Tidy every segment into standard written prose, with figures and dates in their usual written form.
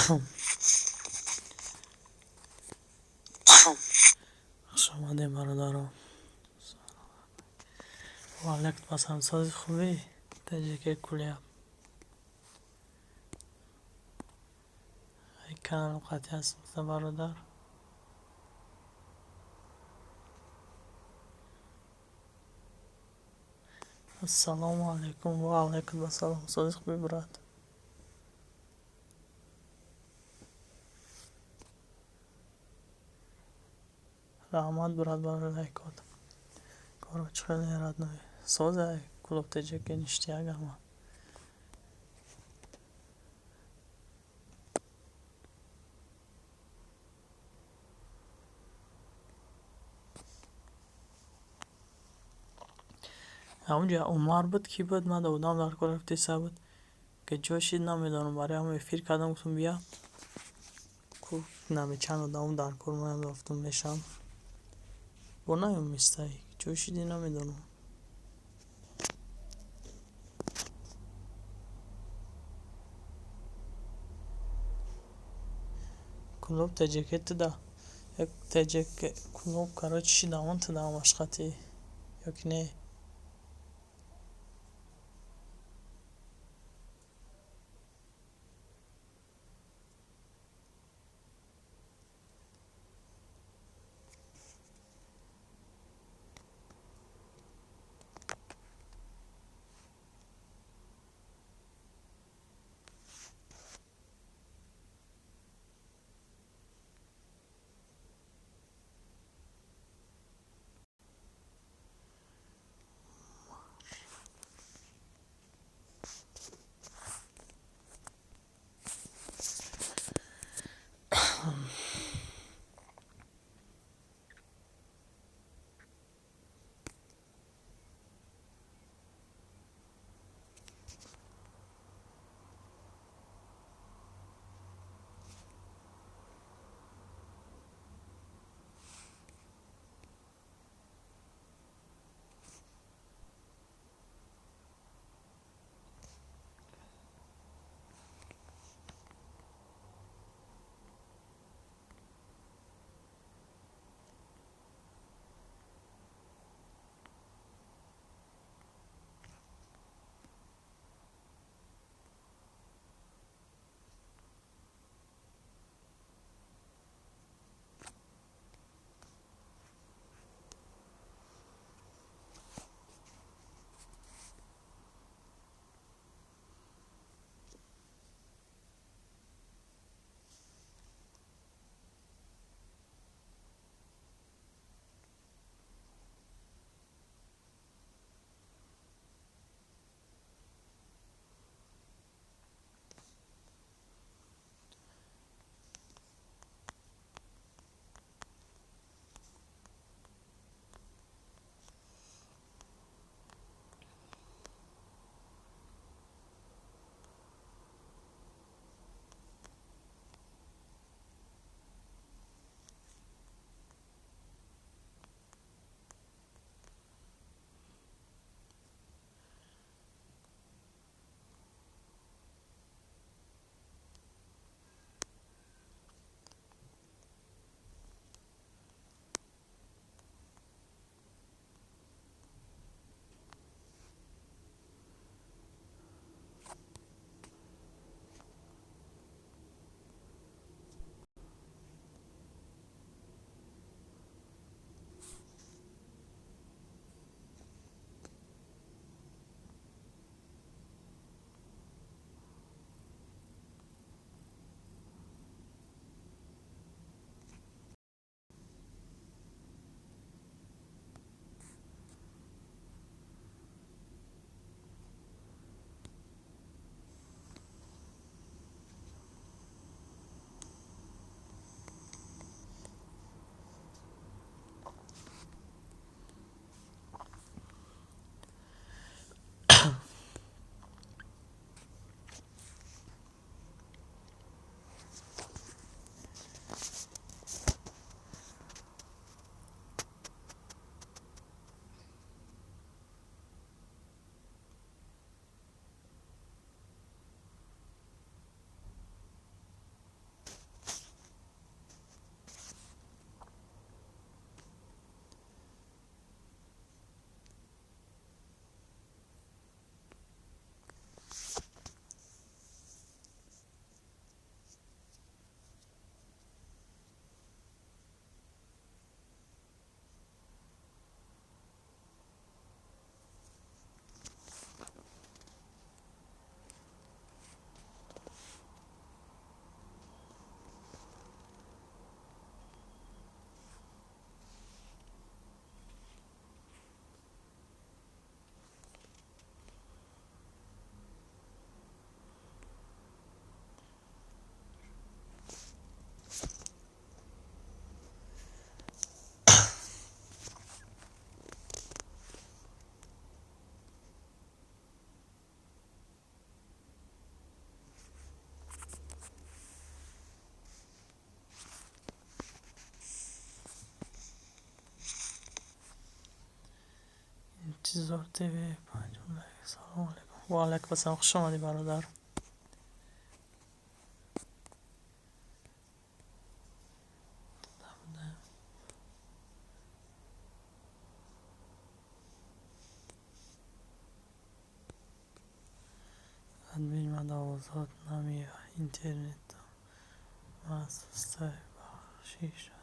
Хуш омадем, бародаро. Ва алайкум ассалом. Сози, хубӣ? Таҷике кулия канал қатъи аст, бародар. Ассалому алайкум. Ва алайкум ассалом. Сози, хубӣ, брат? Раҳмат, брат, барои лайкот. Короче, хеле родной. Созай, клуб ТҶК ништяк ама. Ҳамунҷа Умар буд, кӣ буд, ман одам дар кор рафтеса буд. Ки ҷо шид, намедонам, барои ҳамон эфир кардам, гуфтам бия. Нами чанд одам дар кор моям рафтум мешам. Бо наёмистай. Ҷо шиди, намедонам. Клуб ТҶК туда. Як ТҶК клуб, короче, шида он туда ҳамаш қатъи. Ёки не? Интизор ТВ панҷум лайк. Салому алайкум. Ва алайкум ассалом. Хуш омадӣ, бародар. Админ, ман овозот намеояд, интернетам ма сустай, бахшиш, админ.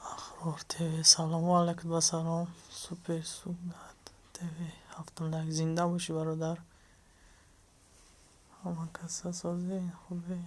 Ахрор ТВ, салому алайкум ва салом. Супер Сугат ТВ ҳафтум лайк. Зинда бошӣ, бародар. Ҳама каса созен, хубен?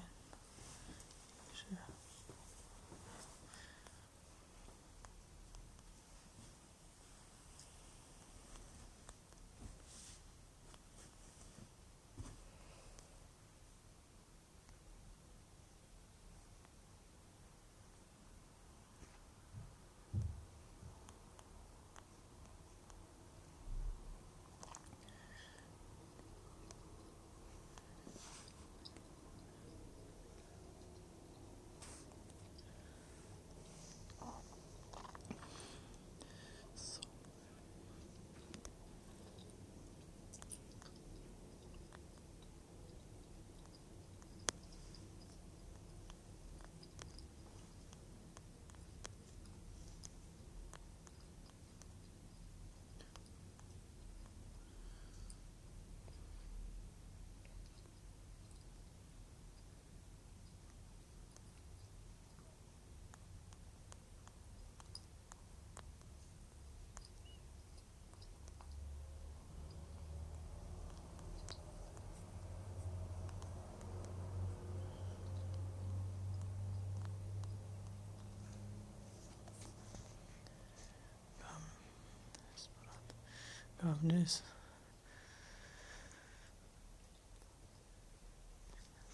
Гап нест.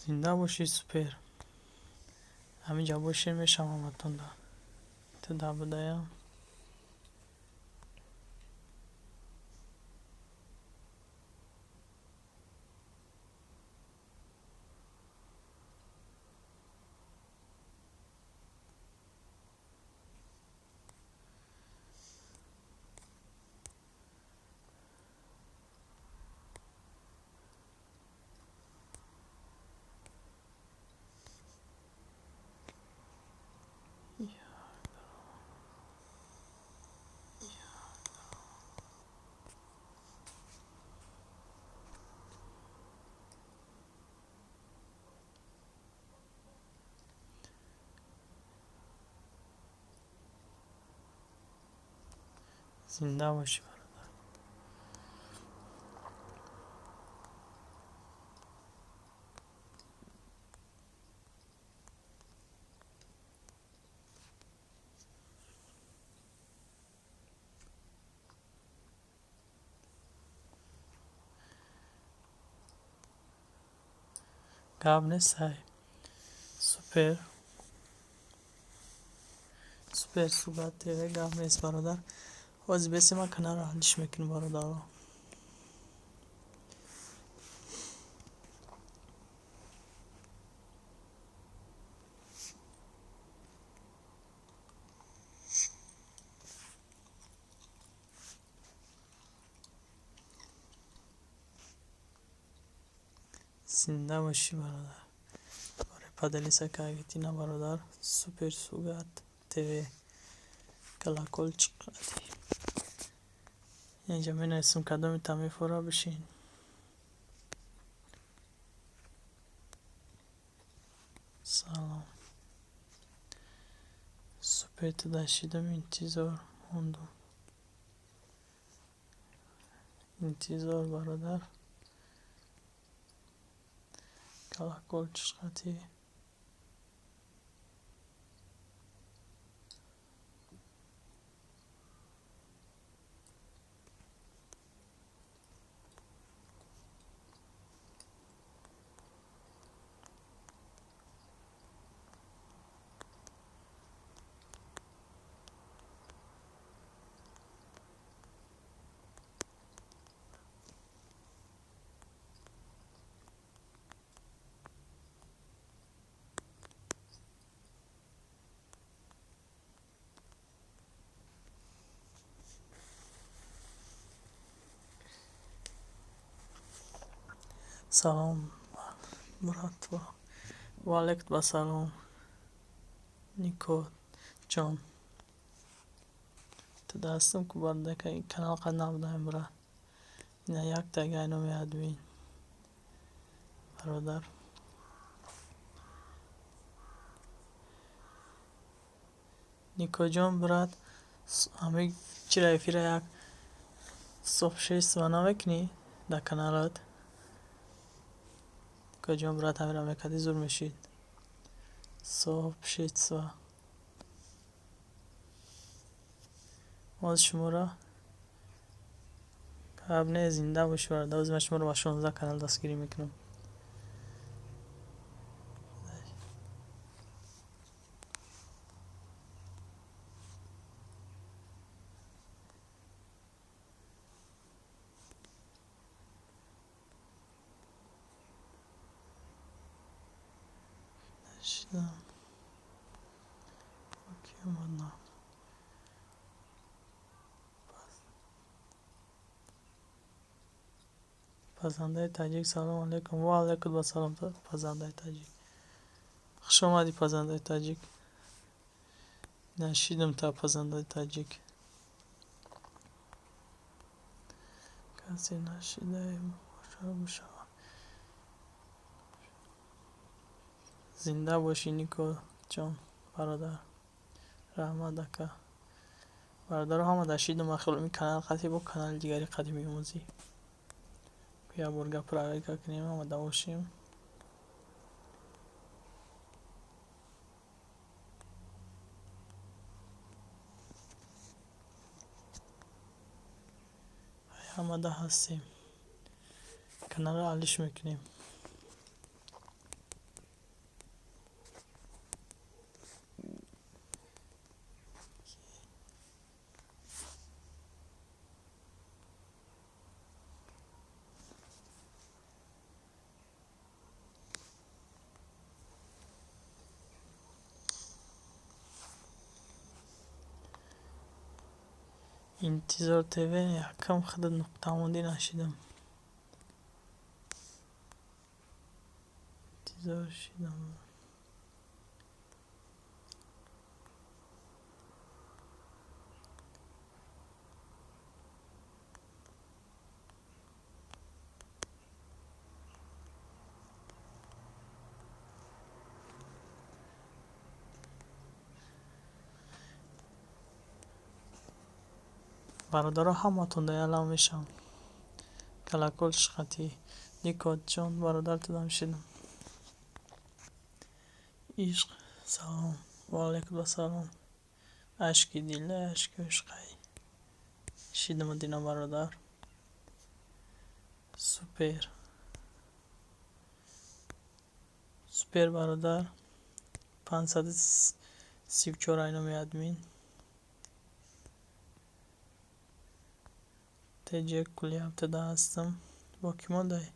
Зинда бошӣ, Супер. Ҳаминҷа бошем, мешавам ҳаматонда. Туда будаям. Зинда бошӣ, бародар. Гап нест ай. Супер. Супер Сугат ТВ, гап нест, бародар. Ҳозир беси ман каналро ҳаллиш мекунем, бародаро. Зинда бошӣ, бародар. Барои поделиться кардагитина, бародар. Супер Сугат ТВ, колокольчик қади. Инҷа менависам, кадоми та мефора, бишин. Салом. Супер, туда шидам, интизор мондум. Интизор, бародар. Колокольчик қати. Салом, брат, ва алайкум ассалом. Нико ҷон. Туда ҳастам ку бародар, канал қад набудаем, брат. Ина як тага номи админ. Бародар. Никоҷон, брат, ҳамин чира эфира як сообщество намекунӣ дар каналат? Никоҷон, брат, ҳаминро мекардӣ, зур мешид. Сообщество. Боз шуморо гап не, зинда бошӣ, бародар. Ози ман шуморо ба 16 канал дастгирӣ мекунам. Шидам. Окей, ладно. Пазандаи таҷик, салом алейкум. Ва алайкум ассалом, пазандаи таҷик. Хуш омадӣ, пазандаи таҷик. Нашидам та пазандаи таҷик. Касе нашидаи бошад. Зинда бошӣ, Нико ҷон, бародар. Раҳмат, ака. Бародаро, ҳама дашидам, ман хело ин канал қатӣ бо канали дигари қадим меомӯзӣ. Як бор гап проверка кунем, ҳама давошем. Ҳамада ҳастем. Каналро алиш мекунем. Интизор ТВ, якам худа нуқтамондӣ нашидам. Интизор шидам. Бародаро, ҳаматон да ялам мешавам. Колокольчик қатӣ. Нико ҷон, бародар, тудам шидам. Ишқ, салом. Ва алайкум ассалом. Ашки дила, ашки ишқай. Шидам дина, бародар. Супер. Супер, бародар. 534 ай номи админ. Теҷ кулияб, туда ҳастам. Бо кӣ мондай?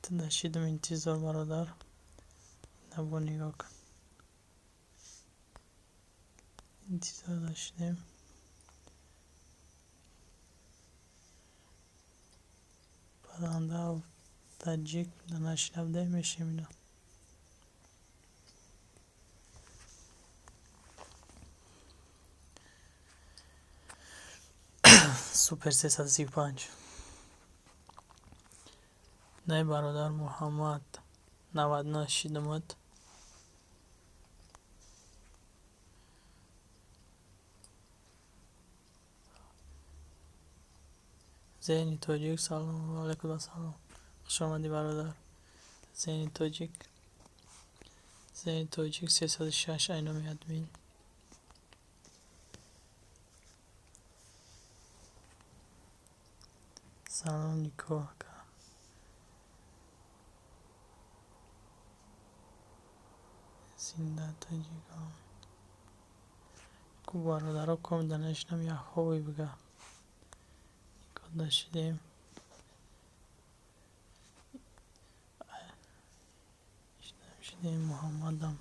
Туда шидам, интизор, бародар. Набо нигоҳ кун. Интизор дошидем. Паранда таҷик нашида будем, мешем ино. Супер 335. Най, бародар Муҳаммад 99 шидамад. Зеҳни тоҷик, салом. Ва алайкум ассалом. Хуш омадӣ, бародар. Зеҳни тоҷик. Зеҳни тоҷик 306 ай номи админ. Салом, Нико ака. Зинда тоҷикон. Ку бародаро ком данашинам як ҳовой бига. Нико дашидем. Шидем, Муҳаммадам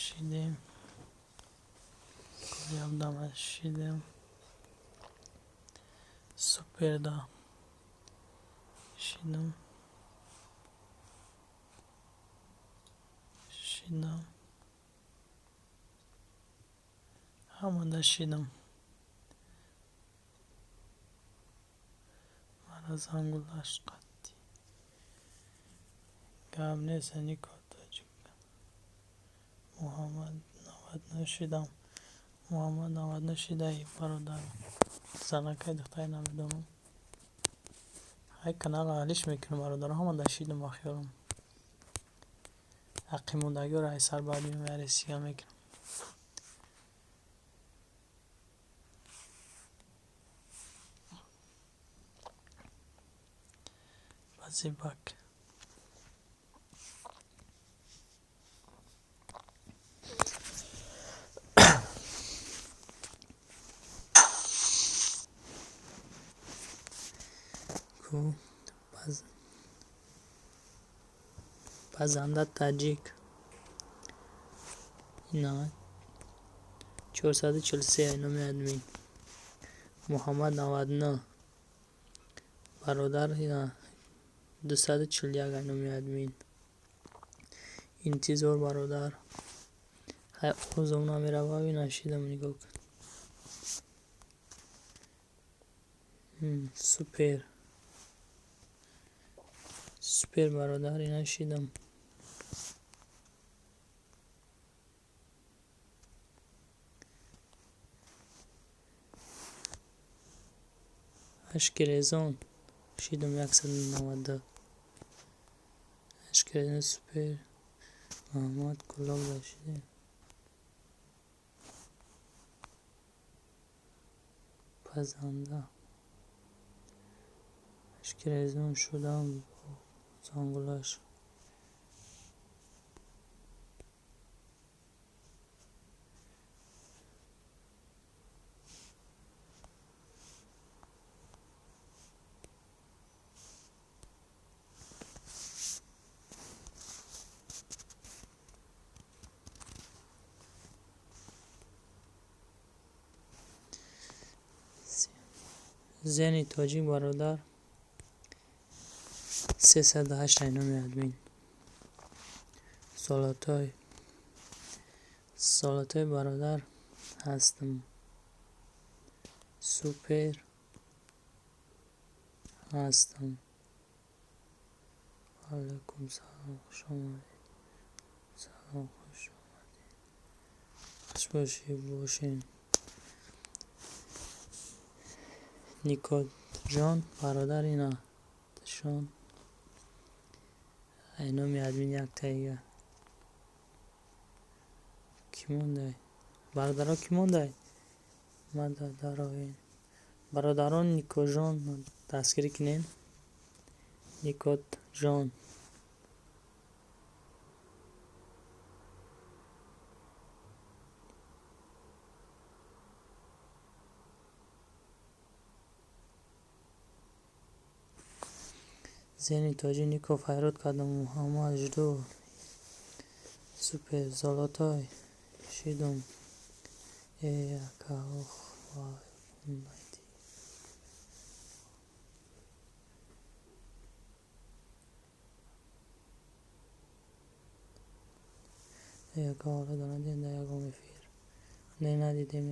шидем. Колябдам шидем. Суперда шидам. Шидам. Ҳамада шидам. Мара зангулаш қатъи. Гап нест, Нико тоҷик. Муҳаммад 99 шидам. Муҳаммад 99 шидаи, бародар. Занакай духтари намедонам. Ҳай, каналро ҳалиш мекунам, бародаро, ҳамада шидам ба хиёлам. Ҳаққимондагиҳоро ай сар баъд меоям, як ресига мекунам. Базибак. Ку пазанда таҷик. Ина 443 ай номи админ. Муҳаммад 99. Бародар, ина 241 ай номи админ. Интизор, бародар. Ҳай, овозам намерава, ина шидам, нигоҳ кун. Супер. Супер, бародар, ина шидам. Ашкерезон шидам 192. Ашкерезон, супер. Муҳаммад Кулоб шидем. Пазанда. Ашкерезон шудам зангулаш. Зеҳни тоҷик, бародар, 308 ай номи админ. Золотой. Золотой, бародар, ҳастам. Супер ҳастам. Алайкум салом, хуш омадед. Салом, хуш омадед. Хуш бошед, бошед. Никоҷон, бародар, ина шон ай номи админ яктаига. Кӣ мондай? Бародаро, кӣ мондай? Мада дароен. Бародарон, Никоҷон дастгирӣ кунем. Никоҷон. Зеҳни тоҷик, Нико файрод кардам. Муҳаммад жду. Супер, золотой шидум. Э, ака, ох, вай, Э, ака, ҳоло надидем дар ягон эфир. Не, надидем.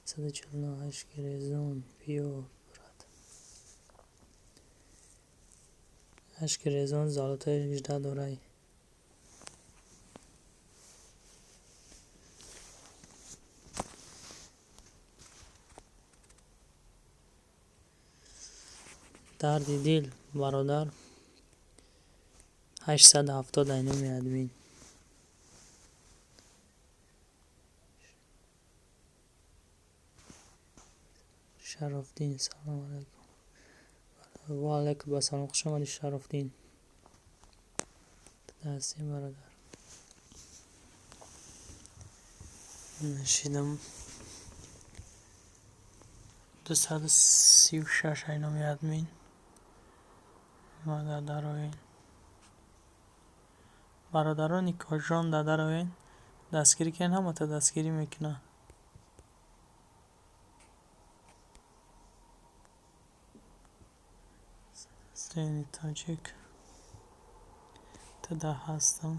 149. Ашки Резон, биё, брат. Ашки Резон золотои 18 дорай. Дарди дил, бародар, 870 айноми админ. Шарофдин, салом алайкум. Ва алайкум ассалом, хуш омадӣ, Шарофдин. Ҳастем, бародар. Нашидам. 236 айноми админ. Ма дароен. Бародарони кожон дадароен. Дастгирӣ кунед, ҳамата дастгирӣ мекунад. Зени тоҷик. Тада ҳастам.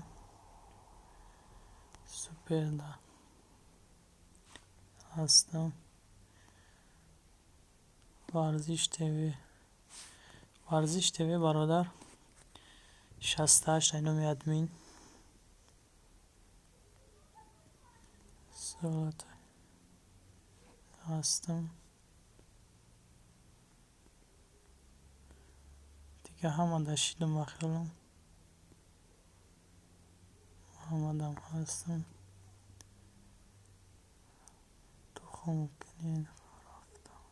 Супер да ҳастам. Варзиш ТВ. Варзиш ТВ, бародар. 68 айноми админ. Золотой ҳастам. Дига ҳама дашидам ба хиёлам. Муҳаммадам ҳастам. Тухм кунед рафтам.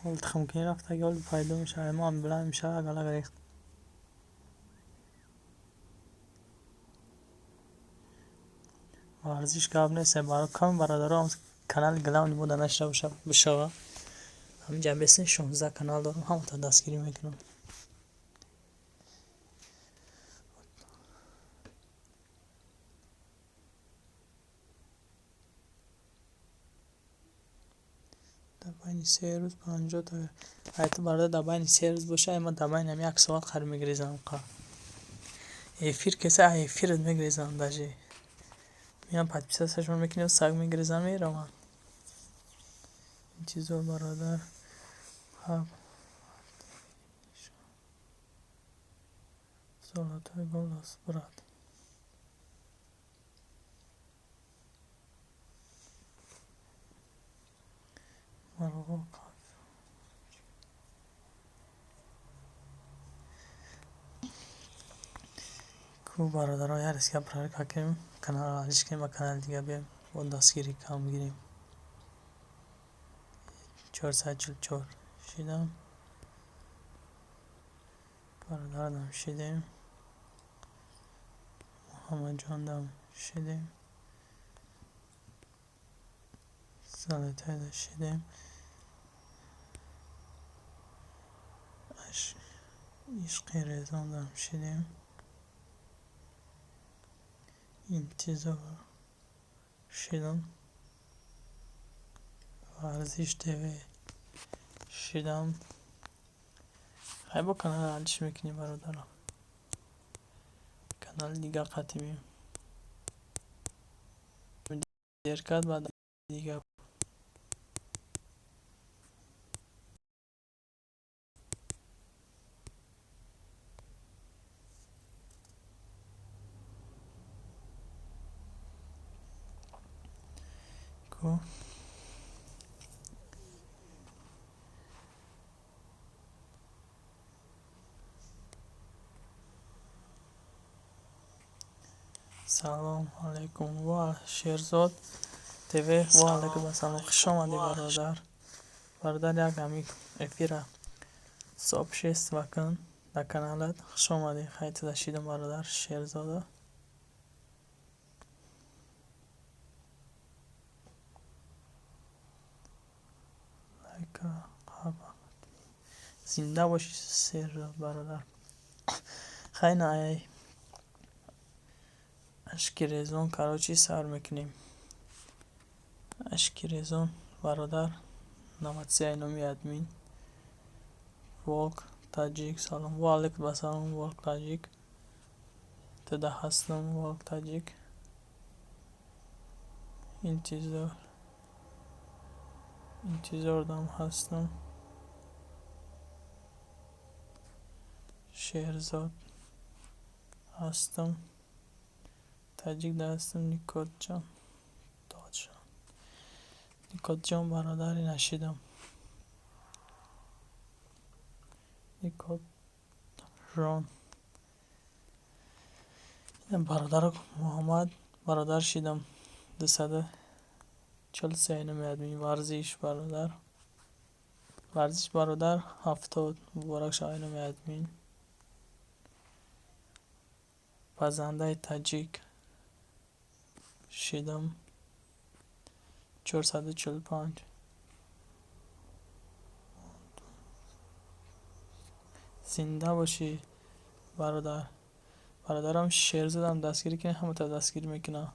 Ҳол тухмкунӣ рафтаги, ҳол пайдо мешавад. Мо ҳам биланд мешавад, галак рехт. Варзиш гап нест, кам бародаро канали главни мо да нашида бишава. Ҳаминҷа бесен 16 канал дорам, ҳамата дастгирӣ мекунам. Дар байни 3 рӯз 50 та айта, бародар, дар байни 3 рӯз боша, ма дар байни ҳами як соат қариб мегирезам. Эфир кеса эфират мегирезам, даже меям, подписаться шон мекунем, саг мегирезам, меравам. Интизор, бародар. Золотой голос, брат. Марго. Ку, бародаро, як риския проверка кунем, каналро алиш кунем, ба канали дига биёем, бо дастгирӣ кам гирем. 444 шидам. Бародарам шидем. Муҳаммадҷондам шидем. Золотойда шидем. Ишқи Резондам шидем. Интизор шидам. Варзиш ТВ шидам. Хай, бо канал алиш мекунем, бародаро. Канали дига қатимем. Дер кард, баъд дига. Ку. Салом алайкум, ва Шерзод ТВ, ва алайкум ассалом, хуш омадӣ, бародар. Бародар, як ҳами эфира сообщество кун дар каналат. Хуш омадӣ, хай туда шидам, бародар Шерзода. Лайка. Зинда бошӣ, Шерзод бародар. Хай, на ай Ашки Резон, короче, сар мекунем. Ашки Резон, бародар, 93 айноми админ. Волк Таҷик, салом. Ва алайкум ассалом, Волк Таҷик. Туда ҳастам, Волк Таҷик. Интизор, интизордам ҳастам. Шерзод ҳастам. Таҷикда ҳастам. Никотҷон, Никотҷон бародари нашидам. Никотҷон бародаро Муҳаммад бародар шидам. 243 номи админ. Варзиш бародар, варзиш бародар 70 муборак шавад номи админ. Пазандаи таҷик шидам. 445. Зинда бошӣ бародар. Бародарам Шерзодам дастгирӣ кунед, ҳамата дастгирӣ мекунам.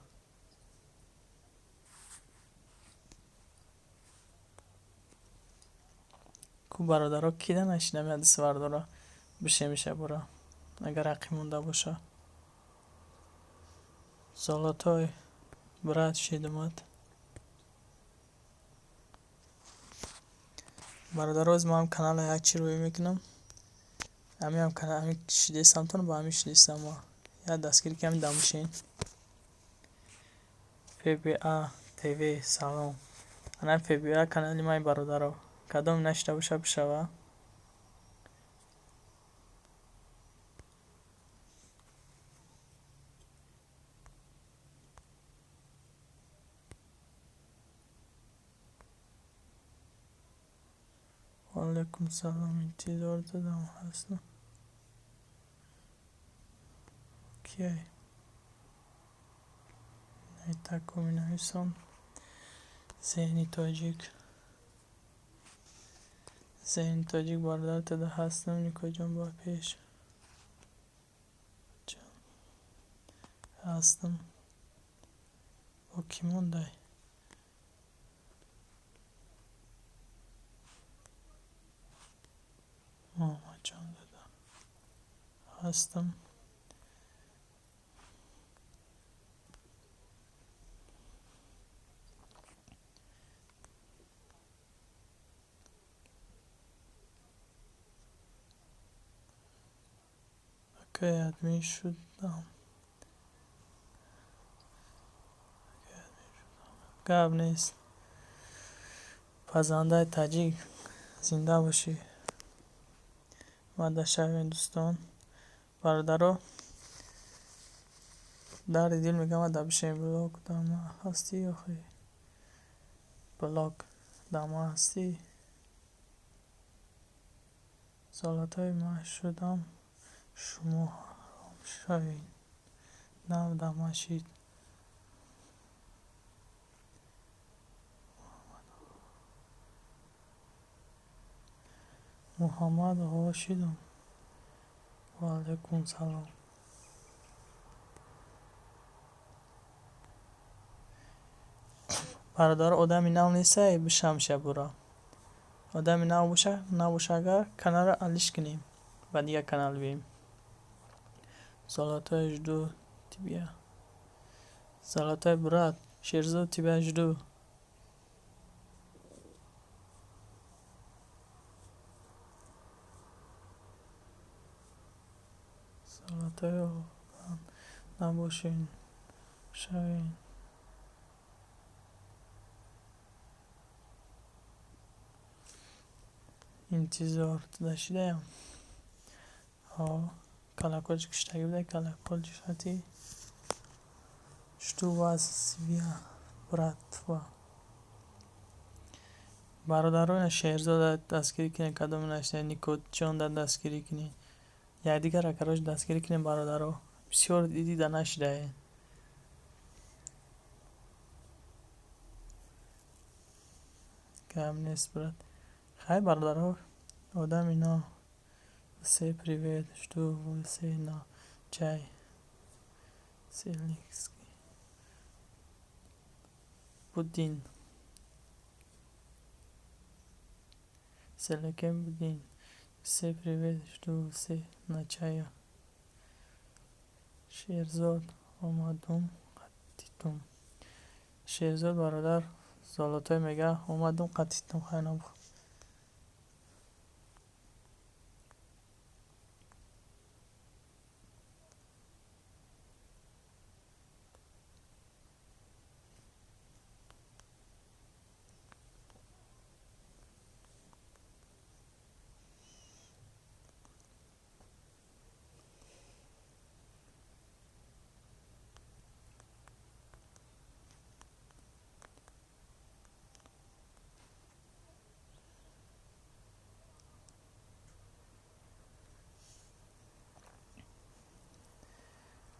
Ку бародаро кида нашинам ядис вардора бишемиша бура, агар ҳаққи монда боша. Золотой брат шидумад. Бародаро, оз ман канала як чи рӯй мекунам. Ҳамиам канал ҳами шидестамтон ба ҳами шидестам ма. Я дастгирӣ ки ҳами дамшин. ФБА ТВ салом. Ана ФБА канали май бародаро. Кадом нашида боша бишава. Ваалайкум салом. Интизор дадам ҳастам. Кияй? Тако менависон. Зеҳни тоҷик. Зеҳни тоҷик бародар тада ҳастам. Никоҷон ба пеш. Ҳастам. Бо кӣ мондай? Муҳаммадҷон дада ҳастам. Акай админ шудам. Гап нест. Пазандаи таҷик зинда бошӣ. Мада шавем дӯстон. Бародаро, дарди дил мегам ада бишем. Блог дама ҳастӣ охи? Блог дама ҳастӣ? Золотои ман шудам, шумо ҳаром шавед. Нав дама шид. Муҳаммад оғо шидам. Ваалайкум салом. Бародаро, одами нав нестай бишамша бура. Одами нав боша, набоша агар каналро алиш кунем. Ба дигар канал бием. Золотой жду тебя. Золотой брат, Шерзод тебя жду. Золотой набошин шавин. Интизор шидаям. Ҳо, колокольчик киштагӣ буда, колокольчик шати. Жду вас, братва. Бародарона Шерзода дастгирӣ кунед, кадоме нашида, Никотҷонда дастгирӣ кунед. Якдигарро короче дастгирӣ кунед бародаро. Бисёр дида нашидаед. Гап нест, брат. Хай бародаро, одами нав. Все привет, жду все на чай. Селикский. Будин. Селекем Будин. Все привет, жду все на чая. Шерзод омадум, қаттитум. Шерзод бародар, золотой мега, омадум қатитум, хайнаб.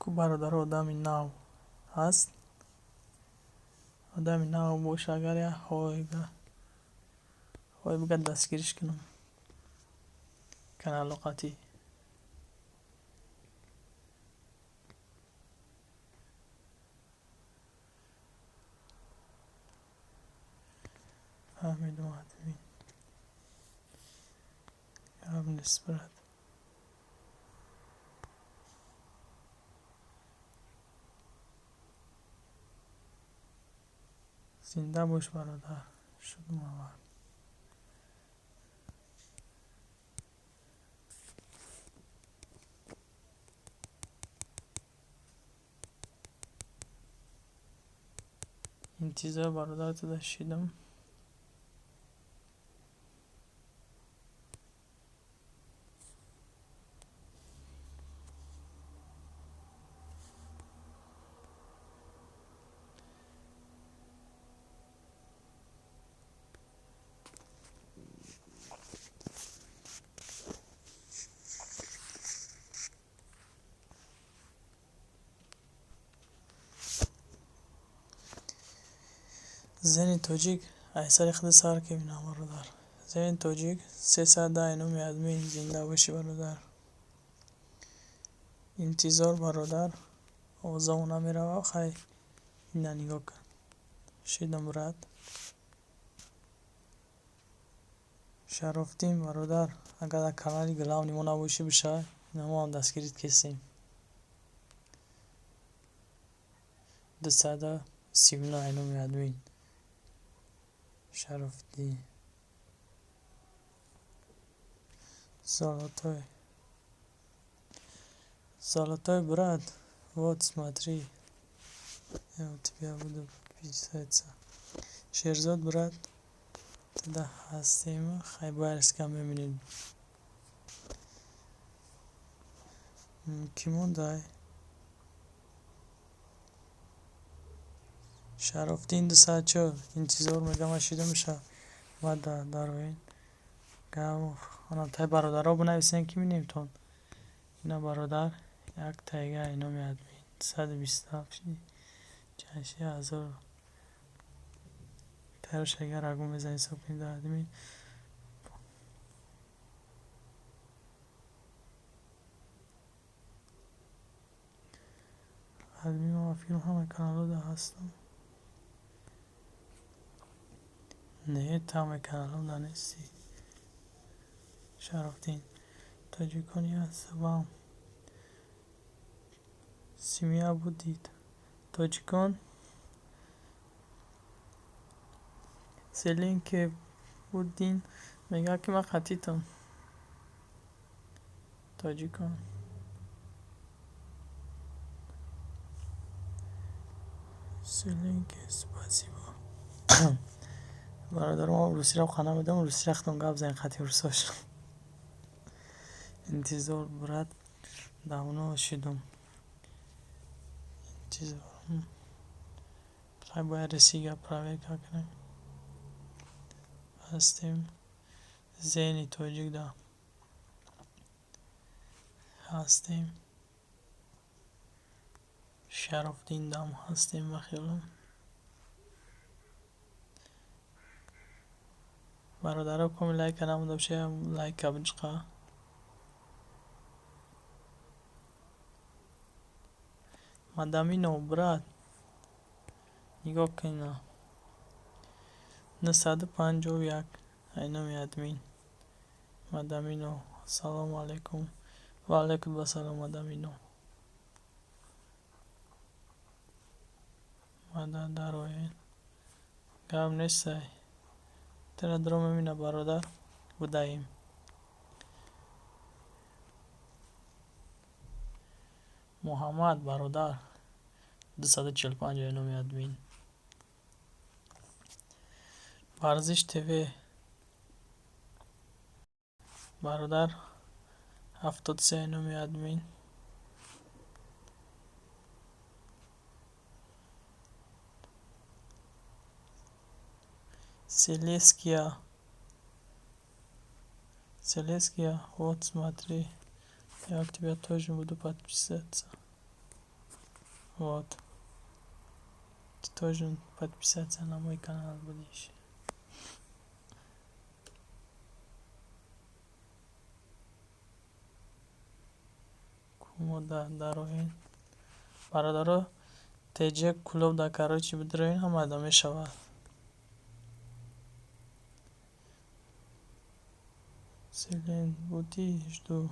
Ку бародаро, одами нав ҳаст? Одами нав боша, агар як ҳой бига, дастгириш кунам каналу қатӣ. Фаҳмидум, админ, гап нест, брат. Зинда бош, бародар, шудум аввал. Интизор, бародар, туда шидам. Зени тоҷик, айсари худи сар кебинам, бародар. Зени тоҷик, 310 номи админ, зинда бошӣ, бародар. Интизор, бародар, овозамо намерава, хай, ина нигоҳ кун. Шидам, брат. Шарофдин, бародар, агар дар канали главный мо набошӣ, биша, ина мо ҳам дастгирит кестем. 239 номи админ. Шарофдин. Золотой. Золотой брат, вот смотри. Я у тебя буду подписаться. Шерзод, брат, туда ҳастем, хай, бояд мебинем. Кӣ мондай? Шарофдин 204, интизор мегам, ашида меша. Ва дароин. Тай бародаро бинависем, ки минемтон. Ина, бародар, як тайга номи админ 127 чанши ҳазор тайрош, агар рагу мезанӣ, ҳисоб кунед админ. Админ, ман фикрам, ҳамаи каналҳо ҳастам. Не, ту ҳамаи каналҳо да нестӣ. Шарофдин. Тоҷикон я с вам. Семья будет. Тоҷикон. Селинке будин мега, ки ман қатитам. Тоҷикон. Селинке, спасибо. Бародаро, ман русиро қа намедонам, русиро худам гап занем қати русош. Интизор, брат, давно шидум. Интизор. Хай, бояд ресига проверка кунем. Ҳастем. Зени тоҷик да. Ҳастем. Шарофдин дам ҳастем, ба хиёлам. Бародаро, коми лайка намуда боша, лайка биҷқа. Мадамино, брат, нигоҳ кун, ина. 951 ай номи админ. Мадамино, ассалому алайкум. Ва алайкум ассалом, Мадамино. Мада дароен. Гап нестай. Тера дромем ина бародар будаем. Муҳаммад бародар 245 номи админ. Варзиш ТВ бародар 73 номи админ. Селеския. Селеския, вот смотри, я к тебе тоже буду подписаться. Вот. Ты тоже подписаться на мой канал будешь. Кумода дароин. Бародаро, ТЖ клуб да короче бидроин ҳама да мешавад. Селен буди жду.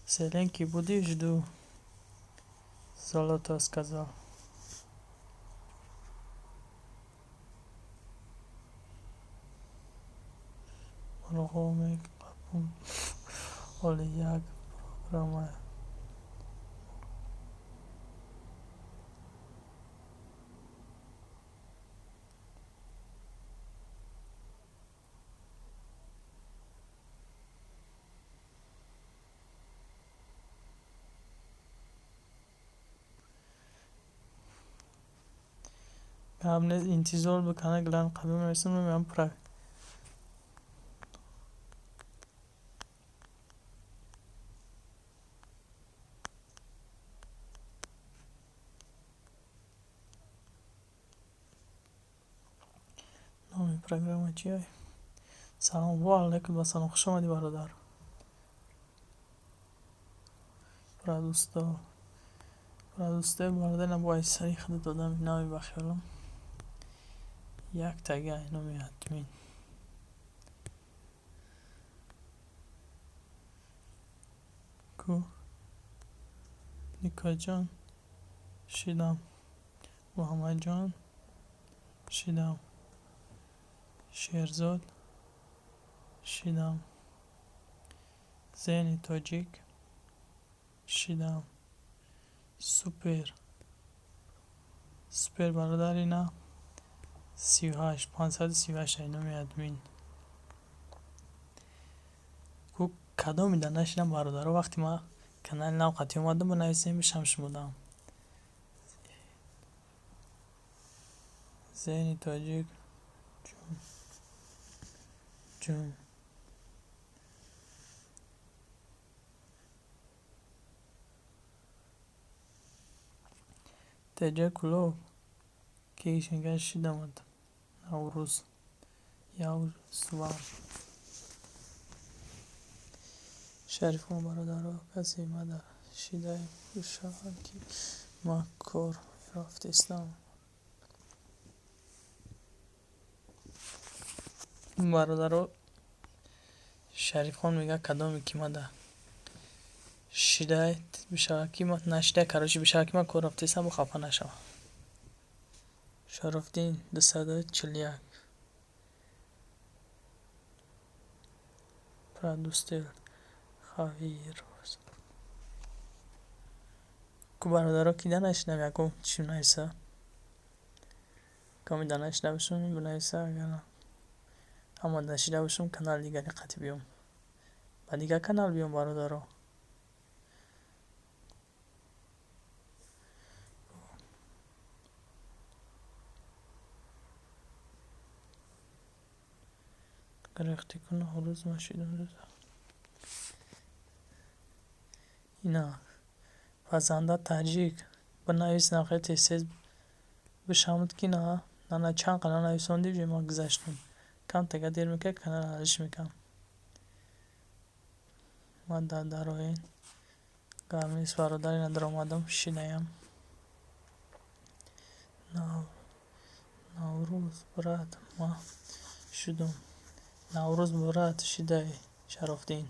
Селенки буди жду. Золото сказал. Мурғо меқапум. Оли як программа. Гап нест, интизор бикана глан қабил мерасем меам про номи программа чия? Салом ва алайкум ассалом, хуш омадӣ бародар. Продусто. Продусто бародар на бо сари худ додам нави ба хиёлам. Як тага номи админ. Ку Никоҷон шидам. Муҳаммадҷон шидам. Шерзод шидам. Зеҳни тоҷик шидам. Супер. Супер бародар ина 38 538 номи админ. Ку кадоми да нашидам бародаро вақти ма канали нав қатӣ омадам бинависем бишам шумудам. Зеҳни тоҷик ҷум ҷум. ТЖ клуб ки мегӯяд шидамад. Наврӯз. Явсувам. Шарифхон бародаро касе мада шидай бошад ки ма кор рафтестам. Бародаро Шарифхон мегӯяд кадоме ки мада шидай бишавад ки нашидай короче бишавад ки ман кор рафтестам бо хафа нашавам. Шарофиддин 241. Продустел Хавирос. Ку бародаро ки да нашидам ягон чӣ нависа? Коми да нашида бошум бинависа агар ҳама нашида бошум канали дигари қатӣ биём. Ба дигар канал биём бародаро. Гирехти ку Наврӯз ма шидам. Ина пазанда таҷик бинавис нахе тез-тез бишавад ки на на чанд қа нанависондӣ ҷои ман гузаштам. Кам тага дер мекард канал алиш мекардам. Ман дар дароин гап нест бародар ина даромадам шидаям. Наврӯз брат ма шудум. Наврӯз брат шидай Шарофиддин.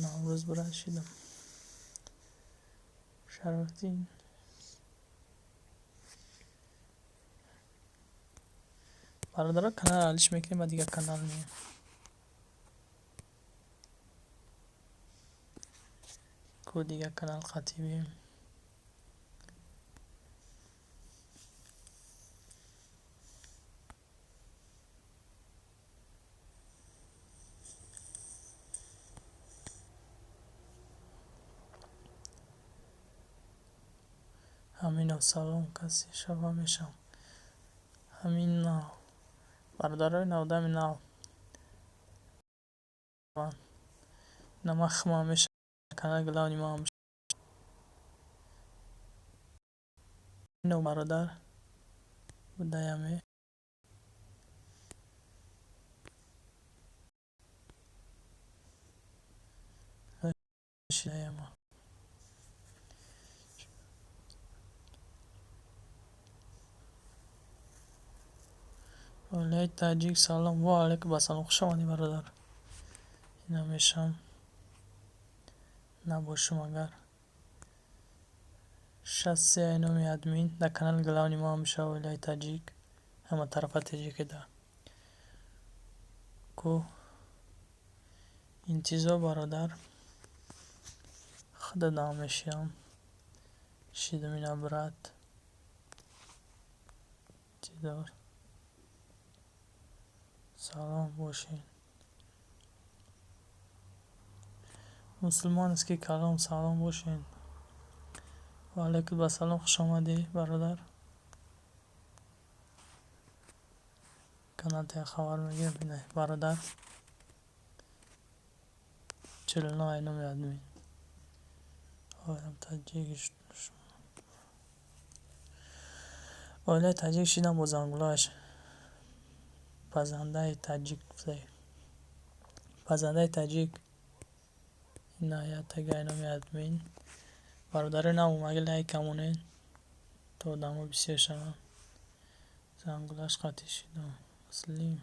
Наврӯз брат шидам. Шарофиддин. Бародаро, канал алиш мекунем, ба дигар канал меем. Ку дигар канал қатибем. Ҳаминов, салом, касе шава мешавам. Ҳамин нав. Бародарои навдами нав. Нама хма мешавам. Канал главный ма мешавам. Бародар будаяме. Шидаяма. Оилаи таҷик, салом. Ва алайкум ассалом. Хуш омадӣ, бародар. Ина мешавам. Набошум агар. 63 ай номи админ. Дар канали главный мо мешава оилаи таҷик. Ҳама тарафа таҷикида. Ку интизор, бародар. Худа дам мешиям. Шидам ина, брат. Интизор. Салом бошед. Мусулмонский калом, салом бошед. Ва алайкум ассалом, хуш омадӣ, бародар. Канал та хабар мегирам, ина бародар. 49 ай номи админ. Оилам таҷик. Оилаи таҷик шидам бо зангулааш. Пазандаи таҷик. Пазандаи таҷик. Ина ятага ай номи админ. Бародари нав омаги лайк камонед, то одамо бисёр шаванд. Зангулаш қатъӣ шидам. Муслим.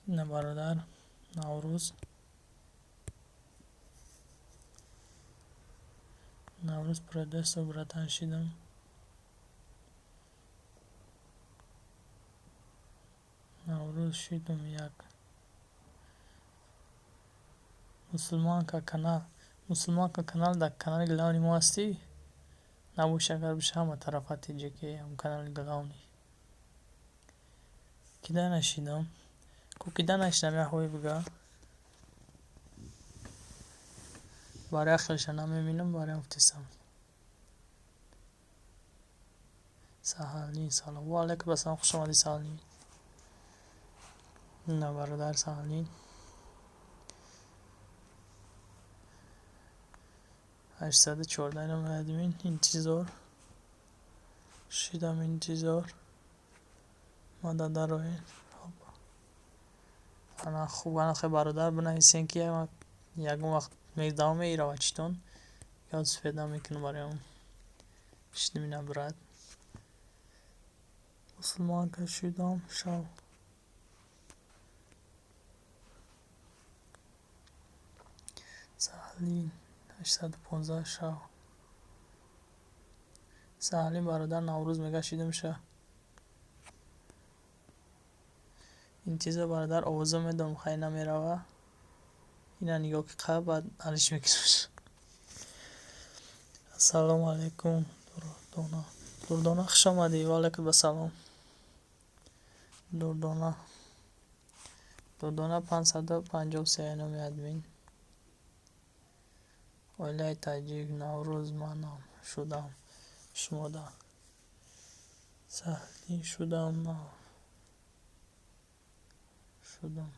Ина бародар Наврӯз. Наврӯз продесо, братан, шидам. Наврӯз шидум як. Мусулманка канал. Мусулманка канал дар канали главный мо ҳастӣ? Набоши агар биша ҳама тарафа таҷики ҳам канали главный. Кида нашидам? Ку кида нашидам, як ҳои бига. Барои ахилша намебинам, барои гуфтесам. Саҳалнин, салом. Ва алайкум ассалом, хуш омадӣ, Саҳалнин. На бародар Саҳалнин. 814 номи админ. Интизор. Шидам интизор. Мада дароед. Ана хуб, ана хе бародар бинависен ки ягон вақт давом меирава читон. Ёд сфед намекунам барои он. Шидам ина, брат. Мусулманка шидам шав. Саҳлин 815 шав. Саҳлин бародар Наврӯз мега шидам ша. Интизор, бародар, овоза медонам хай намерава. Ина нигоҳ ки қа баъд алиш мекунам. Ассалому алайкум, Дурдона. Дурдона, хуш омадӣ. Ва алайкум ассалом. Дурдона. Дурдона 553 номи админ. Оилаи таҷик, Наврӯз манам шудам шумода. Саҳлин шудам нав. Шудам.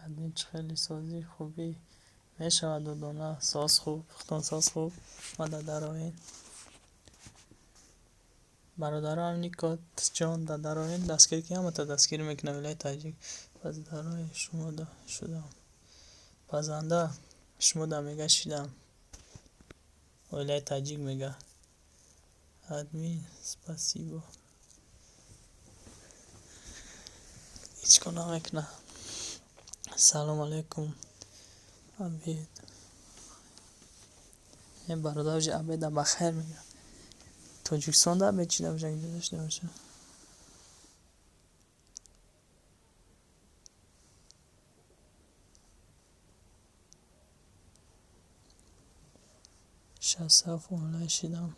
Админ чӣ хеле созӣ хубӣ мешавад, Дурдона, соз хуб, пухтон соз хуб. Мада дароед. Бародарам Никотҷон да дароед, дастгирӣ ки ҳамата дастгирӣ мекунам оилаи таҷик. Паздарои шумода шудам. Пазанда шумода мега шидам. Оилаи таҷик мега. Админ, спасибо. Ҳеҷ кор намекунад. Салом алейкум. Обед. Э, бародар, уже обеда бахайр мегӯяд. Тоҷикистонда обед чида боша, куҷо дошта боша? 67 онлайн шидам.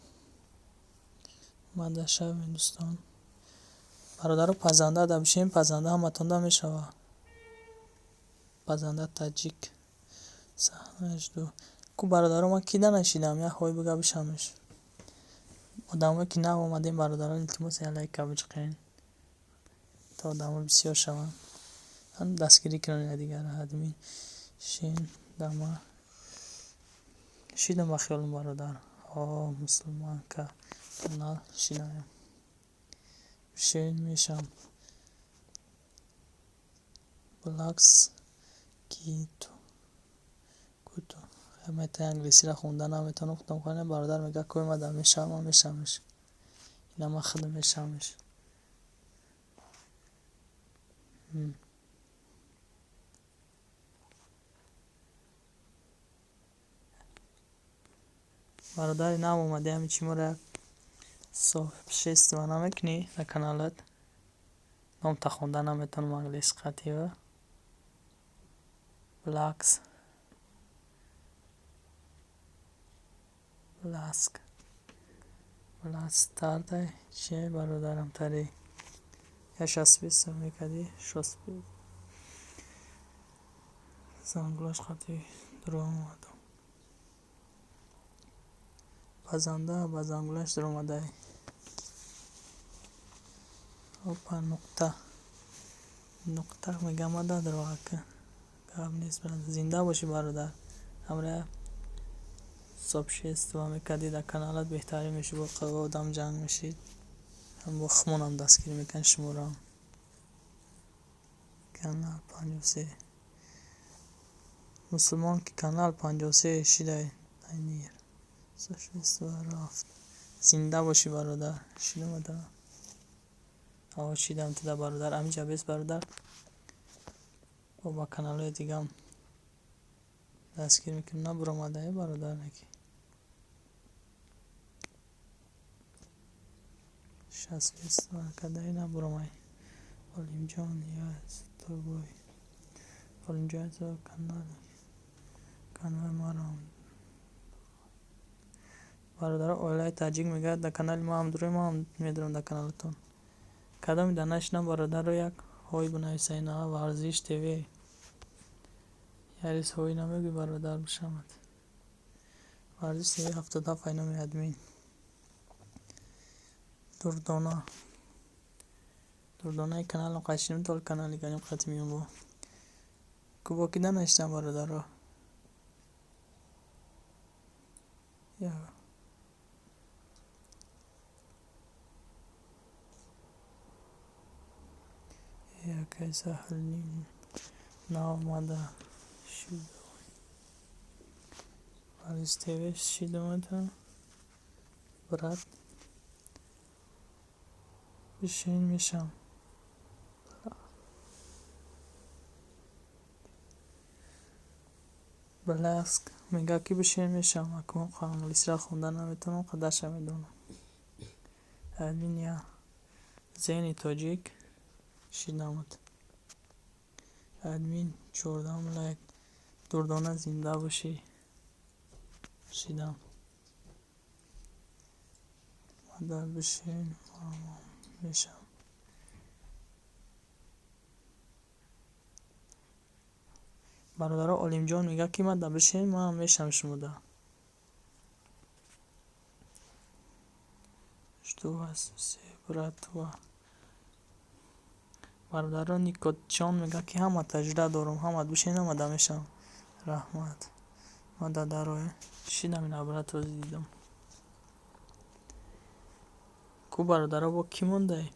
Мада шавем, дӯстон. Бародаро, пазанда да бишем, пазанда ҳаматонда мешава. Пазанда таҷик. Саҳнааш ду. Ку бародаро, ман кида нашидам, як ҳой бига бишамеш. Одамое ки нав омадем, бародарон, илтимос, як лайка бичиқен. То одамо бисёр шаванд. Дастгирӣ кунанд якдигарро. Админ шин дама. Шидам ба хиёлам, бародар. О, мусулманка канал шидаем. Бишин мешам. Блакс киту. Куту. Мета англисиро хонда наметавонам, худам хонам. Бародар мега кӯй мада мешавам, ман мешавамш. Ина ман худам мешавамш. Бародари нав омади, ҳами чӣ моро як сообщество намекунӣ дар каналат? Номта хонда наметавонам англис қатъива. Блакс. Бласк. Бластардай чие, бародарам, тари? Я шастбист мекардӣ, шостбист. Зангулаш қатъи дуромадам. Пазанда ба зангулаш дуромадай. Опа, нуқта. Нуқта мегам мада дуроака. Гап нест, зинда бошӣ, бародар. Ҳамра сообщество мекардӣ дар каналат, беҳтарин мешуд, бо одам ҷанг мешид. Ҳам бо хумонам дастгирӣ мекунанд шуморо. Канал 53. Мусулмон ки канал 53 шидай. Айнир. Сообщество рафт. Зинда бошӣ, бародар. Шидам да. Аво, шидам туда, бародар. Амиҷа бес, бародар. Бо ба каналҳои дигам дастгир мекунем. Набуромадай, бародар, неки. 60 кадай набуромай. Олимҷон, я с тобой. Олимҷон, канал канали маро. Бародаро, оилаи таҷик мегӯяд, дар канали мо ҳам дурои, мо ҳам медурам дар каналатон. Кадоми дар нашинам, бародаро, як ҳой бинависай на Варзиш ТВ. Ярис ҳой намегӯй, бародар, бишамад. Варзиш ТВ 77 ай номи админ. Дурдона. Дурдонаи каналам қачиним тол канали ганим қати миён бо. Ку бо ки нанаштам, бародаро? Я. Якай саҳлин наомада шуд. Варзиш ТВ шидомада. Брат. Бишин мешам. Бласк мега ки бишин мешам. Акун англисиро хонда наметавонам, қадарша медонам. Админ я. Зени тоҷик шидамад. Админ 14 лайк. Дурдона, зинда бошӣ. Шидам. Мада бишин мешам. Бародаро, Олимҷон мега ки мада бишин, ман мешам шумода. Жду вас все, братва. Бародаро, Никотҷон мега ки ҳама таҷриба дорам, ҳама бишин, ҳамада мешам. Раҳмат. Мада дарое. Шидам ина, брат, ози дидам. Ку бародаро, бо кӣ мондай?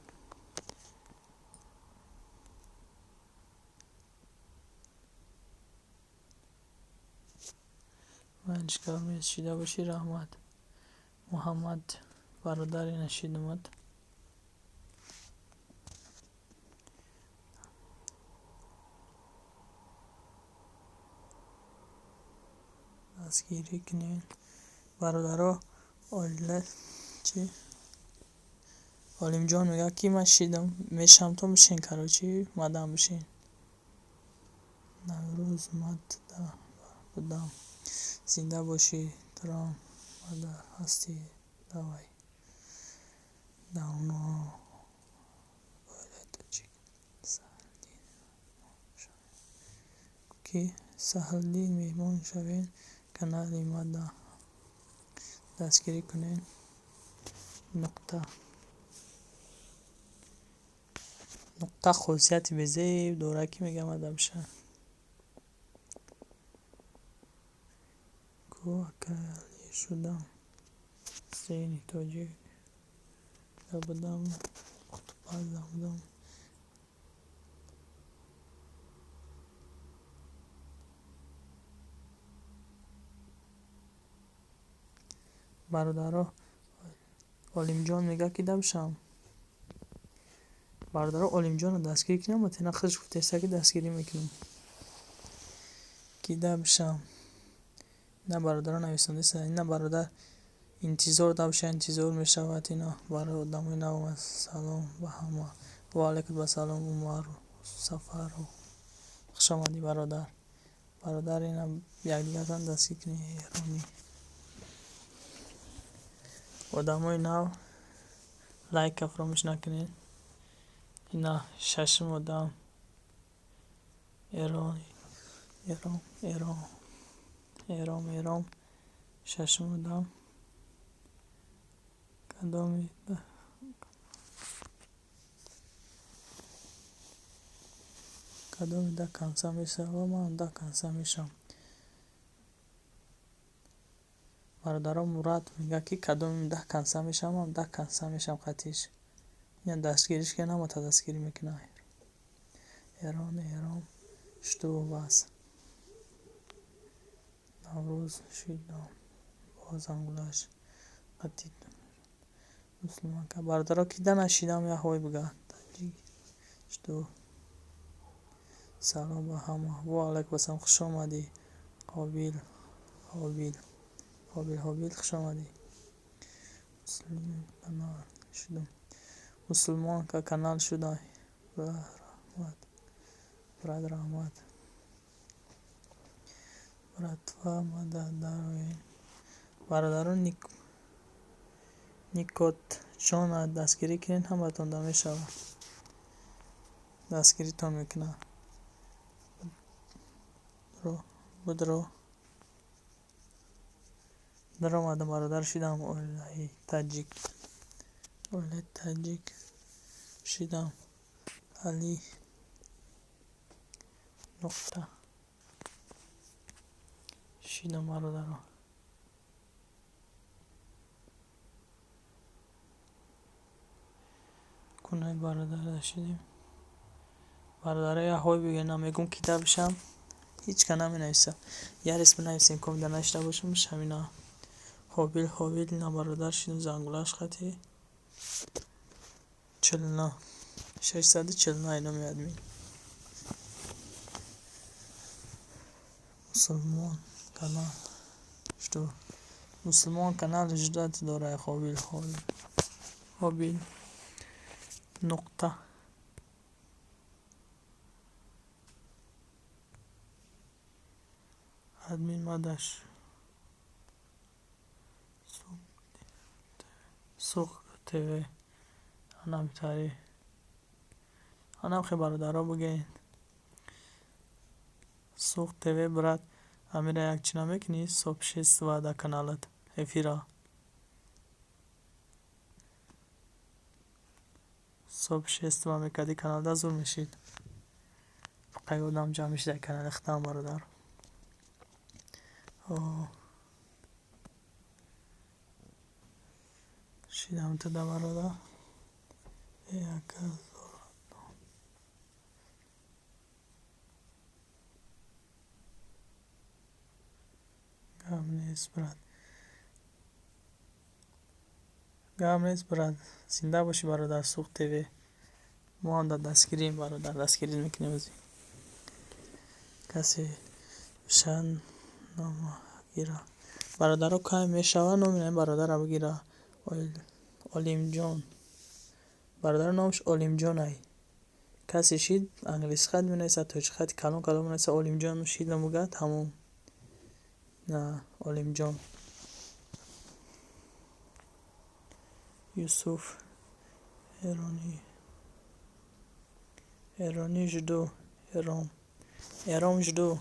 Майлиш, гап нест, шида бошӣ, раҳмат. Муҳаммад бародари нашидумад. Дастгирӣ кунед, бародаро. Оила чи, Олимҷон мегӯяд, ки ман шидам, мешам, то бишин, короче, мадам бишин. Наврӯз мадда будам. Зинда бошӣ, турам мада ҳастӣ. Давай давно оилаи тоҷик. Ки Саҳлдин меҳмон шавед, канали мада дастгирӣ кунед. Нуқта нуқта хосияти безеб дорад, ки мегӯяд мада биша ку. Акали шудам, зеҳни тоҷик да будам, пухтупазда будам. Бародаро, Олимҷон мегӯяд, ки дабшам. Бародаро, Олимҷонро дастгирӣ кунам, тена худаш гуфтеста, ки дастгирӣ мекунам. Ки дабшам ина, бародаро, нависондаиста ина, бародар, интизор дабша, интизор мешавад ина. Барои одамои нав салом ба ҳама. Ва алайкум ассалом, Умар Сафаров, хушомадӣ, бародар. Бародар, ина якдигартон дастгирӣ кунед. Эронӣ одамои нав, лайка фаромӯш накунед. Ина шашум одам, Эрон, Эрон, Эрон, Эром, Эром, шашум одам. Кадоми до конца мешава, ман до конца мешавам. Бародаро, Мурад мегӯяд, ки кадоми до конца мешавам, ман до конца мешавам. Қатиш ина дастгириш кунед, ҳамата дастгирӣ мекунад. Эрон, Эрон, что у вас? Наврӯз шидам бо зангулаш қатӣ мусулмон. Бародаро, ки да нашидам, яҳой бига. Таҷик что? Салом ба ҳама. Ва алайкум ассалом, хуш омадӣ, Қобил, Ҳобил, Қобил, Ҳобил, хуш омадӣ. Муслим канал шудам, мусулмон канал шудам. Раҳмат, брат, раҳмат. Братва, мада дароед. Бародарон, Никотҷона дастгирӣ кунед, ҳаматон да мешавад, дастгиритон мекунад. Будро даромадам, бародар, шидам. Оилаи таҷик, оилаи таҷик шидам. Али нуқта шидам, бародаро. Кунаи бародар шидем. Бародаро, яҳой бигӯед, намегӯм, ки дабшам, ҳеҷ ка наменависа. Ярес бинависем, комида нашида бошам, шамина. Ҳобил, Ҳобил, на, бародар, шидам. Зангулаш қати 49, 649 номи админ. Мусулмон канал что? Мусулмон канал ждать дорад. Ҳобил, Ҳобил, нуқта. Админ мадаш Суғд ТВ анамтари анамхе, бародаро, бигӯед. Суғд ТВ, брат, амира як чӣ намекунӣ? Сообщество да каналат эфира сообщество мекардӣ, каналда зур мешид. Фақат одам ҷамъ мешид дар канали худам, бародар. Шидам туда, бародар. Э, ака, гап нест, брат, гап нест, брат. Зинда бошӣ, бародар. Суғд ТВ, мо ҳам дар дастгирием, бародар, дастгирӣ мекунем. Ози касе бишад нома. Бигира. Бародаро, кай мешава номи ин бародарро бигира? Олимҷон. Бародаро, номаш Олимҷон ай. Касе шид англиси хат менависад, тоҷик хати калон калон менависад, Олимҷон шидам буга, тамом. На, Олимҷон. Юсуф Эронӣ. Эронӣ жду. Эром. Эром жду.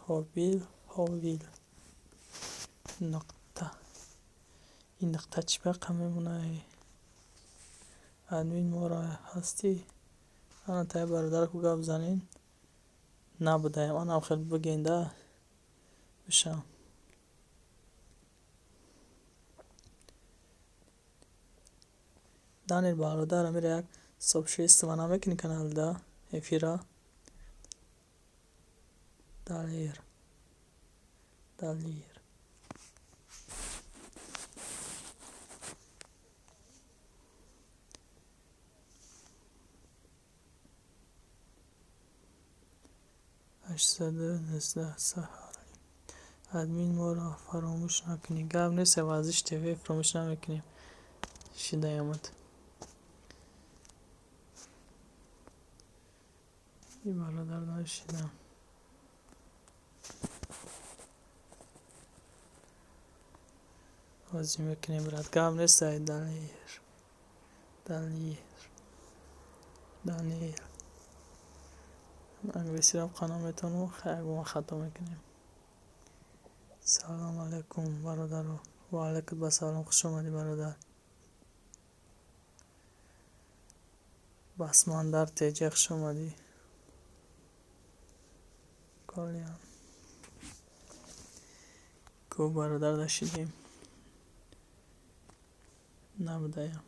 Ҳобил, Ҳовил. Нуқта. Ин нуқта чӣ ба мемонад? Админ моро ҳастӣ? Ана тай бародарку гап занен. Набудаем. Анам хел биген да. Бишам. Данил бародар, амира як сообщество намекунӣ каналда эфира? Далер. Далер. 819 саҳар. Админ моро фаромӯш накунӣ. Гап нест, Варзиш ТВ фаромӯш намекунем. Шидаямад. И бародар нашидам. Бозӣ мекунем, брат. Гап нест, ай Далер. Далер. Даниэл. Англисиро қана метавонам, хай ягон хато мекунем. Салом алайкум, бародаро. Ва алайкум басалом, хуш омадӣ, бародар. Басмандар теҷа, хуш омадӣ. Колиан. Ку бародар дашидем. Набудаям.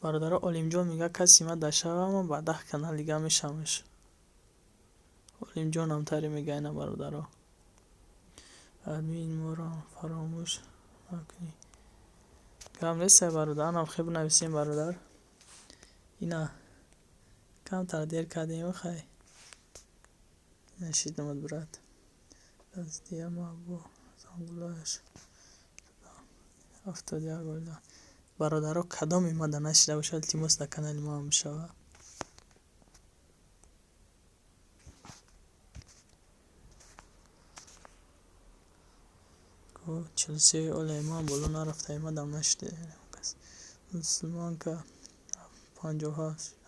Бародаро, Олимҷон мегӯяд, касе ма дашава, ман ба 10 канал дига мешавамш. Олимҷон ҳамтаре мегӯяд ина бародаро. Админ моро фаромӯш накунӣ. Гап нест, бародар, анам хел бинависем, бародар. Ина камтар дер кардем, хай. Нашидамад, брат. Дастия ма бо зангулаш. 71 оила. Бародаро, кадоме ма да нашида бошад, илтимос, дар канали мо ҳам бишава. Ку 43 олаи ма боло нарафта, ма дам нашида. Мусулманка 57.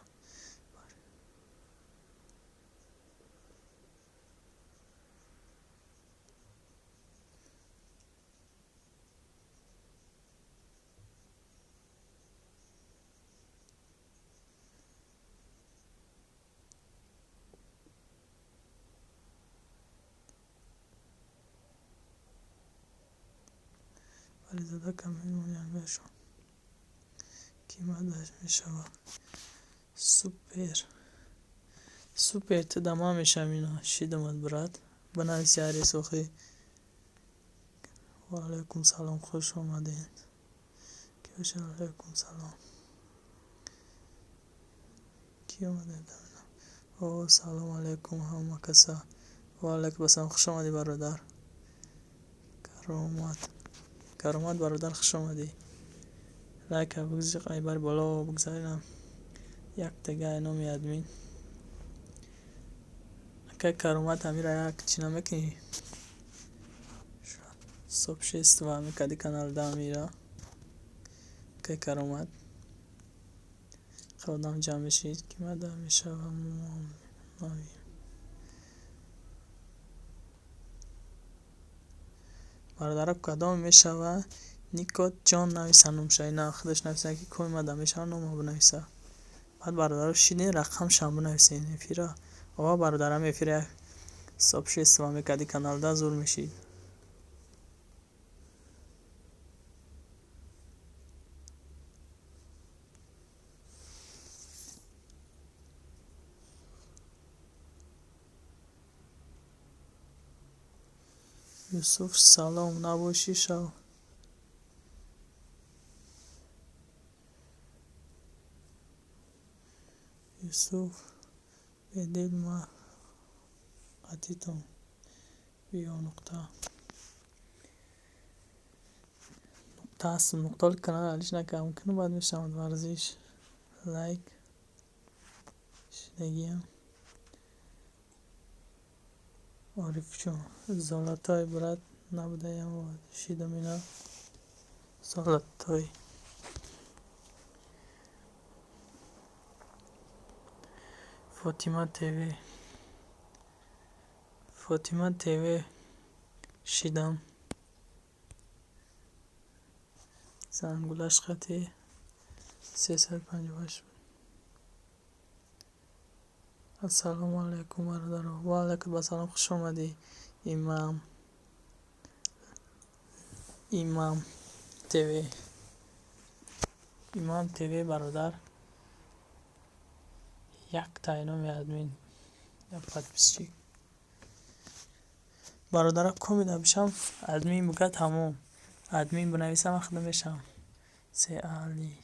Вализода камил монянбешон. Ки мадаш мешава? Супер. Супер, ту дама мешавам ина. Шидамад, брат. Бинависи ари сохи. Ва алайкум салом, хуш омадед. Ки боша, алайкум салом. Ки омадед? О, салом алайкум ҳама каса. Ва алайкум ассалом, хуш омадӣ, бародар. Каромат. Каромат бародар, хуш омадӣ. Лайка бигзор, ай бар боло бигзаринам. Як тега номи админ. Акай Каромат, амира як чӣ намекунӣ? Сообщество мекарди каналда амира. Акай Каромат. Одам ҷамъ мешид, ки мада мешава навим. Бародаро, кадом мешава? Никот ҷон нависа номша, ина худаш нависа, ки коми мада мешава, нома бинависа. Баъд бародаро шидин, рақамшам бинависен эфира. Ова бародарам, эфира сообщество мекарди каналда, зур мешид. Юсуф, салом, набошӣ, шав. Юсуф бедил, ма қатитон биё, нуқта нуқта ҳастм, нуқтаҳои канал алиш накардам, мумкин баъд мешавад. Варзиш, лайк шидагиам. Орифҷон, золотой брат, набудаям, шидам, ина золотой. Фотима ТВ, Фотима ТВ, шидам, зангулаш қати 358. Ассалому алайкум, бародаро. Ва алайкум ассалом, хуш омадӣ, Имам, Имам ТВ, Имам ТВ, бародар. Якта номи админ, подписчик, бародара комида бишам, админ буга, тамом, админ бинависам, худо мешавам. Се али,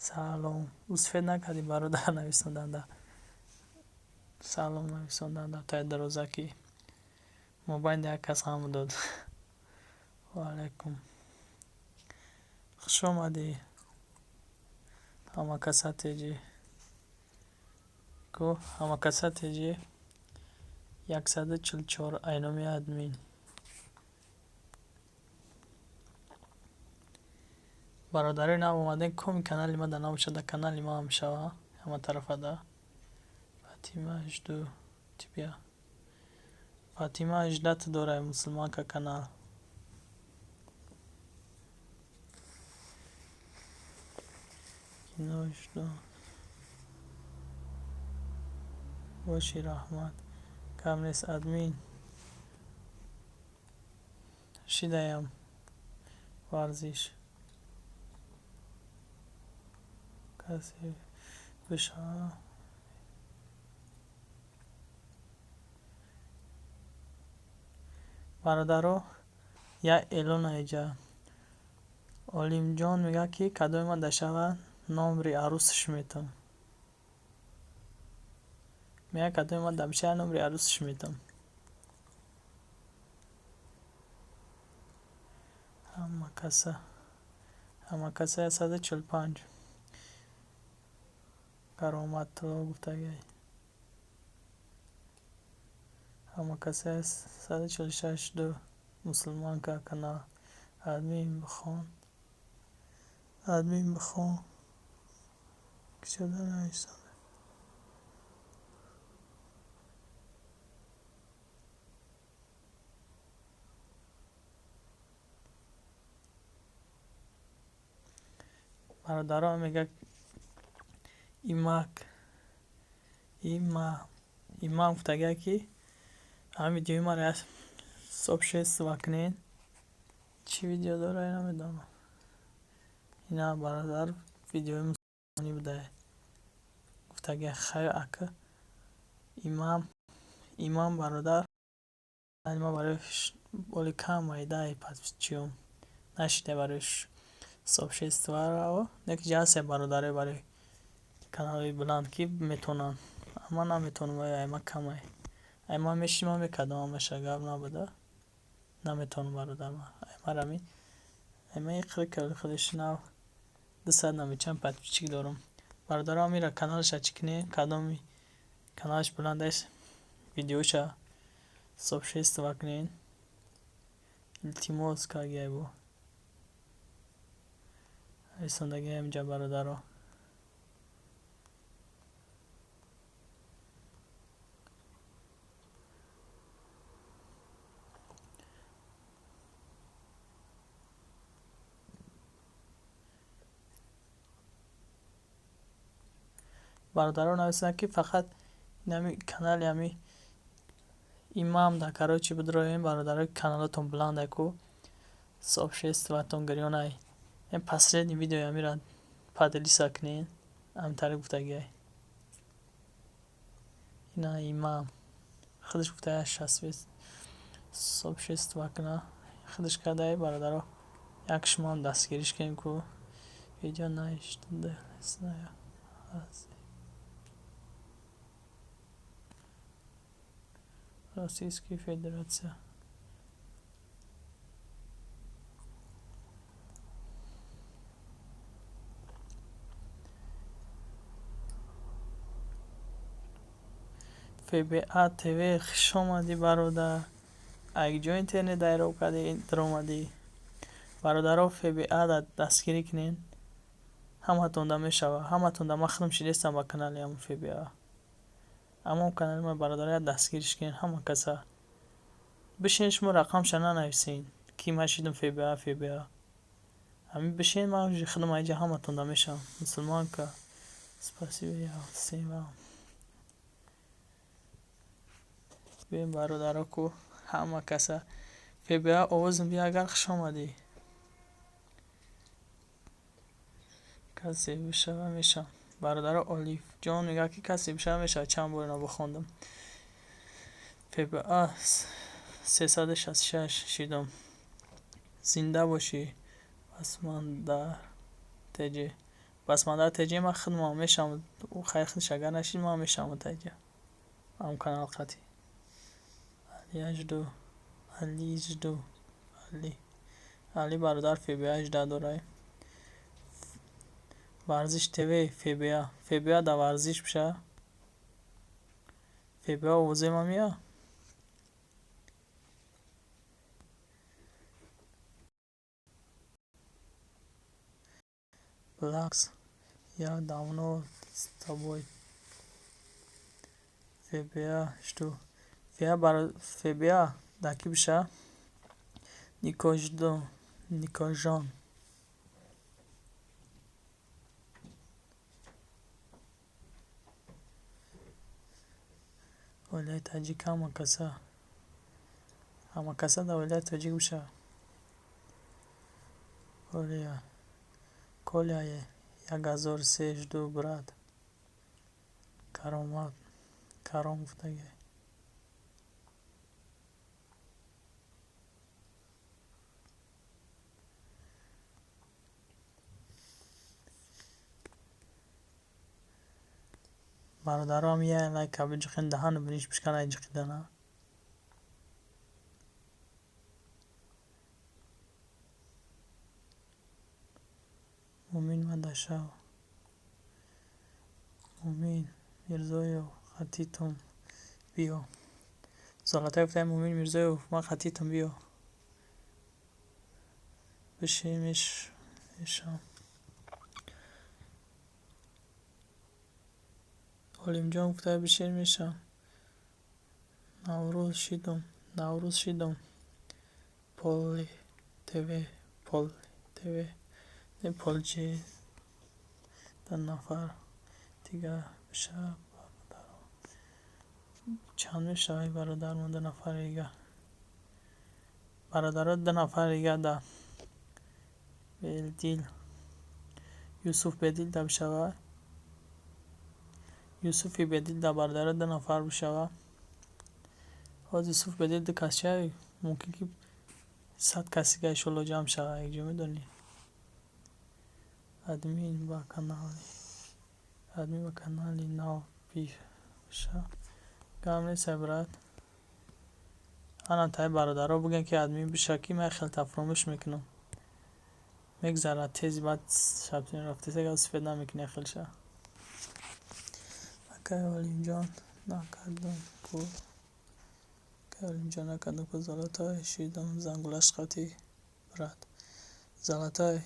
салом. Успеть накардӣ, бародар, нависонданда салом, нависонданда таи дароза ки мобайни як кас ғам дод. Ва алайкум, хуш омадӣ, ҳамакаса теҷи ку, ҳамакаса теҷи, 144, айноми админ. Бародарои нав омадем, коми канали ма да набошад, да канали ма ҳам шава ҳама тарафада. Фатима, жду тебя. Фатима, ждать дорай, мусулманка канал. Кино жду. Боши, раҳмат, кам нест. Админ шидаям. Варзиш касе бишава. Бародаро, як эълон аиҷа. Олимҷон мегӯяд, ки кадоме ма дашава, номри арӯсаш метам. Мегӯяд, кадоме ма дабиша, номри арӯсаш метам. Ҳама каса, ҳама каса, 145, Кароматулло гуфтагай. Ҳама каса, 146, ду, мусулманка канал. Админ бихон, админ бихон, кушода нависонда. Бародаро, мегӯяд имак, има, имам гуфтагай, ки ҳамин видеои маро сообщество кунед. Чӣ видео дора, намедонам. Ина, бародар, видеои мусулмонӣ будае. Гуфтагай, хай, ака имам, имам, бародар, ма барои боли кам майдаи подписчиём нашида барои сообществоро. Неки ҷаҳасе, бародаре, барои каналҳои баланд, ки метавонанд, ман наметавонам. Ай ма камай, ай ман мешидам, ман мекардам ҳамаша, гап набуда. Наметавонам, бародар, ма ай марами, ай ма иқри худаш нав 200 намечанд подписчик дорам. Бародаро, ҳамира каналаша чӣ кунем? Кадоми каналаш баланд аст, видеоша сообщество кунед, илтимос кардагиай, бо нависондагиам инҷа, бародаро. Бародаро, нависанд, ки фақат инами канали ҳами имам да, короче, бидроем, бародаро, каналотон баландай ку, сообществоатон гирёнай. Ин последний видеои ҳамира поделиться кунед, ҳамтари гуфтагиай. Ина имам. Худаш гуфта сообщество кна, худаш кардае, бародаро. Як шумоам дастгириш кунем ку. Видео наишта. Российская Федерация. ФБА ТВ, хуш омадӣ, бародар. Акҷо интернет дайроб кардӣ, даромадӣ? Бародаро, ФБА дастгирӣ кунед, ҳаматонда мешава, ҳаматонда. Ман худам шидестам ба канали ҳамн ФБА, аммо канали ма, бародаро, як дастгириш кунед ҳама каса. Бишинед, шумо рақамша нанависед, ки ман шидам ФБА, ФБА. Ҳамин бишинед, ман худам айҷа ҳаматонда мешавам. Мусулманка, спасибо, я всем вам. Бибин, бародаро, ку ҳама каса. ФБА, овозм бия, агар хуш омадӣ. Касе бишава, мешавам. Бародаро, Олифҷон мегӯяд, ки касе бишава, мешавад. Чанд бор ино бихондам. ФБА 366 шидам. Зинда бошӣ. Басмандар тж, Басмандар тж, ман худмам мешавам. Хайр, худаш агар нашид, ман мешавам таҷа ҳам канал қатӣ. Али жду, Али жду, Али, Али бародар, ФБА 18 дорай. Варзиш ТВ, ФБА, ФБА да варзиш биша. ФБА, овозаи ман меяд? Блакс, я давно с тобой. ФБА жду. ФБА да кӣ биша? Нико жду, Никожон. Оилаи таҷик, ҳама каса, ҳама каса дар оилаи тоҷик биша. Коля, Коля, 1003 жду, брат. Каромат, Каром гуфтагӣ. Бародарам, я лайка биҷиқен, даҳану биниш бишкан ай ҷиқидана. Мумин Мадашав, Мумин Мирзоев, хатитум биё. Золотай гуфтаи Мумин Мирзоев, ман хатитум биё. Бишин, мешавам. Олимҷон гуфта, бишин, мешавам. Наврӯз шидум, Наврӯз шидум. Поли ТВ, Пол ТВ, не Полҷи. Ду нафар дига биша, бародаро. Чанд мешавад, бародармон, ду нафари дига? Бародаро, ду нафари дига да Белдил, Юсуф Бедил да бишава. Юсуфи Бедил да, бародаро, ду нафар бишава. Ҳоз Юсуф Бедил ду кас ча, мумкин ки 100 кас дига иншолло ҷамъ шава, якҷо, медонӣ. Админ ба канали, админ ба канали нав биша. Гап нестай, брат. Ана тай бародаро бигӯем, ки админ биша, ки ман хеле тафромӯш мекунам. Мегзарад тези, баъд шабтин рафтеса, сифет намекунӣ хелша. Акай Олимҷон, накардам ку. Акай Олимҷон, накардам ку. Золотой шидам, зангулаш қатӣ, брат. Золотой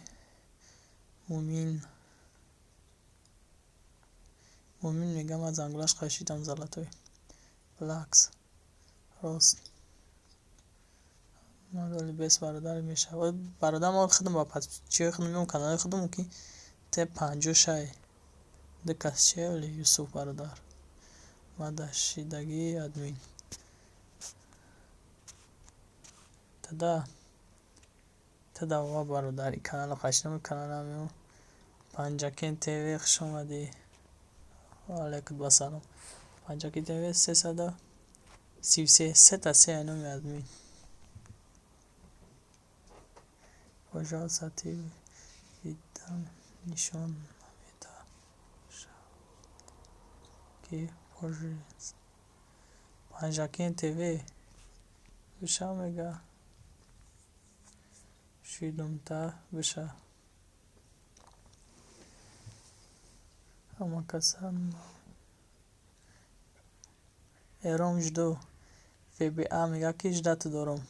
Мумин, Мумин мегӯям, ман зангулаш қашидам, золотой. Блакс рост мадоли бес, бародар, мешавад. Бародар, ман худам ба подписчиҳои худам меом, канали худам мумкин те 50 шай. Ду кас чия, оли Юсуф бародар. Мадашидагӣ админ. Тада тада ва бародар, каналро қашидам, каналам меом. Панҷакен ТВ, хуш омадӣ. Ва алайкум ассалом. Панҷакен ТВ, сесаду 33, сета се айноми админ. Пожалуйста, ты видам нишон намеда ки Панҷакент ТВ биша мега шидумта биша. Ҳама каса Эром жду. ФБА мега ки ждать дорам.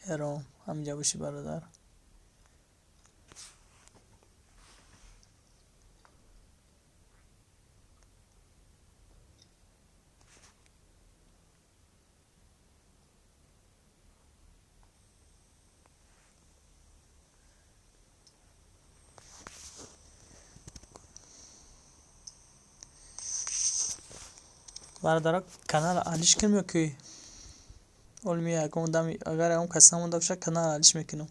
Эром ҳаминҷа бошӣ, бародар. Бародаро, канал алиш кунем ё ки олми ягон дам, агар ягон кас намонда бошад, канал алиш мекунам.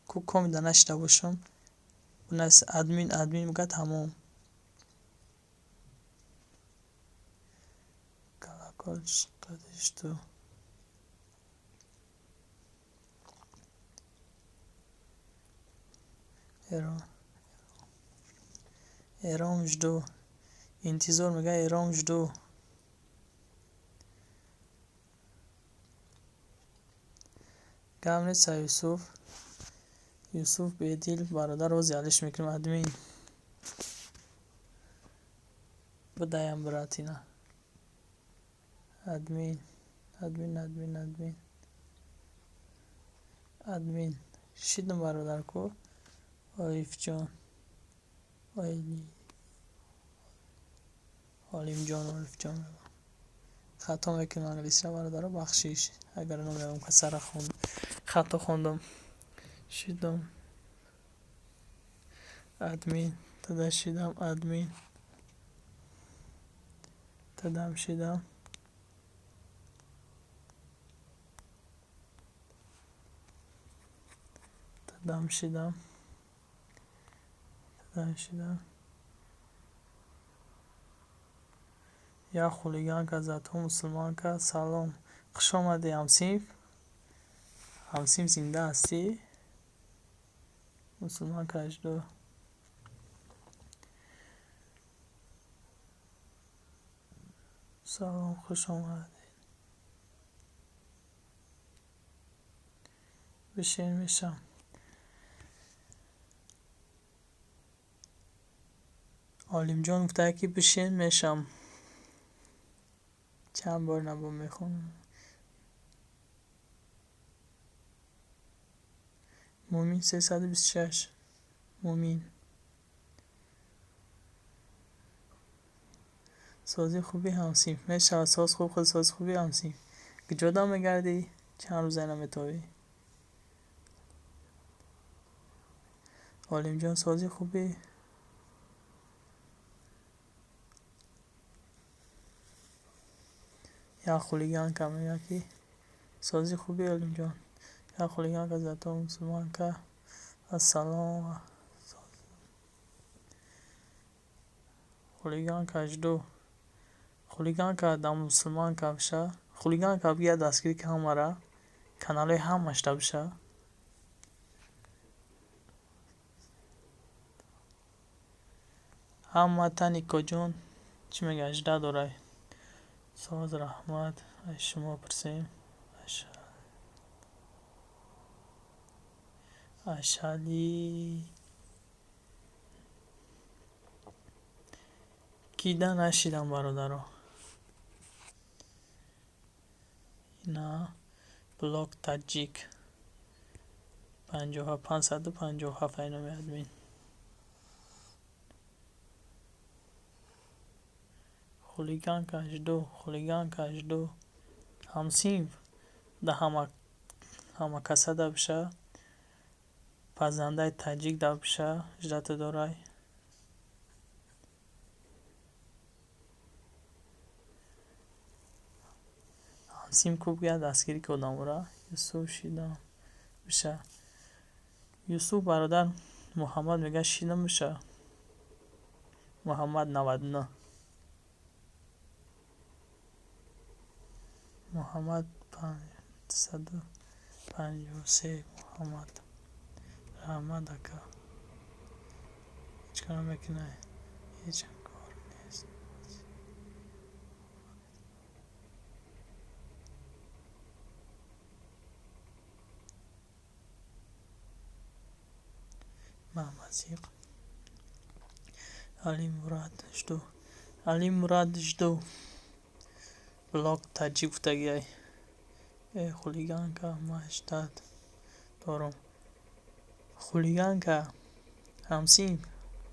Ку комида нашида бошам. Нас админ, админ мега, тамом. Колокольчик что? Эром. Эром жду. Интизор мега, Эром жду. Гап нест, Юсуф. Юсуф бедил, бародар, рози алиш мекунем, админ. Бидаям, братина. Админ, админ, админ, админ. Админ. Шидам, бародар, ку. Олифҷон. Олимҷон, Олифҷон. Хато мекунам англисиро, бародаро, бахшиш. Агар номи ягон касара хато хондам. Шидам. Админ. Тада шидам, админ. Тадам шидам. Тадам шидам. Тадам шидам. Я хулиганка, зато мусулманка. Салом. Хуш омадӣ, ҳамсинф. Ҳамсинф, зинда ҳастӣ? Мусулманка жду. Салом, хуш омадед. Бишин, мешам. Олимҷон гуфта ки бишин, мешам. Чанд бор набо мехонам. Мумин 326. Мумин. Сози хуби, ҳамсинф. Мешавад, соз хуб, худ сози хуби, ҳамсинф. Куҷо дам мегардӣ? Чанд рӯза наметобӣ? Олимҷон, сози хубӣ? Як хулиганка мега ки сози хуби, Олимҷон. Як хулиганка, зато мусулманка. Ассалом. Хулиганка жду. Хулиганка да мусулманка биша. Хулиганка бигӯяд дастгирӣ ки ҳамара. Каналҳои ҳамашда биша. Ҳамата Никоҷон чӣ мега, жда дорай. Соз, раҳмат, аз шумо пурсем. Ашали кида нашидам, бародаро. Ина блог таҷик 557, айноми админ. Хулиганка жду, хулиганка жду. Ҳамсинф да ҳама каса да биша. Пазандаи таҷик да биша, ждать дорай. Ҳамсинф ку бигӯяд дастгирӣ ки одамора. Юсуф шидам биша. Юсуф, бародар, Муҳаммад мега шидам биша. Муҳаммад 99. Муҳаммад 553 Муҳаммад. Раҳмат, ака. Ҳеҷ кор намекунад. Ҳеҷ кор нест. Мамазиқ. Али Мурад жду. Али Мурад жду. Блог таҷик гуфтагиай. Э, хулиганка, ман ждать дорам. Хулиганка. Ҳамсинф.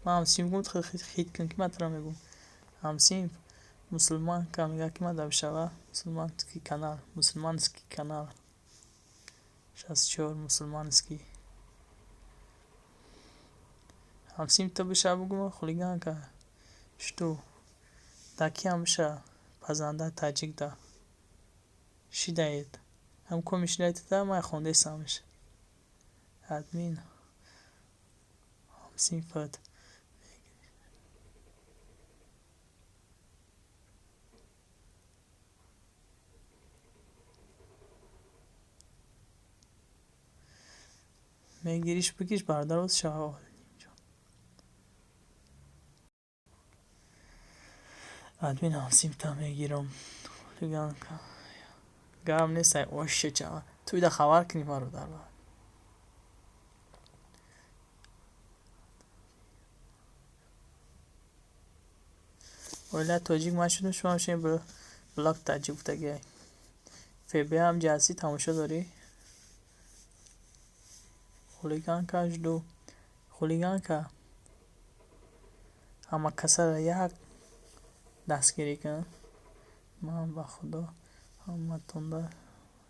Ман ҳамсинф гум хит кун, ки ман туро мегӯм. Ҳамсинф. Мусулманка мегӯяд, ки ман бишава. Мусулманский канал. Мусулманский канал. 64 мусулманский. Ҳамсинф ту биша бугум, хулиганка. Жду. Да киам биша? Пазанда таҷик да. Шидаед. Ҳам коми шидаед да ман хондесамш. Админ. Ҳамсинфат. Мегириш, бигириш, бародар, боз шава. Админ ҳамсинфта мегирам. Хулиганка. Гап нест, ай оше чава. Ту ида хабар кунӣ, бародар. Оилаи тоҷик ман шудам, шумо ҳам блог таҷик гуфтагиай. ФБ ҳам ҷаҳастӣ, тамошо дорӣ? Хулиганка жду. Хулиганка. Ҳама касара як дастгирӣ кун. Ман ба худо ҳаматонда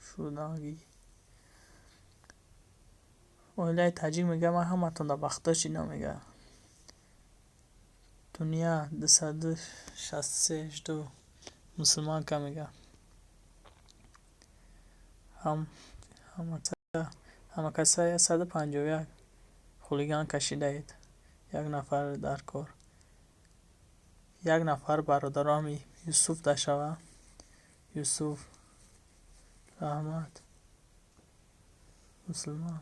шудагӣ. Оилаи таҷик мегӯяд, ман ҳаматонда ба худо шидам, мегӯяд. Дунья 263 жду. Мусулманка мегӯяд. Ҳама каса 151 хулиганка шидаед. Як нафар дар кор. Як нафар, бародарам, Юсуф дашава. Юсуф. Раҳмат. Мусулман.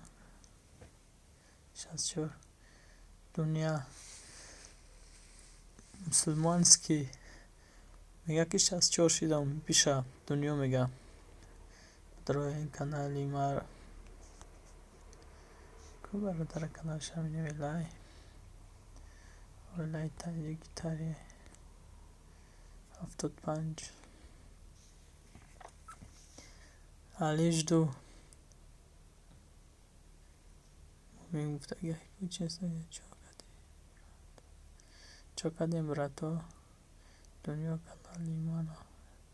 64. Дунья. Мусулманский. Мегӯяд, ки 64 шидам, биша. Дунё мегӯяд. Барои канали мар. Ку, бародара, каналша менавелай. Оилаи таҷик тари 75. Али жду. Мумин гуфтагиай, чо кардем, брато? Дунё, канали маро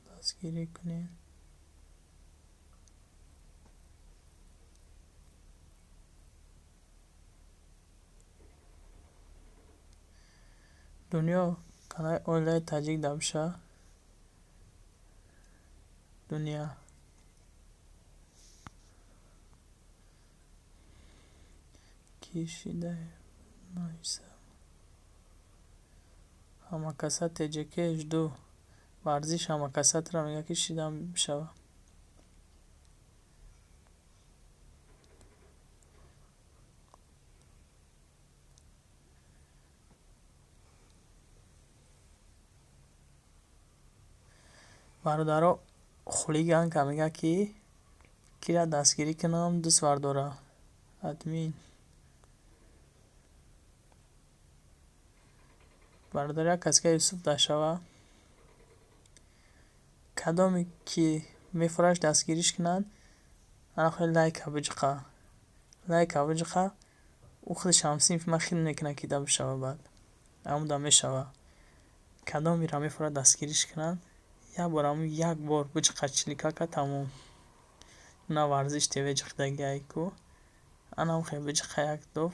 дастгирӣ кунед. Дунё, канали оилаи таҷик да биша. Дунья. Кӣ шидай нависам? Ҳамакаса ТҶК жду. Варзиш ҳамакаса туро мегӯяд, ки шидам бишава. Бародаро, хулиганка мегӯяд, ки киро дастгирӣ кунам, дӯст бардора. Админ. Бародар, як каска Юсуф дашава. Кадоме ки мефураш дастгириш кунанд, ана хеле лайка биҷиқа. Лайка биҷиқа, ӯ худаш ҳамсинфи ман хел мекунад, ки да бишава баъд. Ҳамуда мешава. Кадомеро мефурад дастгириш кунанд, як бор ҳамун як бор биҷиқа, чиликака, тамом. На варзиш ТВ ҷиқидагиай ку. Ана ҳам хел биҷиқа як доф.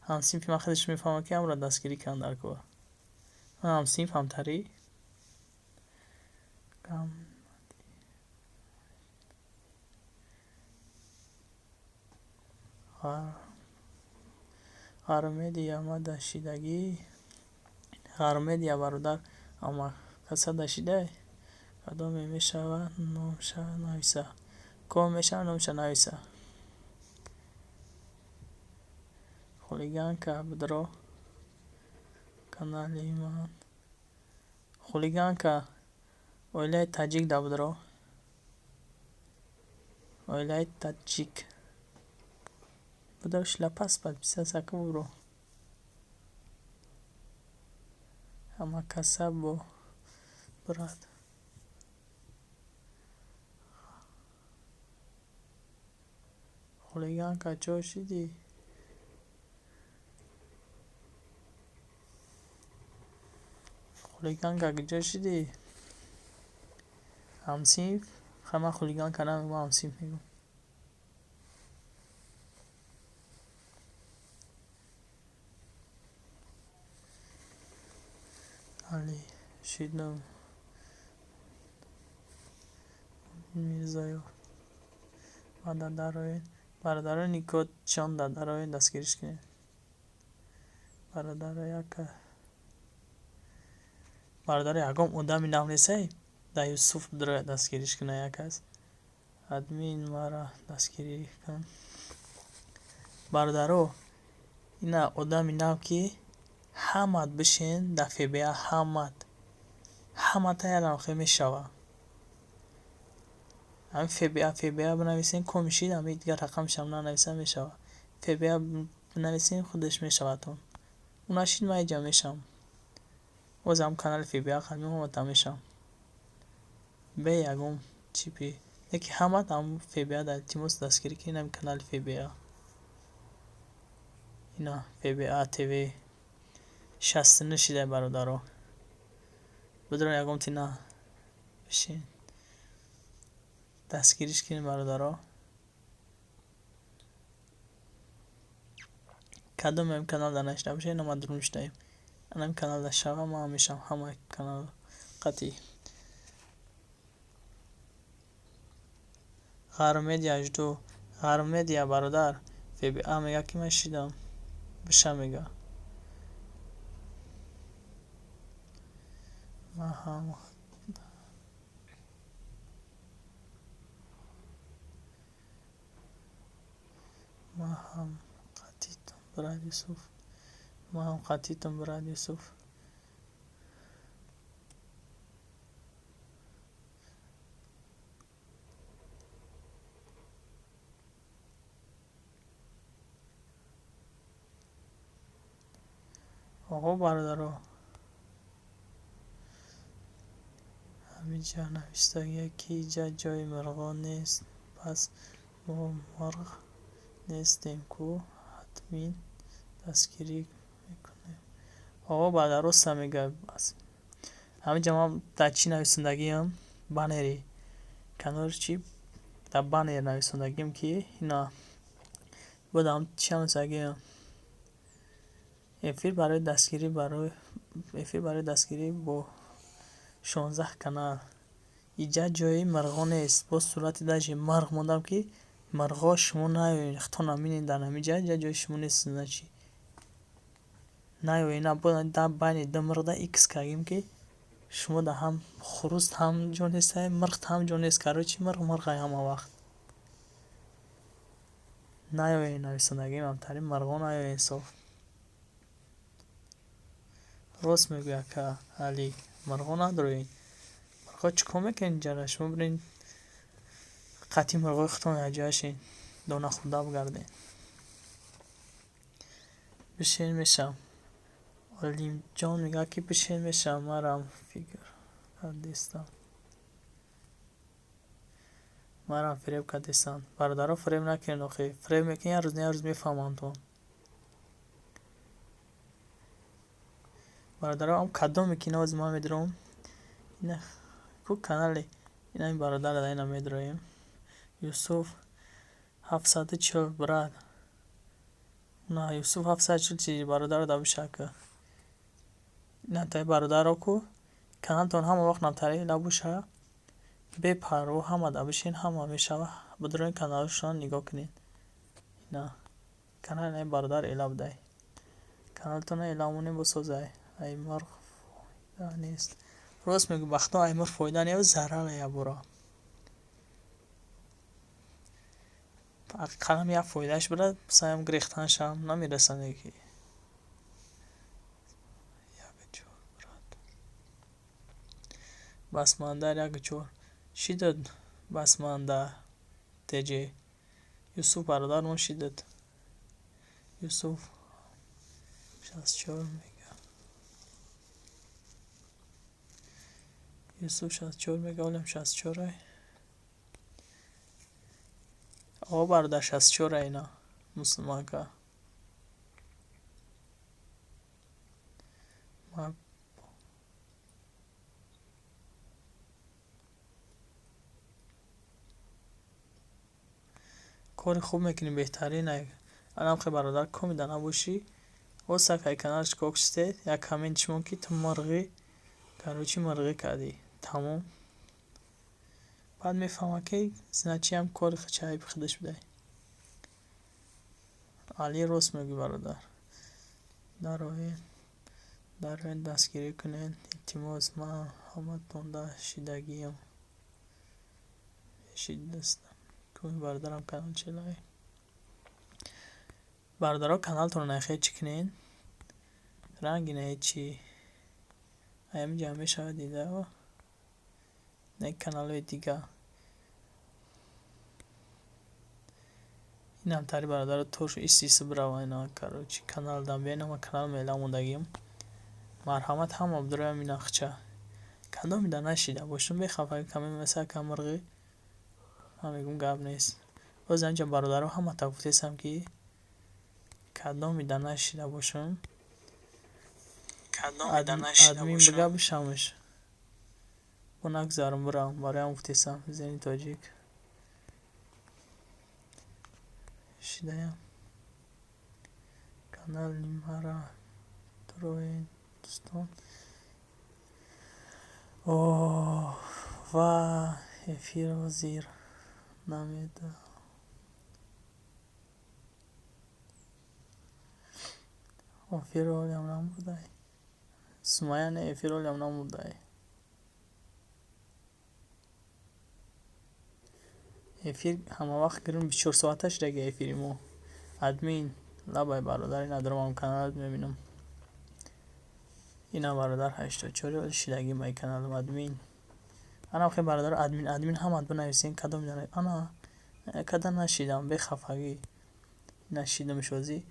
Ҳамсинфи ман худаш мефаҳмад, ки ҳамро дастгирӣ кунанд дар кор. Ҳамсинф ҳамтарӣ. Ғармедия ма дашидагӣ. Ғармедия, бародар, ама каса дашидай. Кадоме мешава номша нависа? Ком мешава номша нависа? Хулиганка бидро канали ман. Хулиганка оилаи таҷик да бидро. Оилаи таҷик. Бидро шлапас подписаться ку бро. Ҳама каса бо брат. Хулиганка чо шидӣ? Хулиганка куҷо шидӣ? Ҳамсинф? Хай ман хулиганка намегӯм, ман ҳамсинф мегӯм. Али шидам Мирзоев. Баъда дароед. Бародаро Никоҷон да дароед дастгириш кунед. Бародаро яка бародаро ягон одами нав несай да Юсуф бидрояд дастгириш кунад як кас. Админ мара дастгирӣ кун. Бародаро ина одами нав ки ҳамат бишен да ФБА ҳамат. Ҳамата ялам хел мешава. Ҳамин ФБА ФБА бинависем коми шид ҳамин дигар рақамшам нанависам мешава. ФБА бинависем худаш мешавадтон. Ӯ нашид ман иҷа мешавам. Боз ҳам канали ФБА қадим ҳамата мешавам. Бе ягон чипи. Яки ҳамат ҳам ФБА да илтимос дастгирӣ кунед ҳамин канали ФБА. Ина ФБА ТВ 69 шидай бародаро. Бидро ягон тина бишин. Дастгириш кунед бародаро. Кадом ҳамин канал да нашида бошед, ина ман дурун шидаем. Ана ҳамин канал да шава ман мешавам ҳама канал қатъӣ. Ғарб медиа жду. Ғарб медиа бародар. ФБА мега ки ман шидам. Биша мега. Ман ҳам ман ҳам қатъитон брат Юсуф. Ман ҳам қатъитон брат Юсуф. Оҳо бародаро. Ҳаминҷа навиштагия ки иҷа ҷои мурғон нест. Пас мо мурғ нестем ку ҳатмин дастгирӣ мекунем. Оҳо бародар роста мега. Ҳаминҷа ман дар чӣ нависондагиам? Баннери. Канори чӣ? Дар баннер нависондагиам ки ина бодам чӣ нависондагиам? Эфир барои дастгирӣ барои эфир барои дастгирӣ бо 16 канал. Иҷа ҷои мурғон нест. Боз сурати даже мурғ мондам ки мурғо шумо наёед, худтон наминед дар ҳамин ҷа, иҷа ҷои шумо нест, значит. Наёед, на дар байни ду мурғда икс кардем ки шумо дар ҳам хурӯс ҳам ҷо нестай, мурғ ҳам ҷо нест. Короче мурғ мурғай ҳама вақт. Наёед нависондагиам ҳамтари мурғо наёед соф. Рост мегӯяд ка Али. Мурғо надроед. Мурғо чӣ кор мекунед инҷара? Шумо биред қатъи мурғои худтон якҷоя шед. Дона хӯрда бигардед. Бишен мешавам. Олимҷон мегӯяд ки бишен мешавам. Марам фикр кардестам. Марам фиреб кардестанд. Бародаро фиреб накунед охи. Фиреб мекунед як рӯз на як рӯз мефаҳманд-тон. Бародаро ам кадоме ки ина ман медурам ина ку канали ина ин бародарро ина медуроем. Юсуф 740 брат. На Юсуф 740 чи бародарро да бишака. Ина таи бародаро ку каналтон ҳама вақт намтари лабуша бепарво ҳама да бишин ҳама мешава. Бидуроен каналашонро нигоҳ кунед. Ина канали ин бародар эла будай. Каналтонро эла монем босозай. Ай мурғ фоида нест. Рост мегӯ, ба худо ай мо фоида не, зарар ябора. Қалам як фоидааш бирад, саям гирехтанашам намерасад ки. 1-4 брат. Басмандар 1-4. Шидат басмандар ТЖ. Юсуф бародармон шидат. Юсуф 64 мега. Юсуф 64 мега, олям 64 ай. О бародар 64 ай ина мусулманка. Кори хуб мекунӣ, беҳтарин ай. Анам хе бародар комида набошӣ. Осак ай каналш кокште, як коммент шумо ки ту мурғӣ, короче мурғӣ кардӣ. Тамом. Баъд мефаҳма ки значи ҳам кори худша айби худаш будай. Али рост мегӯй бародар. Дароен дастгирӣ кунед. Илтимос, ман ҳаматонда шидагиам. Шидастам. Кӯи бародарам канал челай. Бародаро каналтонро нахе чӣ кунед? Ранги не чӣ? Аями ҷамъ мешавад дида. Не каналҳои дига. Инам тари бародаро тош истиси бирава ина короче канал дам биён ама канал мела мондагиам. Марҳамат ҳама бидроям ина хча. Кадоми да нашида бошум бехафа каме маса камрғи. Ман мегӯм гап нест. Боз анҷа бародаро ҳама та гуфтесам ки кадоми да нашида бошум. Админ бига бишамш. Бо нагзарам бирам бароям гуфтесам зени тоҷик. Шидаям. Канали мара дроен дӯстон. О ва эфирро зир намеда. Эфирро олям намурдай. Сумая не эфир олям намурдай. Эфир ҳама вақт гирм 24 соата шидаги эфири мо. Админ лабай бародар ина дорам каналат мебинам. Ина бародар 84 шидаги май каналам админ. Ана хе бародар админ админ ҳамат бинависен кадом ана када нашидам бехафагӣ. Нашидам шози.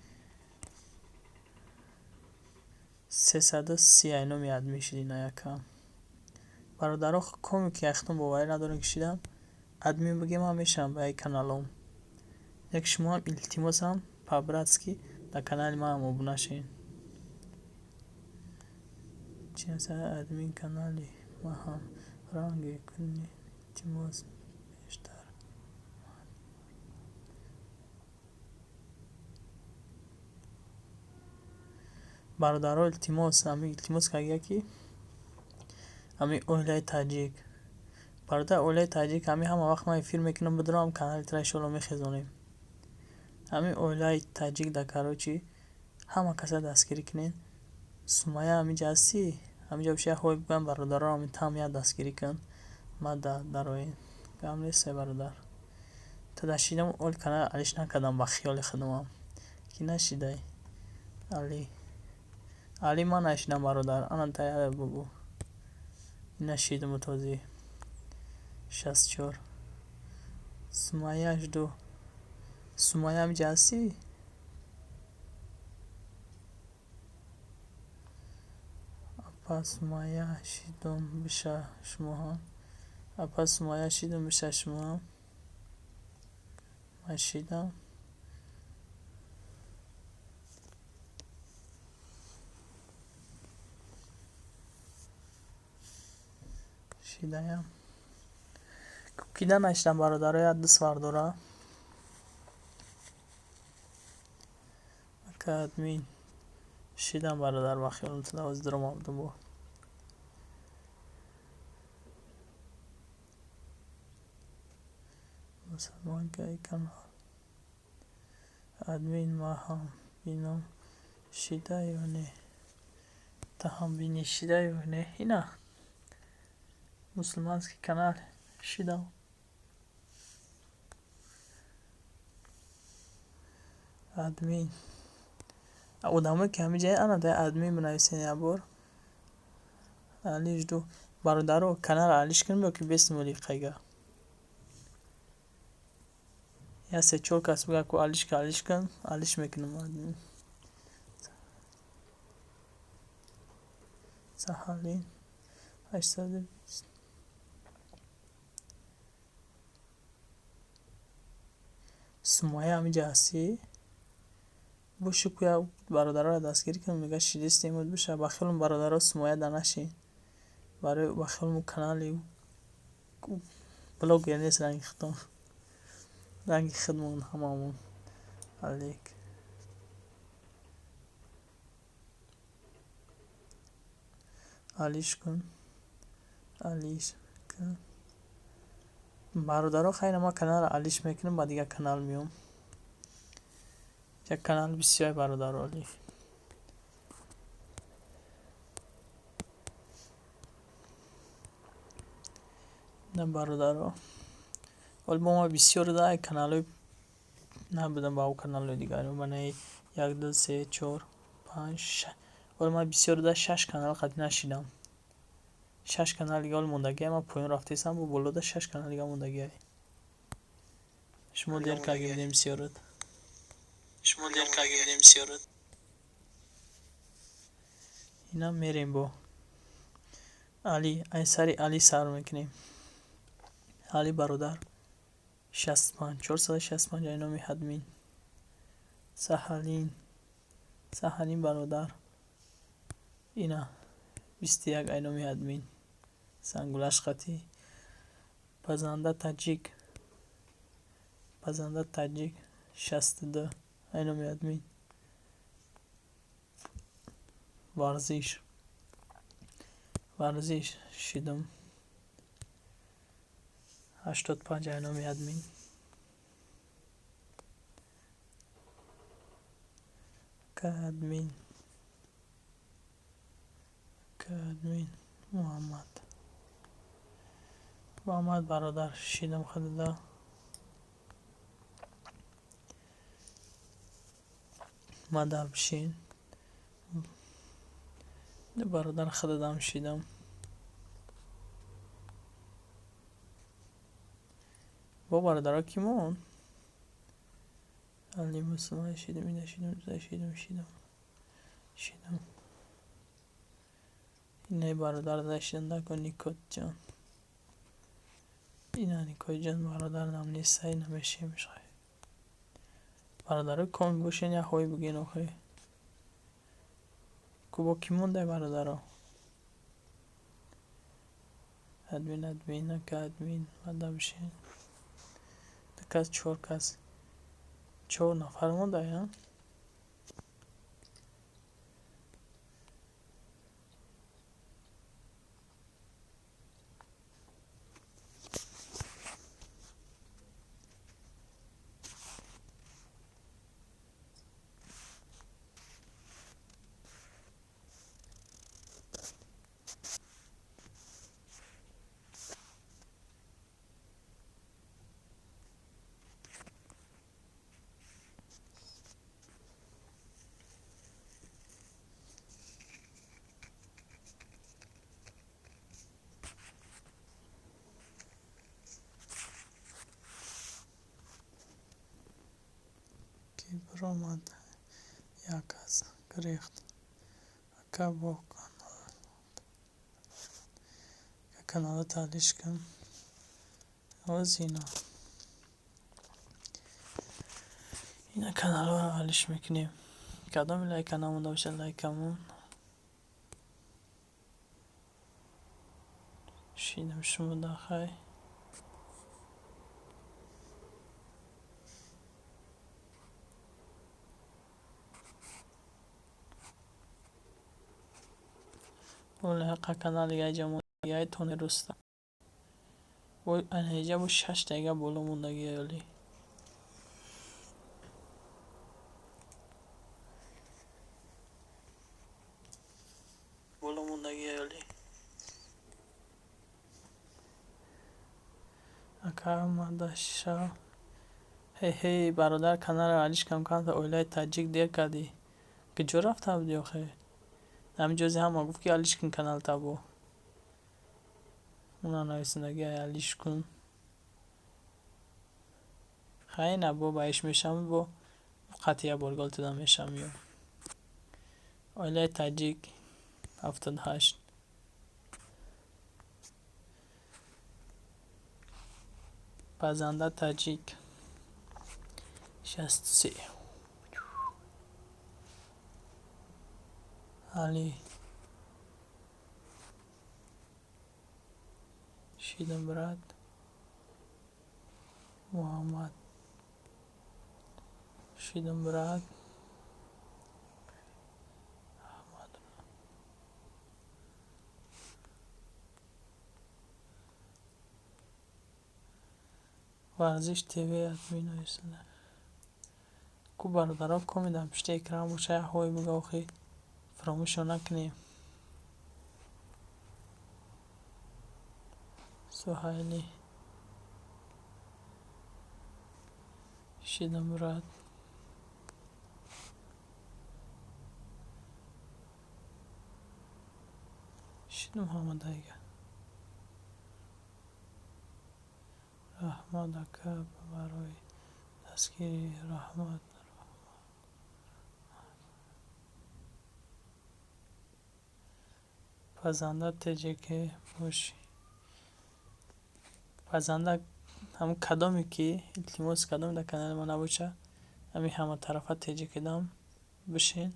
330 ай номи админ шиди на якам. Бародаро коми ки яхтон боварӣ надорем ки шидам. Админ бигем ҳам мешавам ба ай каналом. Як шумо ҳам илтимосам по-братски дар канали ман обуна шавед. Чи масала админ канали ман ҳам ранге кунед илтимос бештар. Бародаро илтимос, ами илтимос кардия ки ами оилаи таҷик. Бародар оилаи таҷик ами ҳама вақт ман эфир мекунам бидорам канали тра иншоалло мехезонем. Ами оилаи таҷик да короче ҳама каса дастгирӣ кунед. Сумая ҳамиҷа ҳастӣ? Ҳамиҷа боша як ҳой бигӯям бародаро ами там як дастгирӣ кун. Ма дароен. Гап нест бародар. Та дашидам ол канал алиш накардам ба хиёли худамам. Ки нашидай? Али. Али ман нашидам бародар. Ана тая бугу. Нашидам този. 64. Сумая жду. Сумая ҳамиҷа ҳастӣ? Апа Сумая шидум биша шумо ҳам. Апа Сумая шидум биша шумо ҳам. Ман шидам. Шидаям. Кида нашидам бародаро як ду савар дора. Ака админ шидам бародар ба хиёлам туда дурома будам бо. Мусулманкаи канал. Админ ман ҳам бинам шида ё не? Та ҳам бинӣ шида ё не? Ина. Мусульманский канал шидам. Админ. Одамое ки ҳамин ҷая ана дай админ бинависен як бор. Алиш ду. Бародаро, каналро алиш кунем ё ки бестим қайга? Я се чор кас бигӯяд ку алиш кун, алиш кун, алиш мекунам админ. Сахалин 820. Сумайя ҳаминҷа ҳастӣ? Боши ку як бародароро дастгирӣ кунам, мега шидистем боша. Ба хиёлам бародаро Сумайя да нашин. Барои ба хиёлам канали блогер нест ранги худтон. Ранги худмон ҳамамон. Алик. Алиш кун. Алиш кун. Бародаро, хайр, ман каналро алиш мекунам, ба дигар канал меом. Як канал бисёр бародаро алиш. На бародаро. Вале бо ма бисёр да каналҳои набудам ба ӯ каналҳои дигар. Манаи 1 2 3 4 5 6. Вале ман бисёр да 6 канал қад нашидам. 6 канал дига мондагиай, ман поён рафтесам, бо болода 6 канал дига мондагиай. Шумо дер кардем бисёрат. Шумо дер кардем бисёрат. Ина мерем бо Али, ай сари Али сар мекунем. Али бародар 65 465 ай номи админ. Сахалин. Сахалин бародар. Ина 21 ай номи админ. Сангулаш қатӣ. Пазанда таҷик. Пазанда таҷик 62 ай номи админ. Варзиш. Варзиш шидам. 85 ай номи админ. Админ. Админ Муҳаммад. Муҳаммад бародар шидам худада. Мада бишин. Бародар худадам шидам. Бо бародаро ки мон? Али мусулмон шидам, ина шидам, зай шидам, шидам. Шидам. Инаи бародар зай шидам дако Никот ҷон. Ина Никот ҷон бародар нам нест, сай намешем шай. Бародаро ком бошен як ҳой бигӯен охе. Ку бо кӣ мондай бародаро? Админ, админ, ака админ, мада бишин. Ду кас, чор кас. 4 нафар мондай, а? Баромад як кас гирехт. Ака бо каналат алиш кун. Оз ина. Ина каналҳоро алиш мекунем. Кадоми лайка намонда бошад лайкамон. Шидам шумо дахай. Оли ҳаққа канал дига ҷа мондагиай тони руста. Бо анаиҷа бо 6 дақиқа боло мондагиай оли. Боло мондагиай оли. Ака мадашав. Ҳе-ҳей, бародар, каналро алиш кам камта оилаи таҷик дер кардӣ. Куҷо рафта будӣ охе? Ҳамин ҷози ҳама гуфт, ки алиш кун канал табо. Уна нависандагӣ алиш кун. Хай на бо ба иш мешавам, бо қатъия боргол туда мешавам ё. Оилаи таҷик 78. Пазанда таҷик 63. Али шидам, брат. Муҳаммад шидам, брат. Аҳмад. Варзиш ТВ админ нависанда. Ку бародаро коми дар пишти экран боша, як ҳое буга, охи фаромӯшо накунем. Суҳайли шидам, брат. Шидам ҳамадайга. Раҳмат, ака, барои дастгирӣ, раҳмат. Пазанда ТҶК бошӣ. Пазанда ҳамун кадоме ки илтимос, кадоме дар канали ма набоша, ҳамин ҳаматарафа ТҶКдам бишин,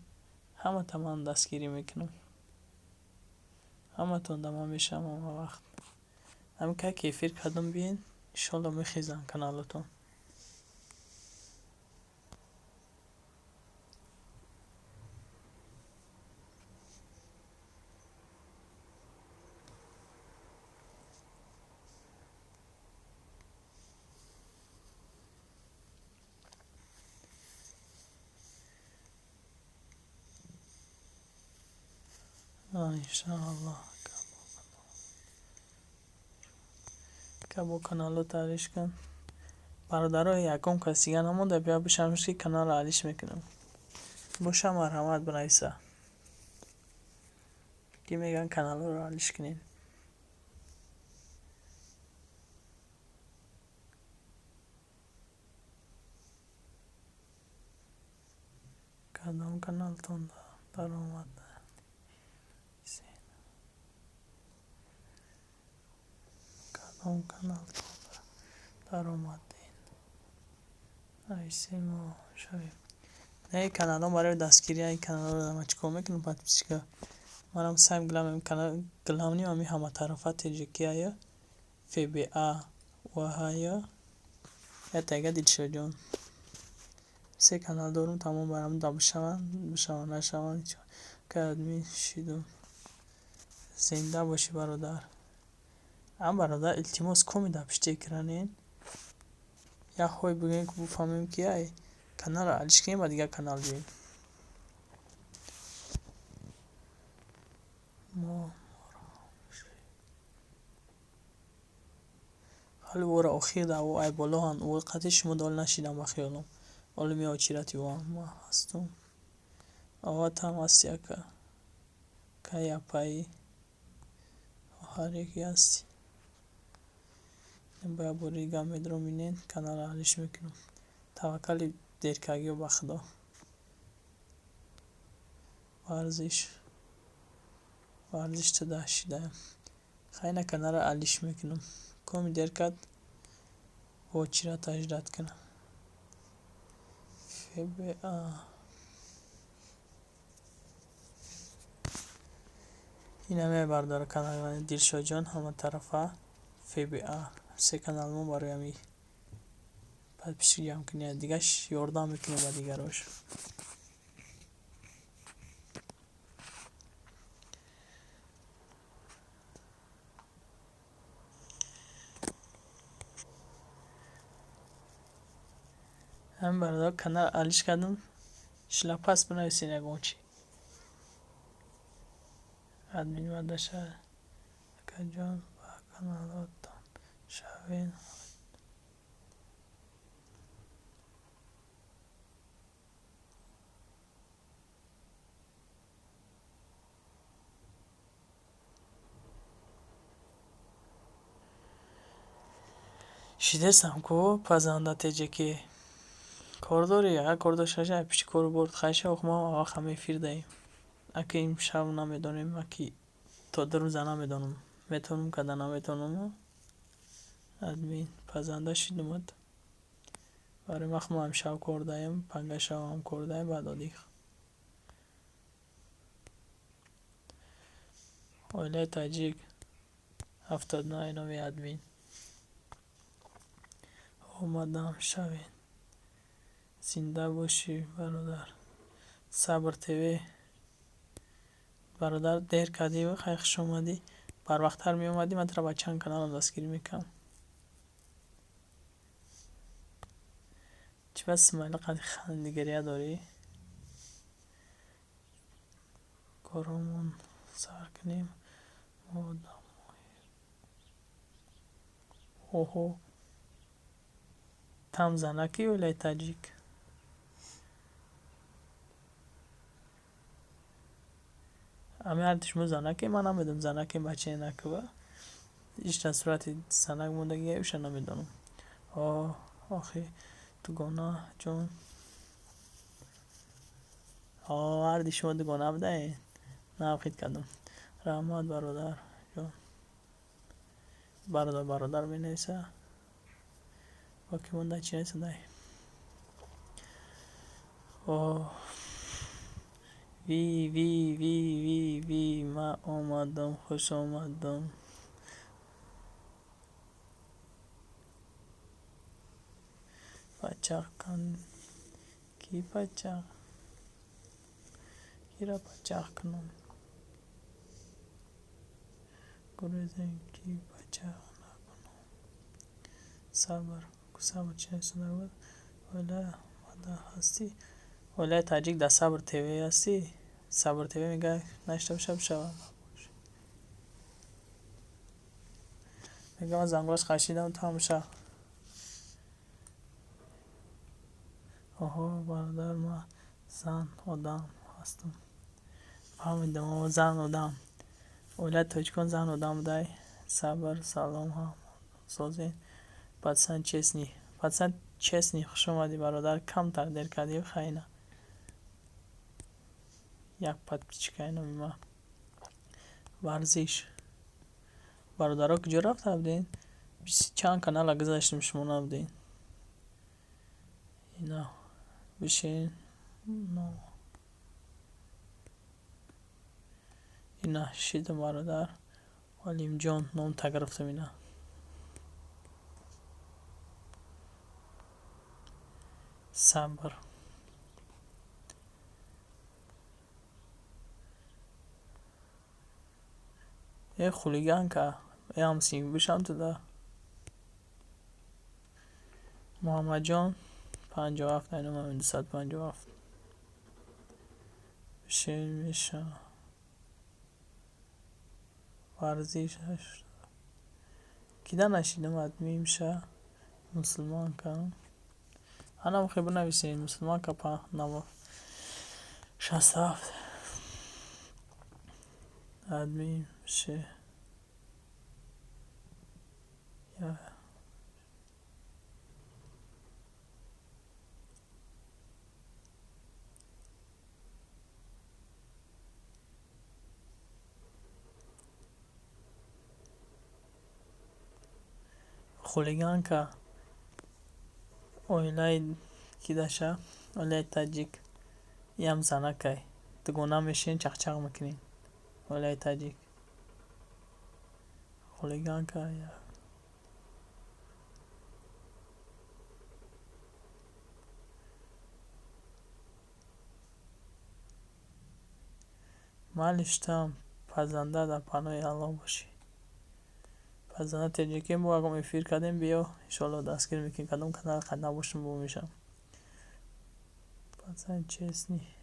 ҳамата ман дастгирӣ мекунам. Ҳаматон да ман мешавам ҳама вақт. Ҳамин кай ки эфир кардам биен, иншолло мехезам каналатон. Иншааллоҳ. Ка бо каналот алиш кун. Бародаро, ягон кас дига намонда бия бишавам, ки каналро алиш мекунам. Боша, марҳамат, бинависа. Ки мегӯянд каналҳоро алиш кунед. Кадом каналтон даромад? Кадом каналтон даромадед? Нависем, мо шавем. Не, каналҳо барои дастгирӣ, ин каналҳоро ман чӣ кор мекунам, подписчика. Манам самый главный канал, главный ҳамин ҳаматарафа ТҶКая, ФБА ВХя, ятага Дилшодҷон. Се канал дорум, тамом барам да бишаванд, бишаванд, нашаванд. Ка админ шидум. Зинда бошӣ, бародар. Ам бародар, илтимос, коми дар пишти экранен. Як ҳое бигӯем, ки буфаҳмем, ки ай каналро алиш кунем, ба дигар канал биёем. Мо ҳали ора охир да ай болоҳан, ӯ қатъи шумо дол нашидам ба хиёлам. Ҳоло меояд чирати ӯ ман ҳастум. Ова там ҳасти, ака. Кай апаи ҳар яке ҳастӣ. Ба як бори дигар медурам, бинед, каналро алиш мекунам. Таваккали деркагиё ба Худо. Варзиш. Варзиш туда шидаям. Хай на каналро алиш мекунам. Коми дер кард, бо чирата ждать кунам. ФБА. Ин ҳамеа бародаро канали Дилшодҷон ҳаматарафа ФБА. Се канал мо барои ҳамин подписчик ҷамъ кунӣ, дигаш ёрдам мекунем ба дигарош. Ҳамин бародар, канал алиш кардам. Шлапас бинависен ягон чи. Админ вадаша, акаҷон, ба каналотон шавен. Шидестам ку, пазанда теҷаке. Кор дорӣ? Агар кор дошта бошӣ, ай пишти кору борт хайша, ох, мо аввал ҳама эфир даем. Аки имшаб намедонем, аки то 2 рӯза намедонам. Метавонам када наметавонам. Админ пазанда шидумад. Барои вақт мо имшаб кор даем, панга шавам кор даем, баъд одих. Оилаи таҷик 79 номи админ. Омадам, шавед. Зинда бошӣ, бародар. Сабр ТВ. Бародар, дер кардӣ, хай, хуш омадӣ. Барвақттар меомадӣ, ман туро ба чанд каналам дастгирӣ мекардам. Чӣ ба Смайли қадри хандигария дорӣ? Коромон сар кунем. Мо одамои оҳо. Там занаки оилаи таҷик. Ами ҳарду шумо занаке, ман намедонам занаке бачае накува. Иш дар сурати занак мондагия, уша намедонам. О, охи, дугона ҷон. О, ҳарди шумо дугона будаед? Навхид кардам. Раҳмат, бародар ҷон. Бародар, бародар менависа. Боқӣ монда чӣ нависадай? О, ви ви ви ви ви, ман омадам, хуш омадам. Пачақ кан ки пачақ? Кира пачақ кунам? Гурезем ки пачақ накунам. Сабр, сабр чӣ нависонда буд? Оила мада ҳастӣ? Оилаи таҷик дар Сабр ТВ ҳастӣ? Сабр ТВ мега нашта боша бишавад. Мега ман зангулаш қашидам тамша. Оҳо, бародар, ман зан одам ҳастам. Фаҳмидам, зан одам. Оилаи тоҷикон зан одам будай. Сабр, салом ҳам созен. Пацан честный. Пацан честный, хуш омадӣ, бародар. Камтар дер кардӣ, хайна. Як подписчикаи номи ман. Варзиш. Бародаро, куҷо рафта будед? Бисту чанд канала гузаштем, шумо набудед. Ина бишин. Ина шидам, бародар. Олимҷон номта гирифтам ина. Сабр. Э, хулиганка, э, ҳамсинф бишам туда. Муҳаммадҷон 57 айномам 257. Бишин меша. Варзиш кида нашидам админ ша мусулманка. Ана мехоҳӣ бинависед мусулманка 67 админ ше. Я хулиганка оилаи кидаша, оилаи таҷик иам занакай. Дугона мешинед, чақчақ мекунед. Оилаи таҷик. Хулиганка я. Майли, шутам, пазанда, дар паноҳи Аллоҳ бошӣ. Пазанда теҷикем бо ягон эфир кардем, биё, иншоалло дастгир мекунем. Кадом канал қад набошам бо мешавам. Пацан честный.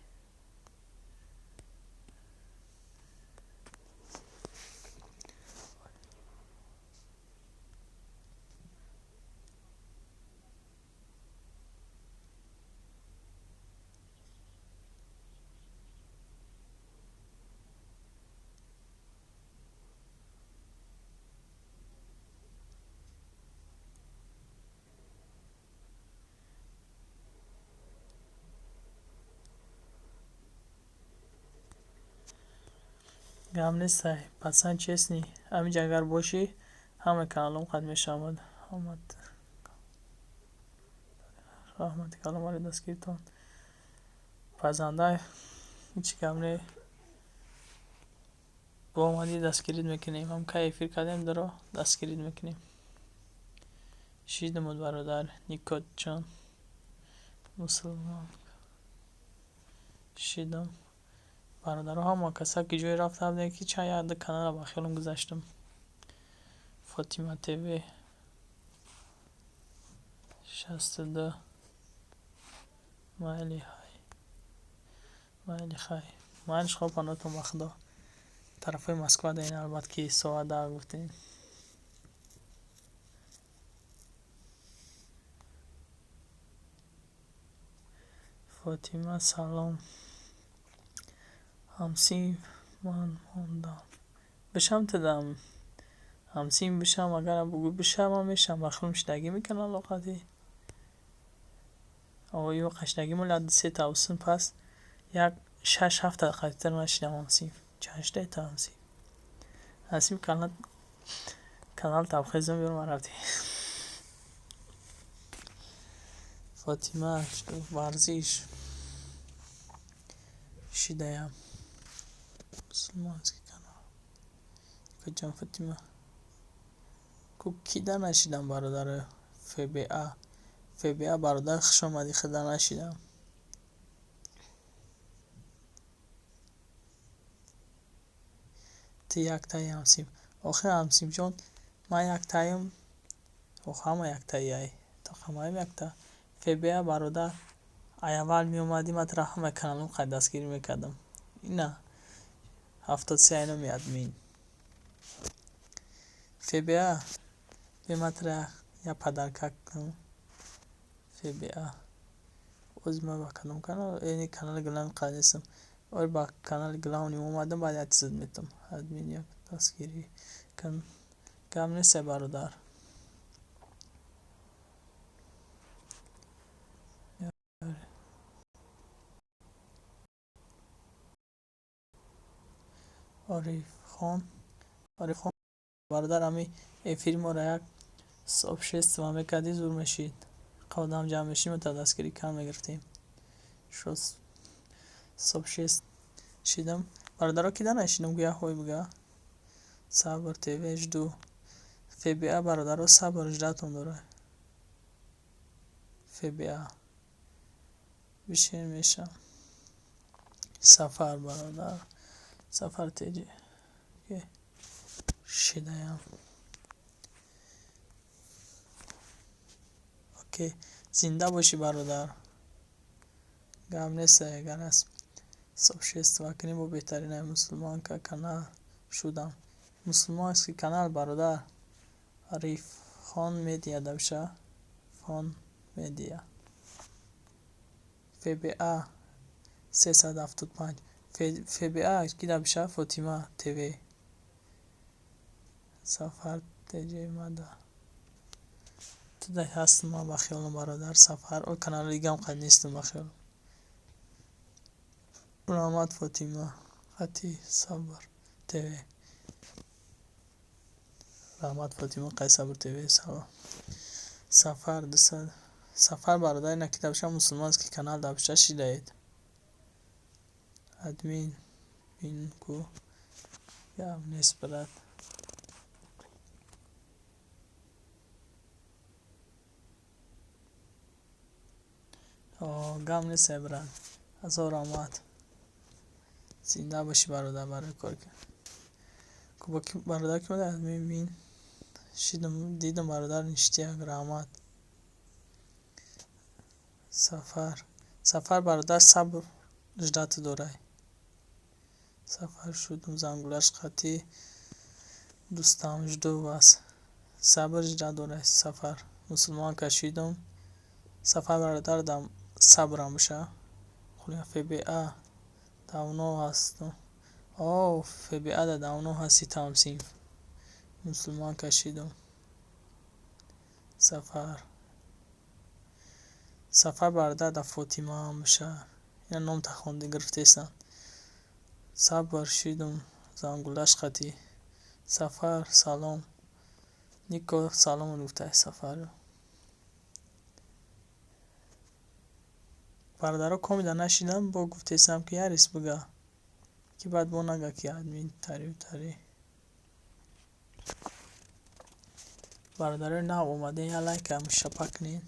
Гап нестай, пацан, честный. Ҳаминҷа агар бошӣ, ҳамаи каналҳом қад мешавад. Раҳмати калом барои дастгиритон. Пазанда, ҳеҷ гап не. Бо омадӣ, дастгирит мекунем. Ҳам кай эфир кардем, даро дастгирит мекунем. Шидамуд, бародар Никотҷон. Мусулмон шидам. Бародаро, ҳама каса ки ҷое рафта будем, ки чанд як ду канала ба хиёлам гузаштам. Фотима ТВ 62. Майли, ҳай, майли, хай, майлиш. Хоб, панотон ба Худо. Тарафҳои Москва даин, албатта, ки соат 10 гуфтем. Фотима, салом. Ҳамсинф ман мондам. Бишам тидам. Ҳамсинф бишам, агар бугӯй бишам, ман мешам. Ба хилом шидагӣ мекунам лоқати. Ё қашдагӣ моли ду сета усун пас як шаш ҳафта қадитар нашидам ҳамсинф. Чанд шидаи та ҳамсинф? Ҳамсинф канал табхезм ёр ман рафтӣ. Фотима, варзиш шидаям. Мусулмонский канал. Куҷон, Фотима? Ку кида нашидам, бародаро? ФБА. ФБА, бародар, хуш омадӣ, худа нашидам. Ту яктаи ҳамсинф. Охир, ҳамсинфҷон, ман яктаим. Ох, ҳама яктаи. Ҳамаим якта. ФБА, бародар, ай аввал меомадӣ, ман туро ҳамаи каналҳом қайд дастгирӣ мекардам. Ина 73 айноми админ. ФБА, бе ман туро як подарка кунам. ФБА. Ози ман ба кадом канал? Эни канали главный қайд нестам. Ой, ба канали главный омадам, баъд як чизат метам. Админ як дастгирӣ кун. Гап нестай, бародар. Орифхон, Орифхон, бародар, ҳами эфири моро як сообщество мекардӣ, зур мешид. Одам ҷамъ мешидим, та дастгирӣ кам мегирифтем. Сообщество шидам. Бародаро, кида нашидам, гӯя ҳой буга. Сабр ТВ жду. ФБА, бародаро, сабр ждатон дора. ФБА. Бишин, мешам. Сафар, бародар. Сафар ТЖ. Шидаям. Окей. Зинда бошӣ, бародар. Гап нестай, агар аз сообщество кунем, бо беҳтаринай. Мусулманка канал шудам. Мусулманский канал, бародар. Рифхон медиа дабша. Фон медиа. ФБА 375. ФБА ки дабша? Фотима ТВ. Сафар ТЖ мада. Ту ҳастам ман ба хиёлам, бародар Сафар. О, канали дигам қайд нестам ба хиёлам. Раҳмат, Фотима. Қати Сабр ТВ. Раҳмат, Фотима, қай Сабр ТВ. Салом. Сафар 200. Сафар, бародар, ина ки дабша? Мусулманский канал дабша шидаед. Админ бин ку. Гап нест, брат. Гап нест, брат. Ҳазор раҳмат. Зинда бошӣ, бародар, барои кор. Бародар, ки омада, админ бин. Шидам, дидам, бародар, ништяк, раҳмат. Сафар. Сафар, бародар, сабр ждать дорай. Сафар шудум, зангулаш қатӣ дӯстам, жду вас. Сабр ждать дорай, Сафар. Мусулмон кашидум. Сафар, бародар, дам сабрам боша. ФБА давно ҳастам. О, ФБА да давно ҳасти тамсинф. Мусулмон кашидум. Сафар. Сафар, бародар, да Фотимаам боша. Ина номта хонда гирифтесанд. Сабр шидум. Зангулаш қатӣ. Сафар, салом. Нико салом гуфта Сафар. Бародаро, комида нашидам, бо гуфтесам, ки ярис бига, ки баъд бо нага, ки админ тарию тари. Бародарои нав омадем, я лайка шапа кунед.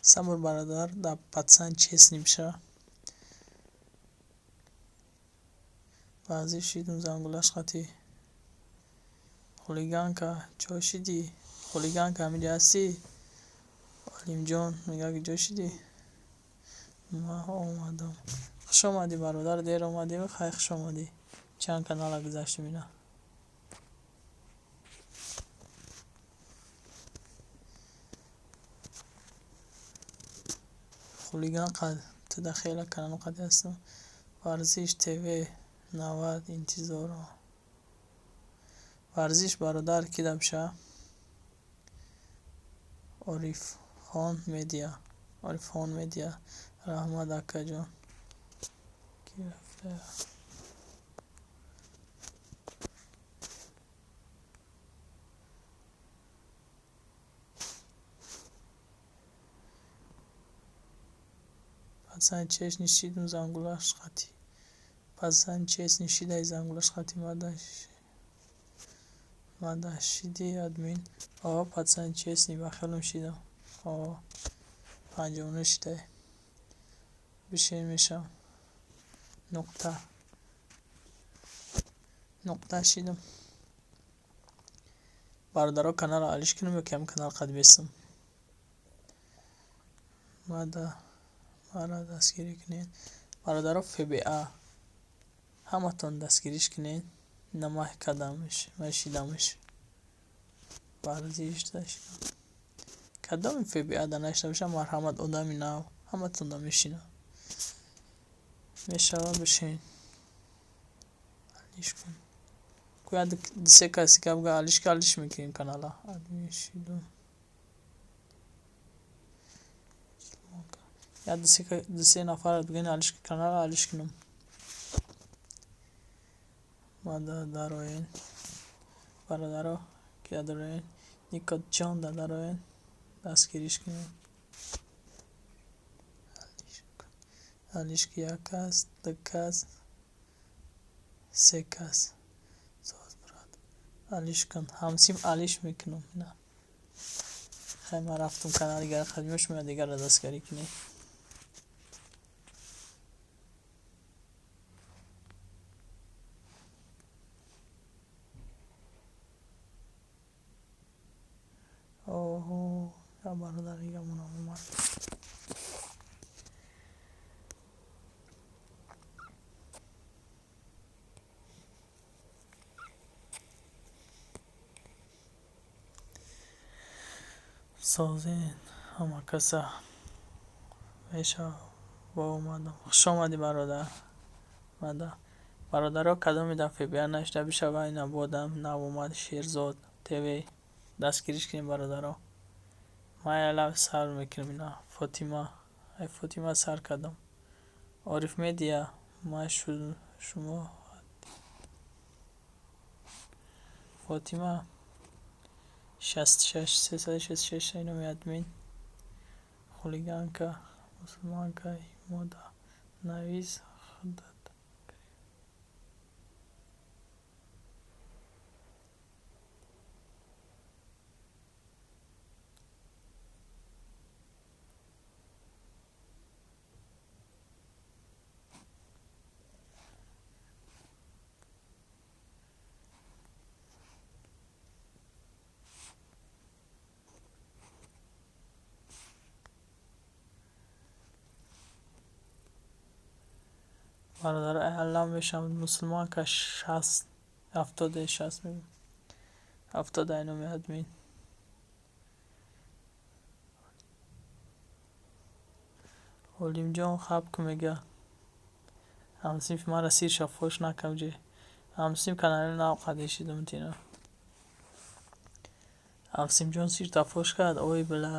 Сабр, бародар, да пацан честный биша. Варзиш шидум зангулаш қатӣ. Хулиганка, ҷо шидӣ? Хулиганка, ҳамиҷа ҳастӣ? Олимҷон мега, ки ҷо шидӣ? Ман омадам. Хуш омадӣ, бародар, дер омадӣ, хай, хуш омадӣ. Чанд канала гузаштем ина. Хулиган, туда хеле канал қади ҳастам. Варзиш ТВ 90 интизоро. Варзиш, бародар, ки дабша? Орифхон медиа. Орифхон медиа. Раҳмат, акаҷон. Ки рафта? Пацан честный шидум зангулаш қатӣ. Пацан честный шидай зангулаш қатӣ мада шиди админ. О, пацан честный, ба хелум шидам. О, 59 шидай. Бишин мешам. Нуқта. Нуқта шидам. Бародаро, каналро алиш кунам ё ки ҳамин канал қад бесам? Мада маро дастгирӣ кунед. Бародаро, ФБА ҳаматон дастгириш кунед. Ина ман кардамш, ман шидамш. Варзиш дашидам. Кадоми ФБА да нашида бошам, марҳамат, одами нав, ҳаматон да мешинам. Мешава, бишин. Алиш кун. Куя дусе каси ка бга алиш ка, алиш мекунем канала. Админ шидум. Я дусе нафар бигӯен алиш канала, алиш кунам. Мада дароен. Бародаро, ки дароен. Нико ҷон да дароен. Дастгириш кунед. Алиш ки як кас, ду кас, се кас. Соз, брат. Алиш кун. Ҳамсим алиш мекунам. На. Хай, ман рафтум канали дигар қадимаш меояд, дигарро дастгарӣ кунед. Оҳо, я бародар дигамонам омад. Созен ҳама каса мешава, бо омадам. Хуш омадӣ, бародар. Мада. Бародаро, кадоми дар ФБА нашида бишава, ина бо одам нав омад, Шерзод ТВ. Дастгириш кунем, бародаро. Ман ялав сар мекунам ина. Фотима. Ай, Фотима сар кардам. Ориф медиа, ман шумо Фотима 66 366 номи админ. Хулиганка, мусулманка, мода навис худат. Бародар, аллам мешавам мусулманка 60 70 60 мегӯям. 70 ай номи админ. Олимҷон хаб ку мега. Ҳамсинфи маро сирша фош накам ҷи. Ҳамсинф канали нав қадин шидум тина. Ҳамсимҷон сирта фош кард, ой бла.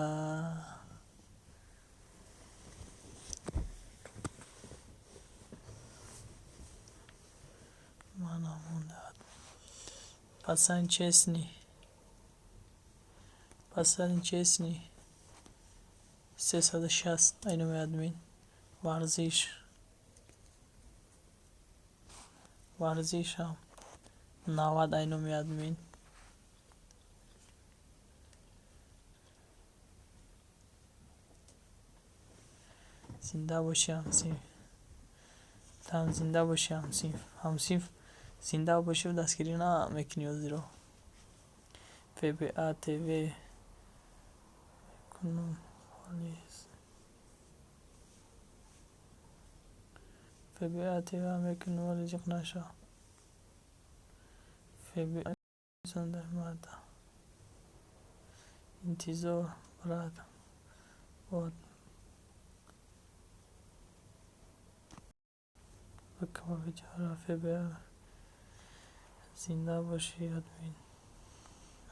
Манам монда. Пацан честный. Пацан честный. 360 айноми админ. Варзиш. Варзишам. 90 айноми админ. Зинда бошӣ, ҳамсинф. Там зинда бошӣ, ҳамсинф. Ҳамсинф зинда бошӣ, дастгирӣ намекунӣ ҳозиро. ФБА ТВ кунам ФБА ТВ мекунам, вале ҷиқ наша. ФБА марда. Интизор, брат. Вот. Бикама видеоро ФБА. Зинда бошӣ, админ.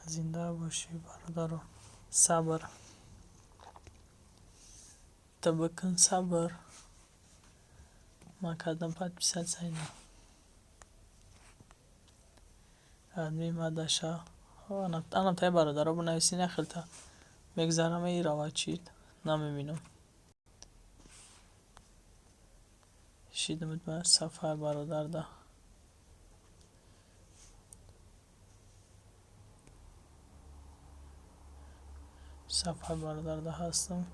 Зинда бошӣ, бародаро. Сабр. Ту бикун сабр. Ман кардам подписаться ина. Админ мадаша. Ана тай бародаро бинависин яхелта. Мегзарам ирава чит. Намебинам. Шидамуд ма сафар бародарда. Сафар бародарда ҳастам.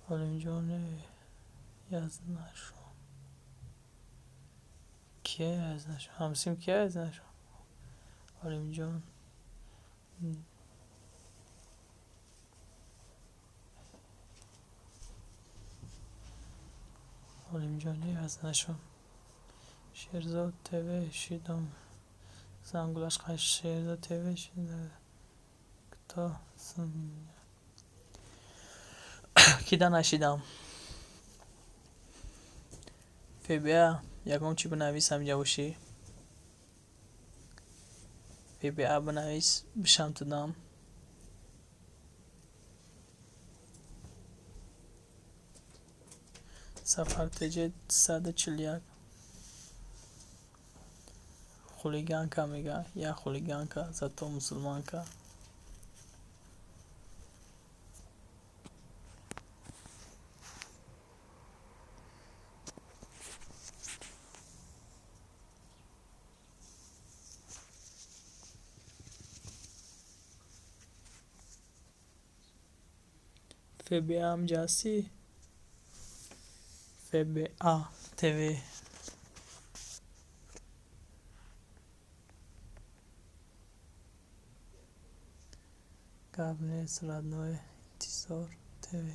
Олимҷон язнашон. Кия язнашон? Ҳамсим кия язнашон? Олимҷон. Олимҷони язнашон. Шерзод ТВ шидам. Зангулаш қаш Шерзод ТВ шидам. Кто кида нашидам. ФБА ягон чӣ бинавис ҳаминҷа бошӣ. ФБА бинавис бишам тудам. Сафар ТЖ 141. Хулиганка мега. Я хулиганка, зато мусулманка. ФБА ҳаминҷа ҳастӣ? ФБА ТВ. Гап нест, родной. Интизор ТВ.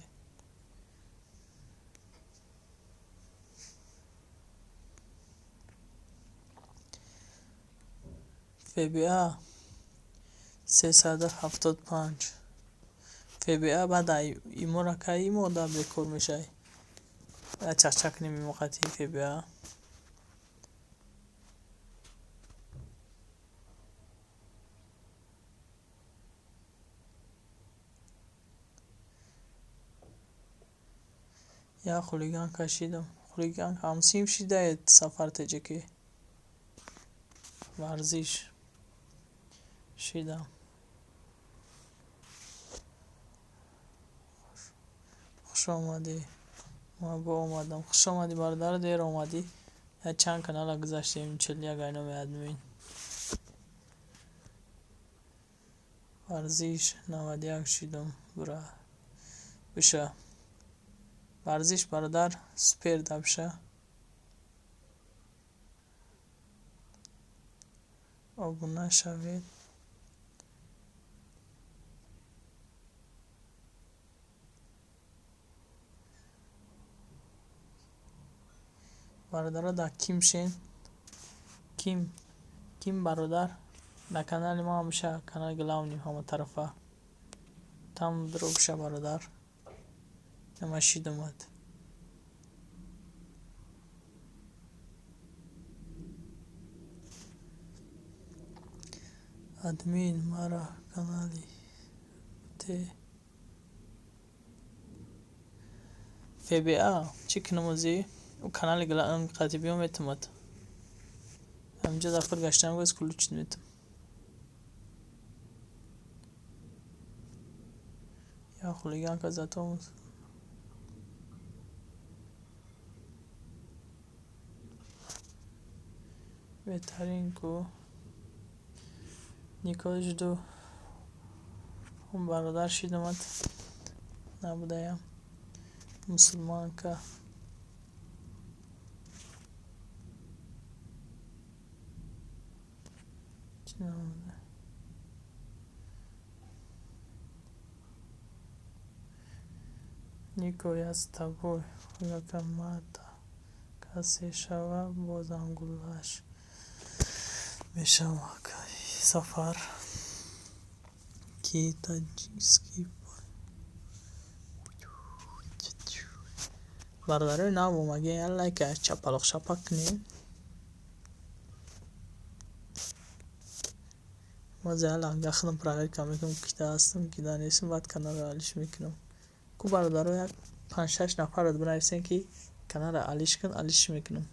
ФБА 375. ФБА баъд имора кай имода бекор мешавӣ? Чақчақ кунем имо қатъи ФБА. Я хулиганка шидам. Хулиганка ҳамсинф шидаед Сафар Теҷекӣ. Варзиш шидам. Хуш омадӣ. Ман бо омадам. Хуш омадӣ, бародар, дер омадӣ. Я чанд канала гузаштем, 41 айноми админ. Варзиш 91 шидам, бра. Биша. Варзиш бародар супер дабша. Обуна шавед. Бародаро дар ким шен? Ким? Ким бародар? Дар канали мо ҳамеша канали главный ҳама тарафа. Там дро биша бародар. Ама шидамад. Админ мара канали те ФБА чӣ кунам озӣ? Ӯ канали қати биё метумад. Ҳаминҷо дафтар гаштам газ ключ метум. Я хулиганка зато беҳтарин ку Нико жду бародар шидомад набудаям мусулманка чӣ намуда. Нико, я с тобой. Хуяка мата касе шава бозам гулаш мешавам акай Сафар ки таҷикский бародарои нав омаги я лайка чапалоқ шапак кунем. Мо за ланга худам проверка мекунам кида ҳастам кида нестам, баъд каналро алиш мекунам. Ку бародаро як 5-6 нафарро бинависем ки каналро алиш кун, алиш мекунам.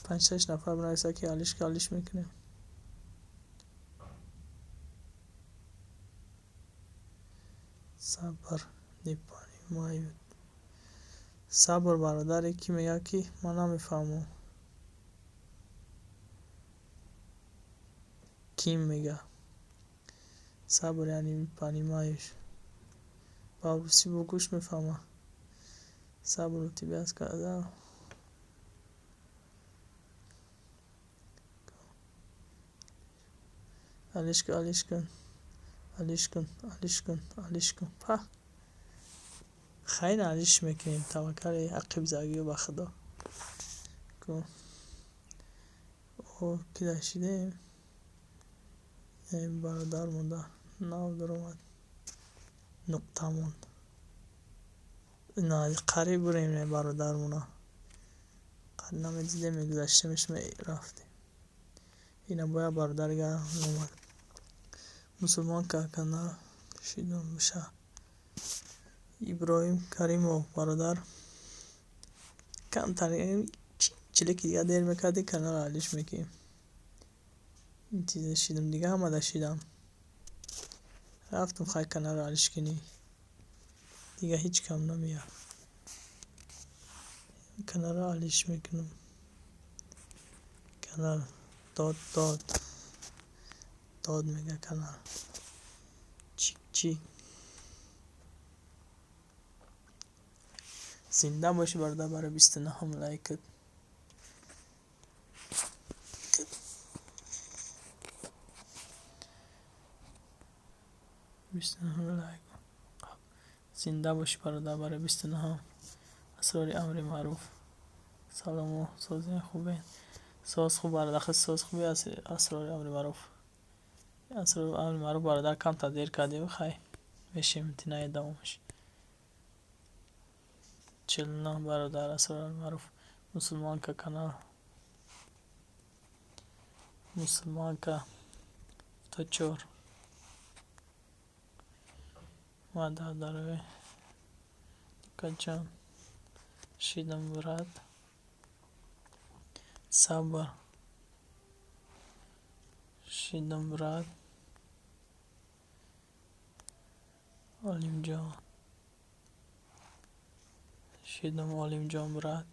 5-6 нафар бинависа ки алиш кун, алиш мекунем. Сабр не понимаю. Сабр бародаре ки мегӯяд ки ман намефаҳмам. Ким мега? Сабр яъне понимаешь. Ба русӣ бо гӯш мефаҳма. Сабр у тебя сказал. Алиш кун, алиш кун. Алиш кун, алиш кун, алиш кун. Па. Хайр алиш мекунем. Таваккали ақибзагиё ба Худо. Ку. О, кида шидем? Бародар монда. Нав даромад. Нуқта монд. На, қариб бурем бародармона. Қариб намедидем, мегузаштемш мерафтем. Ина бояд бародарга омад. Мусулмонка канал шидум ша. Иброҳим Каримов бародар. Камтар чилеки дига дер мекарди каналро алиш мекунем. Ин чиза шидам дига ҳамада шидам. Рафтам хай каналро алиш кунӣ. Дига ҳеҷ кам намеяд. Каналро алиш мекунам. Канал дод дод. Дод мега канал. Чик чик. Зинда бошӣ бародар барои 29-ум лайкат. 29 лайк. Зинда бошӣ бародар барои 29-ум. Асрори амри маъруф. Салому сози хубе. Соз хуб бародар, хел соз хуби асрори амри маъруф. Асрори амри маъруф бародар камтар дер кардем, хай мешем тинаи давомаш. 49 бародар асрори амри маъруф. Мусулмонка канал. Мусулмонка 74. Ма дародарои Никаҷон. Шидам брат. Сабр. Шидам брат. Олимҷон. Шидам Олимҷон брат.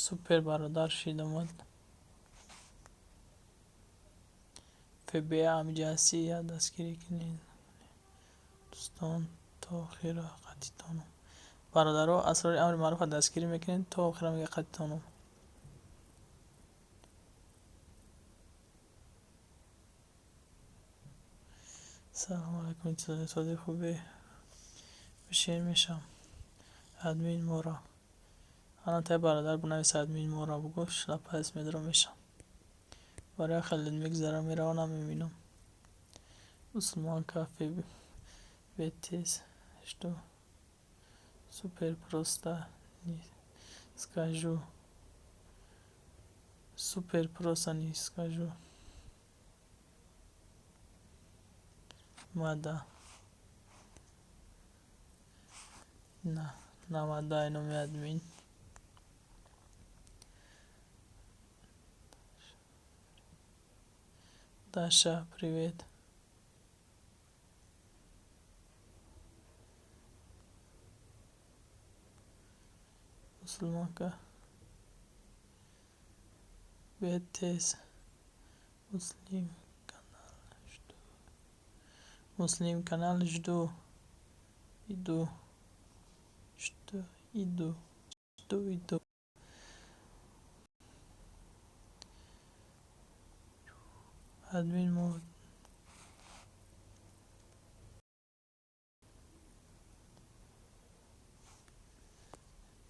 Супер бародар шидамад. ФБА ҳамиҷа ҳастӣ я дастгирӣ кунед. Дӯстон то охира қатитонам. Бародаро асрори амри маъруфро дастгирӣ мекунед то охира мега қатитонам. Салому алайкум сози хубе. Бишин мешам. Админ моро. Ана тай бародар бинавис админ моро бугӯ шлапайс медорам мешам. Барои хеле мегзарам мерава намебинам. Мусулмонка бетез что Супер, просто не скажу. Супер, просто не скажу. Мада на 90 номи админ. Даша, привет. Мусулмонка. Бетез. Муслим канал жду. Муслим канал жду. Иду. Жду, иду. Жду, иду. Админ мо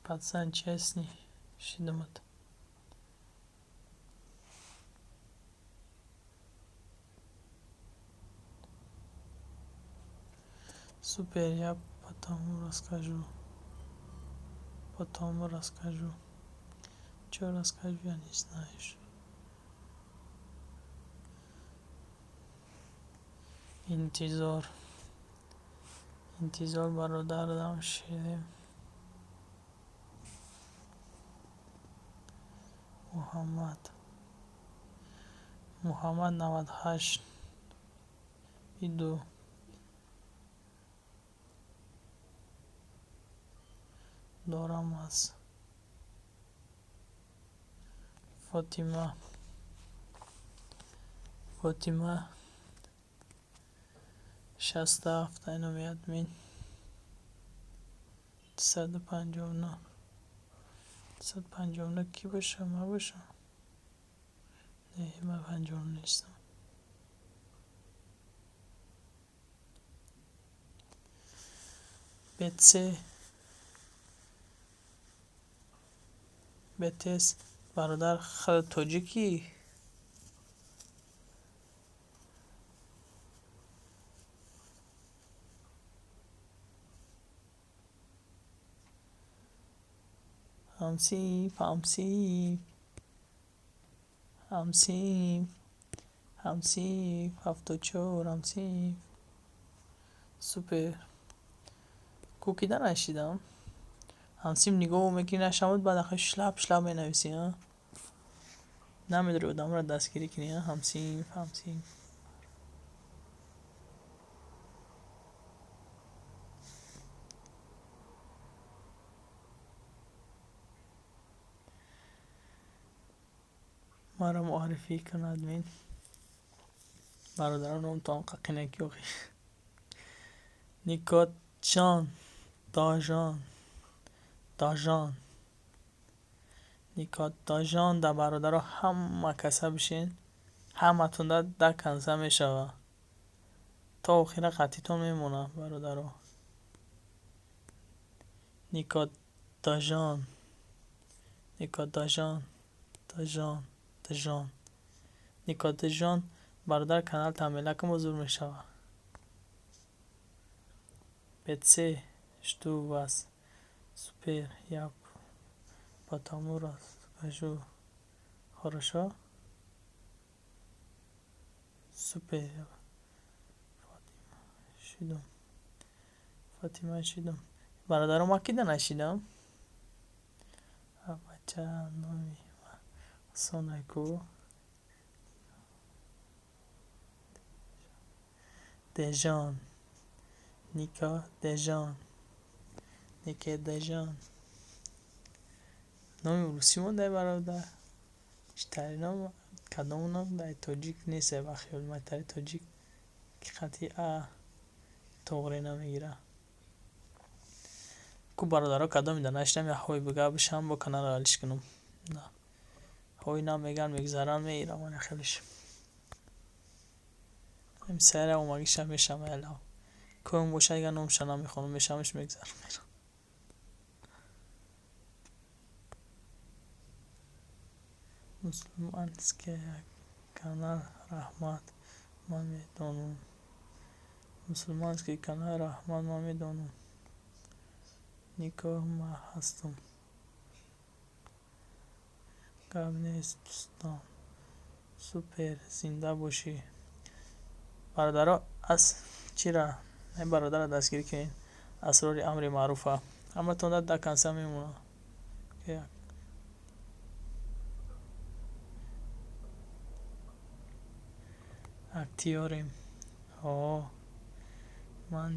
пацан честный шидамат. Супер, я потом расскажу. Потом расскажу. Чё расскажу, я не знаю. Интизор. Интизор, бародарам шидем. Муҳаммад. Муҳаммад 98. Иду. Дорам аз Фотима. Фотима 67 номи админ. 359. 359 кӣ бошам? Ман бошам? Не, ман 59 нестам. БЦ БТС, бародар, худат тоҷикӣ? Ҳамсинф, ҳамсинф, ҳамсинф, ҳамсинф, 74, ҳамсинф. Супер. Ку кида нашидам? Ҳамсинф нигоҳ мекунӣ, нашавад, баъд ахи шлап шлап менависӣ, а? Намедори одамро дастгирӣ кунӣ, а? Ҳамсинф, ҳамсинф. Маро муаррифӣ кун, админ. Бародарон, номтон қақинаки охи. Никотҷон, Дожон, Дожон. Никот Дожон да бародаро ҳама каса бишин. Ҳаматон да канса мешава. То охира қатитон мемонам, бародаро. Никот Дожон. Никот Дожон. Дожон. Дожон. Никот Дожон, бародар, канал тамела кун, бузург мешава. БЦ, жду вас. Супер, я потом расскажу. Хорошо? Супер. Фотима шидум. Фотима шидум. Бародаро, ман кида нашидам? Бача, номи Сонайку. Дежон. Ника Дежон. Нике Дежон. Номи русӣ мондай, бародар. Читари ном кадом ном дай тоҷик нест, ба хиёли ман тари тоҷик ки қати а тоғре намегира. Ку бародаро, кадоми да нашидам, я ҳой бига бишам, бо каналро алиш кунам. На. Ҳой намеган, мегзаран, меирам ана хелиш. Ҳами сайра омагиша мешам ялав. Кӯм боша, дигар номша намехонам, мешамаш, мегзарам, мерам. Мусулманский канал, раҳмат, ман медонам. Мусулманский канал, раҳмат, ман медонам. Нико, ман ҳастам. Гап нест, дӯстон. Супер, зинда бошӣ. Бародаро, ас чира? Ай бародарро дастгирӣ кунед. Асрори амри маъруфа. Ҳаматон дар конса мемонад. Актёрем. О, ман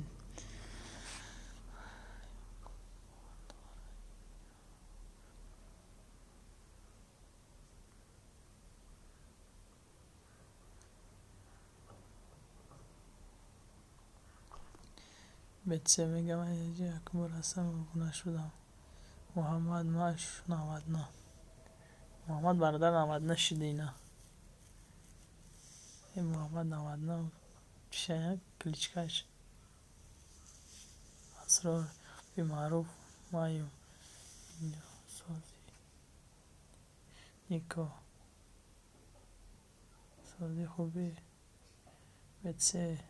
бетсе мегам, якбор ҳастам, обуна шудам. Муҳаммад маш 99. Муҳаммад бародар 99 шиди ина. Э Муҳаммад 99 чия кличкаш? Асрор бимаъруф маюм. Сози Нико. Сози хуби. Бетсе.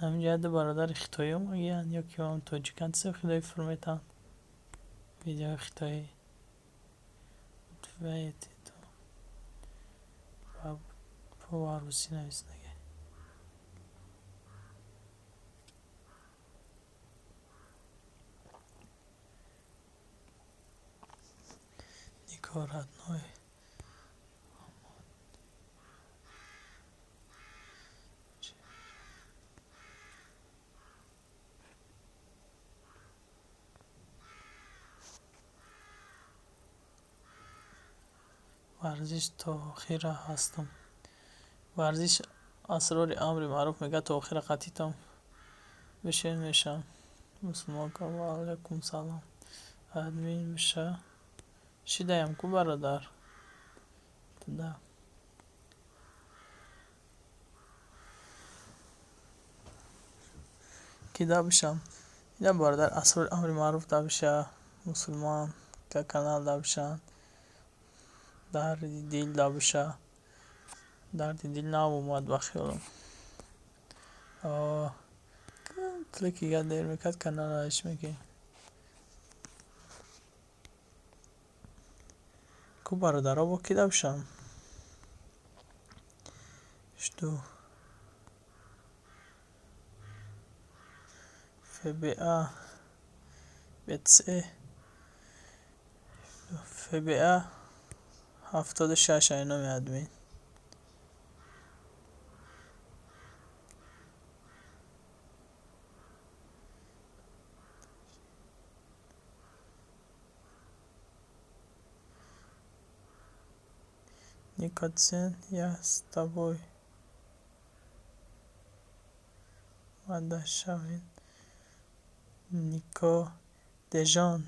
Ҳаминҷо ду бародари хитоӣ омагиянд ё ки ҳам тоҷиканд, чизе хитоӣ фурметанд. Видеои хитоӣ. По русӣ нависдаги. Нико родной. Варзиш то охира ҳастам. Варзиш асрори амри маъруф мегӯяд то охира қатитам бишин мешавам. Мусулмонка ва алайкум салом. Админ биша. Шидаям ку бародар? Туда. Ки да бишам? Ина бародар асрори амри маъруф да биша, мусулмон ка канал да бишанд. Дарди дил да биша. Дарди дил нав омад ба хиёлам. Клики дер мекард каналаш мекунем. Ку бародаро бо ки да бишам? Жду. ФБА БЦ ФБА 76 ай номи админ. Никоцин, я с тобой. Мадашавин. Нико Дежон.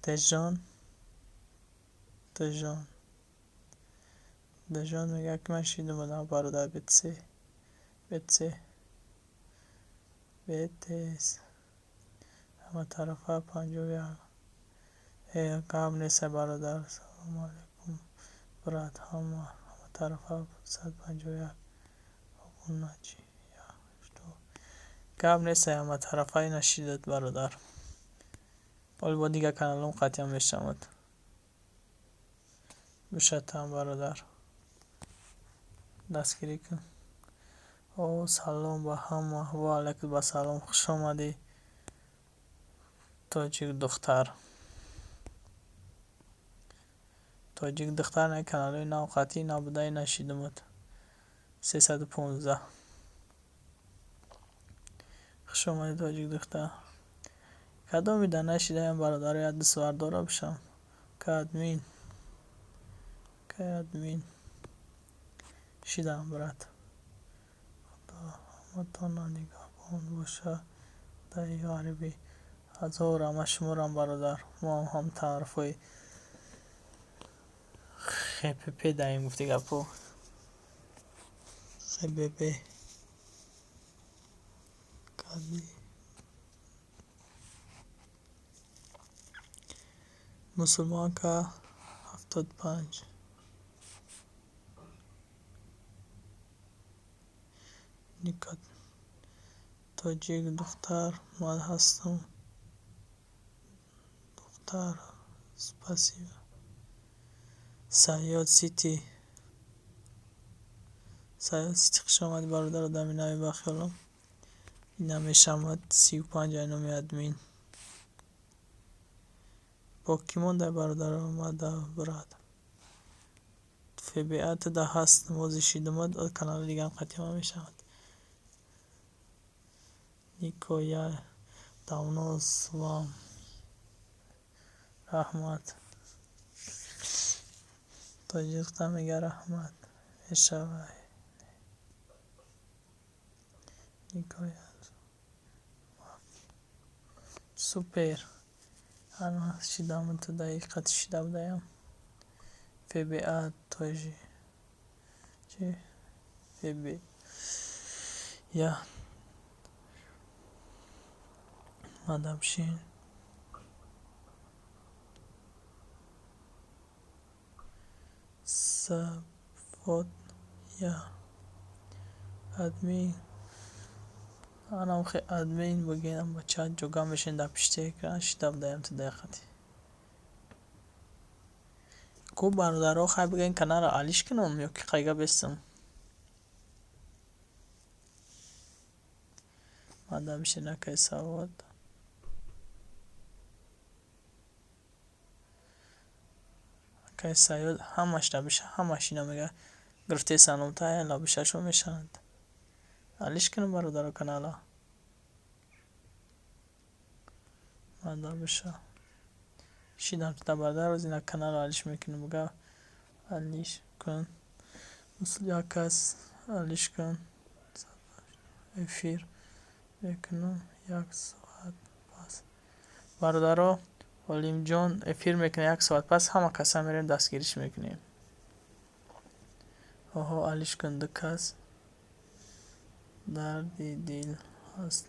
Дежон. Дежон. Дежон мегӯяд ки ман шидум будам бародар БЦ. БЦ. БТС. Ҳама тарафа 51. Э, гап нест бародар. Салому алайкум, брат. Ҳама тарафа 151. Обуначи. Я что? Гап нест ҳама тарафа ина шидат бародар. Ҳоли бо дигар каналҳом қатъиян мешавад. Бишатам бародар. Дастгирӣ кун. О, салом ба ҳама. Ва алайкум ба салом. Хуш омадӣ. Тоҷик духтар. Тоҷик духтар на каналҳои нав қатъӣ набуда ина шидумад. 315. Хуш омадӣ тоҷик духтар. Кадоми да нашидаям бародаро як дастбардора бишам. Ка админ. Ка админ. Шидам брат. Худо ҳаматонро нигаҳбон боша. Даи ғарибӣ. Ҳазор раҳмат шуморам, бародар. Мо ҳам тарафҳои ХПП даем, гуфти гапо. ХББ кади. Мусулмонка 75. Ника тоҷик духтар ман ҳастам. Духтар, спасибо. Сайёд Сити. Сайёд Сити, хуш омадӣ, бародар, одами нави ба хиёлам. Ина мешавад 35 айноми админ. Бо кӣ мондай, бародар, омада брат? ФБА туда ҳаст, мози шидумад, канали дигарам қатима мешавад. Нико, я давно с вам. Раҳмат. Тоҷикта мега раҳмат. Мешавад. Нико, супер. Ҳар вақт шидам туда қати шида будаям. ФБА тожи. Чи? ФБ. Я. Мадабшин. Сафот я. Админ. Анам хе админ бигӯям, бача ҷога мешин дар пишти экран шида будаям туда қати. Ку бародаро, хай бигӯен, каналро алиш кунам ё ки қайга бестам? Мадабшин акай Савод. Акай Сайёд ҳамаш лабиша, ҳамаш ина мега гирифтесан номта лабишашо мешаванд. Алиш кунам, бародаро, канала. Мадабиша. Шидам туда, бародар, рӯз ина каналро алиш мекунам, буга алиш кун. Мисли як кас алиш кун. Эфир мекунам як соат пас. Бародаро, Олимҷон эфир мекунад як соат пас, ҳама каса мерем дастгириш мекунем. Оҳо, алиш кун ду кас. Дарди дил ҳаст.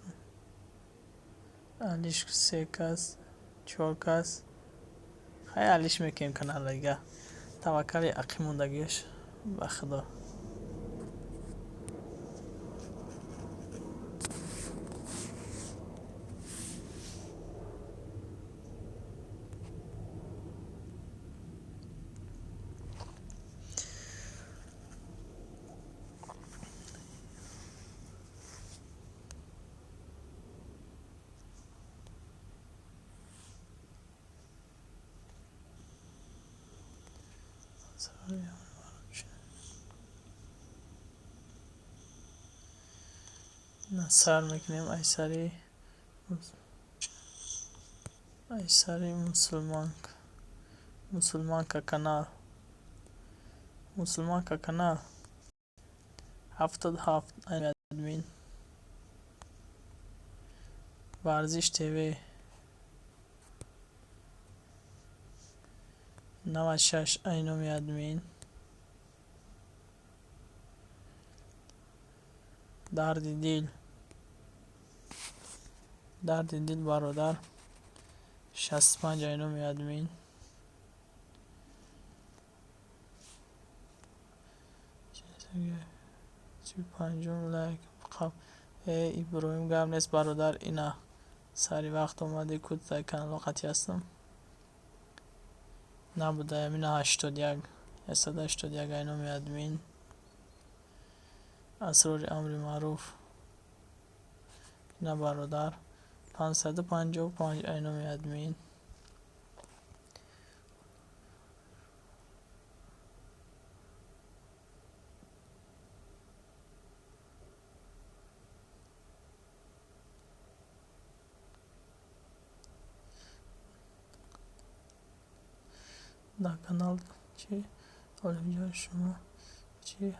Алиш се кас, чор кас. Хай, алиш мекунем каналро дига. Таваккали ақимондагиаш ба Худо. Сар мекунем айсари мусулманка. Мусулманка канал. Мусулманка канал. 77 админ. Варзиш ТВ. 96 айноми админ. Дарди дил. Дарди дил, бародар. 65 айноми админ. 35-ум лайк. Э, Иброҳим, гап нест, бародар, ина сари вақт омадӣ, ку дар каналҳо қатъӣ ҳастам. Набудаям, ина 81, 181 айноми админ. Асрори амри маъруф. Ина, бародар, 555 айноми админ. Дар канал чи, Олимҷон, шумо чи меброед?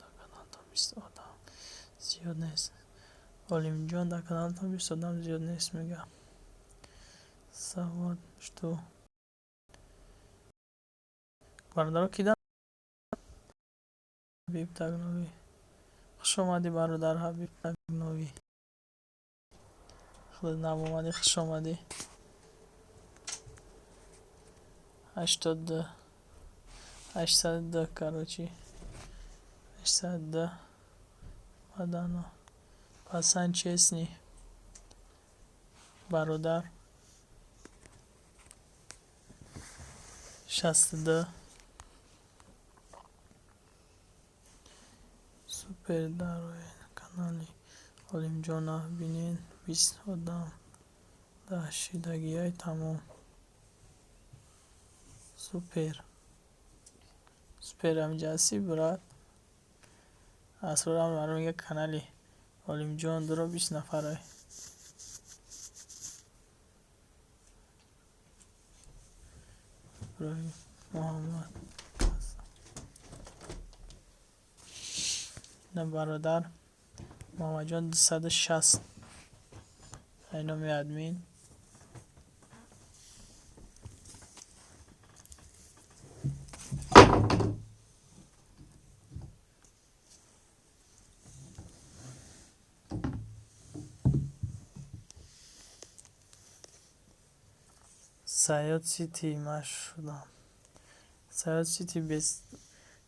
Дар каналтон 20 одам зиёд нест. Олимҷон, дар каналатон 20 одам зиёд нест, мега. Савод что? Бародаро, кида Ҳабиб Тагновӣ. Хуш омадӣ, бародар Ҳабиб Тагновӣ. Худат нав омадӣ, хуш омадӣ. 82, 802, короче. 802. Бадано. Пасан честный. Бародар. 62. Супер, дароед канали Олимҷона бинед, 20 одам даҳшидагиай, тамом. Супер. Супер, ҳаминҷа ҳастӣ, брат? Асрор Амр мега, канали Олимҷон дуро 20 нафарай. Иброҳим Муҳаммад. На, бародар Муҳаммадҷон, 260. Ай номи админ. Саёд Сити ман шудам. Саёд Сити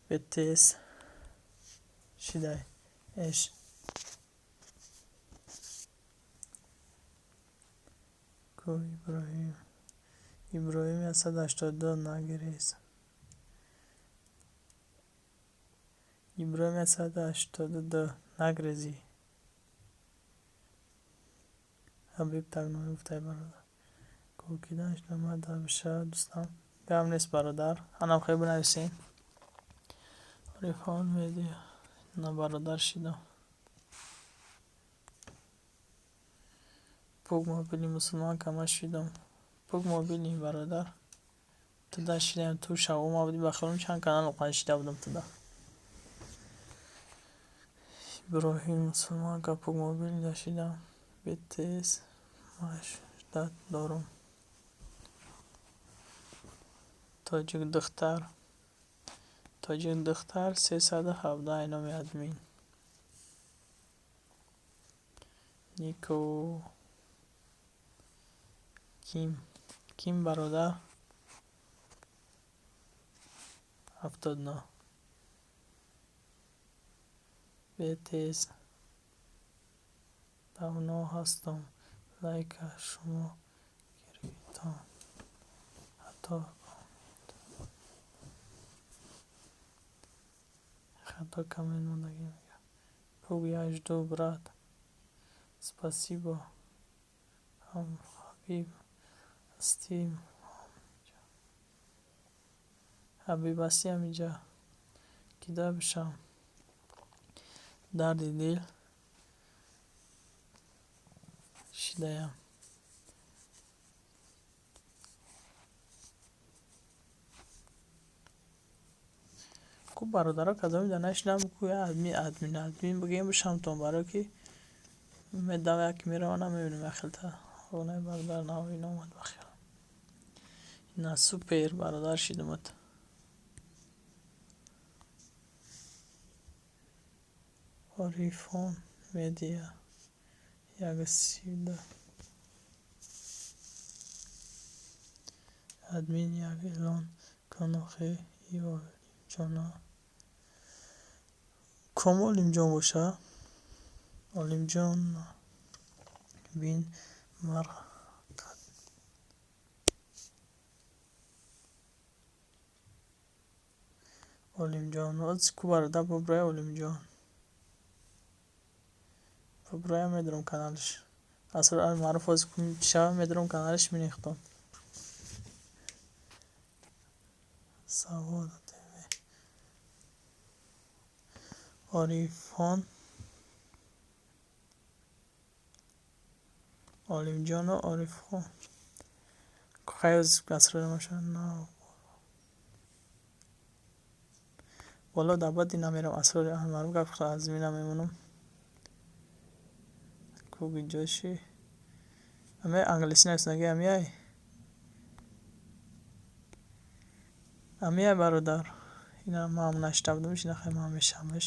БТС шидай. Эш. Ку Иброҳим. Иброҳим 182, нагирез. Иброҳим 182, нагрезӣ. Ҳабиб Тагновӣ гуфтай, бародар. Кӯкидан шудам биша дӯстам. Гап нест, бародар. Анам хеле бинависен. Орифон медиа. На, бародар шидам. Пук мобили мусулман кама шидам. Пук мобили, бародар. Туда шидаем, ту шавома будӣ, ба хиёлам чанд канал оқан шида будам туда. Иброҳим мусулман ка пук мобили да шидам. БТС машдат дорум. Тоҷик духтар. Тоҷик духтар 317, ай номи админ. Нико. Ким. Ким, бародар? 79. БТС. Давно ҳастам. Лайка шумо гирифтам. Ҳатто хато коммент мондагӣ, мега. Пук, я жду, брат. Спасибо. Ҳабиб ҳастӣ? Ҳабиб ҳастӣ ҳаминҷа? Кида бишам? Дарди дил шидаям. Ку бародаро, кадоми да нашинам, ку админ, админ, админ бигем, бишамтон, барое ки медам, яке меравам, мебинам яхелта. Онаи бародар навин омад, ба хиёлам. На, супер, бародар шидумат. Орифон медиа 132. Админ, як эълон кун охи и Олимҷона. Ком Олимҷон боша? Олимҷон бин марқат. Олимҷон. Ку бародар, бубрай Олимҷон. Бубрая, медорам каналаш. Асрор Маъруф ҳозир шава, медорам каналаш, минехтон. Савод ТВ. Орифон Олимҷону Орифхон. Хайз асрор маша на. Боло дар баъди намерам, Асрори Маъруф гап аз мина мемонам. Кугиҷоши ами англисӣ нависонаги амиай? Амиай, бародар. Ина ман нашида будамш, ина хай ман мешавамш.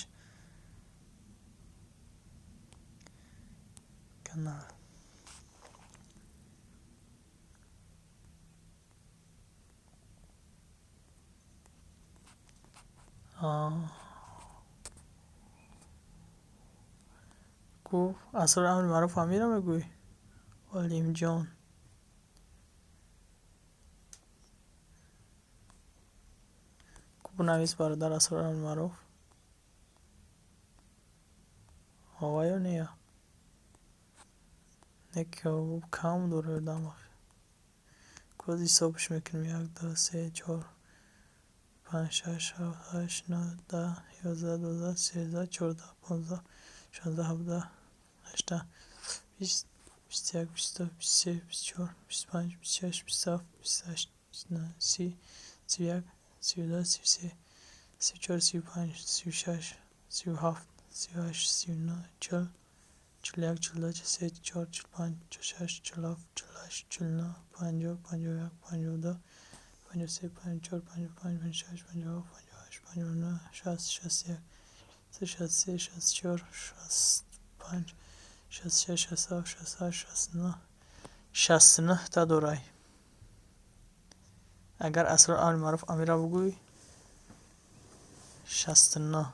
Канал. Ку Асрори амри маъруф амира мегӯӣ? Олимҷон. Ку бинавис, бародар, Асрори амри маъруф. Ова ё не я? Не, кам дора одам. Кӯз ҳисобш мекунем: як, ду, се, чор, панҷ, шаш, ҳафт, ҳашт, нӯҳ, 10, 11, 12, 13, 14, 15, 16, 17, 18, 20, 21, 22, 23, 24, 25, 26, 27, 28, 29, 30, 31, 32, 33, 34, 35, 36, 37, 38, 39, 40, 41, 42, 43, 44, 45, 46, 47, 48, 49, 50, 51, 52, 53, 54, 55, 56, 57, 58, 59, 60, 61, 63, 64, 65, 66, 67, 68, 69, 69 та дорай. Агар Асрор амри маъруф амира бугӯй, 69.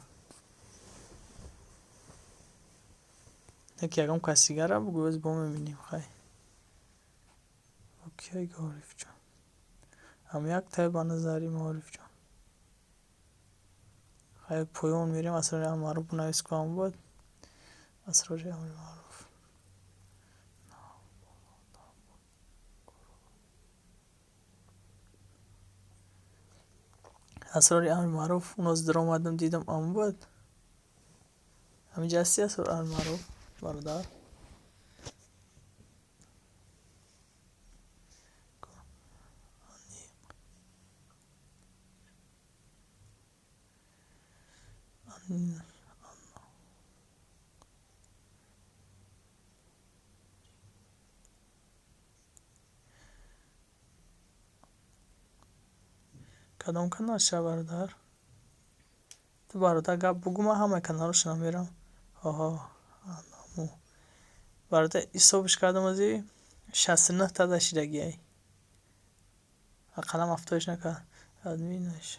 Яке ягон кас дигарра бугӯй, оз бо мебинем, хай. Окей, Орифҷон. Ам як тай ба назари ма, Орифҷон. Хай, поён мерем, Асрори амри маъруф бинавис, ку ам буд. Асрори амри маъруф. Асрори амри маъруф, уноз даромадам, дидам, ам буд. Ҳаминҷа ҳасти, Асрори амри маъруф, бародар? Кадом канал ша, бародар? Ту, бародар, гап бугӯ, ман ҳамаи каналҳошона мерам. Оҳо, анаму. Бародар, ҳисобш кардам, ози 69 та дашидагиай. Ақаллам 70ш накард. Админаш.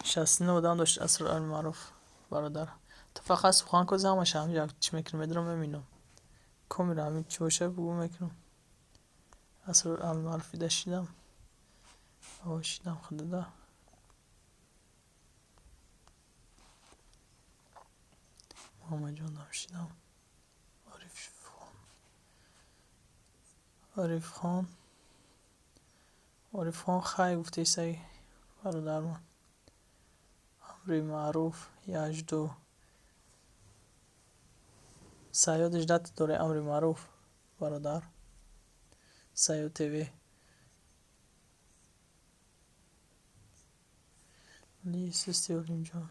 69 одам дошт Асрори амри маъруф, бародар. Ту фақат сухан кӯз, ҳамаша ҳаминҷа чӣ мекунам, медарам, мебинам. Комира ҳамин чӣ боша, бугӯ, мекунам. Асрори амри маъруф дида шидам. О, шидам худада. Муҳаммадҷонам шидам. Орифхон. Орифхон. Орифхон, хай гуфтесай, бародармон. Амри маъруф яжду. Саёд ждат дорай, амри маъруф, бародар. Саёд ТВ. Ли систи, Олимҷон.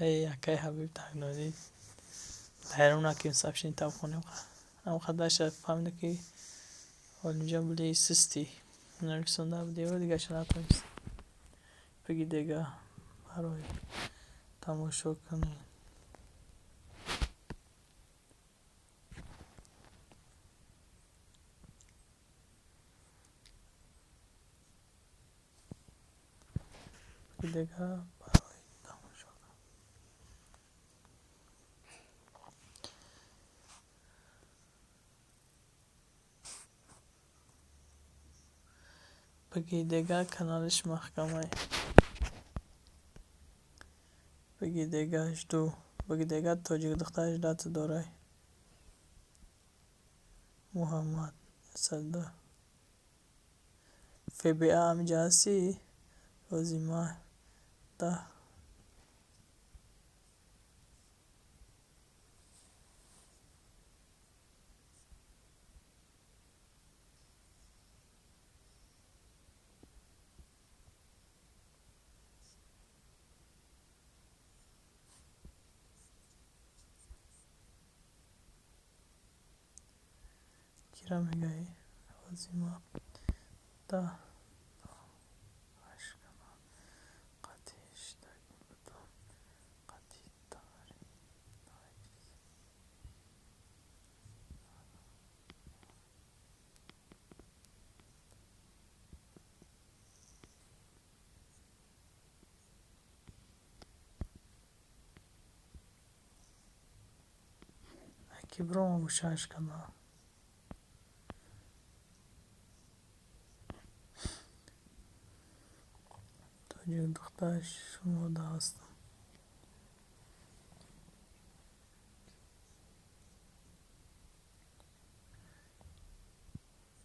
Эй, акай Ҳабиб Тагнозӣ. Ҳайрон накунем, сообщение таб хонем. Ам қадарша фаҳмида, ки Олимҷон були систи. Нависонда будево, дигарша натонист. Биги дега барои тамошо кунед. Биги дега барои тамошо. Биги дега каналиш маҳкамай. Биги дега жду. Биги дега тоҷик духтар ждат дорай. Муҳаммад сада. ФБА ҳаминҷа ҳастӣ? Рози ма 10. Кира мегаи? Ҳози ма 10 то 8 канал қатъи шидаги будам. Қатъи тари навист. Ки бирома гӯшааш канал. Тоҷик духтар, шумода ҳастам.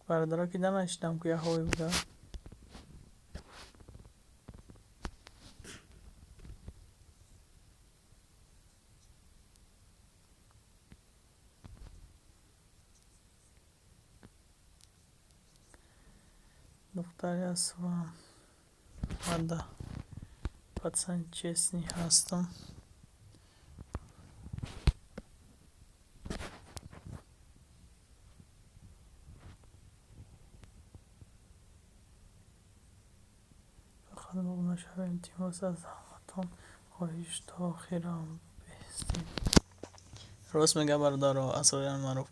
Бародаро, ки данашидам, ку яҳое буда. Духтари ҳастам. Мада пацан честный ҳастам. Фақат мурғ нашавем. Илтимос, аз ҳаматон хоҳиш, то охирам бистед. Рост мега, бародаро, Асрориён маъруф.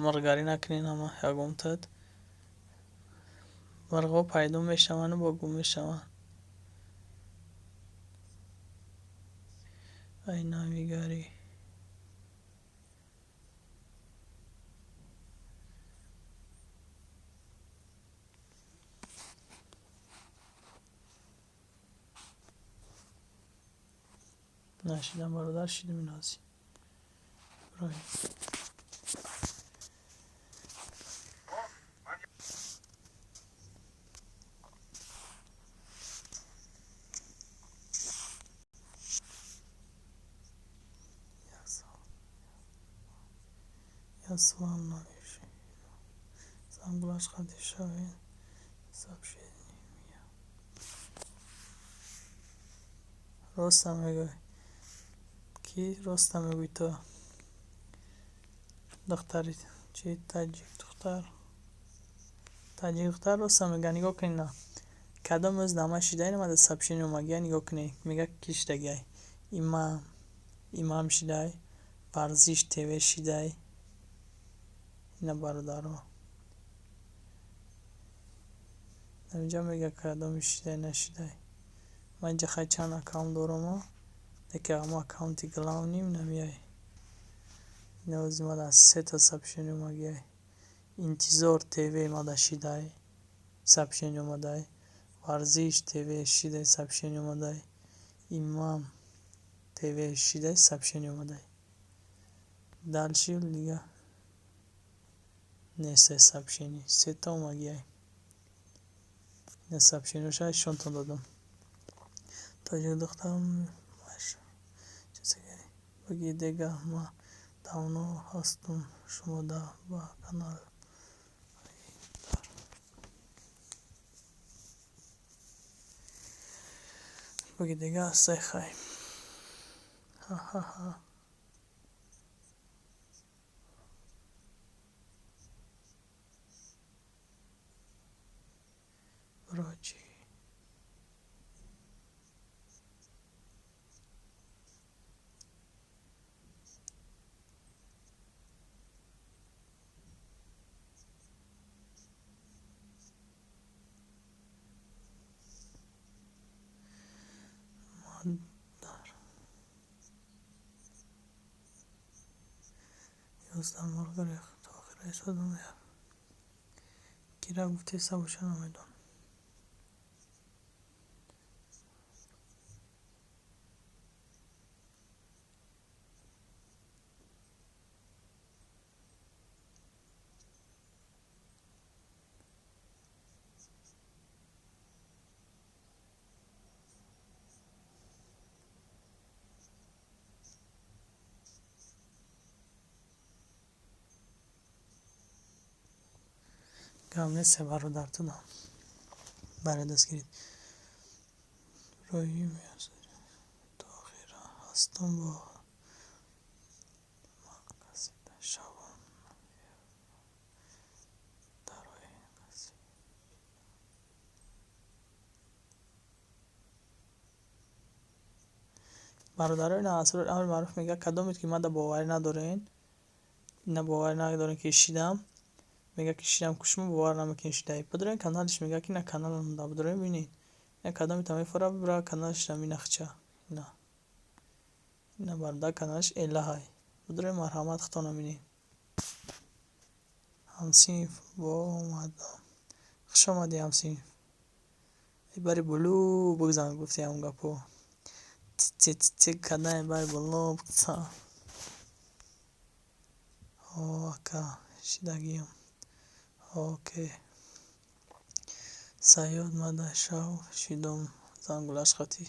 Мурғгарӣ накунед ҳама ягонтад. Мурғҳо пайдо мешаванду бо гум мешаванд. Ай навигарӣ. Нашидам, бародар, шидим инози. Иброҳим. Я с вам навиши. Зангулаш қати шавед. Сообщение мия. Ростам мегӯй. Ки роста мегӯй ту? Духтари чи, таҷик духтар? Таҷик духтар роста мега, нигоҳ кунед на. Кадом рӯз дама шидай намада сообщение омагия, нигоҳ кунед. Мега, ки шидагиай? Имам. Имам шидай. Варзиш ТВ шидай. Ина, бародаро. Инҷа мега, кадоми шидай, нашидай. Ман инҷа хай чанд аккаунт дорам, яке ҳамо аккаунти главный м намеяй. Ина, ози мада сета сообщение омагиай. Интизор ТВ мада шидай. Сообщение омадай. Варзиш ТВ шидай, сообщение омадай. Имам ТВ шидай, сообщение омадай. Дальше дига нестай сообщение. Сета омагиай. Ина, сообщение ша нишонтон додам. Тоҷик духтар, баги дега, ма давно ҳастум шумода ба канал. Баги дега ҳастай, хай. Ҳа-ҳа-ҳа. Бро, чӣ? Мадар. 11 мурғ гирехт, то охира истодам. Кира гуфтеста боша, намедонам. Гап нест, бародар, тудам. Барои дастгирит. Иброҳим, то охира ҳастум бо ман касе шавам. Бародаро, ина Асрори Амри Маъруф мега, кадомед ки мада боварӣ надорен, ина боварӣ надорен ки шидам, мега ки шидам, ку шумо бовар намекунед шидаи. Бидорен каналиш, мега ки ина каналам бидорен бинед. Ина кадомета мефора бира каналаш ина хча. Ина. Ина бародар каналаш Элаҳай. Бидорен марҳамат хитона бинед. Ҳамсинф бо омадам. Хуш омадӣ, ҳамсинф. Бари булу бигзан гуфти ҳамон гапо. Тсе тсе кадай бари боло бигзан. О, ака, шидагиам. Оке. Саёд мада шав шидом зангулаш хати.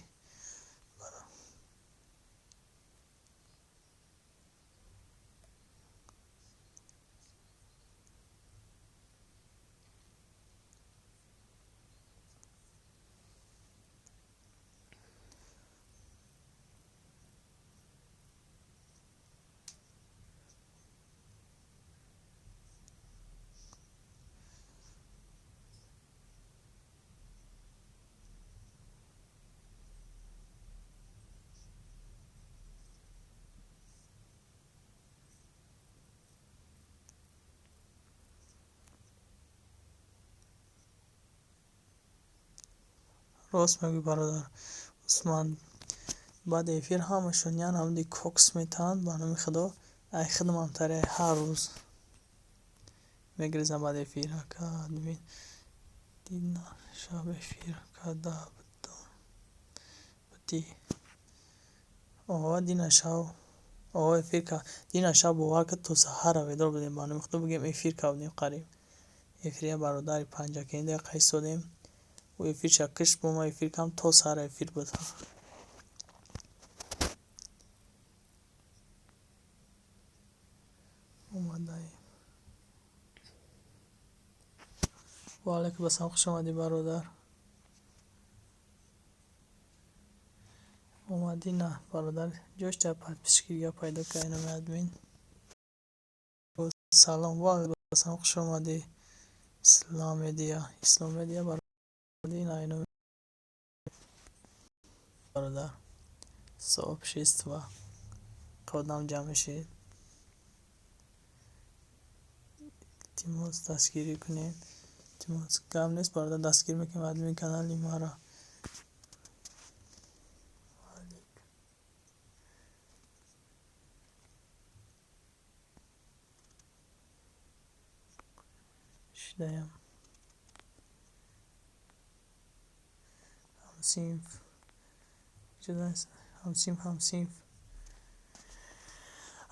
Рост мегӯй, бародар Усман, баъди эфир ҳамашон ян ҳамди кокс метаҳанд, ба номи Худо, ай хидмам тари ҳар рӯз мегирезам баъди эфир. Ака админ, дина шаб эфир карда будӣ? О, дина шаб, о, эфир дина шаб, бовар кард, то саҳара бедор будем, ба номи Худо бигем, эфир кардем қариб. Эфирия бародари панҷакенда яқа истодем. Ӯ эфирша кишт, бо ма эфир кардам, то саҳара эфир буд. Омадаем. Ва алайкум ассалом, хуш омадӣ, бародар. Омадӣ на, бародар, ҷош дар подписчики дига пайдо кард номи админ. Салом, ва алайкум ассалом, хуш омадӣ. Ислом Медиа, Ислом Медиа бародар, ина бародар. Сообщество. Одам ҷамъ мешед. Илтимос, дастгирӣ кунед. Илтимос, гап нест, бародар, дастгирӣ мекунем админ канали маро. Шидаям. Ҳамсинф. Ҳамсинф, ҳамсинф.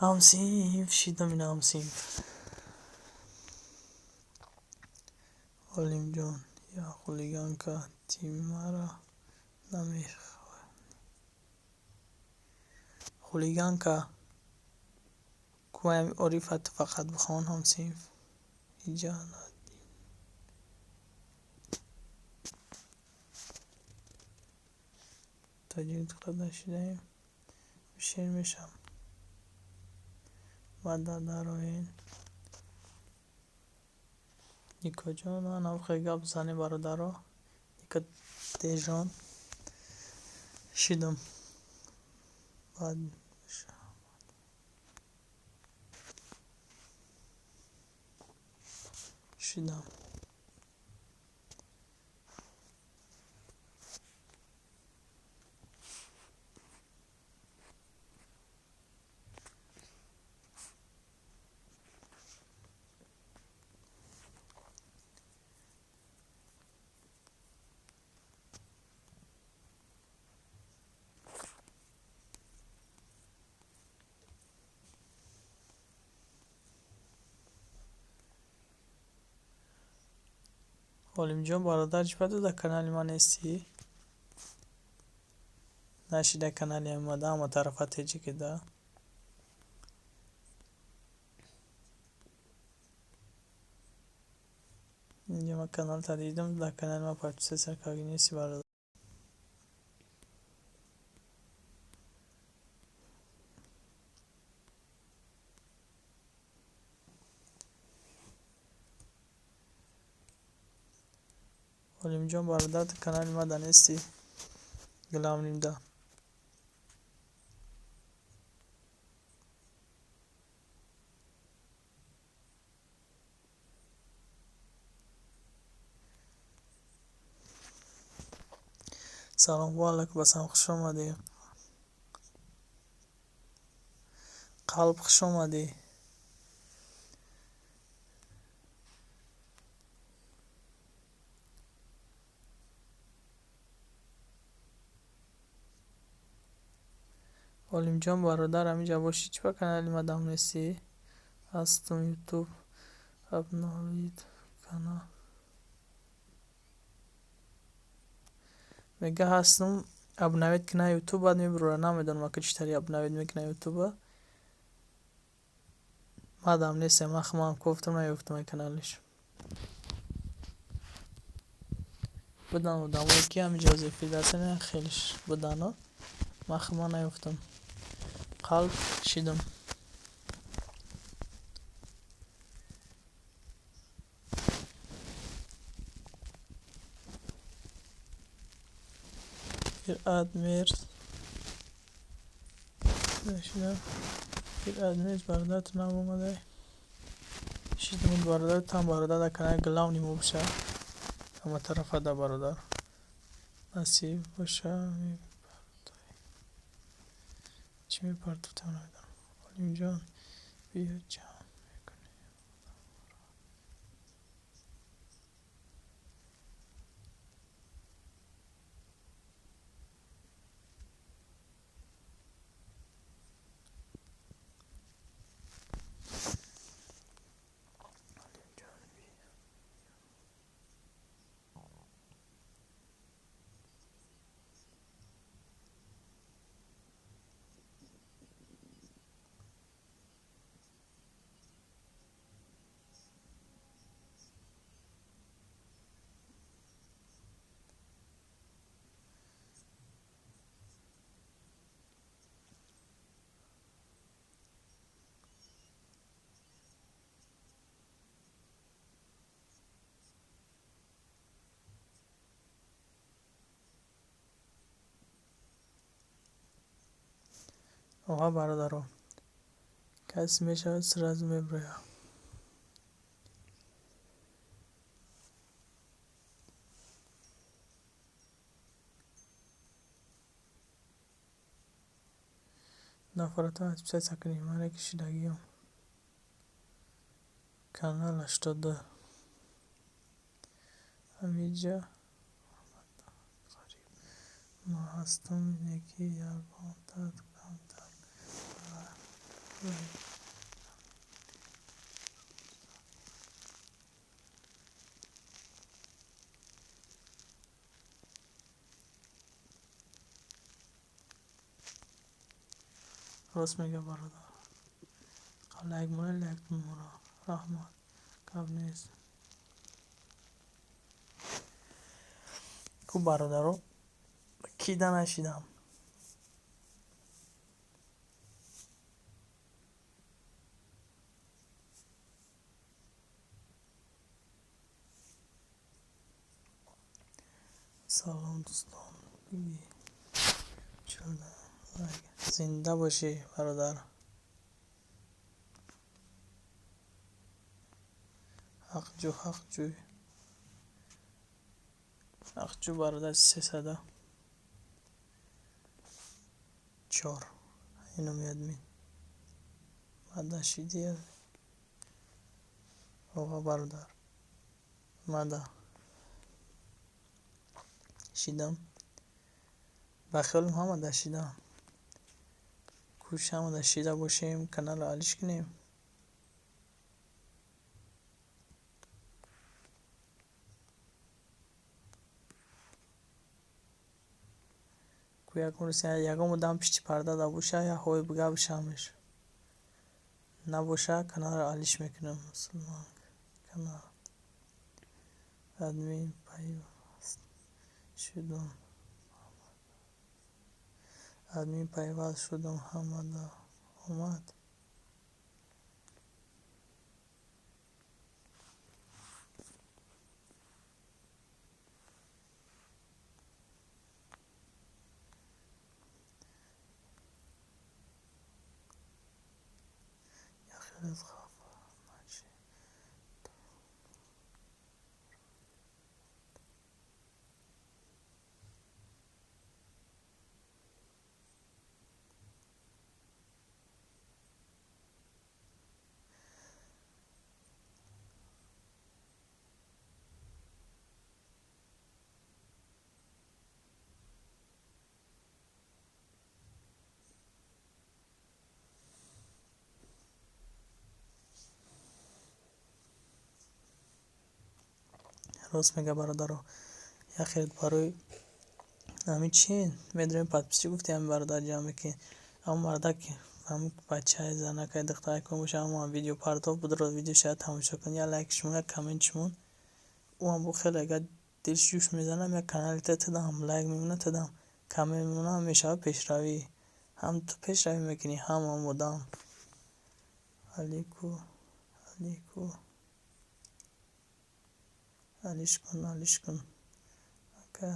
Ҳамсинф шидам, ина ҳамсинф. Олимҷон, я хулиганка, ти мара намехоҳӣ. Хулиганка. Кумаям Орифа, ту фақат бихон, ҳамсинф. Иҷа тоҷик духтар шидаем. Бишер мешам. Баъда дароен. Никоҷон, анам хеле гап занем, бародаро. Ника Дежон. Шидам. Баъд шидам. Олимҷон, бародар, чӣ ту дар канали ман нестӣ? Нашида канали омада, ҳама тарафа теҷикида. Инҷа ман каналта дидам, дар канали ман подписаться карда нести, бародар. Олимҷон, бародар, ту канали ман да нестӣ? Главныйда. Салом ва алайкум ассалом, хуш омадӣ. Қалб, хуш омадӣ. Олимҷон бародар, ҳамиҷа бошӣ, чӣ ба канали ма дам нестӣ? Ҳастум, ютуб обновид канал. Мега ҳастум, обновид кина ютуб, баъд мебурора, намедонам ака чӣ тари обновид мекуна ютуба. Мадам нестем, ман хумам кофтам, наёфтам ай каналиш. Будан одамое ки ҳамиҷа эфир дастен, хелиш будано. Ман хума наёфтам. Қалб шидам. Адмирс шидам. Адмирс бародар, ту нав омадай. Шидам бародар, там бародар дар канали главный мо боша. Ҳама тарафа да бародар. Насиб боша. Чӣ мепартофтам, намедонам. Олимҷон, биё ҷамъ мекунем. Олимҷон, биё. Оға бародаро, кас мешавад, сразу меброяд. Нафаратон отписаться кунед, ман яке шидагиём. Канал 82. Ҳамиҷа ғариб ма ҳастум, неки ягонта камтар. Рост мега бародар. Лайк монед, лайк мемонад. Раҳмат. Гап нест. Ку бародаро, кида нашидам. Салом дӯстон. Биги. Лайк. Зинда бошӣ бародар. Ҳақҷӯ, ҳақҷӯ. Ҳақҷӯ бародар, 304. Инум админ. Мада шидӣ? Оға бародар. Мада. Шидам. Ба хиёлам ҳама да шидам. Кӯш ҳама да шида бошем, каналро алиш кунем. Ку ягон рӯз ягон одам пишти парда да боша, я ҳои бига бишамеш. Набоша, каналро алиш мекунам. Мусулмон канал. Админ пайваст шудум. Админ пайваст шудум, ҳама да омад. Яхеле хафа наши. Рост мега, бародаро. Яхел барои ҳамин чи медонем, подписчик гуфти, ҳамин бародар ҷамъ мекунед. Ҳамон мардак, ҳамин бачаи, занакай, духтарак боша, ҳамон видео партов будро, видео шояд тамошо кунед, як лайк шумон, як коммент шумон, ӯам бо хеле агар дилш ҷӯш мезанам, як канали тадам лайк мемонад, тадам коммент мемонад, мешавад пешравӣ. Ҳам ту пешравӣ мекунӣ, ҳам ҳам одам. Алику, алику, алиш кун, алиш кун, ака,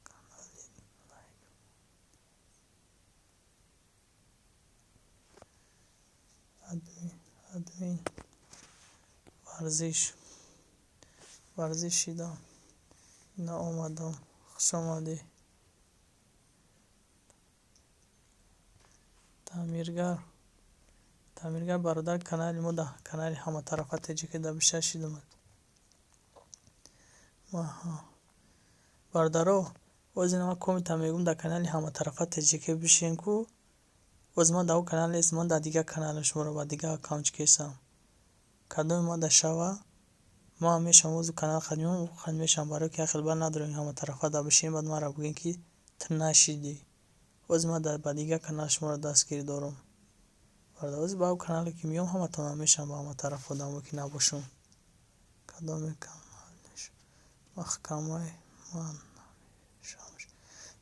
канали лайк. Админ, админ, варзиш, варзиш шидам, ина омадам, хуш омадӣ. Таъмиргар, таъмиргар, бародар, канали мо да канали ҳаматарафа теҷаке да биша, шидамад. Маҳа. Бародаро, боз ина ман коммента мегӯм, дар канали ҳаматарафа теҷаке бишен ку. Боз ман дар он канал нест, ман дар дигар каналам, шуморо ба дигар аккаунт кесам. Кадоме ман да шава, ман мешавам, озу канал қадимам қад мешавам, барои ки як хел бад надорем ҳаматарафа да бишинем, баъд маро бигӯем, ки ту нашидӣ. Боз ман ба дигар канал шуморо дастгирӣ дорам. Бародар, ози ба он канале ки меом, ҳаматонам мешавам ба ҳаматараф одамо ки набошум. Кадоме каналеш маҳкамаи ман намешавам.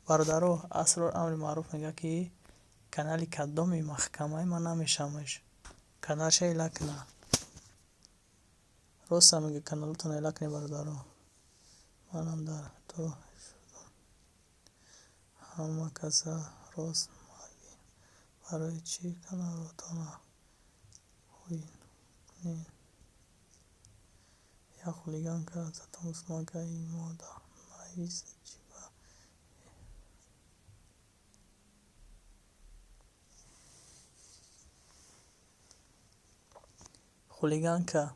Бародаро, Асрор Амри Маъруф мегӯяд, ки канали кадоми маҳкамаи ман намешавамаш. Каналша эла куна. Роста мега, каналотон эла кунед, бародаро. Манам дар ту шудам. Ҳама каса рост магӣ. Барои чӣ каналотона ҳуй кунед? Я хулиганка, зато мусулманка и мода навис чиба. Хулиганка.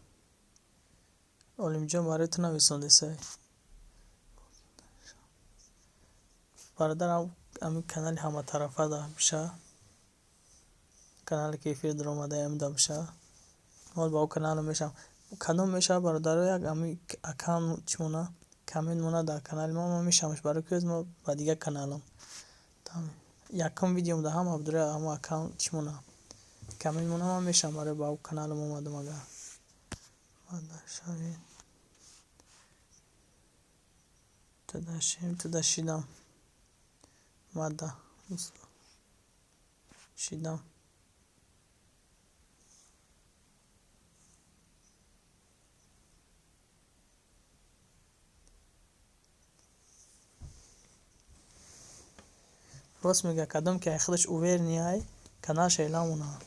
Олимҷон, барои ту нависондесай. Бародар, ҳамин канали ҳаматарафа да биша. Канале ки эфир даромада, ҳамин да биша. Ман ба он каналам мешавам. Кадом мешавад, бародаро, як ҳамин аккаунт чӣ мона, коммент мона дар канали ма, ман мешавамш, барои ки мо ба дигар каналам. Якум видеом да ҳама абдура ҳама аккаунт чӣ мона, коммент мона, ман мешавам, барои ба он каналам омадам агар. Шавед. Туда шим, туда шидам. Мада шидам. Рост мега, кадом ки ай худаш уверенный ай, каналша эла мона.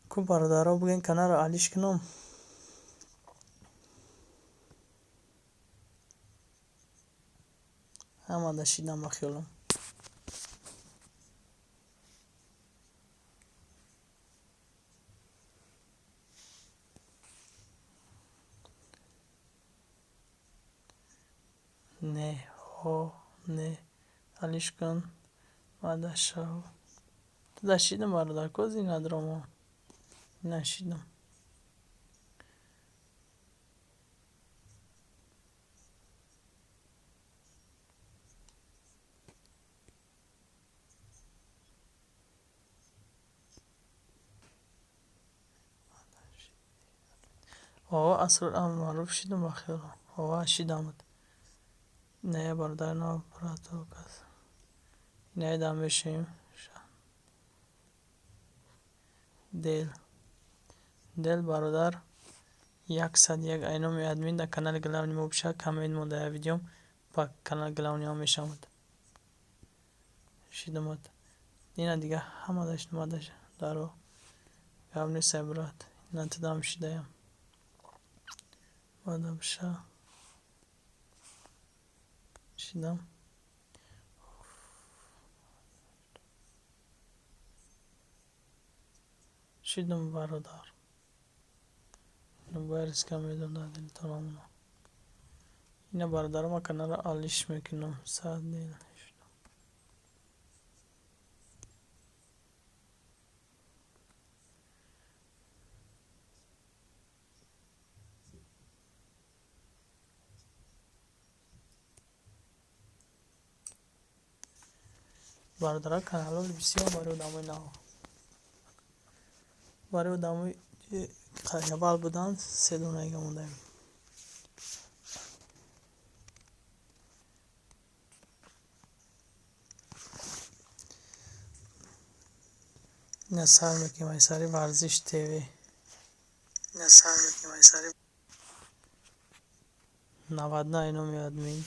Ку, бародаро, бигӯен, каналро алиш кунам. Ҳама да шидам ба хиёлам. Не, ҳо, не, алиш кун, мада шав. Туда шидам, бародар, кози надромо. Нашидам. Ова, Асрор Амр Маъруф, шидам ба хиёлам. Ова, шидамад. Не, бародар, на брато кас. Инаи мешем. Дел. Дел, бародар, 101 айноми админ дар канали главный мо биша, коммент монда я видеом, ба канали главный мо мешавад. Шидамад. Ина дига ҳама дашт мадаш даро. Гап нестай, брат. Ина тудам шидаям. Бада биша. Шидам. Шидум, бародар. Бояд риска медодам дар дилтон ҳамона. Ина, бародаро, ман каналро алиш мекунам. Сад дил. Бародаро, каналҳо бисёр барои одамои нав, барои одамои аввал буданд, се донаига мондаем. Ина, сар мекунем ай сари Варзиш ТВ. Ина, сар мекунем ай сари 99 номи админ.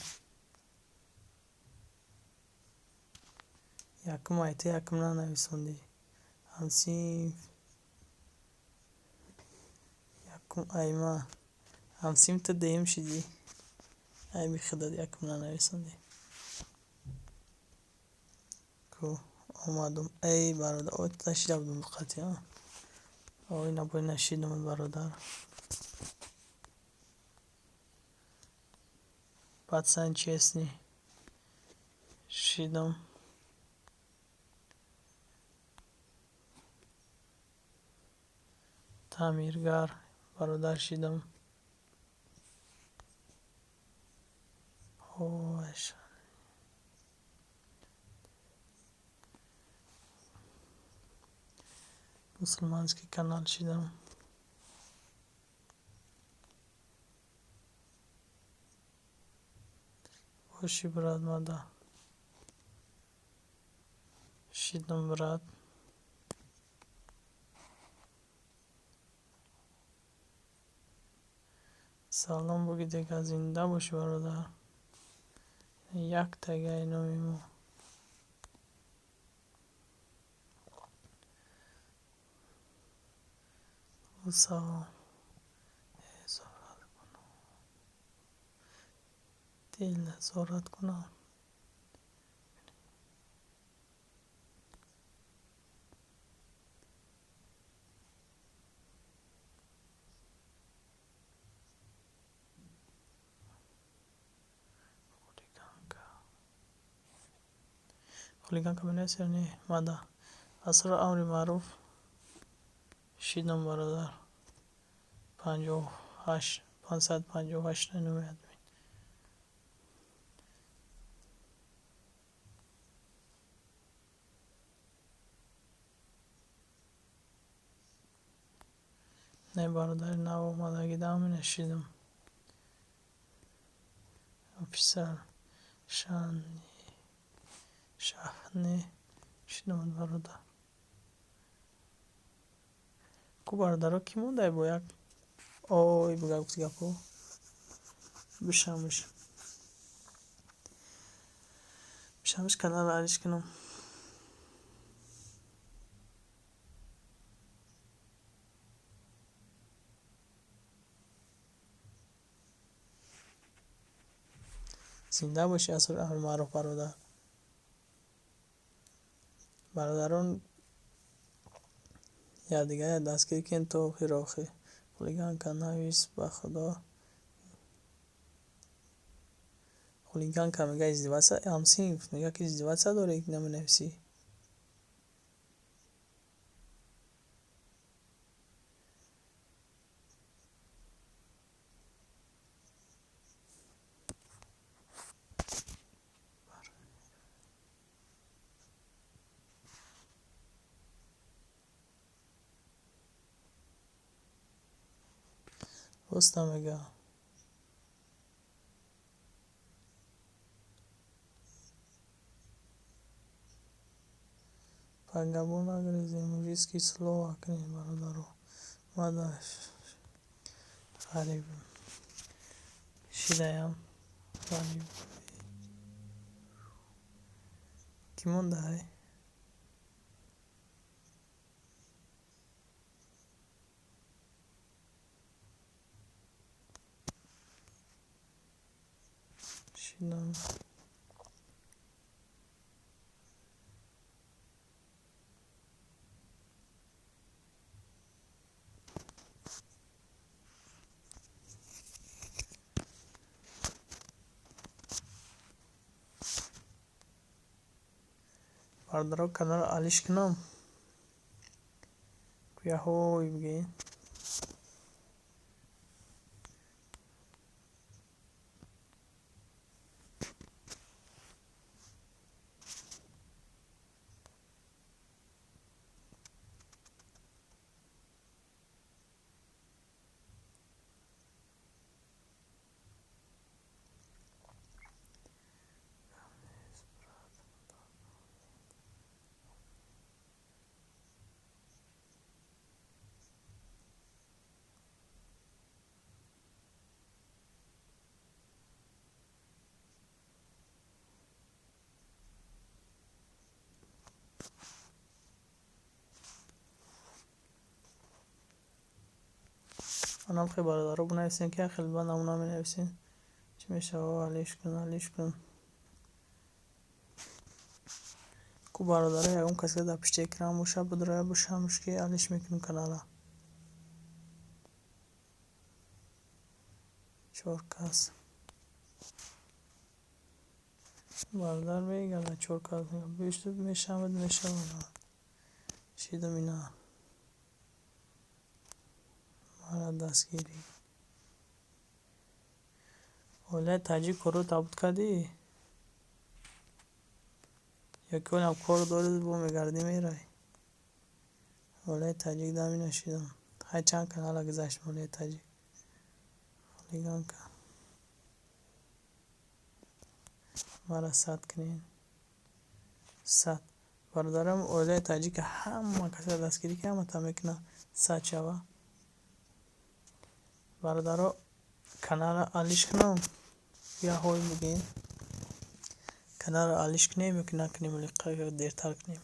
Якум айта якум нанависондӣ. Ҳамсинф якум айма. Ҳамсинф, ту дуюм шидӣ. Айби худат, якум нанависондӣ. Ку омадум. Эй, бародар, ой, нашида будум диққати, а? Ой, набои нашидум, бародар. Пацан честный. Шидам. Таъмиргар, бародар, шидам. Ой, мусульманский канал шидам. Боши, брат, мада. Шидам, брат. Салом буги дега, зинда бошӣ, бародар. Як тагаи номи мо. Салом. Дил назорат кунам. Хулиганка менависӣ не? Мада. Асрор амри маъруф шидам, бародар. 58, 558 номи админ. Не, бародари нав омадагида ҳамина шидам. Офисар шани шаҳне шидам, бародар. Ку, бародаро, кӣ мондай бо як ой буга гуфти гапо бишамш. Бишамш, каналро алиш кунам. Зинда бошӣ, Асрор амри маъруф, бародар. Бародарон, якдигарро дастгирӣ кунед то охири охир. Хулиганка навис, ба худо. Хулиганка мега издеваться, ҳамсинф мега ки издеваться дорӣ, наменависӣ. Роста мега. Пагабо нагрезем, мужицкий слово кунед, бародаро. Мада ғариб шидаям. Ғариб. Кӣ мондай? Шидам. Бародаро, каналро алиш кунам? Куяҳой бигӯед. Анам хел бародаро бинависем, ки хел ба намуна менависем. Чӣ мешава? Алиш кун, алиш кун. Ку бародаро, ягон касе дар пишти экран боша, бидроя бошамш, ки алиш мекунем канала. Чор кас. Бародар мегардад, чор кас. Бишт мешавад, мешавад. Шидам ина. Мара дастгирӣ. Оилаи таҷик корро табут кардӣ? Ё ки олам кор дорӣ, бо мегардӣ мерай? Оилаи таҷик дами нашидам. Хай, чанд канала гузаштем оилаи таҷик. Хулиганка. Мара 100 кунед. 100. Бародарам, оилаи таҷика ҳама касро дастгирӣ ки ҳамата мекуна 100 шава. Бародаро, каналро алиш кунам? Яҳой бигӯед. Каналро алиш кунем ё ки накунем, дертар кунем?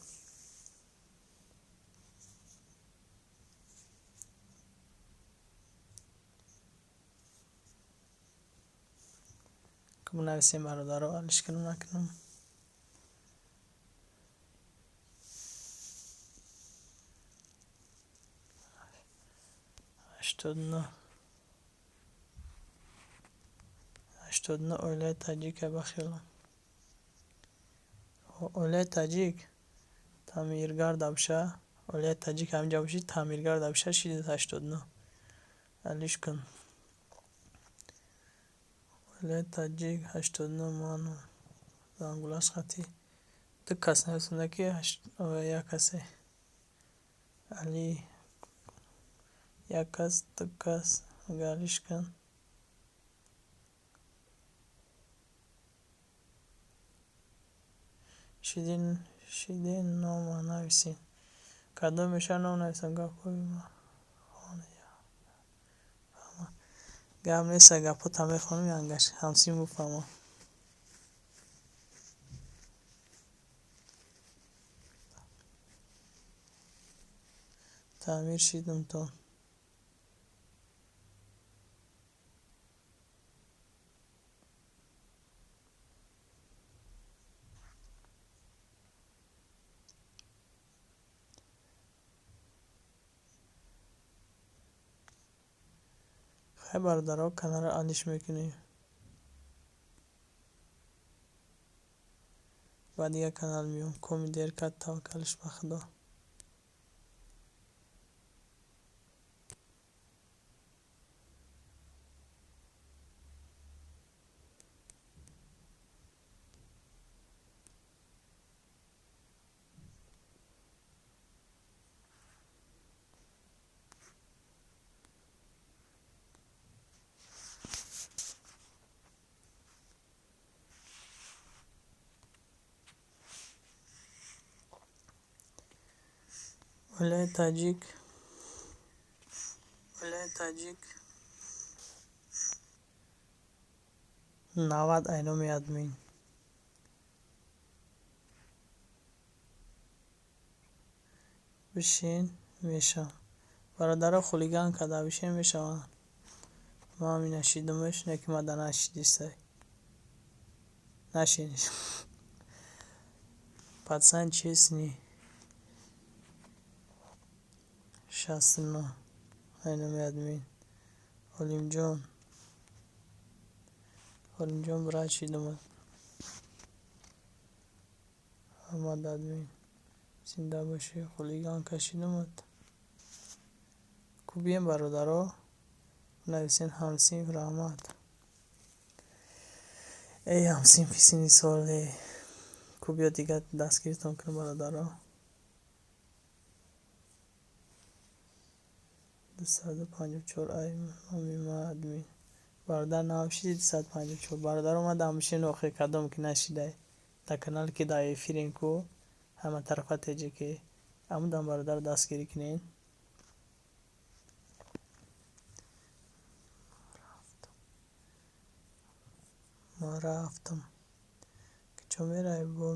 Ку бинависем, бародаро, алиш кунам, накунам? 89. 89 оилаи таҷика ба хиёлам. Оилаи таҷик таъмиргар дабша, оилаи таҷик ҳаминҷа бошӣ, таъмиргар дабша, шидет 89. Алиш кун. Оилаи таҷик 89 ману зангулаш хати. Ду кас нависонда ки як касе. Али як кас, ду кас, ага, алиш кун. Шидин, шидин, нома нависин. Кадом меша ном нависам, гапҳои ма гап нест, гапҳота мехонам, янгаш ҳамсин буфаҳмам. Таъмир шидумтон. Хай, бародаро, каналро алиш мекунем. Ба дигар канал меом. Коми дер кард, таваккалш ба Худо. Оилаи таҷик. Оилаи таҷик. 90 айноми админ. Бишин мешавам. Бародаро, хулиган карда бишин мешаванд. Ман ҳамин нашидумш, не ки мада нашидистай. Нашиниш. Пацан честный. 69 айноми админ. Олимҷон. Олимҷон, брат, шидумад. Аҳмад админ. Зинда бошӣ, хулиган кашидумат. Ку бием, бародаро, нависен ҳамсинф, раҳмат. Эй ҳамсинфи синни соле, ку биё дига дастгиритон кунем, бародаро. 254 ай номи ма админ. Бародар, навшиди 254. Бародаро, ма дамбишин охир кадом ки нашидай. Дар канале ки дар эфирем ку ҳама тарафа теҷеке. Амудам бародар дастгирӣ кунед. Ма рафтам. Куҷо меравӣ бо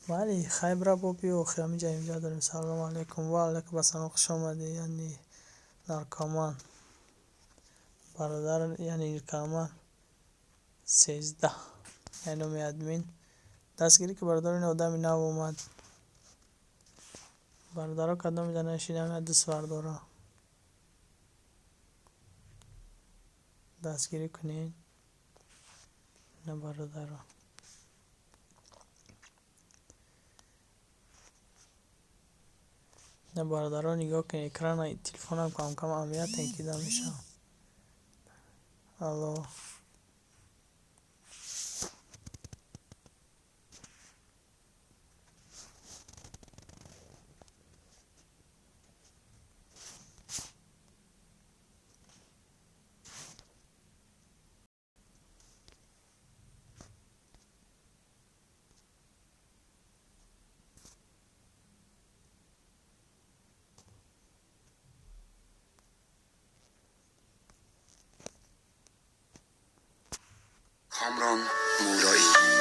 Бале, хай бира бо биё, охир ҳаминҷа инҷа дорем. Салому алайкум. Ва алайкум ассалом, хуш омадӣ. Яъне наркоман. Бародар, яъне наркоман 13. Яъне номи админ. Дастгирӣ ки бародар, ин одами нав омад. Бародаро, кадомида нашидам, я дӯст бардора. Дастгирӣ кунед. На бародаро. На бародаро, нигоҳ кунед экрана телефонам кам-кам аҳамиятен кида мешавад. Алло. کامران مولایی.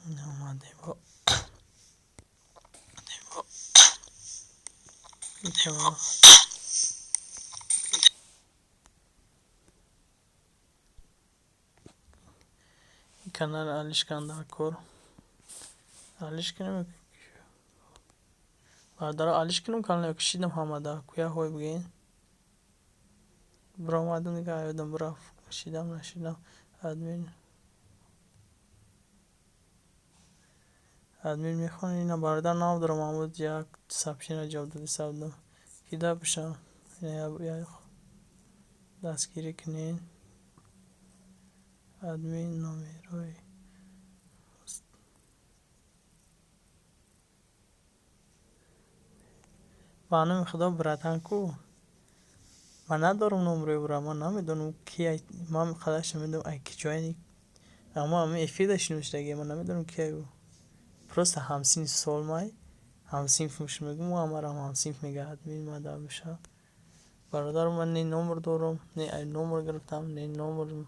Омадем бо канал алиш кунам дар кор. Алиш кунем бародаро, алиш кунем канал ё кишидам ҳамада. Куя ҳой бигӯед. Биромадам дига ёдам бирафт. Шидам нашидам. Админ админ мехонӣ ина бародар нав дорам амуд як сообщение ҷавоб доди сабдам. Кида бошам. Дастгирӣ кунед. Админ номерои Ба номи Худо, братан, ку ман надорам номери ӯра, ман намедонам ки, ман қадарш намедонам, ай ки ҷояни. Аммо ҳамин эфирда шиносшудагӣ, ман намедонам ки ай ӯ. Просто ҳамсинфи солмай, ҳамсинфмш мегӯм, ӯ ҳамарам ҳамсинф мега, админ мада биша. Бародар, ман не номер дорам, не ай номер гирифтам, не номер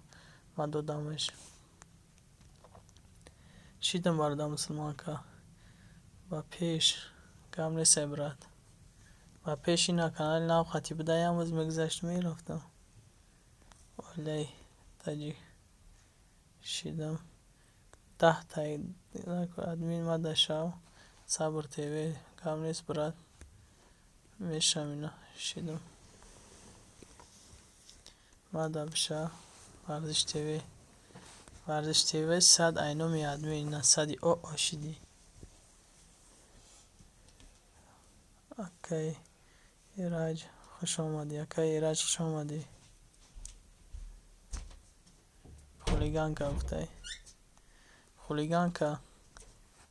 ман додамаш. Шидам, бародар мусулмонка. Ба пеш, гап нестай, брат. Ба пеш, ина канали нав хати буда, ям рӯз мегузаштум, мерафтам. Оилаи таҷик шидам. 10-та админ мада шав. Сабр ТВ, гап нест, брат. Мешам, ина шидам. Мада биша Варзиш ТВ. Варзиш ТВ 100 ай номи админ, ина сади о шидӣ. Акай Ираҷ, хуш омадӣ. Акай Ираҷ, хуш омадӣ. Хулиганка гуфтай. Хулиганка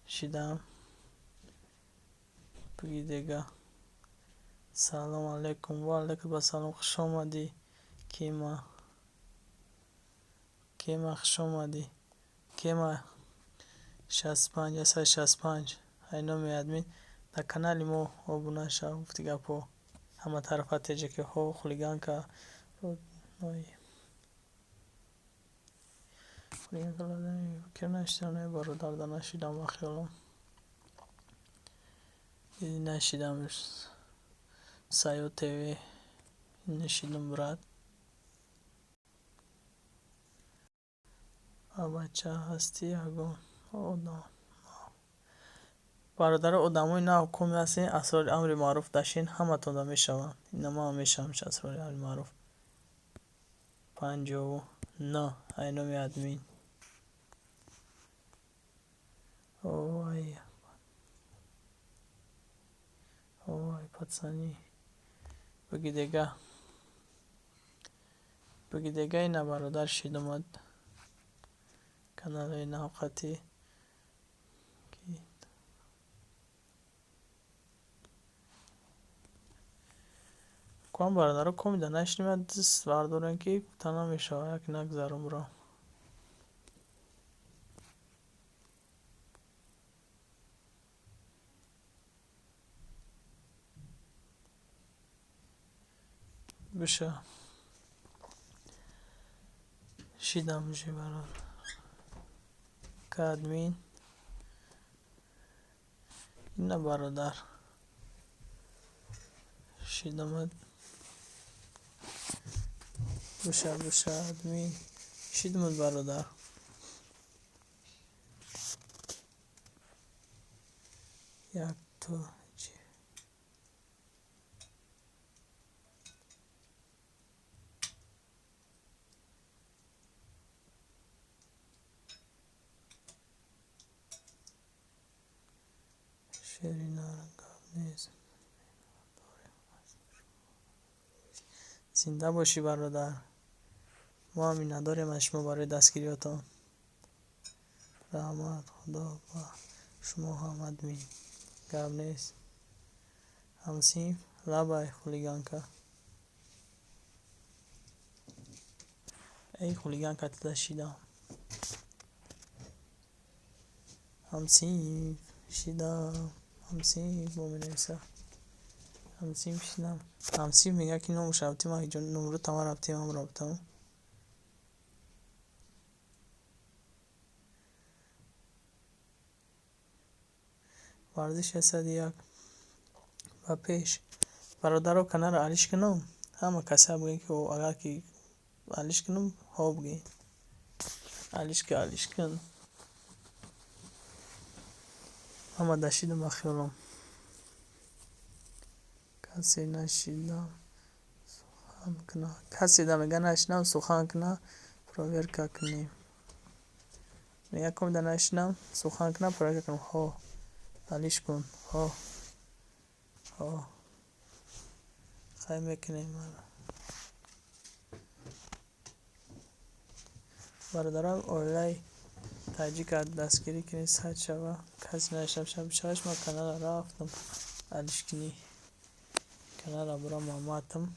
шидам. Биги дега. Салом алейкум. Ва алейкум ассалом. Хуш омадӣ. Кема. Кема, хуш омадӣ. Кема 65 165 ай номи админ дар канали мо обуна шав, гуфти гапҳо. Ҳама тарафа теҷакиҳо, хулиганка. Родной. Хулиганка ки нашидам, не, бародар, да нашидам, ба хиёлам. Диди, нашидам. Саё ТВ нашидам, брат. Бача ҳастӣ ягон одам. Бародаро, одамои нав коми ҳастен, асрори амри маъруф дашен, ҳаматонда мешаванд. Ина ман мешавам асрори амри маъруф. 59 ай номи админ. Ой, ой, пацаны. Биги дега. Биги дега, ина бародар шидомад. Каналҳои навқатӣ. Куам, бародаро, комида нашинем, як даст бардорем, ки гуфта намешавад, як нагзарум ро. Биша. Шидам уже, бародар. Ка админ. Ина, бародар. Шидамад. Биша, биша, админ. Шидамад, бародар. Як то шери гап нест. Зинда бошӣ, бародар. Мо ҳам миннатдорем аз шумо барои дастгириётон. Раҳмат, Худо ба шумо ҳам, админ. Гап нест. Ҳамсинф, лабай, хулиганка. Эй, хулиганка, туда шидам. Ҳамсинф шидам. Ҳамсинф бо менависа. Ҳамсинф шидам. Ҳамсинф мегӯяд, ки номаш рафтем, номро тама рафтем, ҳам рафтам. Варзиш 101 ба пеш. Бародаро, каналро алиш кунам? Ҳама каса бигӯед, ки агар ки алиш кунам, ҳо бигӯед. Алиш кун, алиш кун. Ҳама дашидам, ба хиёлам. Касе нашидам сухан куна. Касе да мега нашинам сухан куна, проверка кунем. Мега комида нашинам сухан куна, проверка кунем. Ҳо. Алиш кун. Ҳо. Ҳо. Хай мекунем. Бародарам, оилаи таҷика дастгирӣ кунед, 100 шава. Касе нашинам шаваш, ман каналро рафтам алиш кунӣ. Канала бура Маматам.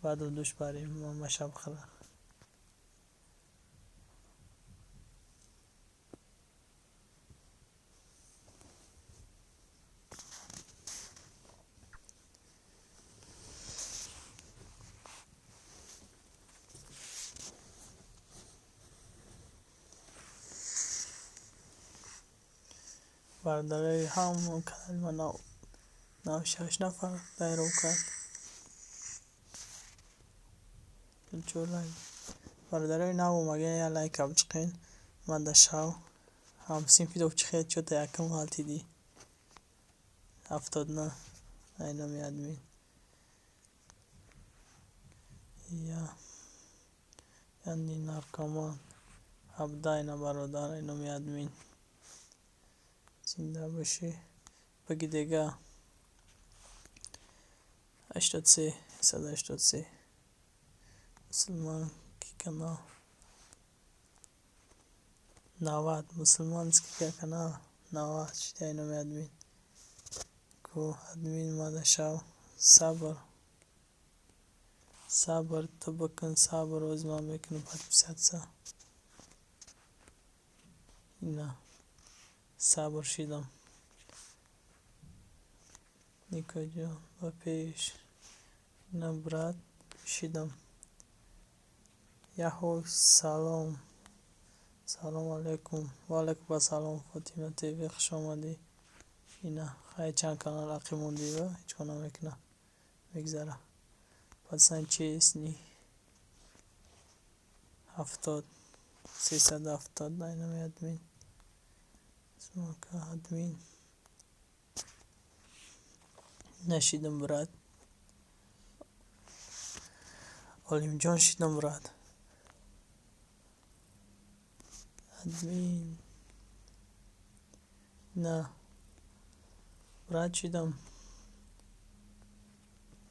Баъду душ барем, мама шаб хӯра. Бародарои ҳам канали ма нав шаш нафар пайрав кард. Чор лайк. Бародарои нав омаген я лайка бичиқен. Ман да шав. Ҳамсинфи чӣ чота якум ғалтидӣ. 79 ай номи админ. Я яъне наркоман. 17 ина бародар ай номи админ. Зинда бошӣ. Баги дега. 83 183. Мусулманский канал. 90 мусулманский канал 90 шиди ай номи админ. Ку админ мада шав. Сабр. Сабр ту бикун сабр оз ман мекунам подписаться. Ина. Сабр шидам. Никоҷон ба пеш. Ина брат шидам. Яҳо салом. Салом алейкум. Ва алейкум ассалом Фотима ТВ хуш омадӣ. Ина хай чанд канал ақиб мондиба ҳеҷ кор намекуна. Мегзара. Пацан честный. 70 370 ай номи админ. Смока админ. Нашидам брат. Олимҷон шидам брат. Админ. На. Брат шидам.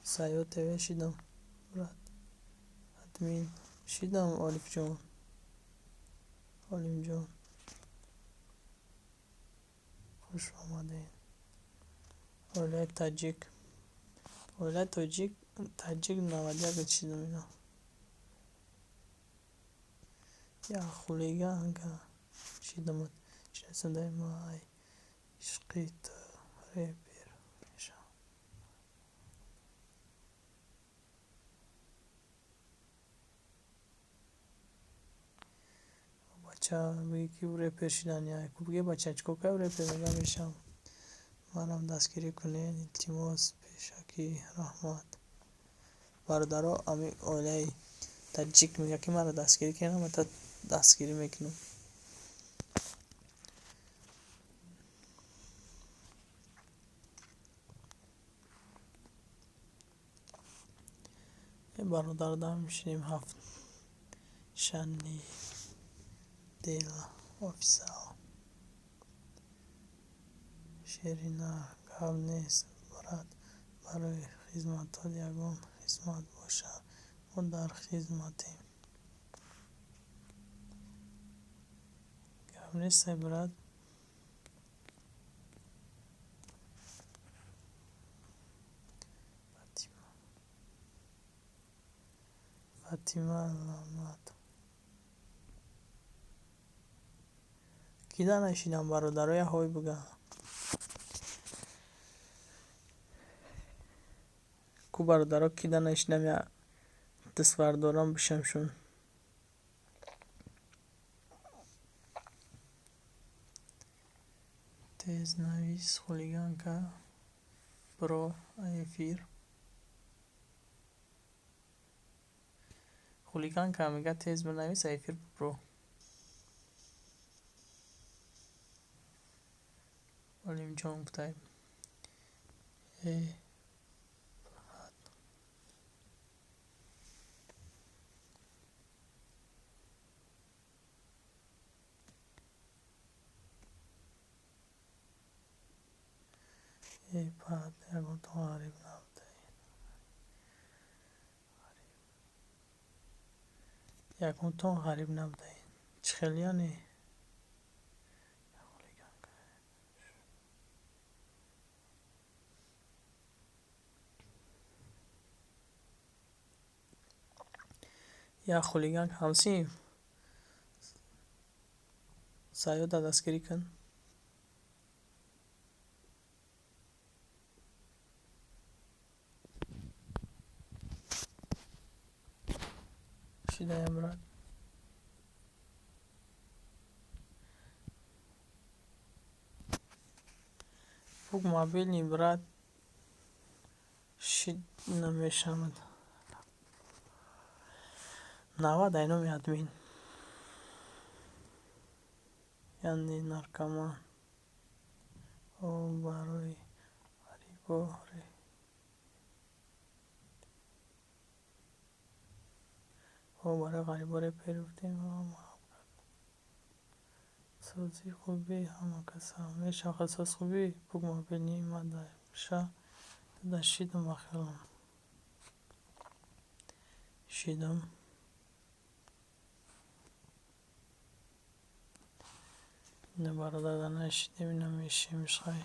Сайё ТВ шидам. Брат. Админ. Шидам Орифҷон. Олимҷон. Хуш омадед. Оилаи таҷик. Оилаи тоҷик таҷик 91 шидам ино. Я хулиганка шидам. Шиносандаи ма ай ишқи ту репер мешавам. Бача бигӣ ки репер шидан я ку бигӯ бача чикор кардӣ репер мегӯям мешавам. Манам дастгирӣ кунед илтимос пешакӣ раҳмат. Бародаро ами оилаи таҷик мегӯяд ки маро дастгирӣ кунед, ман та дастгирӣ мекунам. Бародар дам мешинем ҳафт шани дела офисал. Шерина гап нест брат барои хизматот ягон хизмат боша мо дар хизматем. Гап нестай брат. Фатима лаънат. Кида нашидам бародаро я ҳой буга. Ку бародаро кида нашидам я дастбардорам бишамшун. Тезнавис хулиганка про эфир. Хулиганка мега тез бинавис эфир про. Олимҷон гуфтай. Э Э баъд ягонтон ғариб набудаед. Ягонтон ғариб набудаед. Чӣ хел яъне? Як хулиган ҳамсинф. Саёда дастгирӣ кун. Шидаям, брат. Пук мобильный, брат, шид намешавад. 90 ай номи админ. Яъне наркоман. О барои ғарибо О барои ғарибо репер гуфтем. Сози хуби ҳама каса мешавад, соз хуби пук мобильный ма ша да шидам ба хиёлам. Шидам. Ина бародар, да нашидем, ина мешем шай.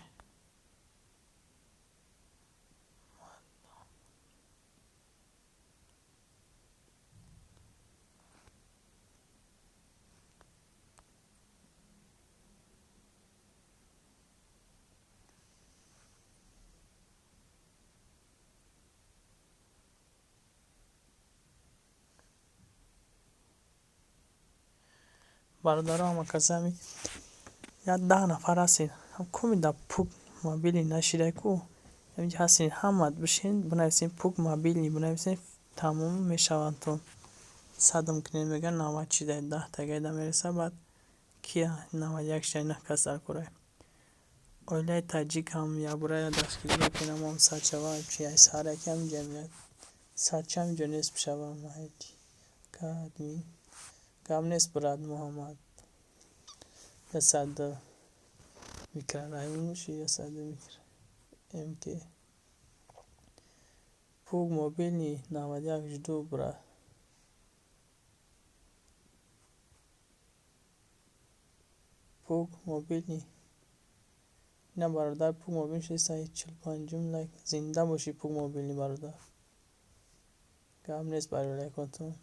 Бародаро, ҳама касами як 10 нафар ҳастед. Коми да пук мобильный нашидай ку. Ҳаминҷа ҳастед, ҳама бишин, бинависед пук мобильный, бинависед, тамом мешавандтон. Садам кунед, мегӯяд 90 чидай, 10 тагайда мереса, баъд кия 91 шидай, 9 кас дар корай. Оилаи таҷик ҳам якбора дастгирӣ мекунам, ҳам сад шава, чи ай сар яки ҳаминҷа меяд. Сад чи ҳаминҷо нест бишава, ҳеҷ. Ка админ. Гап нест, брат Муҳаммад. 102 микрорайон боши, 102 микро МК. Пук мобильный 91 жду, брат. Пук мобильный. Ина бародар пук мобильный шеста 45-ум лайк. Зинда боши пук мобильный, бародар. Гап нест барои лайкотон.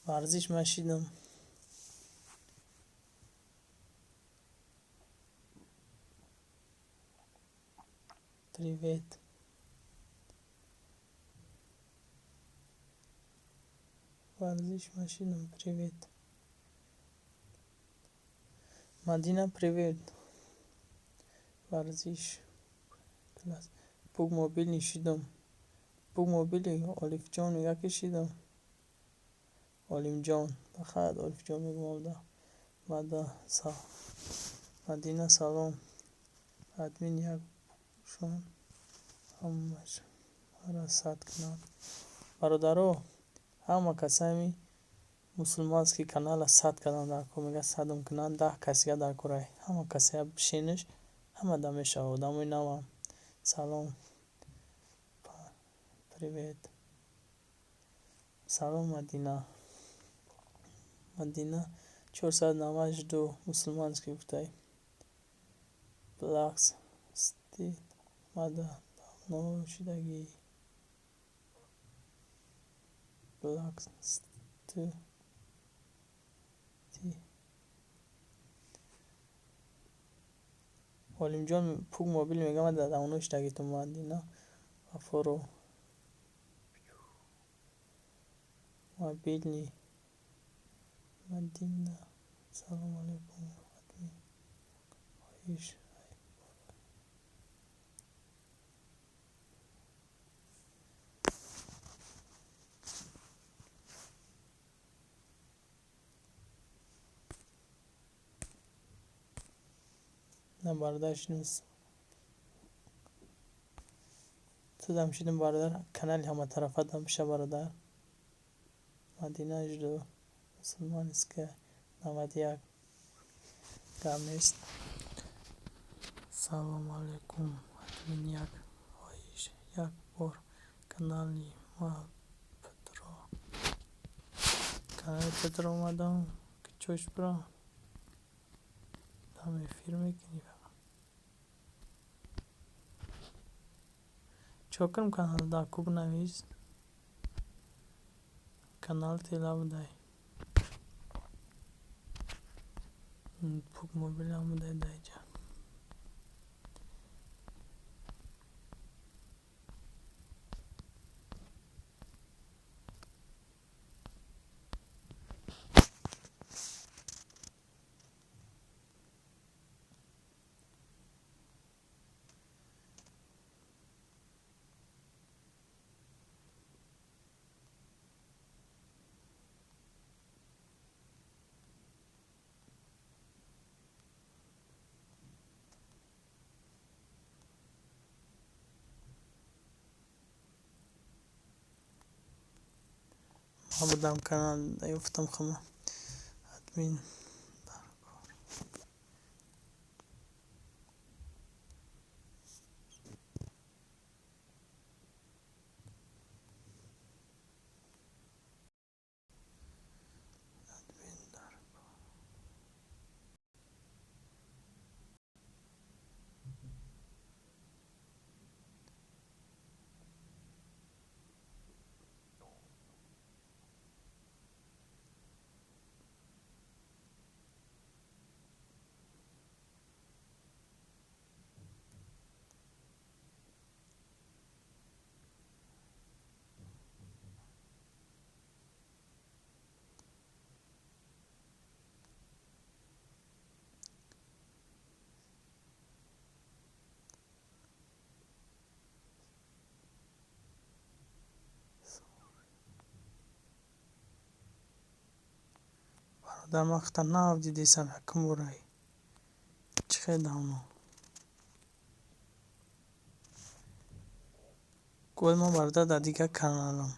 Варзиш ман шидам. Привет. Варзиш ман шидам, привет. Мадина, привет. Варзиш. Класс. Пук мобильный шидам. Пук мобильный Олифҷон мега ки шидам. Олимҷон. Бахайр, Олифҷон мегӯям да. Мада Мадина, салом. Админ як шон ҳамаш маро сад кунад. Бародаро, ҳама касами мусулманский канала сад кардан дар кор, мега садам кунанд, 10 касига дар корай. Ҳама касия бишиниш, ҳама да мешава, одамои навам. Салом. Привет. Салом, Мадина. Мадина 492 мусулманский гуфтай. Блакс стит мада давно шидагӣ. Блакс ти. Олимҷон пук мобил мега мада давно шидагӣ ту Мадина Ғафуров. Мобильный. Мадина. Салом алейкум, админ. Хоҳиш. На бародар шидем. Тудам шидем, бародар, канали ҳаматарафа дам биша, бародар. Мадина жду. Мусулманская 91. Гап нест. Салом алейкум, админ, як хоҳиш, як бор канали ма Петро. Канали Петро омадам, ки чош бирам. Там эфир мекунӣ фақат. Чо кунам канал да куб навис. Канал тела будай. Пук мобилам будай даиҷа. Ман будам канал ёфтам хама. Админ дар кор. Админ дар кор. Бародар, ман хата нав дидесам якум борай. Чӣ хел давно. Гӯй ман бародар дар дигар каналам.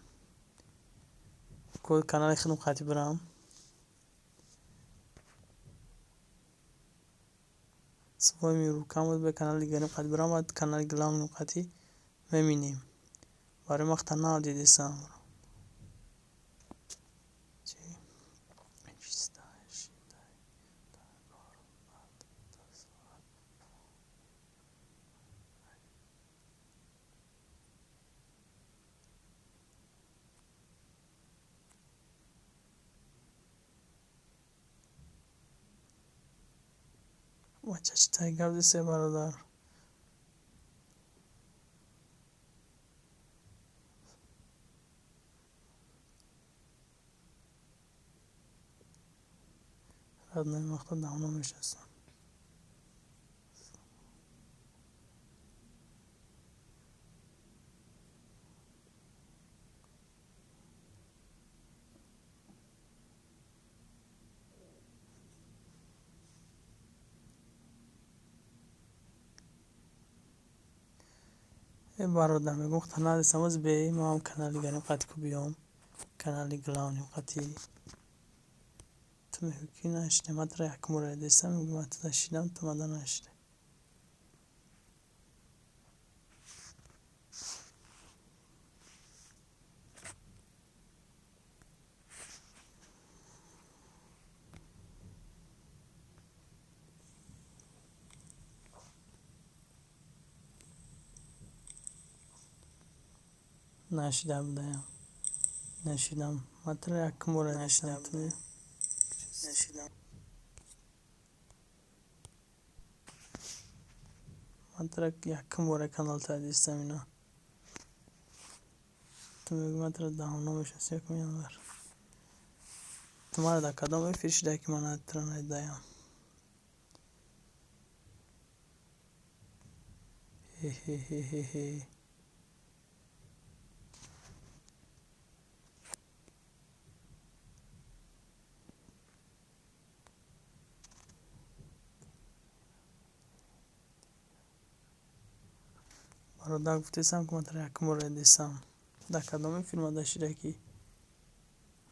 Гӯй канали худам қати бирам. Своими руками ба канали дигарим қати бирам, баъд канали главным қати мебинем. Барои ман хата нав дидесам. Бача чӣ тай гап дисе бародар. Родной вақта давно мешиносам. Э бародар, мегӯм хата надисам оз бе ман канали дигарим қати ку биём. Канали главным қати. Ту мегӯӣ ки нашидем, ман туро якум бора дидесам, мегӯӣ ман туда шидам, ту мада нашидӣ. Нашида будаям. Нашидам. Ман туро якум бора дидам. Ту нашидам. Ман туро якум бора канал та дидистам ина. Ту мегӯӣ ман туро давно мешиносам, якум январ. Ту маро дар кадом эфир шидаӣ ки ман туро надидаям? Хе-хе-хе-хе-хе. Бародар, гуфтесам ки ман туро якум бора дидесам. Дар кадом эфир мада шида ки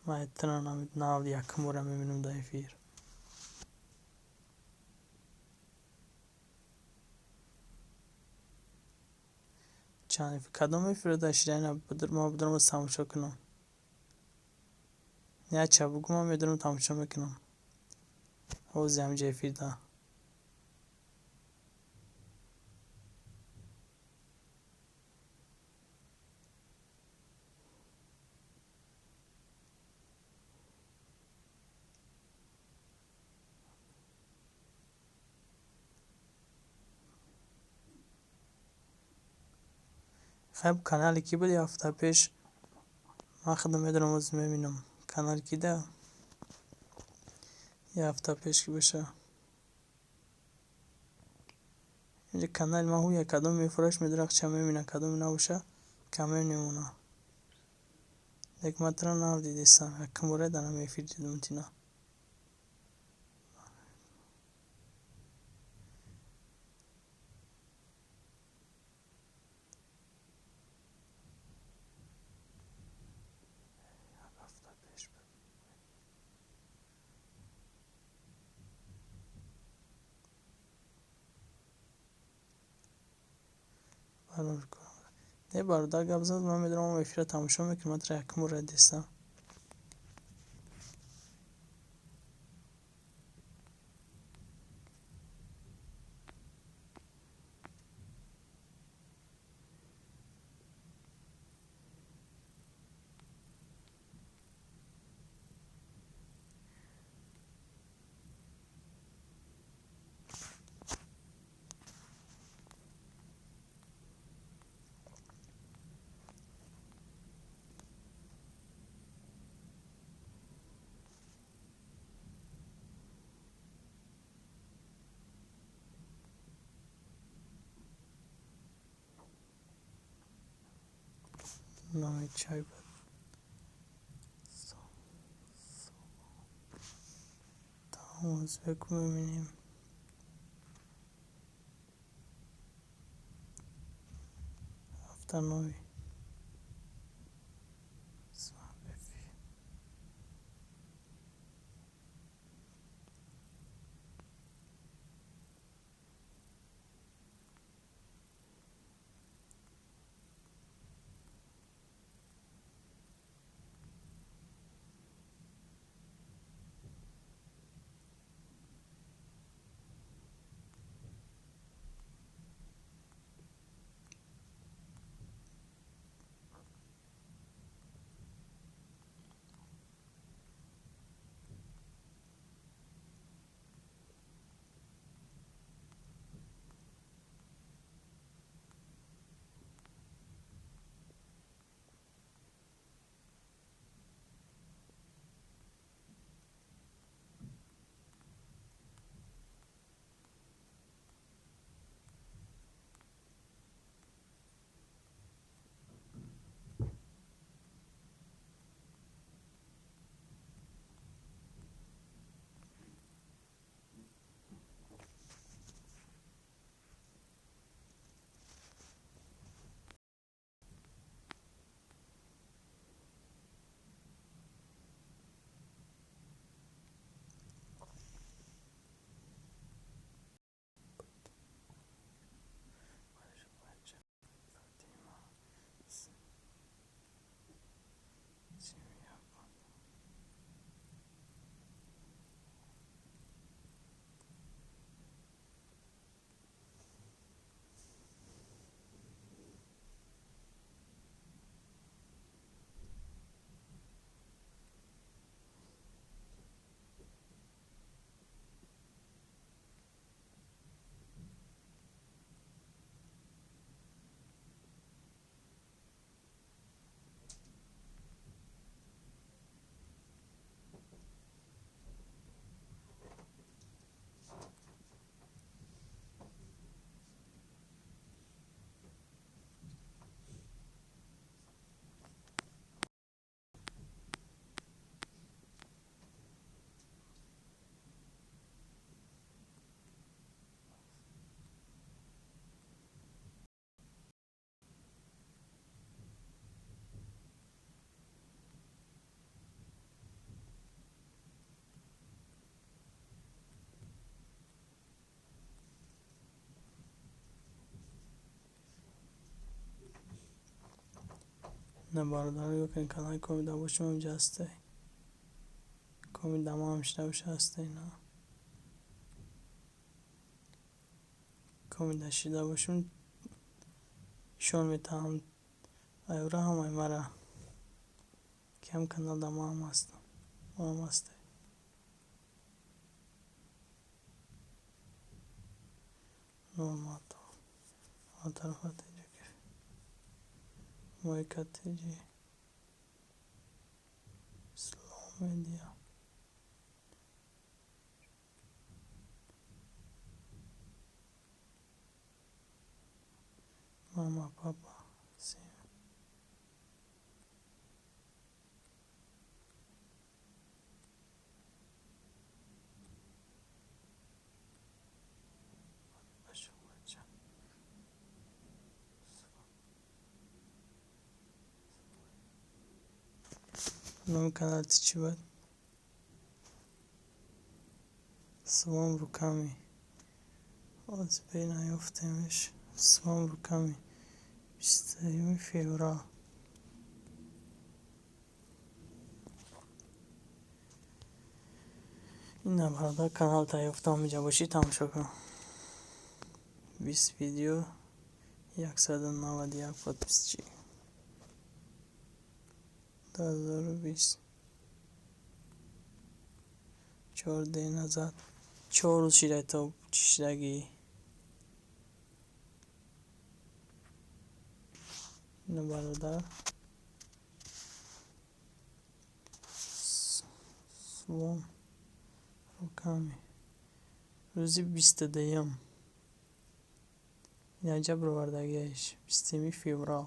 ман туро нав якум бора мебинам дар эфир. Чанд эфир кадом эфир дар шида ина ман бидурам тамошо кунам. Не ча бугу ман медурам тамошо мекунам. Ҳози ҳаминҷа эфир да. Хайб канали ки буд ҳафта пеш? Ман худам медонам, оз мебинам. Канали ки да? Я ҳафта пеш ки боша. Инҷа канали ман ҳуя кадом мефураш медорад, ча мебина, кадоме набоша, коммент мемона. Лек ман туро нав дидистам. Якум бора дар ҳамин эфир дидум тина. Не, бародар гап зад, ман медонам, эфира тамошо мекунам, ман туро якум бора дидистам. Номи чай буд. Тамом, узбеку мебинем. Ҳафта нови. На бародаро ёкин канали Комида бошем инҷа ҳастай. Комида ма ҳам шида боша ҳастай, на. Комида шида бошем ишон метаҳам айвра ҳам ай мара. Ки ҳам канал да ма ҳам ҳастам. Ма ҳам ҳастай. Нормато. Тарафат. Мойка ТЖ. Ислом Медиа. Мама, папа. Номи каналти чӣ буд? Свом руками. Ҳозир наёфтемш. Свом руками. 21 феврал. Ина бародар канал та ёфтам, инҷа бошӣ тамошо кун. 20 видео, 191 подписчик. 2020. 4 день назад. 4 рӯз шидай то чӣ шидагӣ. Ина бародар. Свом руками. Рӯзи 22-м. Инаҷа бировардагиаш. 20 феврал.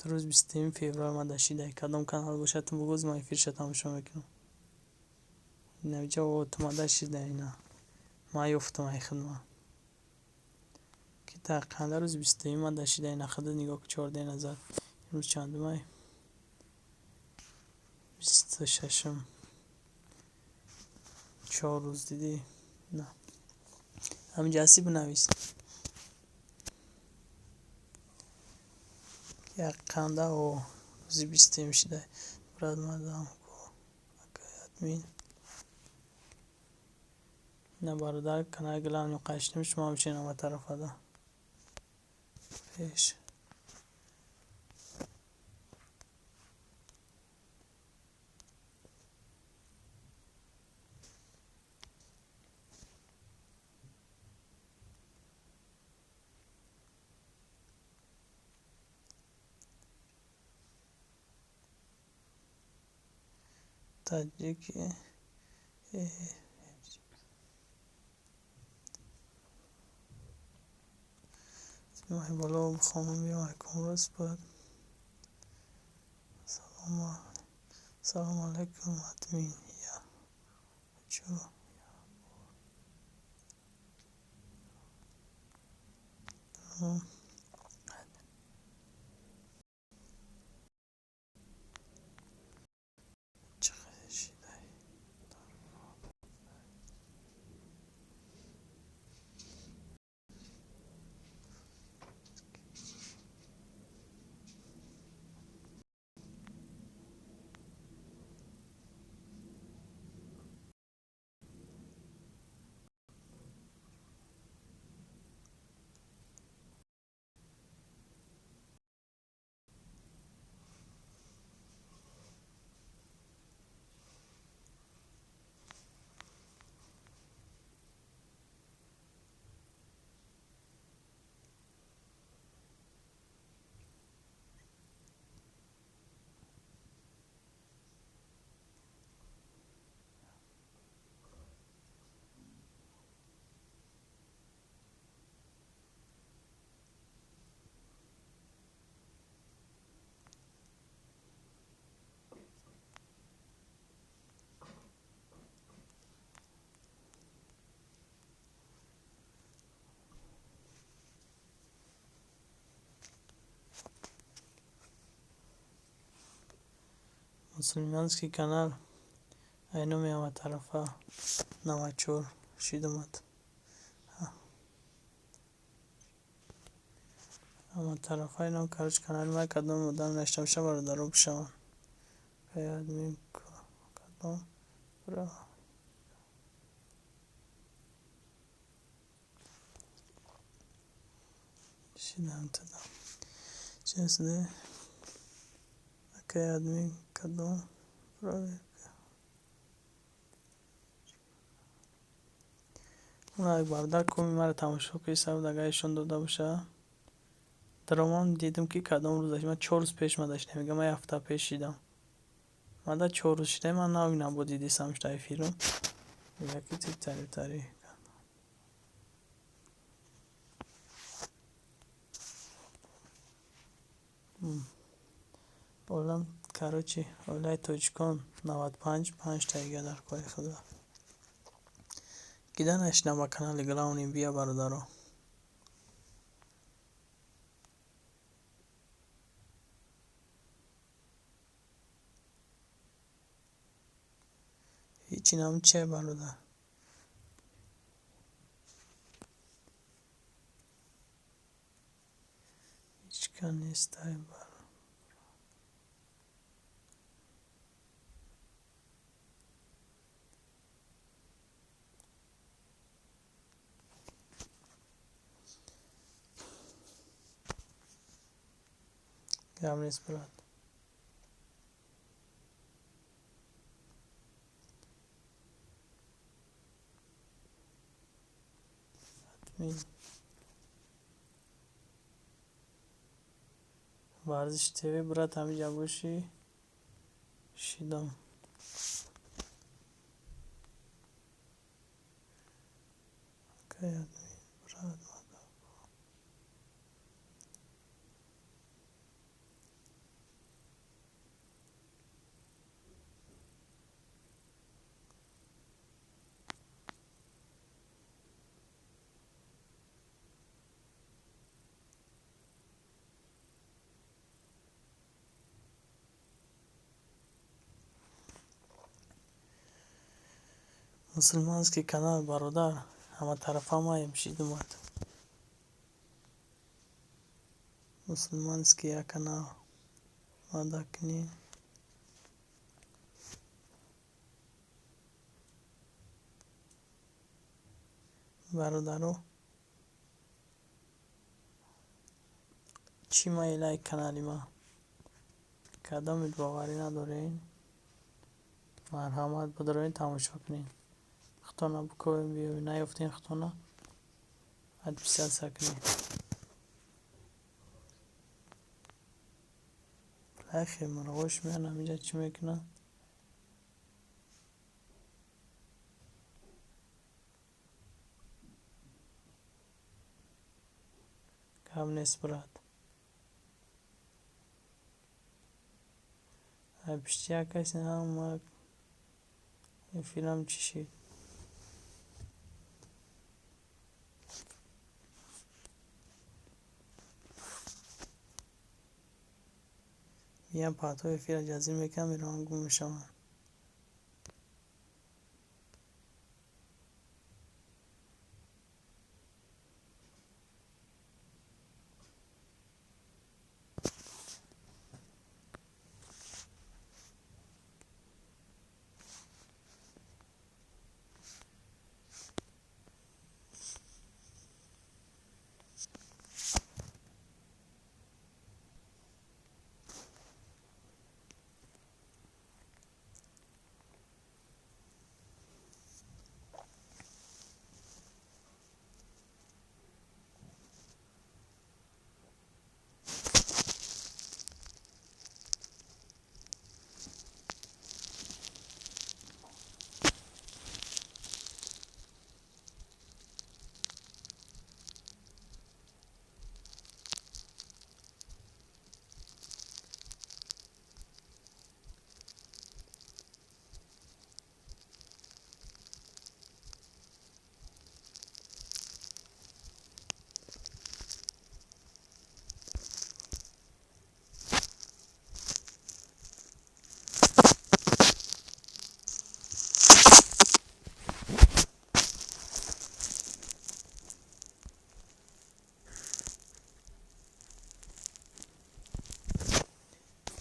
Рӯз 20 феврал ма дашидай. Кадом канал бошад, ту бугӯз, ман эфирша тамошо мекунам. Инаҷа о тума дашидай ина. Ман ёфтам ай хидма. Ки тақанда рӯзи 21 ма дашидай ина хида нигоҳ кун 4 день назад. Имрӯз чандумай? 26-м. 4 рӯз дидӣ? На. Ҳаминҷа ҳастӣ бинавис. Яққанда о рӯзи 21 шидай. Брат мадам ко акай админ. Ина бародар канали главный қаштем шумо ҳамчунин ама тарафада. Пеш. Таҷики моҳи боло бихонам биём айкомрӯз буд. Салому алайкум админ. Я хочу Мусульманский канал ай номи ҳама тарафа 94 шидомад. Ҳама тарафа инам короче канали ман кадом одам нашта боша бародаро бишаванд. Ай админ кадом бра шидам тадам. Чесде акай админ кадом проверка. Уна бародар коми маро тамошо киста буд, агар ишон дода боша. Даромам дидам, ки кадом рӯз ман 4 рӯз пеш ма дашта мегӯям, ман як ҳафта пеш шидам. Ман да 4 рӯз шидаи, ман навинам бо дидисам шуда эфирам. Мегӯяд, ки ти тари олам. Короче, оилаи тоҷикон 95 панҷтаига дар кори худо. Гида нашинам ба канали главный, бия, бародаро. Ҳечи нам че, бародар. Ҳечка нестай бар. Гап нест, брат. Админ. Варзиш ТВ, брат, ҳамиҷа бошӣ, шидам. Акай админ, брат. Мусульманский канал, бародар, ҳаматарафа маем, шидумад. Мусульманский як канал. Мадакни. Бародаро, чӣ майлай канали ма? Кадомит боварӣ надоред? Марҳамат, бидароед, тамошо кунед. Худтона бикобед, биёед, наёфтед, худтона подписаться кунед. Лайхи мурғош меян ҳаминҷа чӣ мекунанд? Гап нест, брат. Ай пишти як касе ҳама эфирам чӣ шид? Меян паҳтои эфира ҷазир мекунанд, мераванд, гум мешаванд.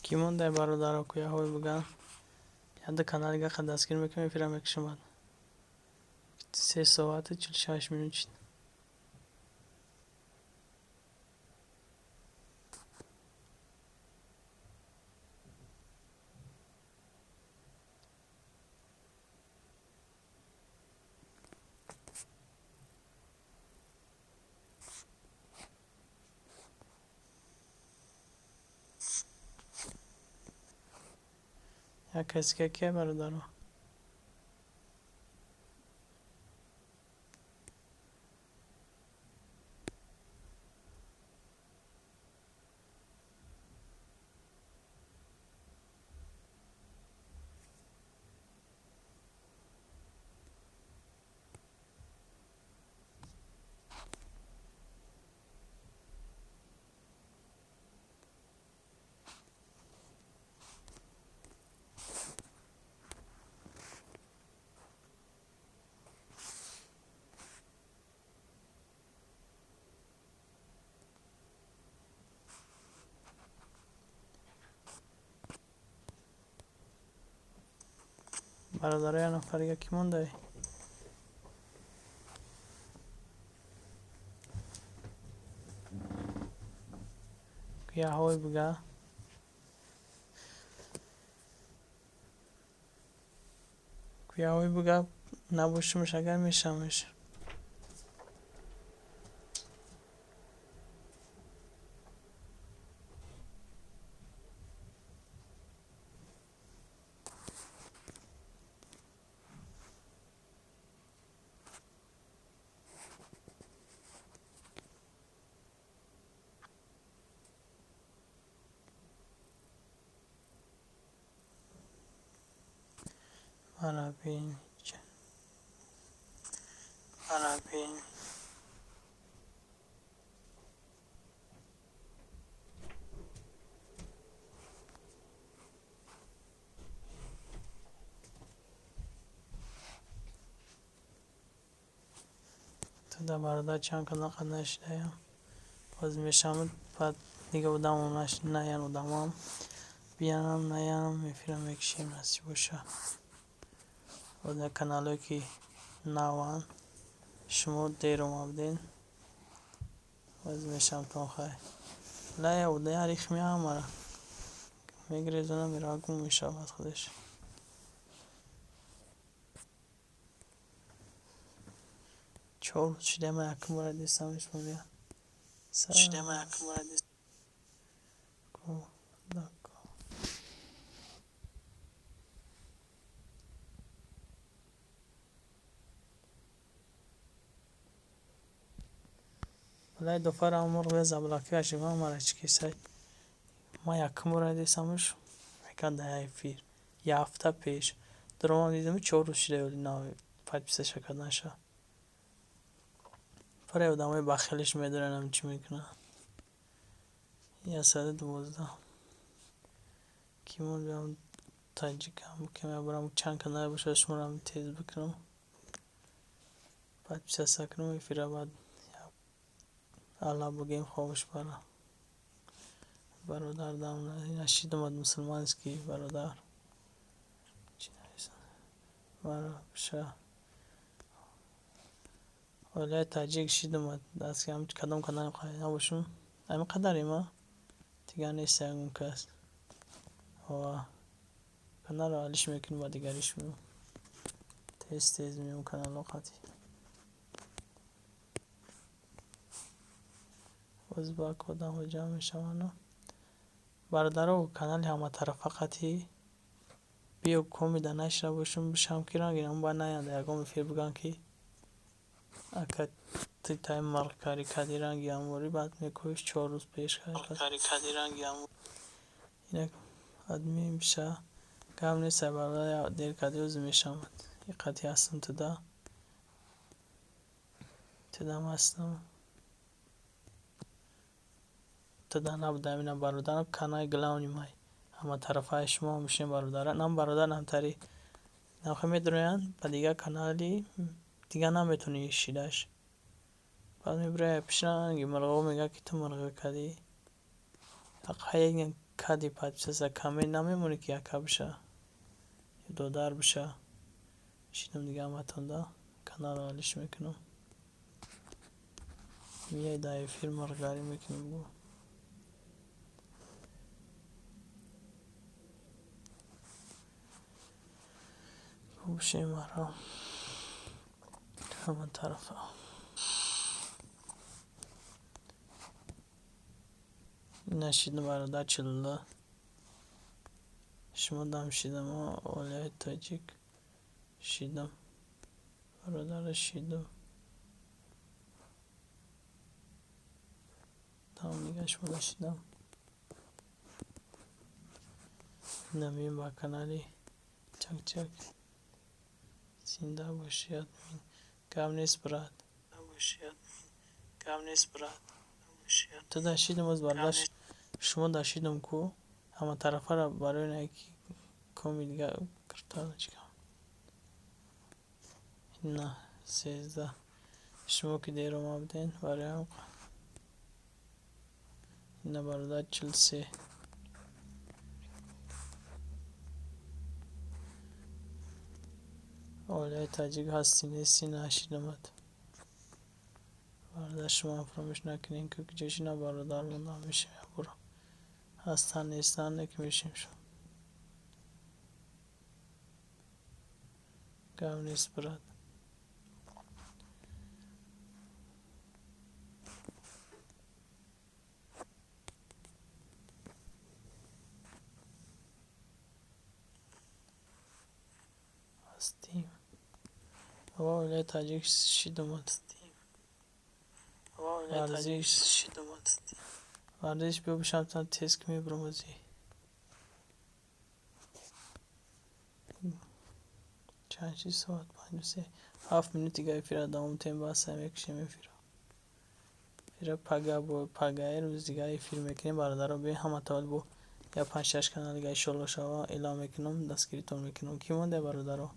Кӣ мондай, бародаро, куяҳое буган? Яда канали гақа дастгир мекунем, эфира мекушам. 3 соату 46 минут шид. Як касе ки бародаро? Бародаро, як нафар дига кӣ мондай? Яҳой буга. Яҳой буга набошимш агар мешамш. Ана бин. Ана бин. Туда бародар чанд канал нашидаям. Боз мешавам, баъд дига одамам наян, одамам биянам наянам, эфирам мекишем, насиб боша. Боз каналҳое ки наванд, шумо дер омадед, боз мешавам хай. Лая ода ярих меамара. Мегрезона мерава, гум мешавад худаш. 4 рӯз шида ман якум бора дистамш мебия. Шида ман якум бора дистам. Валай дофара мурғ бе заблаки ашима мара чӣ кисай. Ман якум бора дистамш мекард дар эфир. Як ҳафта пеш. Дуромам дидам 4 рӯз шида ёли нав подписаша карданаша. Паре одамои бахилиш медонанд чӣ мекунанд. 112. Ки мон биям таҷикам, ки мебарам чанд канал бошад, шуморо тез бикунам. Подписаться кунам эфира, баъд Аллоҳ бугем хобаш бара. Бародар дам нашидам мусулманский бародар. Чӣ нависам? Мара ша. Оилаи таҷик шидам даст ки кадом канал набошум. Ҳамин қадаре ма. Дигар нест ягон кас. Ва каналро алиш мекунем ба дигариш меом. Тез тез меом каналҳо қатъи. Боз бак одамҳо ҷамъ мешаванд. Бародаро, канали ҳаматарафа қатъи биё комида нашида бошум, бишам ки рангинам ба наянда ягон эфир бигӯянд ки ака ту тай марғкарӣ кади ранги амвори, баъд мекӯиш 4 рӯз пеш инак админ биша. Гап нест, бародар, дер кади ӯзи мешавад. Иқати ҳастам туда. Тудам ҳастам. Туда набудам ина бародарам, канали главни май. Ҳаматарафаи шумо мешинем бародарам. Нам бародар намтари. Нахе медроянд ба дигар канали дигар наметонӣ шидаш. Баъд мебирая пишранги мурғо мегӯяд ки ту мурғ кадӣ. Ақай кади подписаться коммент намемонӣ ки яка биша. Додар биша. Шидам дига ҳаматонда каналро алиш мекунам. Мияй дар эфир мурғгарӣ мекунем бо. Бошем маро. Ҳаматарафа. Нашидам бародар 42. Шумо дам шидам, олияи тоҷик шидам. Бародара шидам. Тамом дига шумо шидам. Намем ба канали Чак-Чак. Зинда боши, админ. Гап нест, брат. Гап нест, брат. Ту да шидам оз бародар. Шумо да шидам ку ҳама тарафара барои на ки коми дига карточка. На 13. Шумо ки дер омада буден барои ина бародар 43. Олияи таҷик ҳастӣ нестӣ нашидамад. Бародар шумо фаромӯш накунед ки ҷоши на бародар монда мешем буро. Ҳастан нестан ки мешем шо. Гап нест, брат. Ҳастим. Баба олияи таҷик шидамад. Варзиш варзиш биё бишам тан тез ки мебурам озӣ. Чанд чи соат 53 7 минут дига эфира давом тем бас мекушем эфира. Эфира пага бо пагаи рӯз дига эфир мекунем бародаро би ҳама тавал бо я 5-6 канал дига иншоалло шава эълон мекунам дастгиритон мекунам. Кӣ монда бародаро?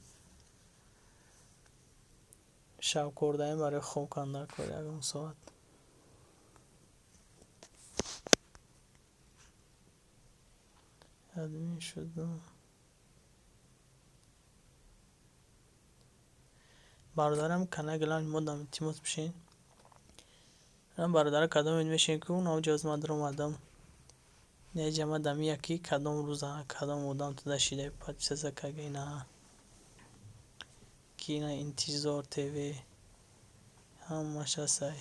Шаб кордаем барои хоб кандар кор ягон соат. Админ шудам. Бародарам канал главни мо дам илтимос бишин. Бародара кадом мешин ки он авҷоз ма даромадам. Не ҷама дами яки кадом рӯза кадом одам туда шида подписаться кага ина. Ки ина Интизор ТВ ҳамаш ҳастай.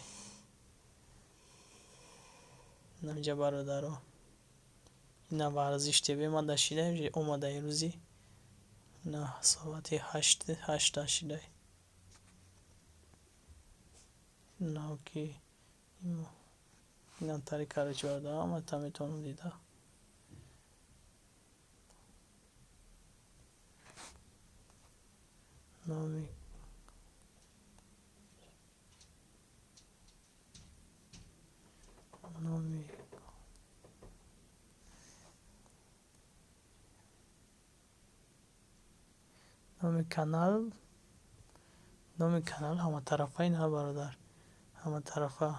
Инамҷа бародаро. Ина Варзиш ТВ ма да шида омадаи рӯзи. Ина соати 8 да шидай. Ки инам тари короче бародаро ҳама та метавонам дида. Номи канал ҳаматарафа ина бародар. Ҳаматарафа.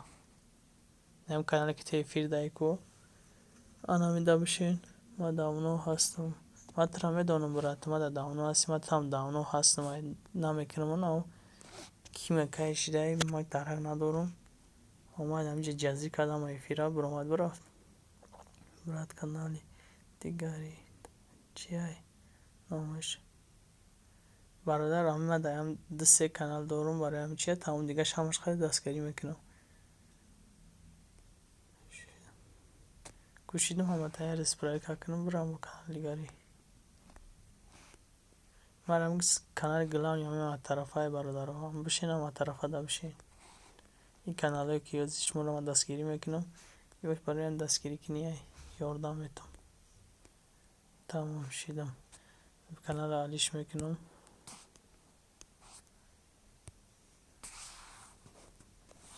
Ҳам канале ки эфир даи ку. Анамида бишин. Ма давно ҳастам. Ма тура медонам брат, ма да давно ҳастӣ, ма там давно ҳастам. Намекунам онав. Ки ма кай шидаи, ма дарак надорам. Омад ҳаминҷа ҷазир кардам эфира, биромад бирафт. Брат канали дигари чиай номаш. Бародар ҳама даям 2-3 канал дорум барои ҳамин чия тамом дигаш ҳамаш қадр дастгирӣ мекунам. Кӯшидам ҳама тайёр справка кунам бирам бо канали дигари. Марам канали главни ҳама тарафаи бародаро бишин ҳама тарафа да бишин. Ин каналҳое ки ёзи шуморо ман дастгирӣ мекунам, ёш барои дастгирӣ кунӣ ёрдам метам. Тамом шидам. Каналро алиш мекунам.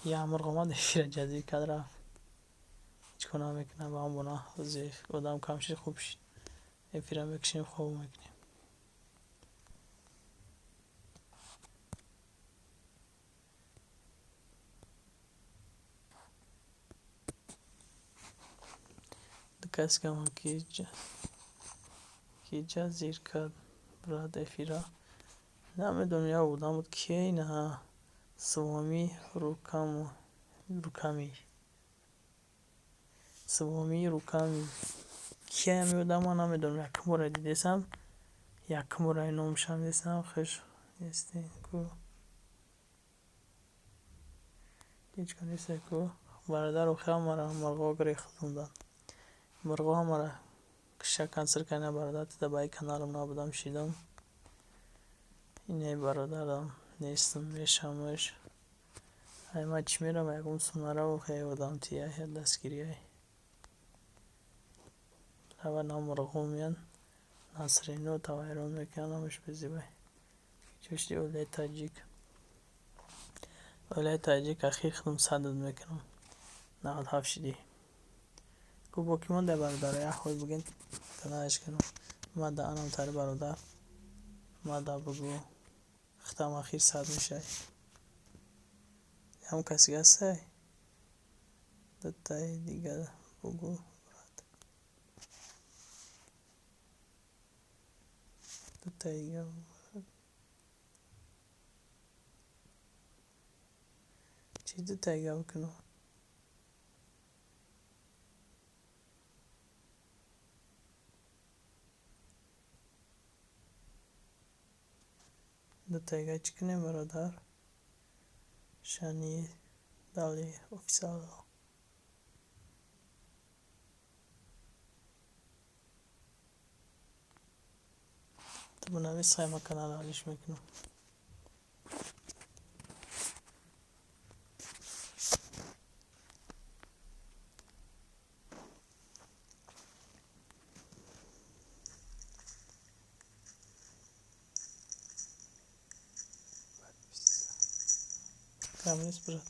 Я мурғ омад эфира ҷазир кард рафт. Ҳеҷ кор намекунам ба ҳам бона одам кам шид хуб шид. Эфира мекушем хоб мекунем. Кас кам ки ҷазир кард брат эфира. Намедонам як одам буд кие ина Свами Руками. Свами Руками. Кие ҳами одам ман намедонам. Якум бора дидесам. Якум бора номашам дидесам. Хуш нестем ку. Ҳеҷ кор несте ку. Бародар охир ҳамаро мурғҳо гирехтондан. Мурғҳо ҳамаро Киша консер кардина бародар, тида ба каналам набудам шидам. Ине бародарам нестам мешамаш. Ай ма чӣ мерам ягон сумнара хе одам тия я дастгирияй. Лава намурғо меян насрино тавайрон мекунанд ҳамаш безибай. Чушти оилаи таҷик. Оилаи таҷик ахир худам садд мекунам. 97 шидӣ. Гу бо ки монда бародар, як ҳол буген каналаш кунам. Ма да анам тари бародар. Ма да бугу. Хитам ахир сад мешай. Ҳам каси ҳастай? Дутаи дига бугу брат. Дутаи дига чӣ дутаи дига бикунам? Дутаи дига чӣ кунем бародар? Шани дали офисал. Ту бинавис хайма канал алиш мекунам. Кам нест брат.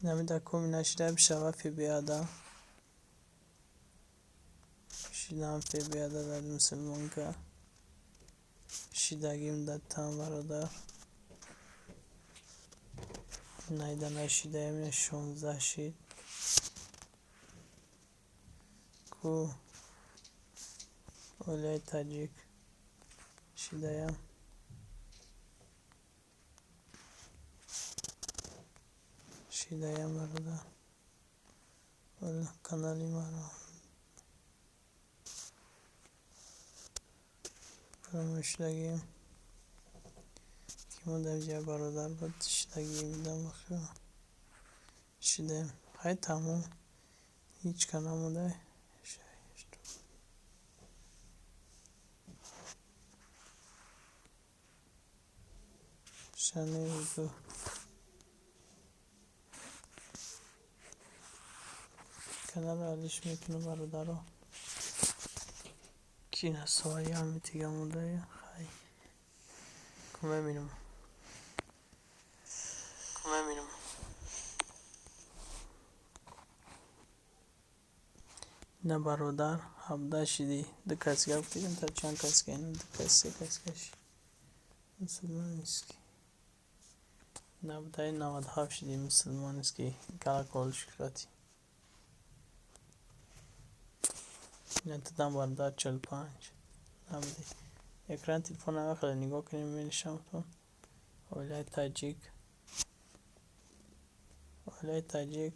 Нами коми нашида бишава фебиада. Шидам фебиада дар мусулмонка. Шидагим дар там бародар. Найда нашидаем 16 шид. Ку оилаи таҷик шидаям. Шидаям бародар. Канали маро фаромӯшидагим. Ки мо дар ҷа бародар буд шидагим дам бахшо. Шидаем. Хай тамом. Ҳеҷ ка намонда. Шани ду. Каналро алиш мекунам бародаро. Ки насои ҳами тига мондая? Хай. Ку мебинам. Ку мебинам. На бародар 17 шидӣ. Ду кас гап кардем та чанд кас кардем? Ду кас, се кас каши. Мусулманский. Набудаи 97 шидӣ мусулманский колокольчик қати. Ина тудам бародар 45. Набуди. Экран телефона вақте нигоҳ кунем менишамтон. Оилаи таҷик. Оилаи таҷик.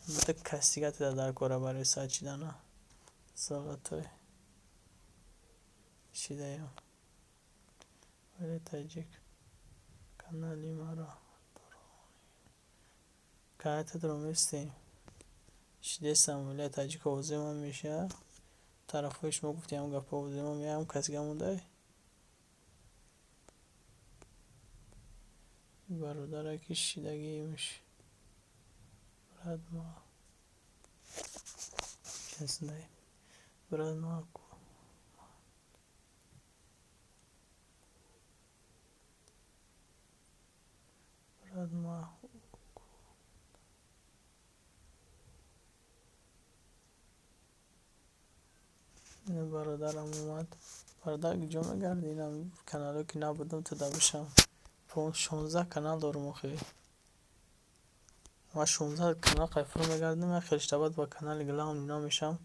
Ду кас дига тида дар кора барои сад шидана. Золотой. Шидаям. Оилаи таҷик. Канали маро. Канали местем. Шидестам оилаи таҷик овози ман меша. Тарафҳои шумо гуфтиам гапҳо овози ман меям кас дига мондай? Бародаре ки шидагиимш. Брат ма. Честно. Брат ма. Брат ма. Бародарам омад. Бародар куҷо мегардӣ? Инам каналҳое ки набудам туда бишам. 16 канал дорум охи. Ман 16 канал қайфур мегардам, як хелшта баъд ба канали главный намешам.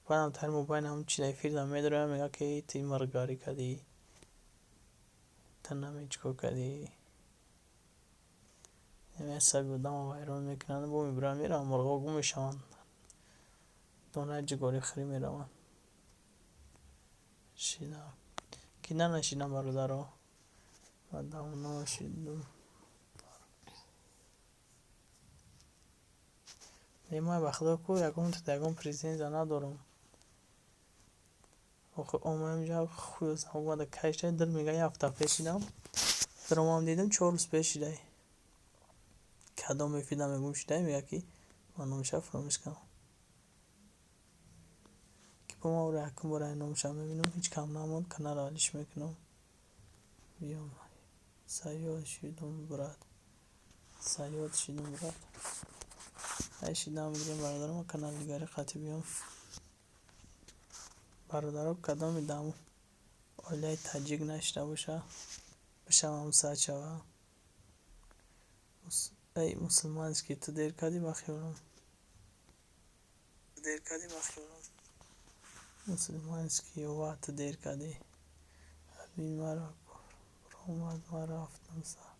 Баъдам тари мобайнам чи дар эфир медароям, мега ки ти миргарӣ кардӣ. Ту наме чӣ кор кардӣ. Асаби одамро вайрон мекунанд, бо мебурам меравам, мурғҳо гум мешаванд. Донаи ҷигори хӯрӣ мераванд. Шидам. Ки нанашидам бародаро. Ва давно шидум. Не, ман ба худо ку ягон ягон претензия надорам. Охир омадам инҷа, хуёзам омада, кай шидай? Дил мега, як ҳафта пеш шидам. Даромадам, дидам, 4 рӯз пеш шидай. Кадом эфирда мегӯм шидай, мега, ки ман номаша фаромӯш кардам. Ки бо ман ӯро якум бора номаша мебинам, ҳеҷ кам намонд, каналро алиш мекунам. Биём. Саёд шидум, брат. Саёд шидум, брат. Ай, шидам гирем, бародарам, канали дигари қатӣ биём. Бародаро, кадоми дам оилаи таҷик нашида боша, бишавам сад шава. Эй, мусулманский, ту дер кардӣ, ба хиёлам. Дер кардӣ, ба хиёлам. Мусулманский, ова, ту дер кардӣ. Админ маро омад, ман рафтам сар.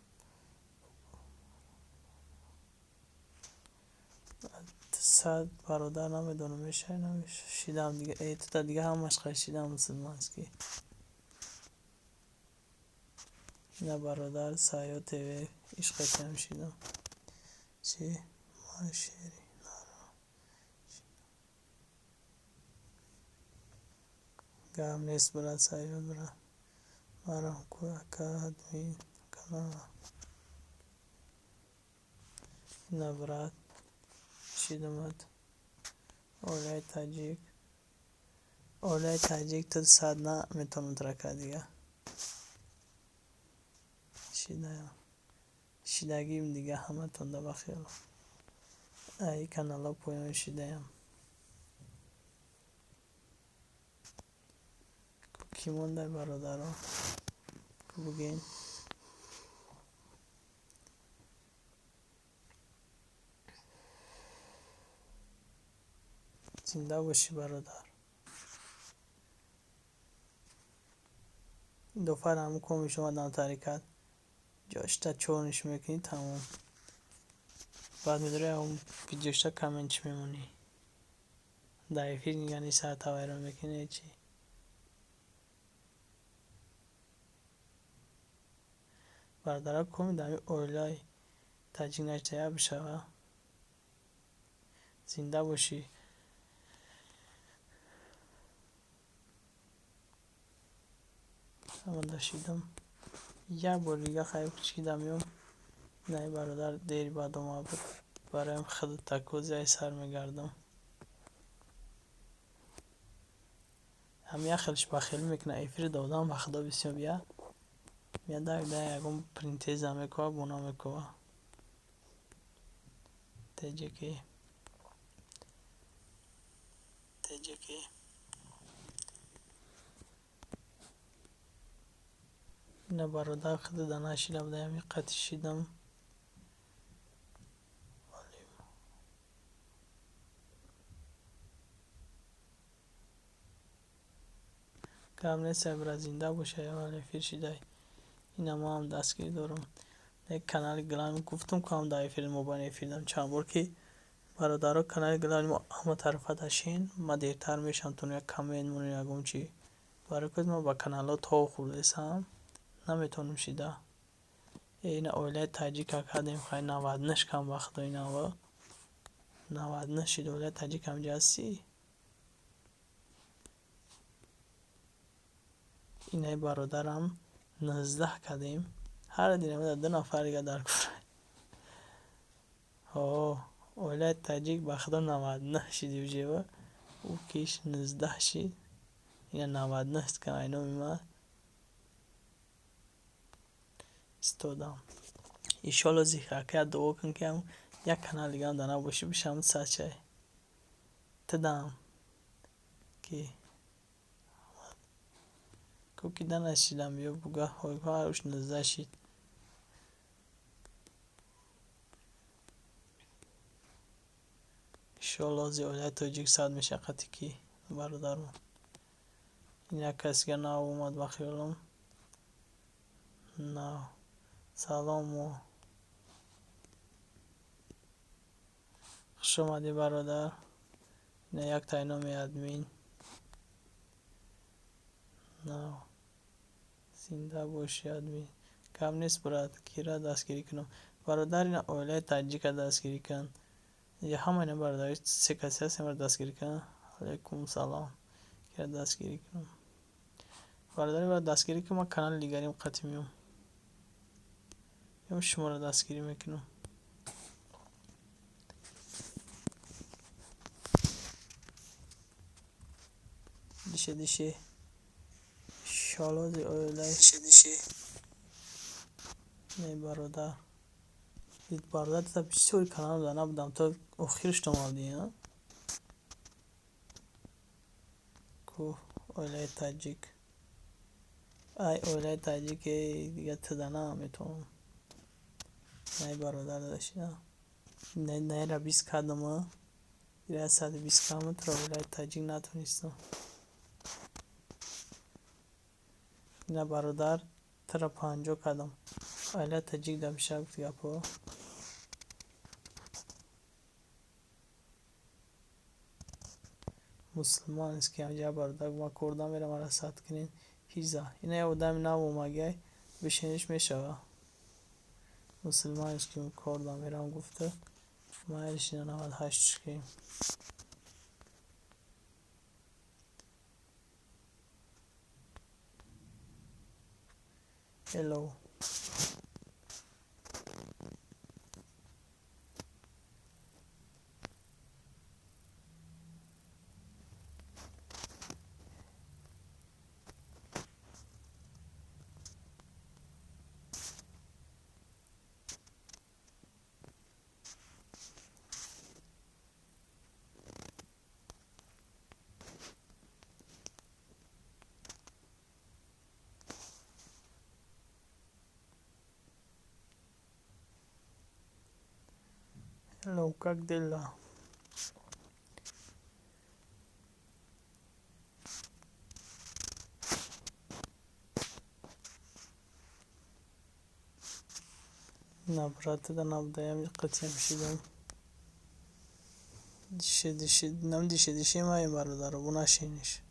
Сад бародар, намедонам, мешавад, намешавад. Шидам дига. Эй, тута дига ҳамаш қай шидам, мусулманский. Ина, бародар, Саёд ТВ ишқетиам шидам. Чӣ? Ман шери наро. Гап нест, брат, Саёд, брат. Марам ку, ака, админ канала. Ина, брат, шидамат. Оилаи таҷик. Оилаи таҷик, ту сад на метавонам тура дига. Шидаям. Шидагим дига ҳаматонда, ба хиёлам. Ай, каналҳо поён шидаям. Кӣ мондай, бародаро? Бугем. Зинда бошӣ, бародар. Дофар ҳамун комиш омадам тарикат. Ҷошта чорниш мекунӣ, тамом. Баъд медори ҳамун видеошта коммент чӣ мемонӣ. Дар эфир яъне сарта вайрон мекунӣ, чӣ? Бародаро, коми дар ҳамин оилаи таҷик нашта бишава. Зинда бошӣ. Омада шидам. Як бор дига хайр кучикида меом. Инаи бародар дери баъд омад буд. Бароям худат такози ай сар мегардам. Ҳам як хелш бахелӣ мекунад, эфири додам, ба худо бисёр бия. Мия даг да ягон принтеза мекова, бона мекова. Теҷеки. Теҷеки. Ина, бародар, худат нашида будаям, қати шидам. Гап нест, брат, зинда боша, аввал эфир шидай. Ина ман ҳам дастгирӣ дорам. Канали главный гуфтам ку, ҳам дар эфири мобайни эфирдам чанд бор, ки бародаро, канали главный мо ҳама тарафа дашин, ман дертар мешавам, тун як коммент монед, ягон чӣ. Барои ки ман ба каналҳо то хӯрдесам, наметавонам шида. Ина оилаи таҷика кардем, хай, 99 кам, ба худо, инава. 99 шид оилаи таҷик, ҳамҷа ҳастӣ? Инаи бародарам 19 кардем. Ҳар динамида ду нафар дига дар кор. Ҳо, оилаи таҷик, ба худо, 99 шиди ужева. Ӯ киш 19 шид. Ина 99 кам айноми ман. Истодам. Иншоалло, зихрака дуо кун, ки як канал дигаам дар набошӣ, бишавам сад шай. Тудам ки ку ки данашидам, биё буга, ҳаруш 19 шид. Иншоалло, ҳози оилаи тоҷик сад мешавад қати ки бародарон. Ин як кас дига нав омад, ба хиёлам. Нав. Салом. Хуш омадӣ, бародар. Ина як тайноми админ. Нав. Зинда бошӣ, админ. Гап нест, брат, кира дастгирӣ кунам. Бародар, ина оилаи таҷика дастгирӣ кун. Инҷа ҳама ина бародари се касе ҳастем, маро дастгирӣ карданд. Алайкум салом. Кира дастгирӣ кунам. Бародари маро дастгирӣ кун, ман канали дигарим қатъи меом. Меом шуморо дастгирӣ мекунам. Дише дише шолози оилаи Дише дише. Не бародар. Бародар та бисёри канал да набудам, то охирш омадӣ, а? Ку оилаи таҷик. Ай оилаи таҷик, эй дига туда наметавонам. Най бародар дашина. Найра бист кардам, а? Ира 120 кардам, туро оилаи таҷик натонистам. Ина бародар туро 50 кардам. Оилаи таҷик да мешавад гуфти гапҳо. Мусулман аст ки ҳамҷа бародар ман кор намерам, маро сад кунед. Ҳиза. Ина як одами нав омагай, бишиниш мешава. Мусулман аст ки кор намерам гуфта. Майлиш ина 98 кунем. Hello. Hello, как дела? На брата да набдаям қатъям шидам. Дише дише нам дише дише май бародаро бунашиниш.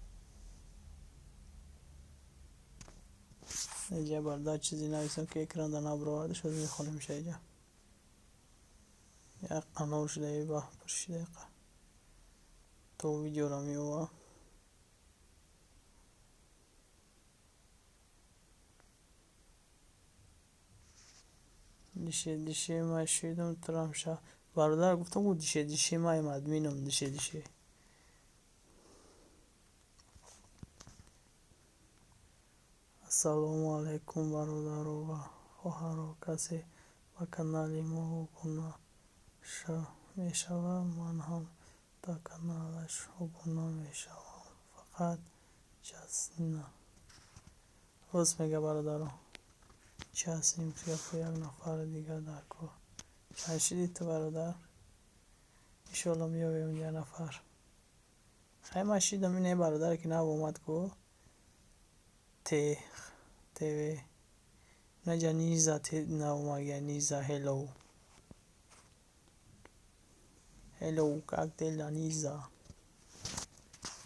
Инҷа бародар чизе нависам ки экран да набровардаш, ҳозир мехонем инҷа. Як канал шуда ба пуршида то видеоро меова. Дише дише ма шидам турамша. Бародар гуфтам ку дише дише маем админом дише дише. Ассалому алайкум бародаро ва хоҳаро, касе ба канали мо обуна мешавад, ман ҳам дар каналаш обуна мешавам. Фақат честно. Рост мега бародаро. Честно гапо як нафари дигар дар кор. Чанд шидӣ ту бародар? Иншоалло меёбем як нафар. Хай ман шидам ине бародаре ки нав омад ку. Т ТВ. Наҷа Низа нав омад, Низа hello. Hello, как дела, Низа?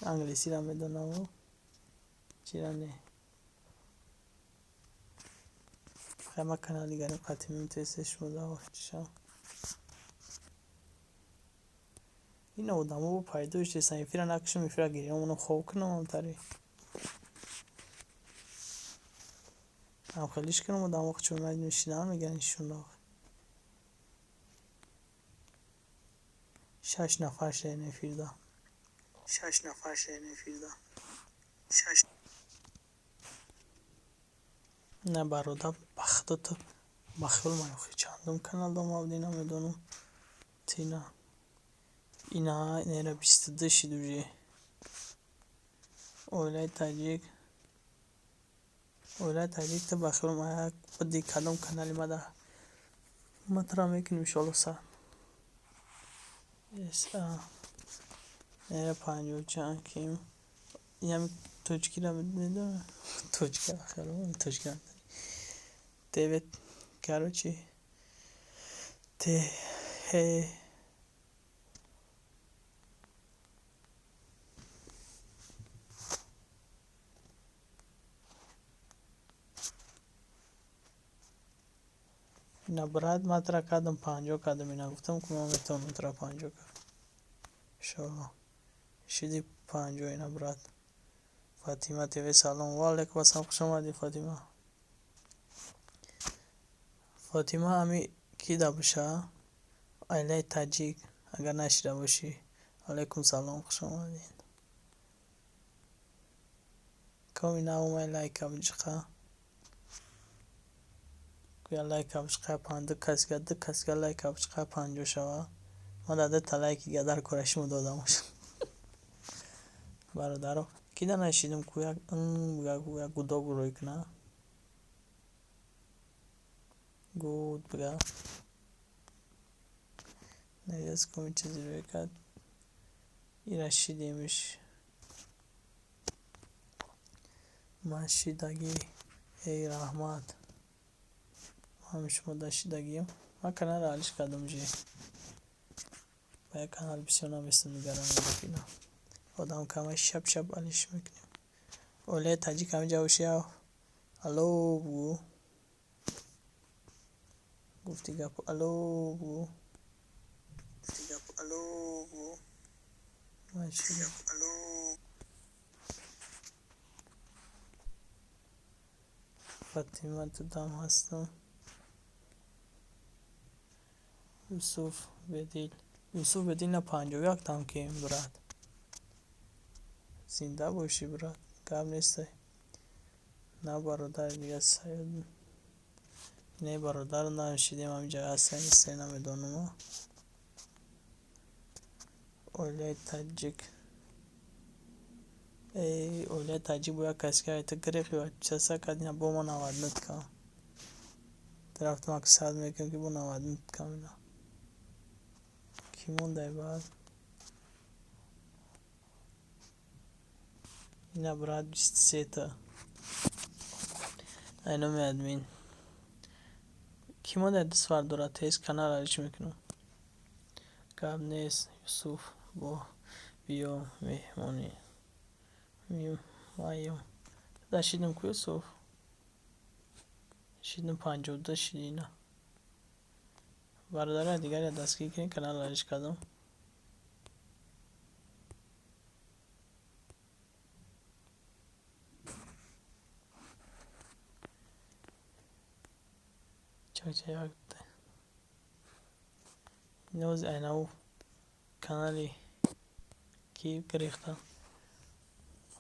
Англисиро медонам, чира не. Хай ман канали дигарим қатъи меом тез шумо давофтишам. Ин одамо бо пайдо шудесан, эфира накушам, эфира гирём, оно хоб кунам амтари. Ам хелиш кунам одамо чун мешинам меган ишуно. 6 нафар шудем эфирда. 6 нафар шудем эфирда. 6. На бародар, ба худо ту ба хиёл ман охи чандум канал омадӣ намедонам. Тина. Ина нера 22 шид уже. Оилаи таҷик. Оилаи таҷик ту ба хиёл ман як буди кадом канали мада. Ма туро мекунем иншоалло са. Са. Нера 50 чанд ким. Инам тоҷикиро медонам. Тоҷика хиёл тоҷика. ТВ, короче, Т Х Ина брат, ман тура кардам 50 кардам, ина гуфтам, ки ман метавонам тура 50 кард. Иншоалло. Шиди 50 ина брат. Фатима ТВ, салом. Ва алайкум ассалом, хуш омадӣ, Фатима. Фотима, ами ки да боша? Оилаи таҷик, агар нашида бошӣ. Алайкум салом, хуш омадед. Коми наомай, лайка биҷиқа. Гӯя лайка биҷиқа, ду касга, ду касга лайка биҷиқа, 50 шава. Ман дар дута лайки дига дар кора шумо дода бошам. Бародаро, ки да нашидам ку, як буга, як гудок рӯй куна. Гуд буга. Навидаст коми чизе рӯй кард. Ира шидемиш. Ман шидагӣ. Эй, раҳмат. Ман шумо да шидагием. Ман каналро алиш кардам ҷи. Ба як канал бисёр наместам, нигарон мекунам. Одам камай, шаб шаб алиш мекунем. Оилаи таҷик, ҳамиҷа боши, алло бугӯ. Гуфти гап, алло бугӯ. Гуфти гап, алло бугӯ. Ман шидам. Алло. Фатима, ту дам ҳастам. Юсуф Бедил. Юсуф Бедил на 51 там кем, брат. Зинда бошӣ, брат. Гап нестай. На, бародар, дига саёд. Не, бародар, нашидем, ҳамиҷа ҳастай, нестай, намедонам. Оилаи таҷик. Эй, оилаи таҷик, бо як касе ки ту гирехи ва часа кардӣ, бо ма 99 кам. Рафтам ак 100 мекунем, ки бо 99 кам ина. Кӣ мондай баъд? Ина брат, 23 та. Ай номи админ. Кӣ мондай, даст бардора, тез канал алиш мекунам. Гап нест, Юсуф, бо биё меҳмонӣ. Маем. Да шидам ку, Юсуф? Шидам, 52 шиди ина. Бародари дигаре дастгирӣ кунед, канал алиш кардам. Чакча як нози айнаву канали ки гирифта.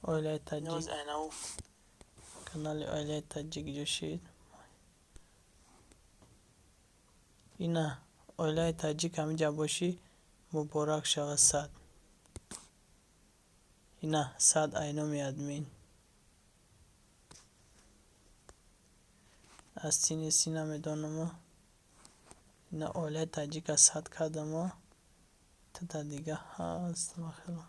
Оилаи таҷик. Нози айнаву. Канали оилаи таҷик ҷо шид. Ина оилаи таҷик, ҳамиҷа бошӣ, муборак шава, 100. Ина 100 айноми админ. Ҳастӣ, нестӣ, намедонам. Ина оилаи таҷика 100 кардам. Тата дига ҳаст махело.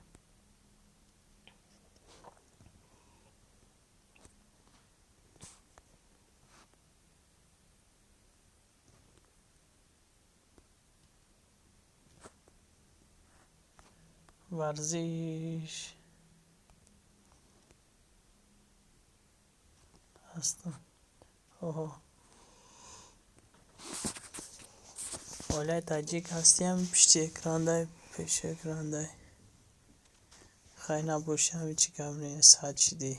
Варзиш ҳастам. Оҳо. Оилаи таҷик ҳастиам, пишти экрандай, пеши экрандай. Хай, набоши, ҳами чӣ гап нест, 100 шидӣ.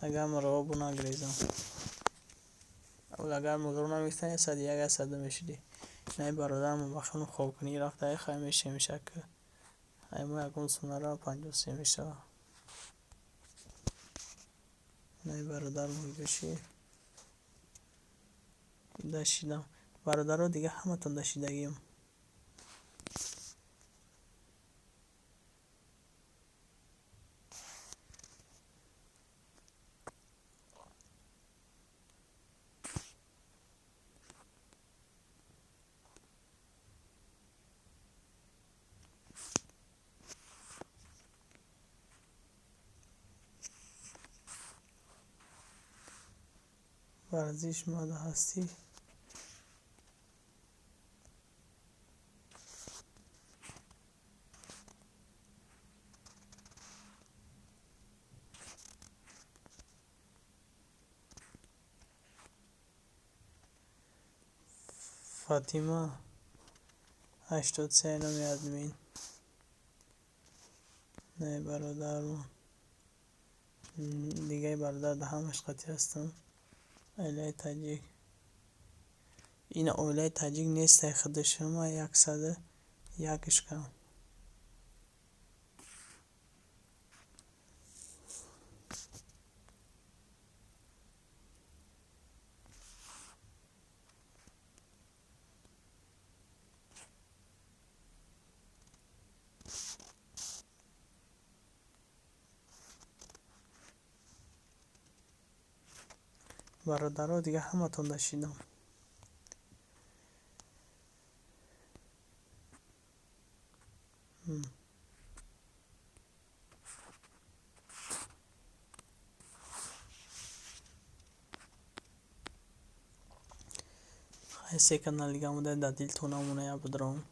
Агар мурғо бу нагрезам. Агар мурғо намегирифтан, 101, 102 мешудӣ. Инаи бародарам ба хеле хобкунӣ рафта, хай мешемиша ки. Ай мо ягон сумнара 53 мешава. Инаи бародарам гӯши. Да шидам. Бародаро, дига ҳаматон да шидагием. Варзиш мада ҳастӣ? Фатима 83 номи админ. Не бародармон. Дигаи бародар да ҳамаш қатъи ҳастам. Оилаи таҷик. Ин оилаи таҷик нестай худаш ма 101 кам. Бародаро дига ҳаматон дашидам. Хай се канал дига монда дар дилтон намона я бидром.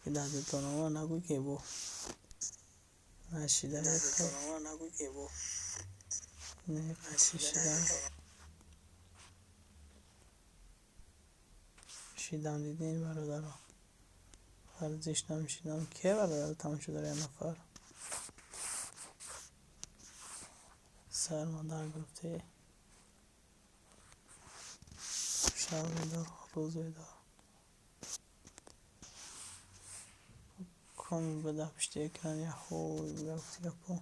Ки дар дилтон намона нагӯй ки бо нашида. Не шидам. Шидам дидин бародаро. Варзиш намшидам. Ке бародаро тамошо дора я нафар? Сар мадар гуфте. Шаб бедор, рӯз бедор. Коми бада пишти экран яҳой гуфти гапо.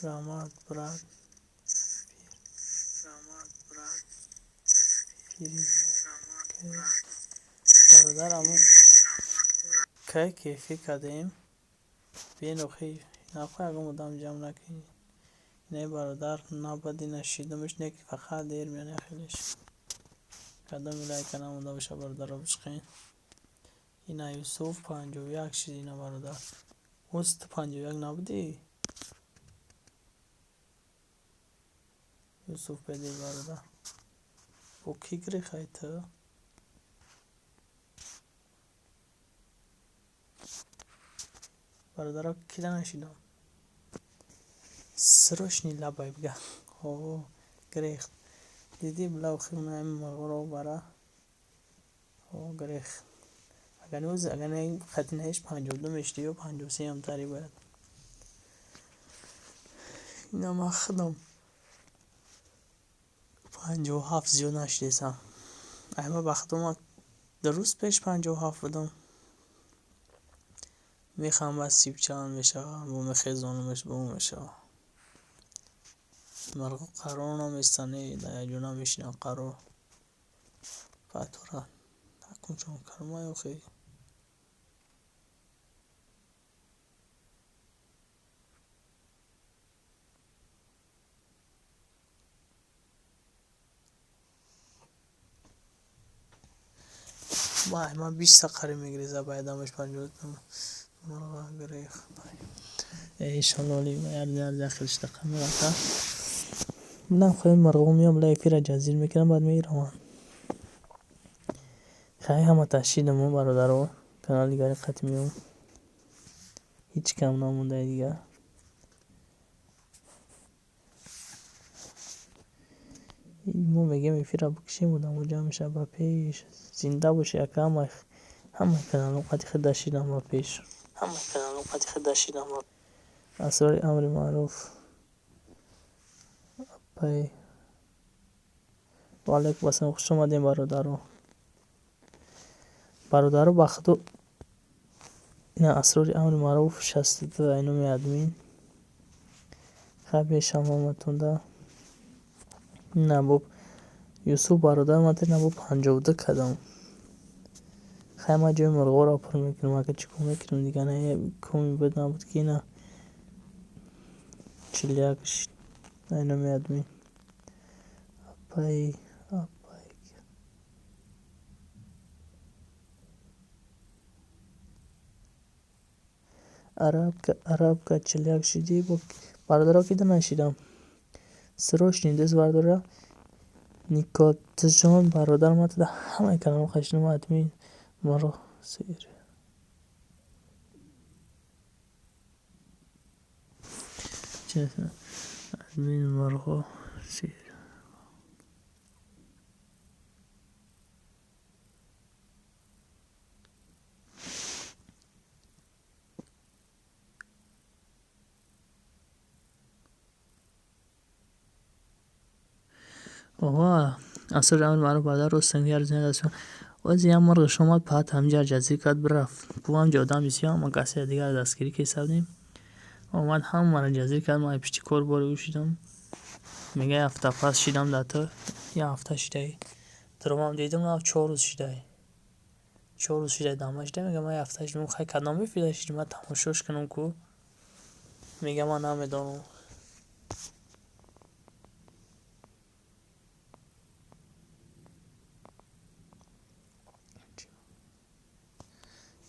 Раҳмат брат. Пири бародар аму кай кефӣ кардем. Биен охи нахоҳ ягон одам ҷамъ накунӣ. Инаи бародар набади нашидамаш не ки фақат дер меян хелеш. Кадоми лайка намонда боша бародаро бишқен. Ина Юсуф 51 шид ина бародар. Оз ту 51 набудӣ? Юсуф бедил бародар. Бо кӣ гирехай ту? Бародаро кида нашидам? Срочный лабай бига. О, гирехт. Дидӣ била охи унаи мурғро бара. О, гирехт. Агар ӯз агар не хати наиш 52 мешди ё 53 ам тари бояд. Ина ман худам 57 зиёд нашидесам. Ай ма ба худо ман рӯз пеш 57 будам. Мехам ба сиб чанд мешава, бо мехезонамаш бо мешава. Мурғо қарор наместанд, не дар якҷо намешинанд қарор. Фатора такунчон кармай охи. Вай, ман 20 та қариб мегиреза ба ядамаш 50 мурға гирехт. Иншалло оли ярди ахириш тақа мерафта. Ман хоҳем мурғо меям ла эфира ҷазир мекунам баъд меравам. Хай ҳама ташидам бародаро. Канал дигари қатъи меом. Ҳеҷ кам намондаи дигар. Мо мегӯем эфира бикушем одамо ҷамъ мешавад ба пеш. Зинда бошед ака ҳама каналҳо қатъи худ дашидам ба пеш. Асрори амри маъруф. Апай. Ва алайкум ассалом. Хуш омадем бародаро. Бародаро ба худо ина асрори амри маъруф 62 ай номи админ. Хай бешам ҳаматонда. На бо Юсуф бародар ман на бо 52 кардам. Хай ман ҷои мурғоро пур мекунам агар чӣ кор мекунам дига не коми буд набуд ки ина 41 ай номи админ. Апай апай арабка арабка 41 шидӣ бо бародаро кида нашидам. Срочный даст бардора Никотҷон бародар ман туда ҳамаи каналҳо қашидам админ маро сер. Админ мурғо Оҳо, аср амр маъруф бародар рост мегӯяд, зинда ози як мурғиш омад, паҳат ҳамҷа ҷазир кард, бирафт. Ку ҳамҷа одам бисёр, ҳама касе дигар дастгирӣ кесавдем. Омад ҳамаро ҷазир кард, ман пишти кор бори ӯ шидам. Мега як ҳафта пас шидам дар ту, як ҳафта шидаи. Дуромам дидам, нав 4 рӯз шидаи. 4 рӯз шидаи дама шидаи, мега ман як ҳафта шидам, хай кадом эфира шидӣ, ман тамошош кунам ку. Мега ман намедонам.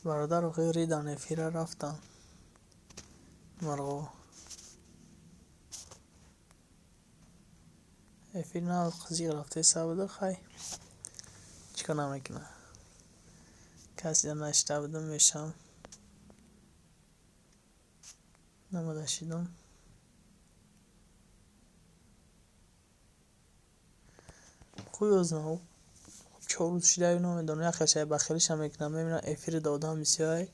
Бародар охир ридан эфира рафтан. Мурғо. Эфир на зиқ рафтеса буда, хай. Чӣ кор намекунад? Касе нашида будам, мешам. Намада шидам. Хуй знал. 4 рӯз шидаи намедонам, як хел бахилиша мекунам, мебинам эфири одам бисёр,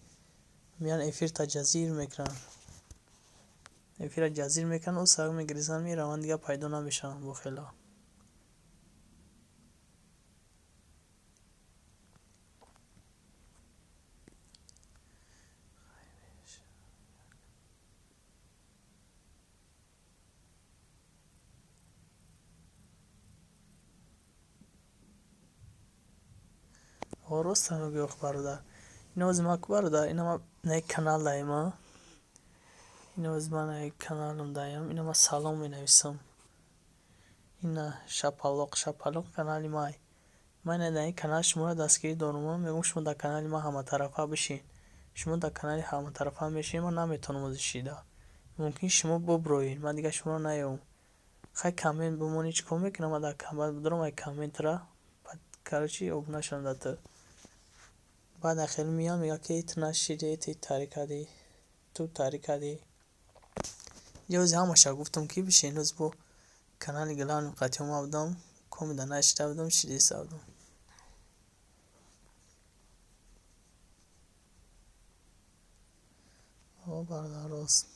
меян эфир та ҷазир мекунанд. Эфира ҷазир мекунанд, ӯ сабаб мегиризанд, мераванд, дигар пайдо намешаванд бо хела. Рост мегӯӣ ох бародар. Ина ози ман ку бародар, ина ман на канал даем, а? Ина ози ман на каналам даем, ина ман салом менависам. Ина шапалоқ, шапалоқ канали май. Ман ина дар ин канал шуморо дастгирӣ дорум, мегӯям шумо дар канали ман ҳаматарафа бишин. Шумо дар канали ҳаматарафа мешинед, ман наметавонам ози шида. Мумкин шумо буброед, ман дигар шуморо наёвам. Хай коммент бимонӣ, чӣ кор мекунам, ман дар бидорам ай комментра, короче обуна шавам дар ту. Баъд ахир меян мегӯяд ки ту нашидӣ, ту таърих кардӣ, ту таърих кардӣ. Ё ози ҳамаша гуфтам ки бишин, ози бо канали главный қатъи омада будам, комида нашида будам, шидиста будам. О, бародар рост.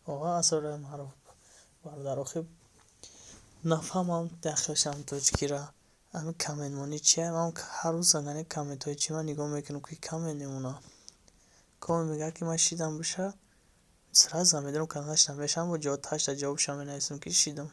Оға асрори маъруф бародар охир нафаҳмам дахлшам тоҷикира. Ами комментмонӣ чия? Ман ҳар рӯз ангани комментҳои чи ман нигоҳ мекунам ки коммент мемонам. Коммент мегӯяд ки ман шидам биша, сразу медонам каналаш намешавам, бо ҷавоб ташта ҷавобшам менависам ки шидам.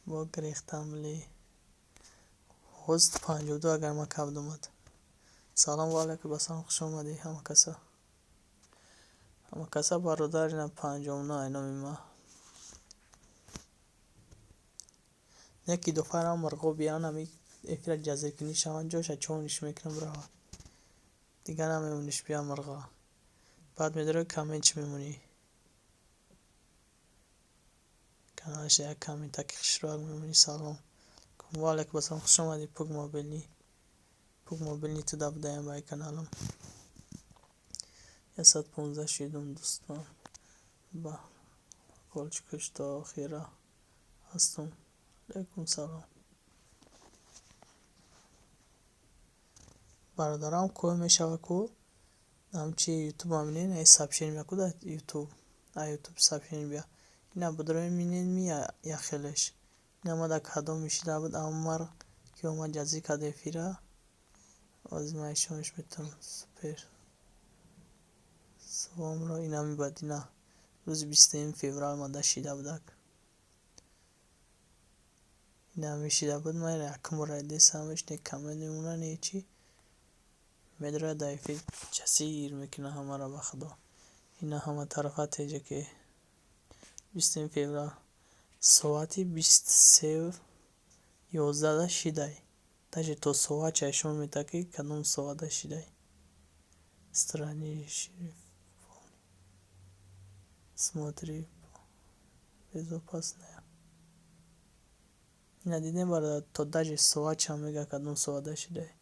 Бо гирехтам ли. Ҳоз 52 агар ман кабд омад. Салом ва алайкум ассалом, хуш омадӣ ҳама каса. Ҳама каса бародар ина 59 номи ман. Яки дуфарам мурғо биён ами эфира ҷазиркунӣ шаванд, ҷоша чониш мекунам биравад. Дигар намемониш бия мурға. Баъд медорӣ коммент чӣ мемонӣ? Каналаш як комментаки хушрӯяк мемонӣ салом. Ва алайкум ассалом, хуш омадӣ пук мобилни. Пук мобилни ту да будаям ба каналам. 115 шидум дӯстон. Ба колчикаш то охира ҳастум. Алайкум салом. Бародарам кӯ мешава ку ҳамчи ютуб мебинед, ай сообщение меяд ку дар ютуб. Ай ютуб сообщение бия. Ина бидрои минед ми як хелеш. Ина ма дар кадом шида буд Амар ки омад ҷазир кард эфира. Ози ман ишонаш метавонам супер. Савомро инами бадина рӯзи 20 феврал мада шида будак. Инами шида буд, ман якум бора десамаш, не коммент мемона, не чӣ. Медрояд дар эфир, ҷасир мекунад ҳамаро, ба худо. Ина ҳама тарафа теҷа ки 20 феврал соати 23:11 шидай. Даже то соат чашон мета, ки кадом соата шидай. Страни смотри, безопасная. Ина дидем, бародар, то даже соатшам мега, кадом соата шидай.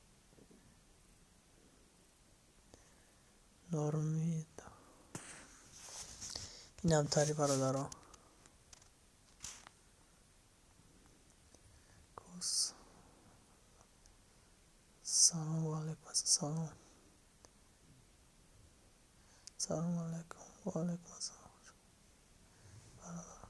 Норми инам тари, бародаро. Салом ва алайкум ассалом. Салому алайкум. Ва алайкум ассалом. Бародаро.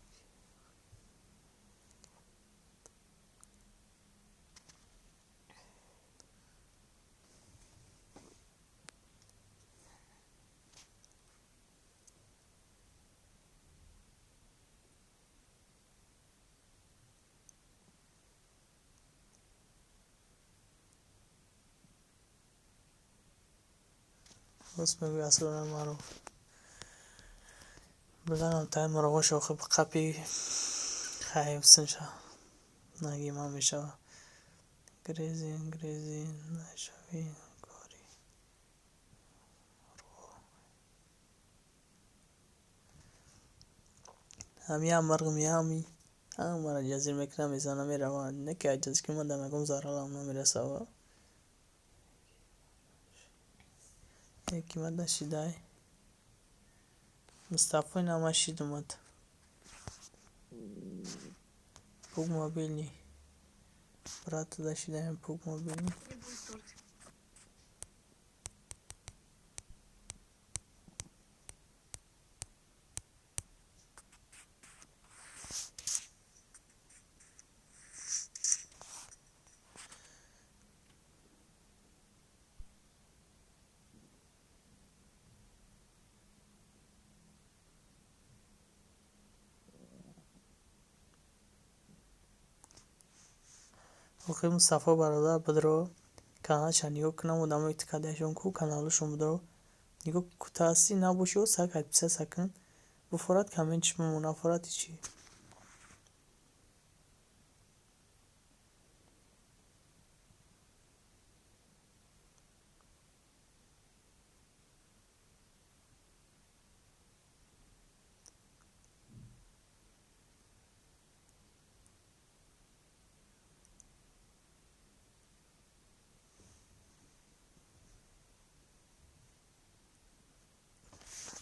Рост мегӯи, Асрори маъруф. Бизанам таи мурғош, охир қапи хайфсинша наги ман мешава. Грезин, грезин, нашави кори. Ҳамия мурғ меҳами ҳамаро ҷазир мекунам, мезанам, меравад. Не ки ҷазир ки ман дар ягон зарарам намерасава. Яки мада шидай. Мустафо, инама шид омад. Пук мобильный. Брат, туда шидаем, пук мобильный. Не будет торт. Охир Мустафо бародар, бидро каналша нигоҳ кунам, одамое ки кадаашон ку каналашон, бидро нигоҳ кутаасӣ набоши, сак подписаться кун, буфорад комментиш бимон, нафорад ҳичи.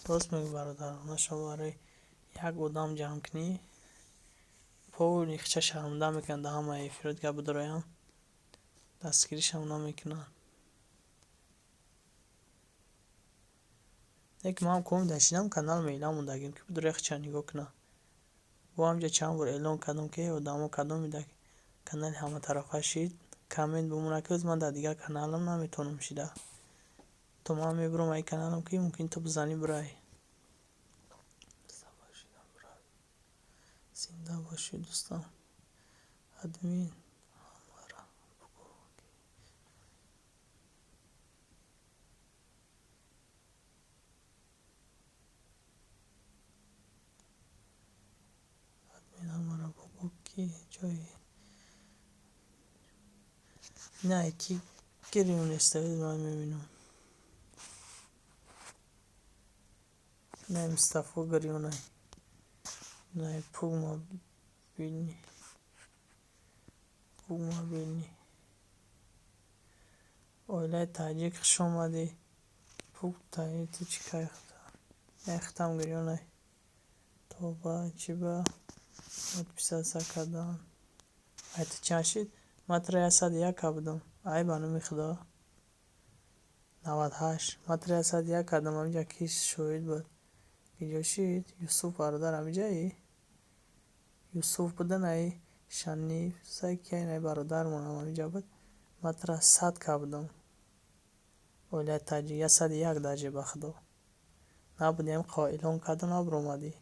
Рост мегӯи, бародар, шумо барои як одам ҷамъ кунӣ, поли хича шарманда мекунанд, дар ҳамаи эфирот гап бидроям, дастгиришам намекунанд. Лекин ман комида шидам, канал меълам мондагим, ки бидроя хича нигоҳ кунам. Бо ҳамҷа чанд бор эълон кардам, ки одамо кадоме дар канали ҳаматарафа шид, коммент бимонад, ки ман дар дигар каналам наметавонам шида. То ман мебурам ай каналам, ки мумкин ту бизанӣ, бирай. Зинда бошӣ, дӯстам. Админ, ҳамаро бугӯ, ки админ, ҳамаро бугӯ, ки ҷои не ки гирён неставид, ман мебинам. Не Мустафо гирёнай. Не пук мобильный. Пук мобильный. Оилаи таҷик, хуш омадӣ. Пук таи ту чӣ кай не хитам гирёнай. Тоба, чӣ ба подписаться кардан. Ай ту чанд шид? Ман туро 101 будам. Ай, ба номи Худо. 98. Ман туро 101 кардам, ҳаминҷа ки шоҳид буд. Киҷо шид? Юсуф бародар, ҳаминҷаи? Юсуф будан, ай Шаниф, сай ки ай бародармон ҳам ҳаминҷа буд. Ман туро 100 ка будам. Оилаи таҷик, 101 даже, ба Худо. Набудем эълон карда набуромадӣ.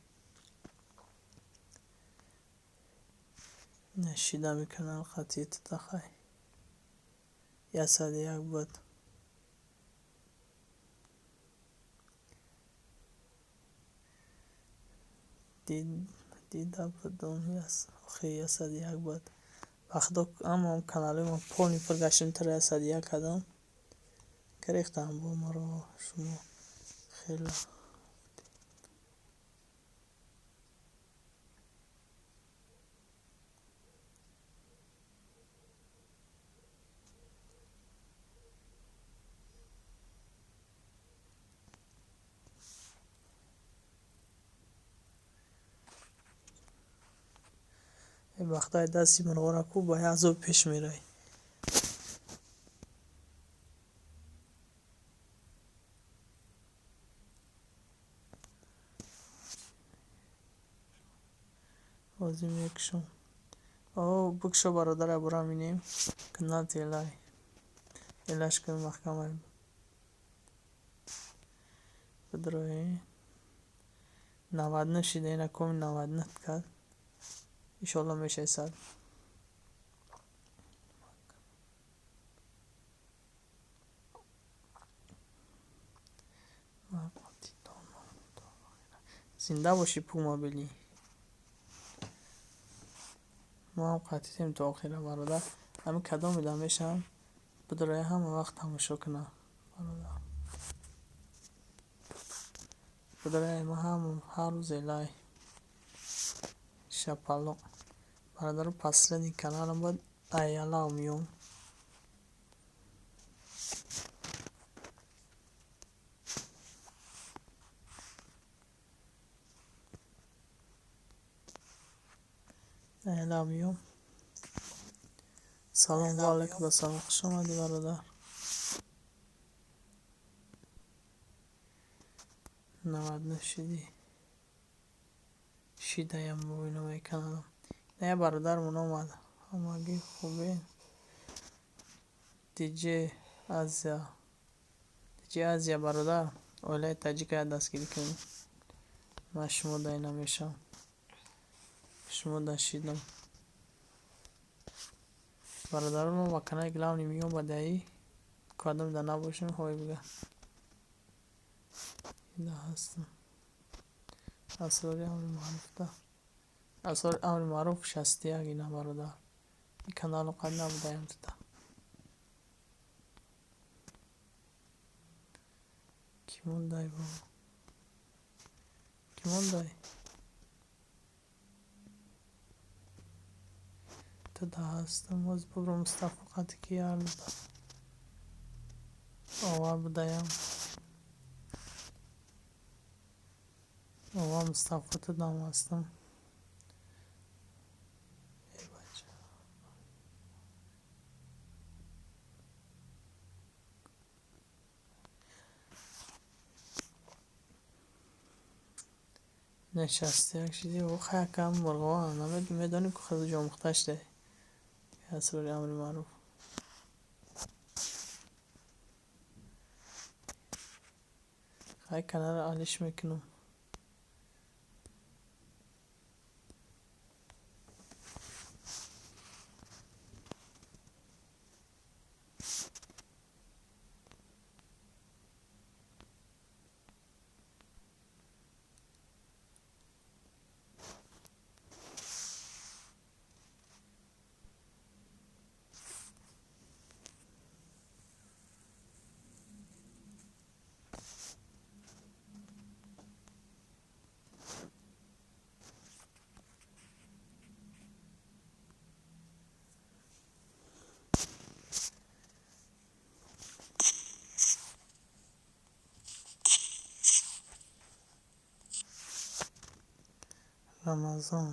Нашидами канал қатъи тутахай. 101 буд. Дида будум охи 101 буд. Ба худо ҳамаам каналҳои ман полный пур гаштем тара 101 кардам. Гирифтам бо маро шумо хеле. Вақтаи дасти мурғора ку ба як азоб пеш мерай. Бозӣ мекушам. О, бикшо бародара бура минем. Канал телай. Элаш кун маҳкамай. Бидрои. 99 шида ина коми 99 кард. Иншоалло мешавад 100. Зинда бошӣ Пумобилӣ. Мо ҳам қатъитем то охира бародар. Ҳамин кадом ида мешавам бидроя ҳама вақт тамошо кунам бародар. Бидроя ма ҳам ҳар рӯз элай. Шапалоқ. Бародару последний каналам буд Аялав миём. Аялав миём. Салом ва алайкум ассалом. Хуш омадӣ бародар. 99 шидӣ. Шидаям бубинам каналам. Не бародармон омад. Ҳамагӣ хубе. Диҷ Азия. Диҷ Азия бародар. Оилаи таҷика дастгирӣ кунед. Ман шумо дай намешавам. Шумо да шидам. Бародарон мо ба канали главный миём ба даи кадом да набошем ҳой бига. Да ҳастам. Асрори амри маъруф да. Асрори амри маъруф 61 ина бародар. Ин каналро қад набудаям туда. Ки мондай бо? Ки мондай? Туда ҳастам. Боз бубро Мустафо қати ки ярда. Ова будаям. Ова Мустафо тудам ҳастам. 61 шиди. О хаякам мурғо намедонем ку хеле ҷомухта шуда. Асрори амри маъруф. Хай каналро алиш мекунам. Рамазон.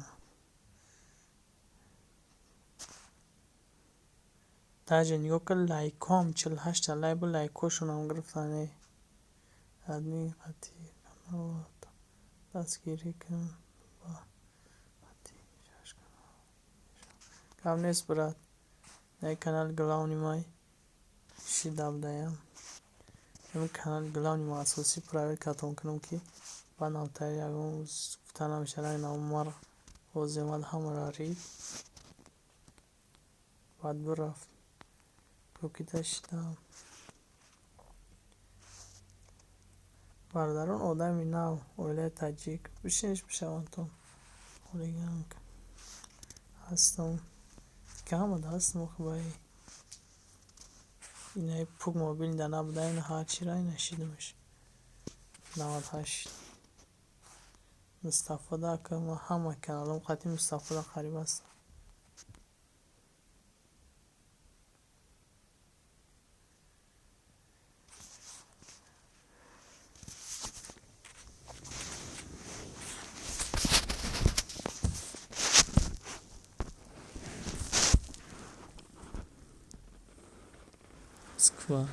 Даже нигоҳ кун лайкҳоам 48 та лайк буд, лайкҳошонам гирифтан. Адми қатъи канал дастгирӣ кун ба қатъи шаш канал. Гап нест брат. Ин канал главный май шида будаям. Ҳамин канали главный ма асосӣ проверкатон кунам, ки баъд навтари ягон гуфта намешавад, ранг навмар бозе омад, ҳамаро рид, баъд бирафт. Гуфт ки дашидам. Бародарон, одами нав, оилаи таҷик, бишинеш бишавандтон. Хулиганка. Ҳастам. Ки ҳамада ҳастам охи баи. Инаи пук мобил да набуда, ина ҳарчира ина шидамаш. 98. Мустафода ака ман ҳама каналом қати Мустафода қариб ҳастам. Москва.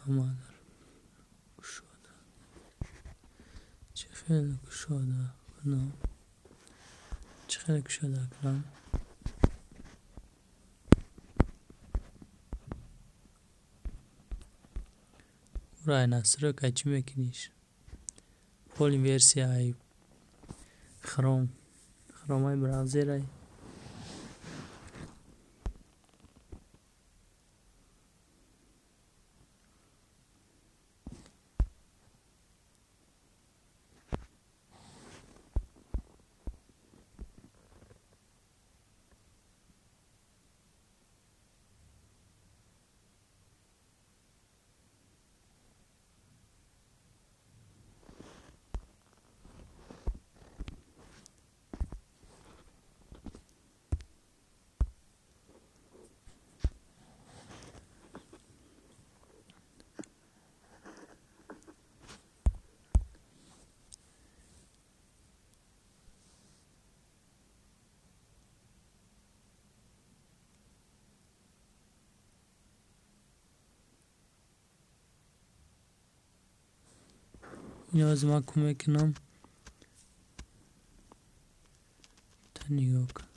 Омадар кушода. Чӣ хеле кушода кунам? Чӣ хеле кушода кунам? Ура, настройка чӣ мекуниш? Полный версияи Хром. Хромаи браузерай. Ино ман кӯмак кунам. Та нигоҳ кун.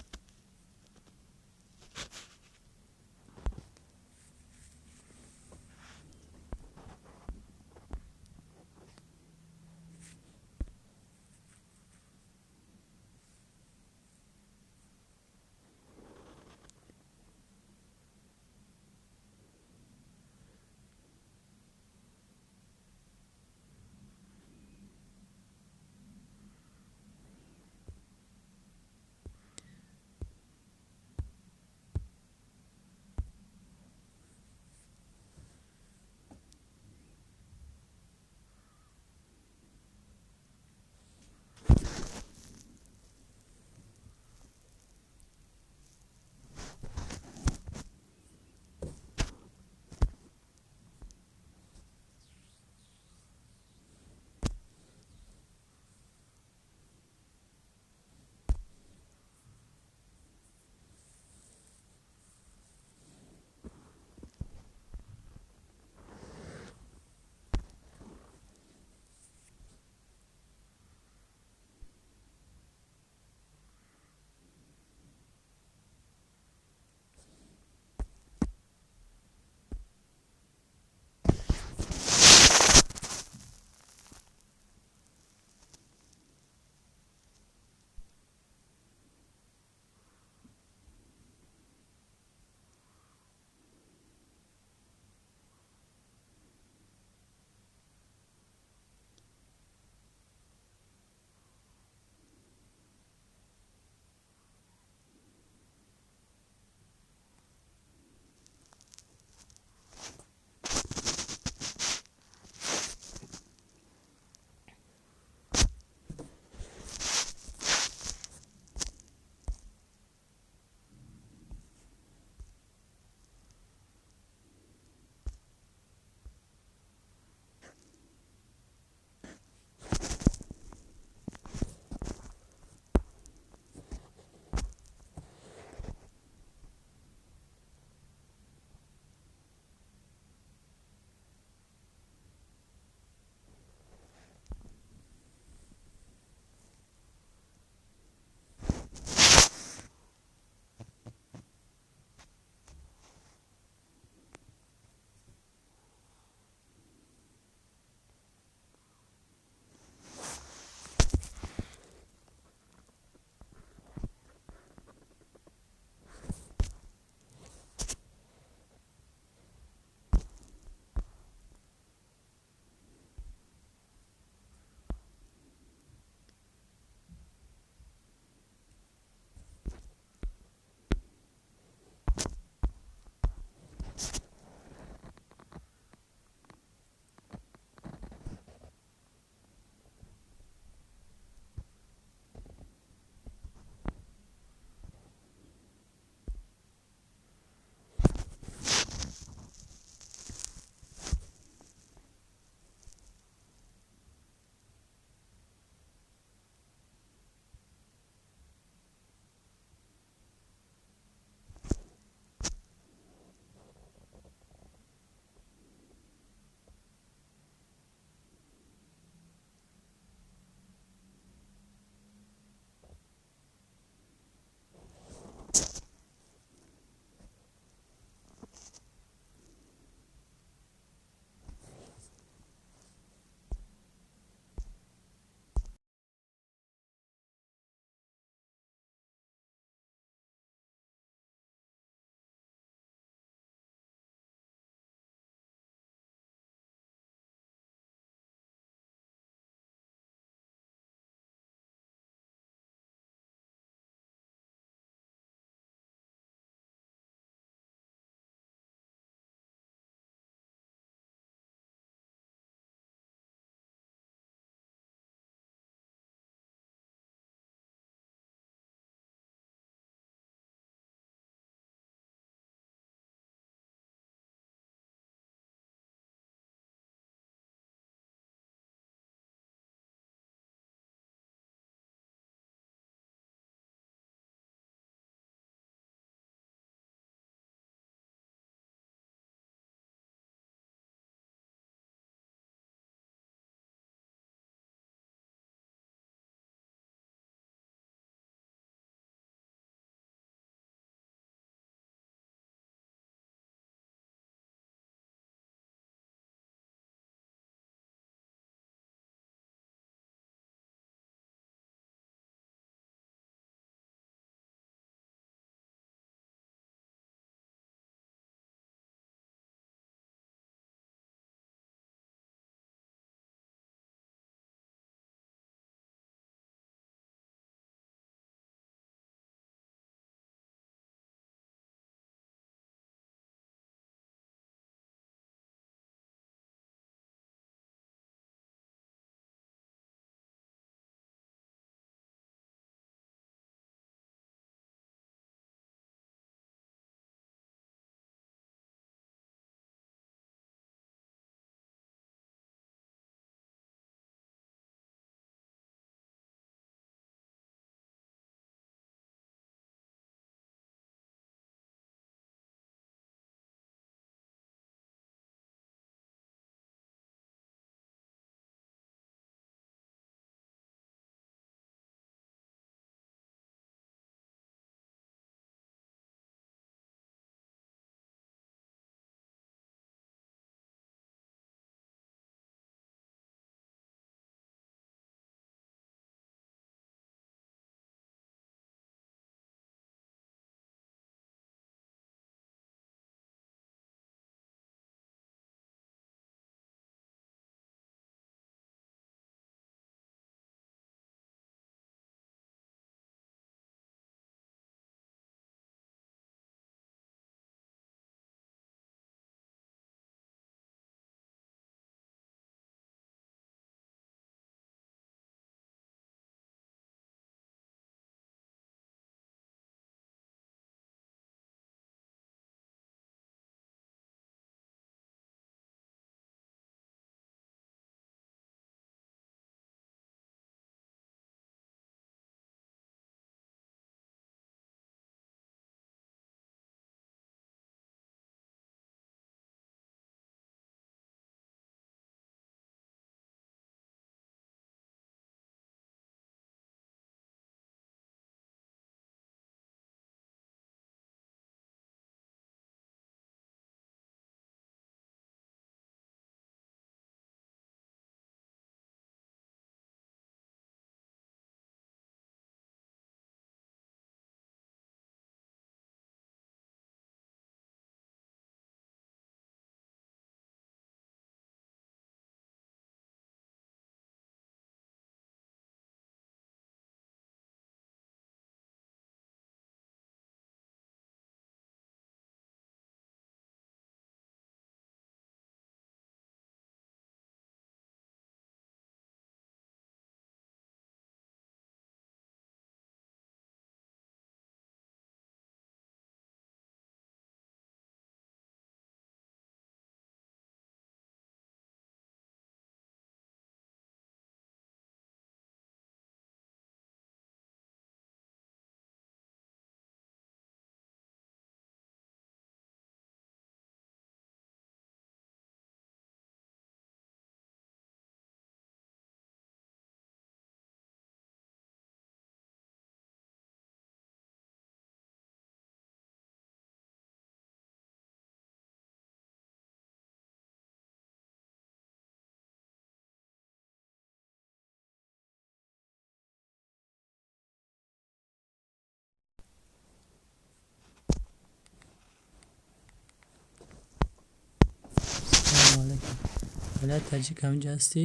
Оилаи таҷик, ҳаминҷа ҳастӣ?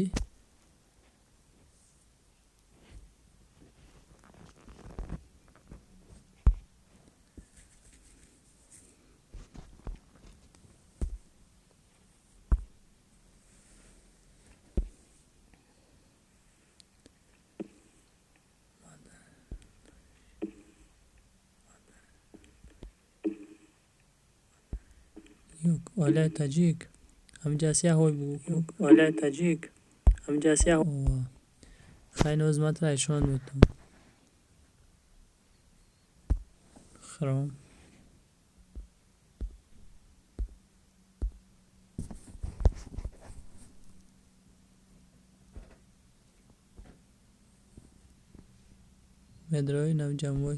Оилаи таҷик, ҳаминҷа ҳастӣ? Як ҳой бугӯ. Оилаи таҷик, ҳаминҷа ҳастӣ? Хай, ноз матра ишон метавон. Хром медрои, навҷа мой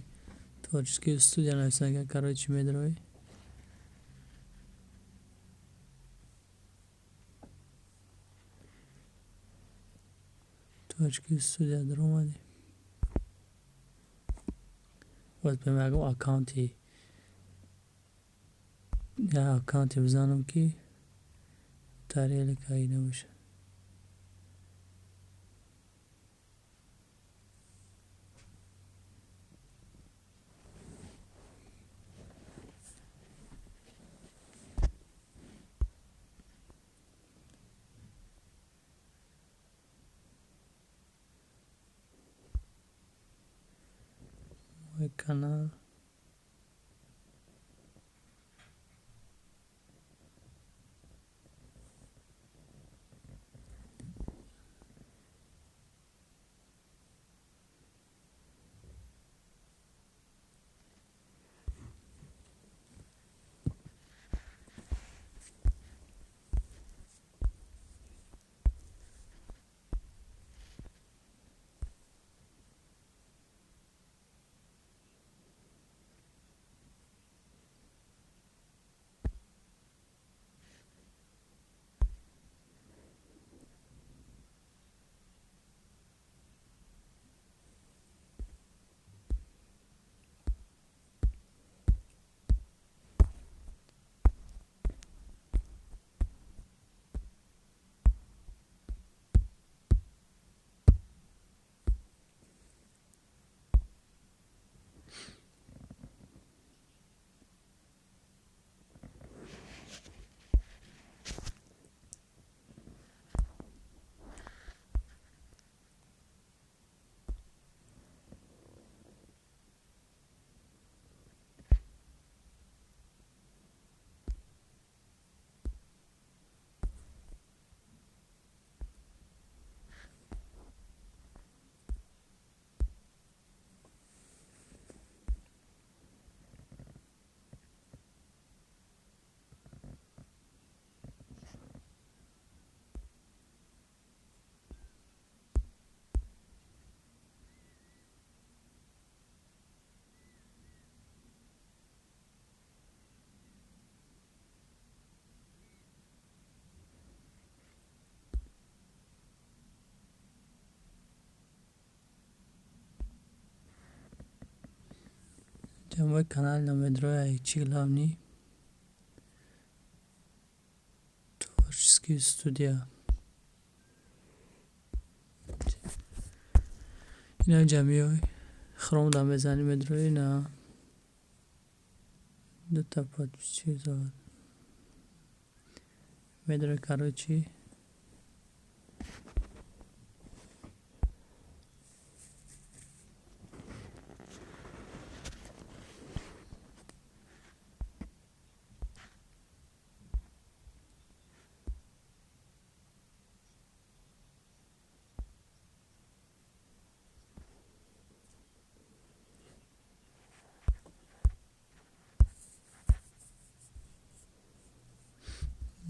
творческий студия нависанга, короче, медрои. Творческий студия даромадӣ. Бояд ба ягон аккаунти, як аккаунте бизанам, ки тарелкаи набошад. Мой канал. Мой канал намедроя, чи главный творческий студия. Ина ҷамиёй хром да мезанӣ, медрои на дута подписчик медрои, короче.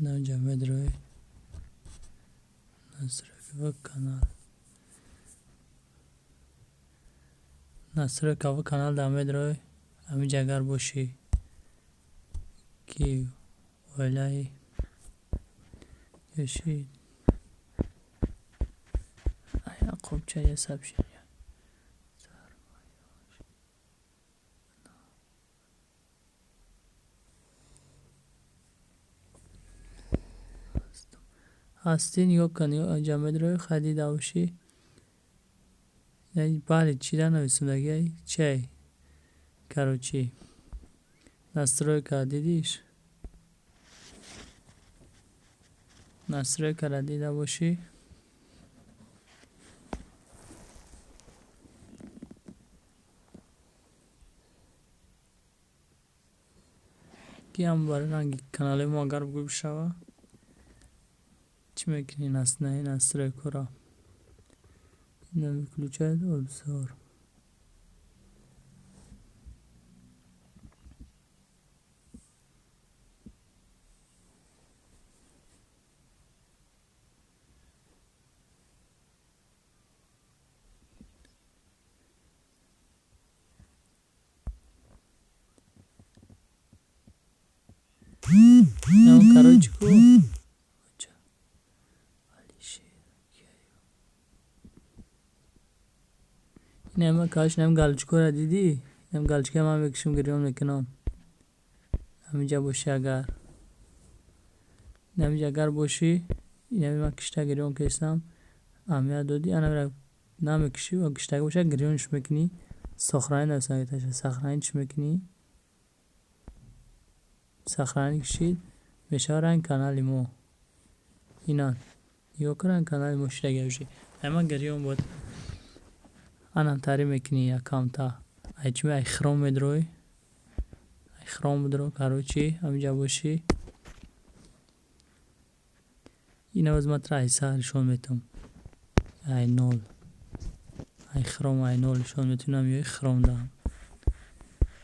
Наҷа медрои, настройка канал, настройка канал да медрои. Ҳаминҷа агар бошӣ, ки оилаи ёши қобча я сообщения. Ҳастӣ, нигоҳ кун, инҷа медрои, хай дида бошӣ. Баъди чида нависондагиай? Чиай? Короче, настройка дидиш? Настройкаро дида бошӣ? Ки ҳам барои ранги каналҳои мо агар бигӯй бишава, чӣ мекунӣ? Настройкаро выключать обзор. Короче, ку инама, короче, инам галочкаро дидӣ? Инам галочка ман мекушам, гирён мекунам. Ҳаминҷа бошӣ агар. Инаминҷа агар бошӣ, инами ман кишта гирён кестам, аҳамият додӣ, анамира намекушӣ ва киштага боша, гирёнш мекунӣ, сохранить нависонда, сохранить мекунӣ. Сохранить кишид, мешавад ранги канали мо. Ина нигоҳ кун, ранги канали мо шидаги бошӣ. Ама гирён буд. Анам таъриф мекунӣ якамта. Ай чӣ, ай хром медрой? Ай хром бидро, короче, ҳаминҷа бошӣ. Ина боз ман тра ай сар нишон метам. Ай нол. Ай хром, ай нол нишон метам, меои хром да.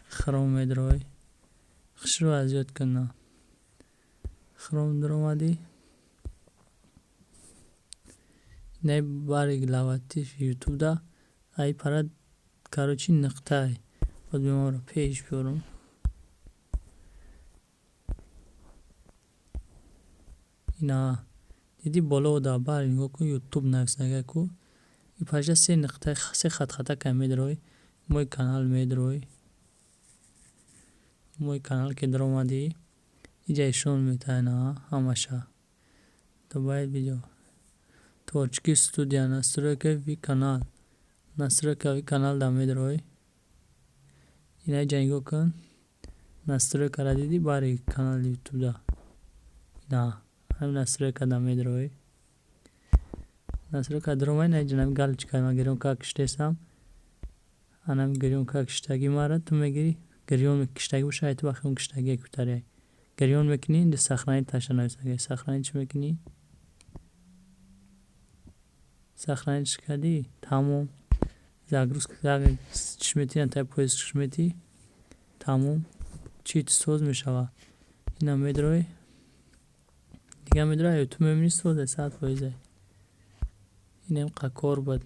Хром медрой. Хушрӯ аз ёд кунна. Хром даромадӣ. Инаи бари логотип ютуб да ай пара, короче, нуқтай. Боз бимонро пеш биёрам. Ина дидӣ, боло да бар нигоҳ кун, ютуб нависонага ку. И пажда се нуқта, се хатхата ка медрой, мой канал медрой. Мой канал ки даромадӣ, иҷа ишон метаҳад ҳамаша. Добавить видео. Творческий студия, настройка ви канал. Настройка ви канал да медрой. Ина иҷа нигоҳ кун. Настройкаро дидӣ бари канали ютуб да. Ина ҳамин настройка да медрой. Настройка даромадӣ, ина иҷа нами галочка ман гирён ка киштесам. Анами гирён ка киштагӣ мара ту мегирӣ, гирён киштагӣ боша, ай ту вақти он киштагие кутария. Гирён мекунӣ, инҷа сохранить таша нависонда. Сохранить чӣ мекунӣ? Сохранить кардӣ, тамом. Загрузка чиш метӣ, тай поиск чиш метӣ, тамом. Чит соз мешава. Ина медрой. Дига медрой, ютуб мебинӣ, созе 100%. Инам қа кор буд.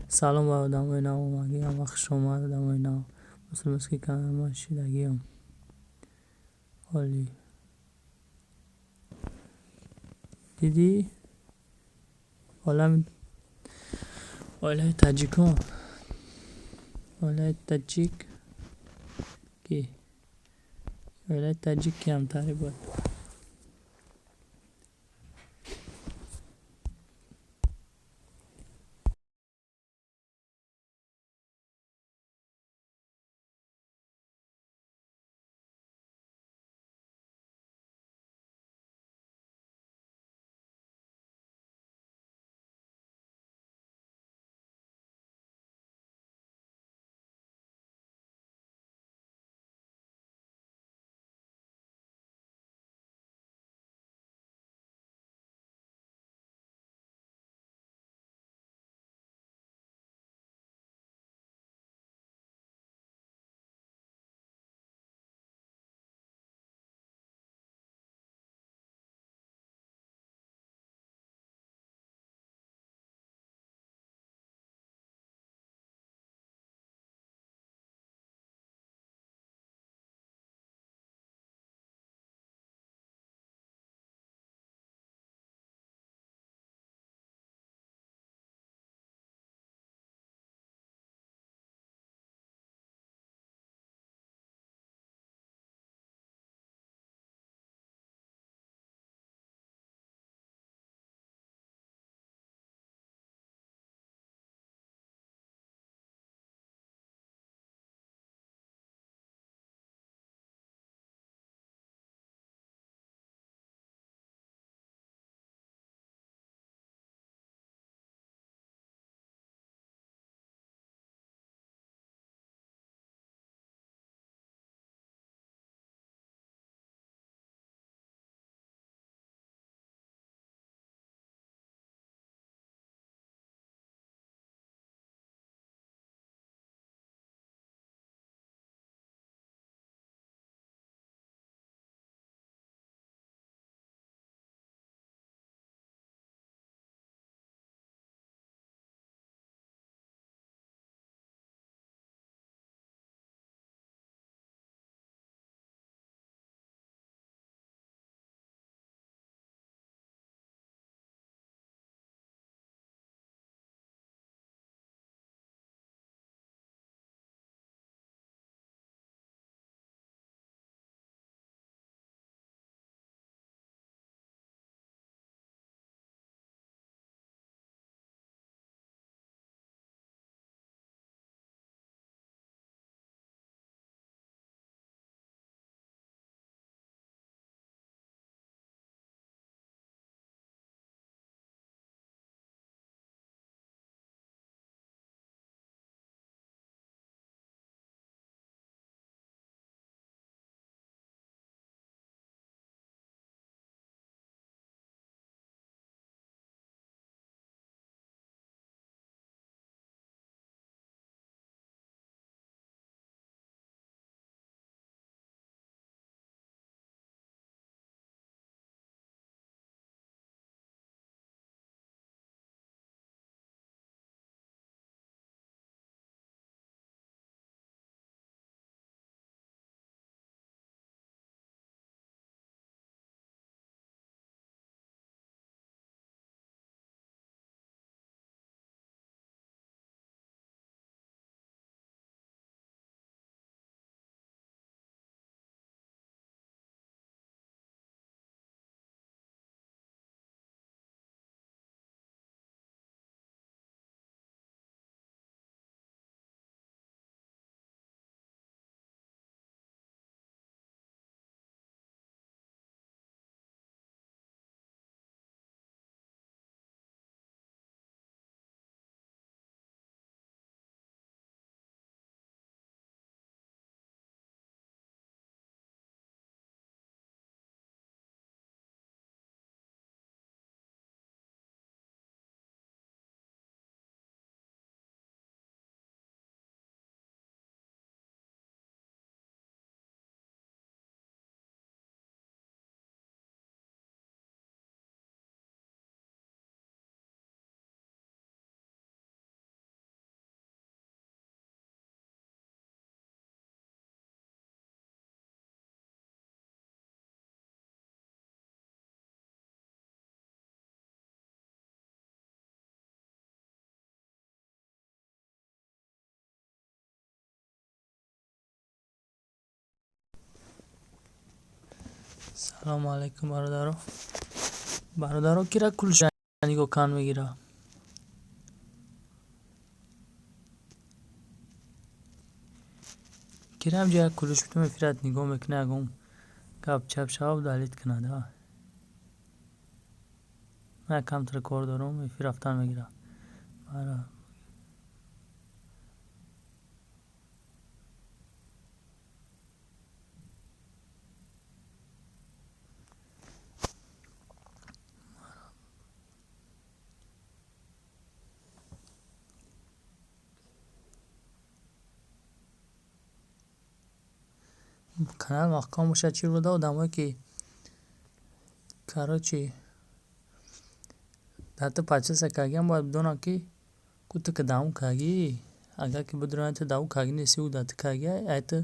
Салом ба одамои нав омадагӣ, ҳама хушомад одамои нав. Мусулмонский канал ман шидагиам. Олӣ. Дидӣ? Олами оилаи таҷикон. Оилаи таҷик ки? Оилаи таҷик ки ҳамтари буд. Салому алайкум, бародаро. Бародаро, кира ключ нигоҳ кан мегира? Кира ҳамҷа як ключ битум, эфират нигоҳ мекуна, ягон гап чап шава, удалить кунад. Ман якамтар кор дорам, эфир рафтан мегира. Канал маҳкам бошад, чӣ руда одамое ки, короче, дар ту подписаться кардагиам, бояд бидонанд, ки ку ту ки дар он кардагӣ. Агар ки бидонанд, ту дар ӯ кардагӣ нестӣ, ӯ дар ту кардагӣ, ай ту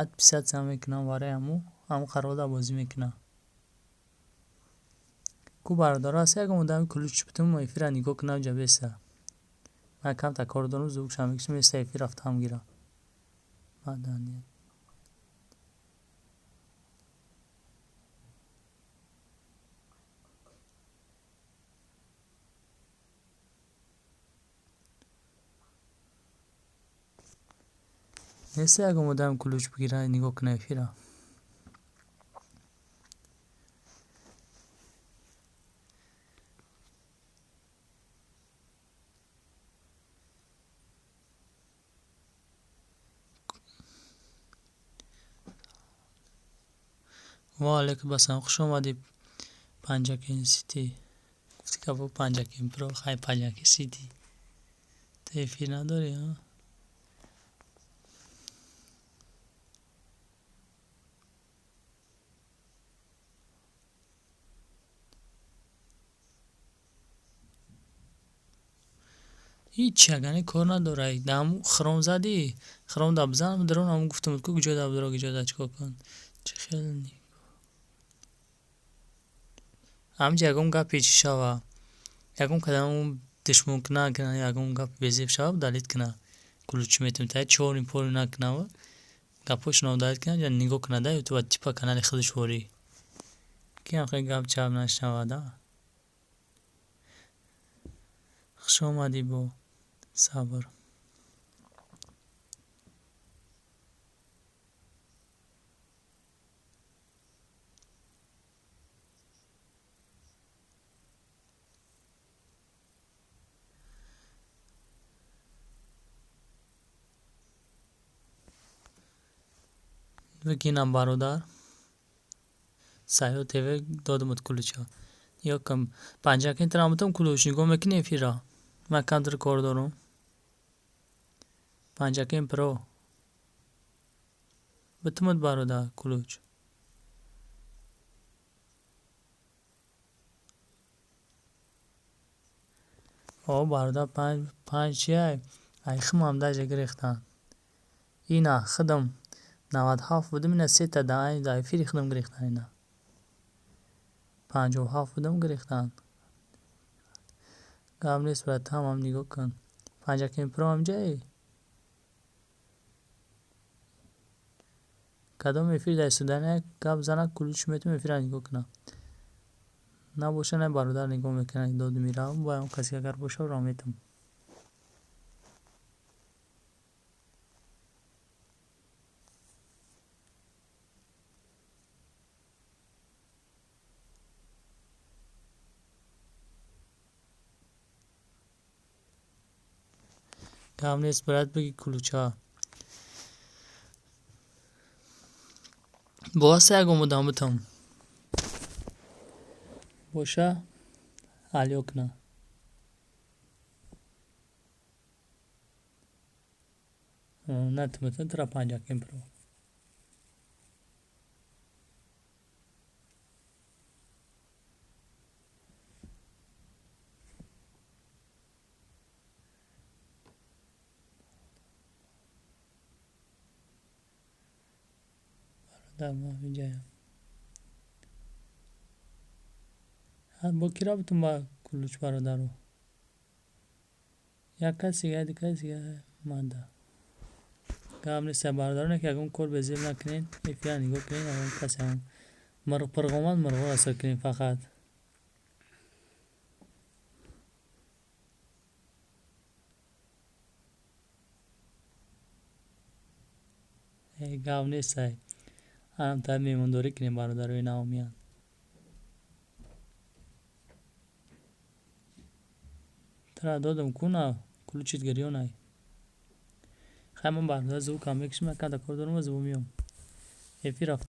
отписаться мекунанд, барои ҳамун қарорда бозӣ мекунанд. Ку бародаро, ҳаст ягон одами ключ битум, эфира нигоҳ кунам, ҷа беста? Ман камтар кор дорам, звукшам мекушам, места, эфир рафтам гира. Маданият неста, ягон одам ключ бигира, нигоҳ куна эфира. Ва алайкум ассалом, хуш омадӣ, Панҷакент Сити. Гуфти кабо Панҷакент Про, хай, Панҷакент Сити. Ту эфир надорӣ, а? Ҳичи ягане кор надорад. Дар хром задӣ, хром да бизан, дрон ҳамун гуфтам ку, куҷо да бидро, куҷо да чикор кун. Чӣ хел ҳаминҷа ягон гапе чӣ шава, ягон кадам душмон куна, ягон гап безеб шава, удалить куна. Ключ метем та чорим порим накунава, гапҳошонро удалить куна, нигоҳ куна да ютуба, типа канали худаш ворӣ. Ки ҳам хел гап чап нашавада. Хуш омадӣ, бо сабр. Бигинам, бародар. Сайё ТВ додамуд ключа. Нигоҳ кун, Панҷакент рамутам ключ, нигоҳ мекунӣ эфира? Ман камтар кор дорам. Панҷакент Про. Битумуд, бародар, ключ. О, бародар, панҷ чиай? Ай химам даже гирехтанд. Ина худам 97 будам, ина сета дар эфири худам гирехтанд ина. 57 будам, гирехтанд. Гап нест, брат, ҳамам нигоҳ кун. Панҷакент Про ҳамҷае? Кадом эфир дар истодан гап занад, ключ метум, эфира нигоҳ кунам. Набоша, на, бародар нигоҳ мекунад, доду меравам, бояд он касе агар боша, ро метум. Гап нест, брат, биги ключа. Боаста ягон одам битам. Боша, алё куна. Натуматан тра Панҷакент Про. Бародар, ман ҳаминҷаям. Бо кира бутум ба ключ, бародаро? Як каси дига, ду каси дига мада. Гап нест, бародароне ки ягон кор безеб накунед, эфира нигоҳ кунед, ягон касе ҳам Мурғ пурғ омад, мурғҳоро сир кунем фақат. Гап нестай. Анам та меҳмондорӣ кунем, бародарои наомиянд. Тра додам куна ключит гирёнай. Хай, ман бародар, звукам мекушам, яканда кор дорам, звук миём. Эфир.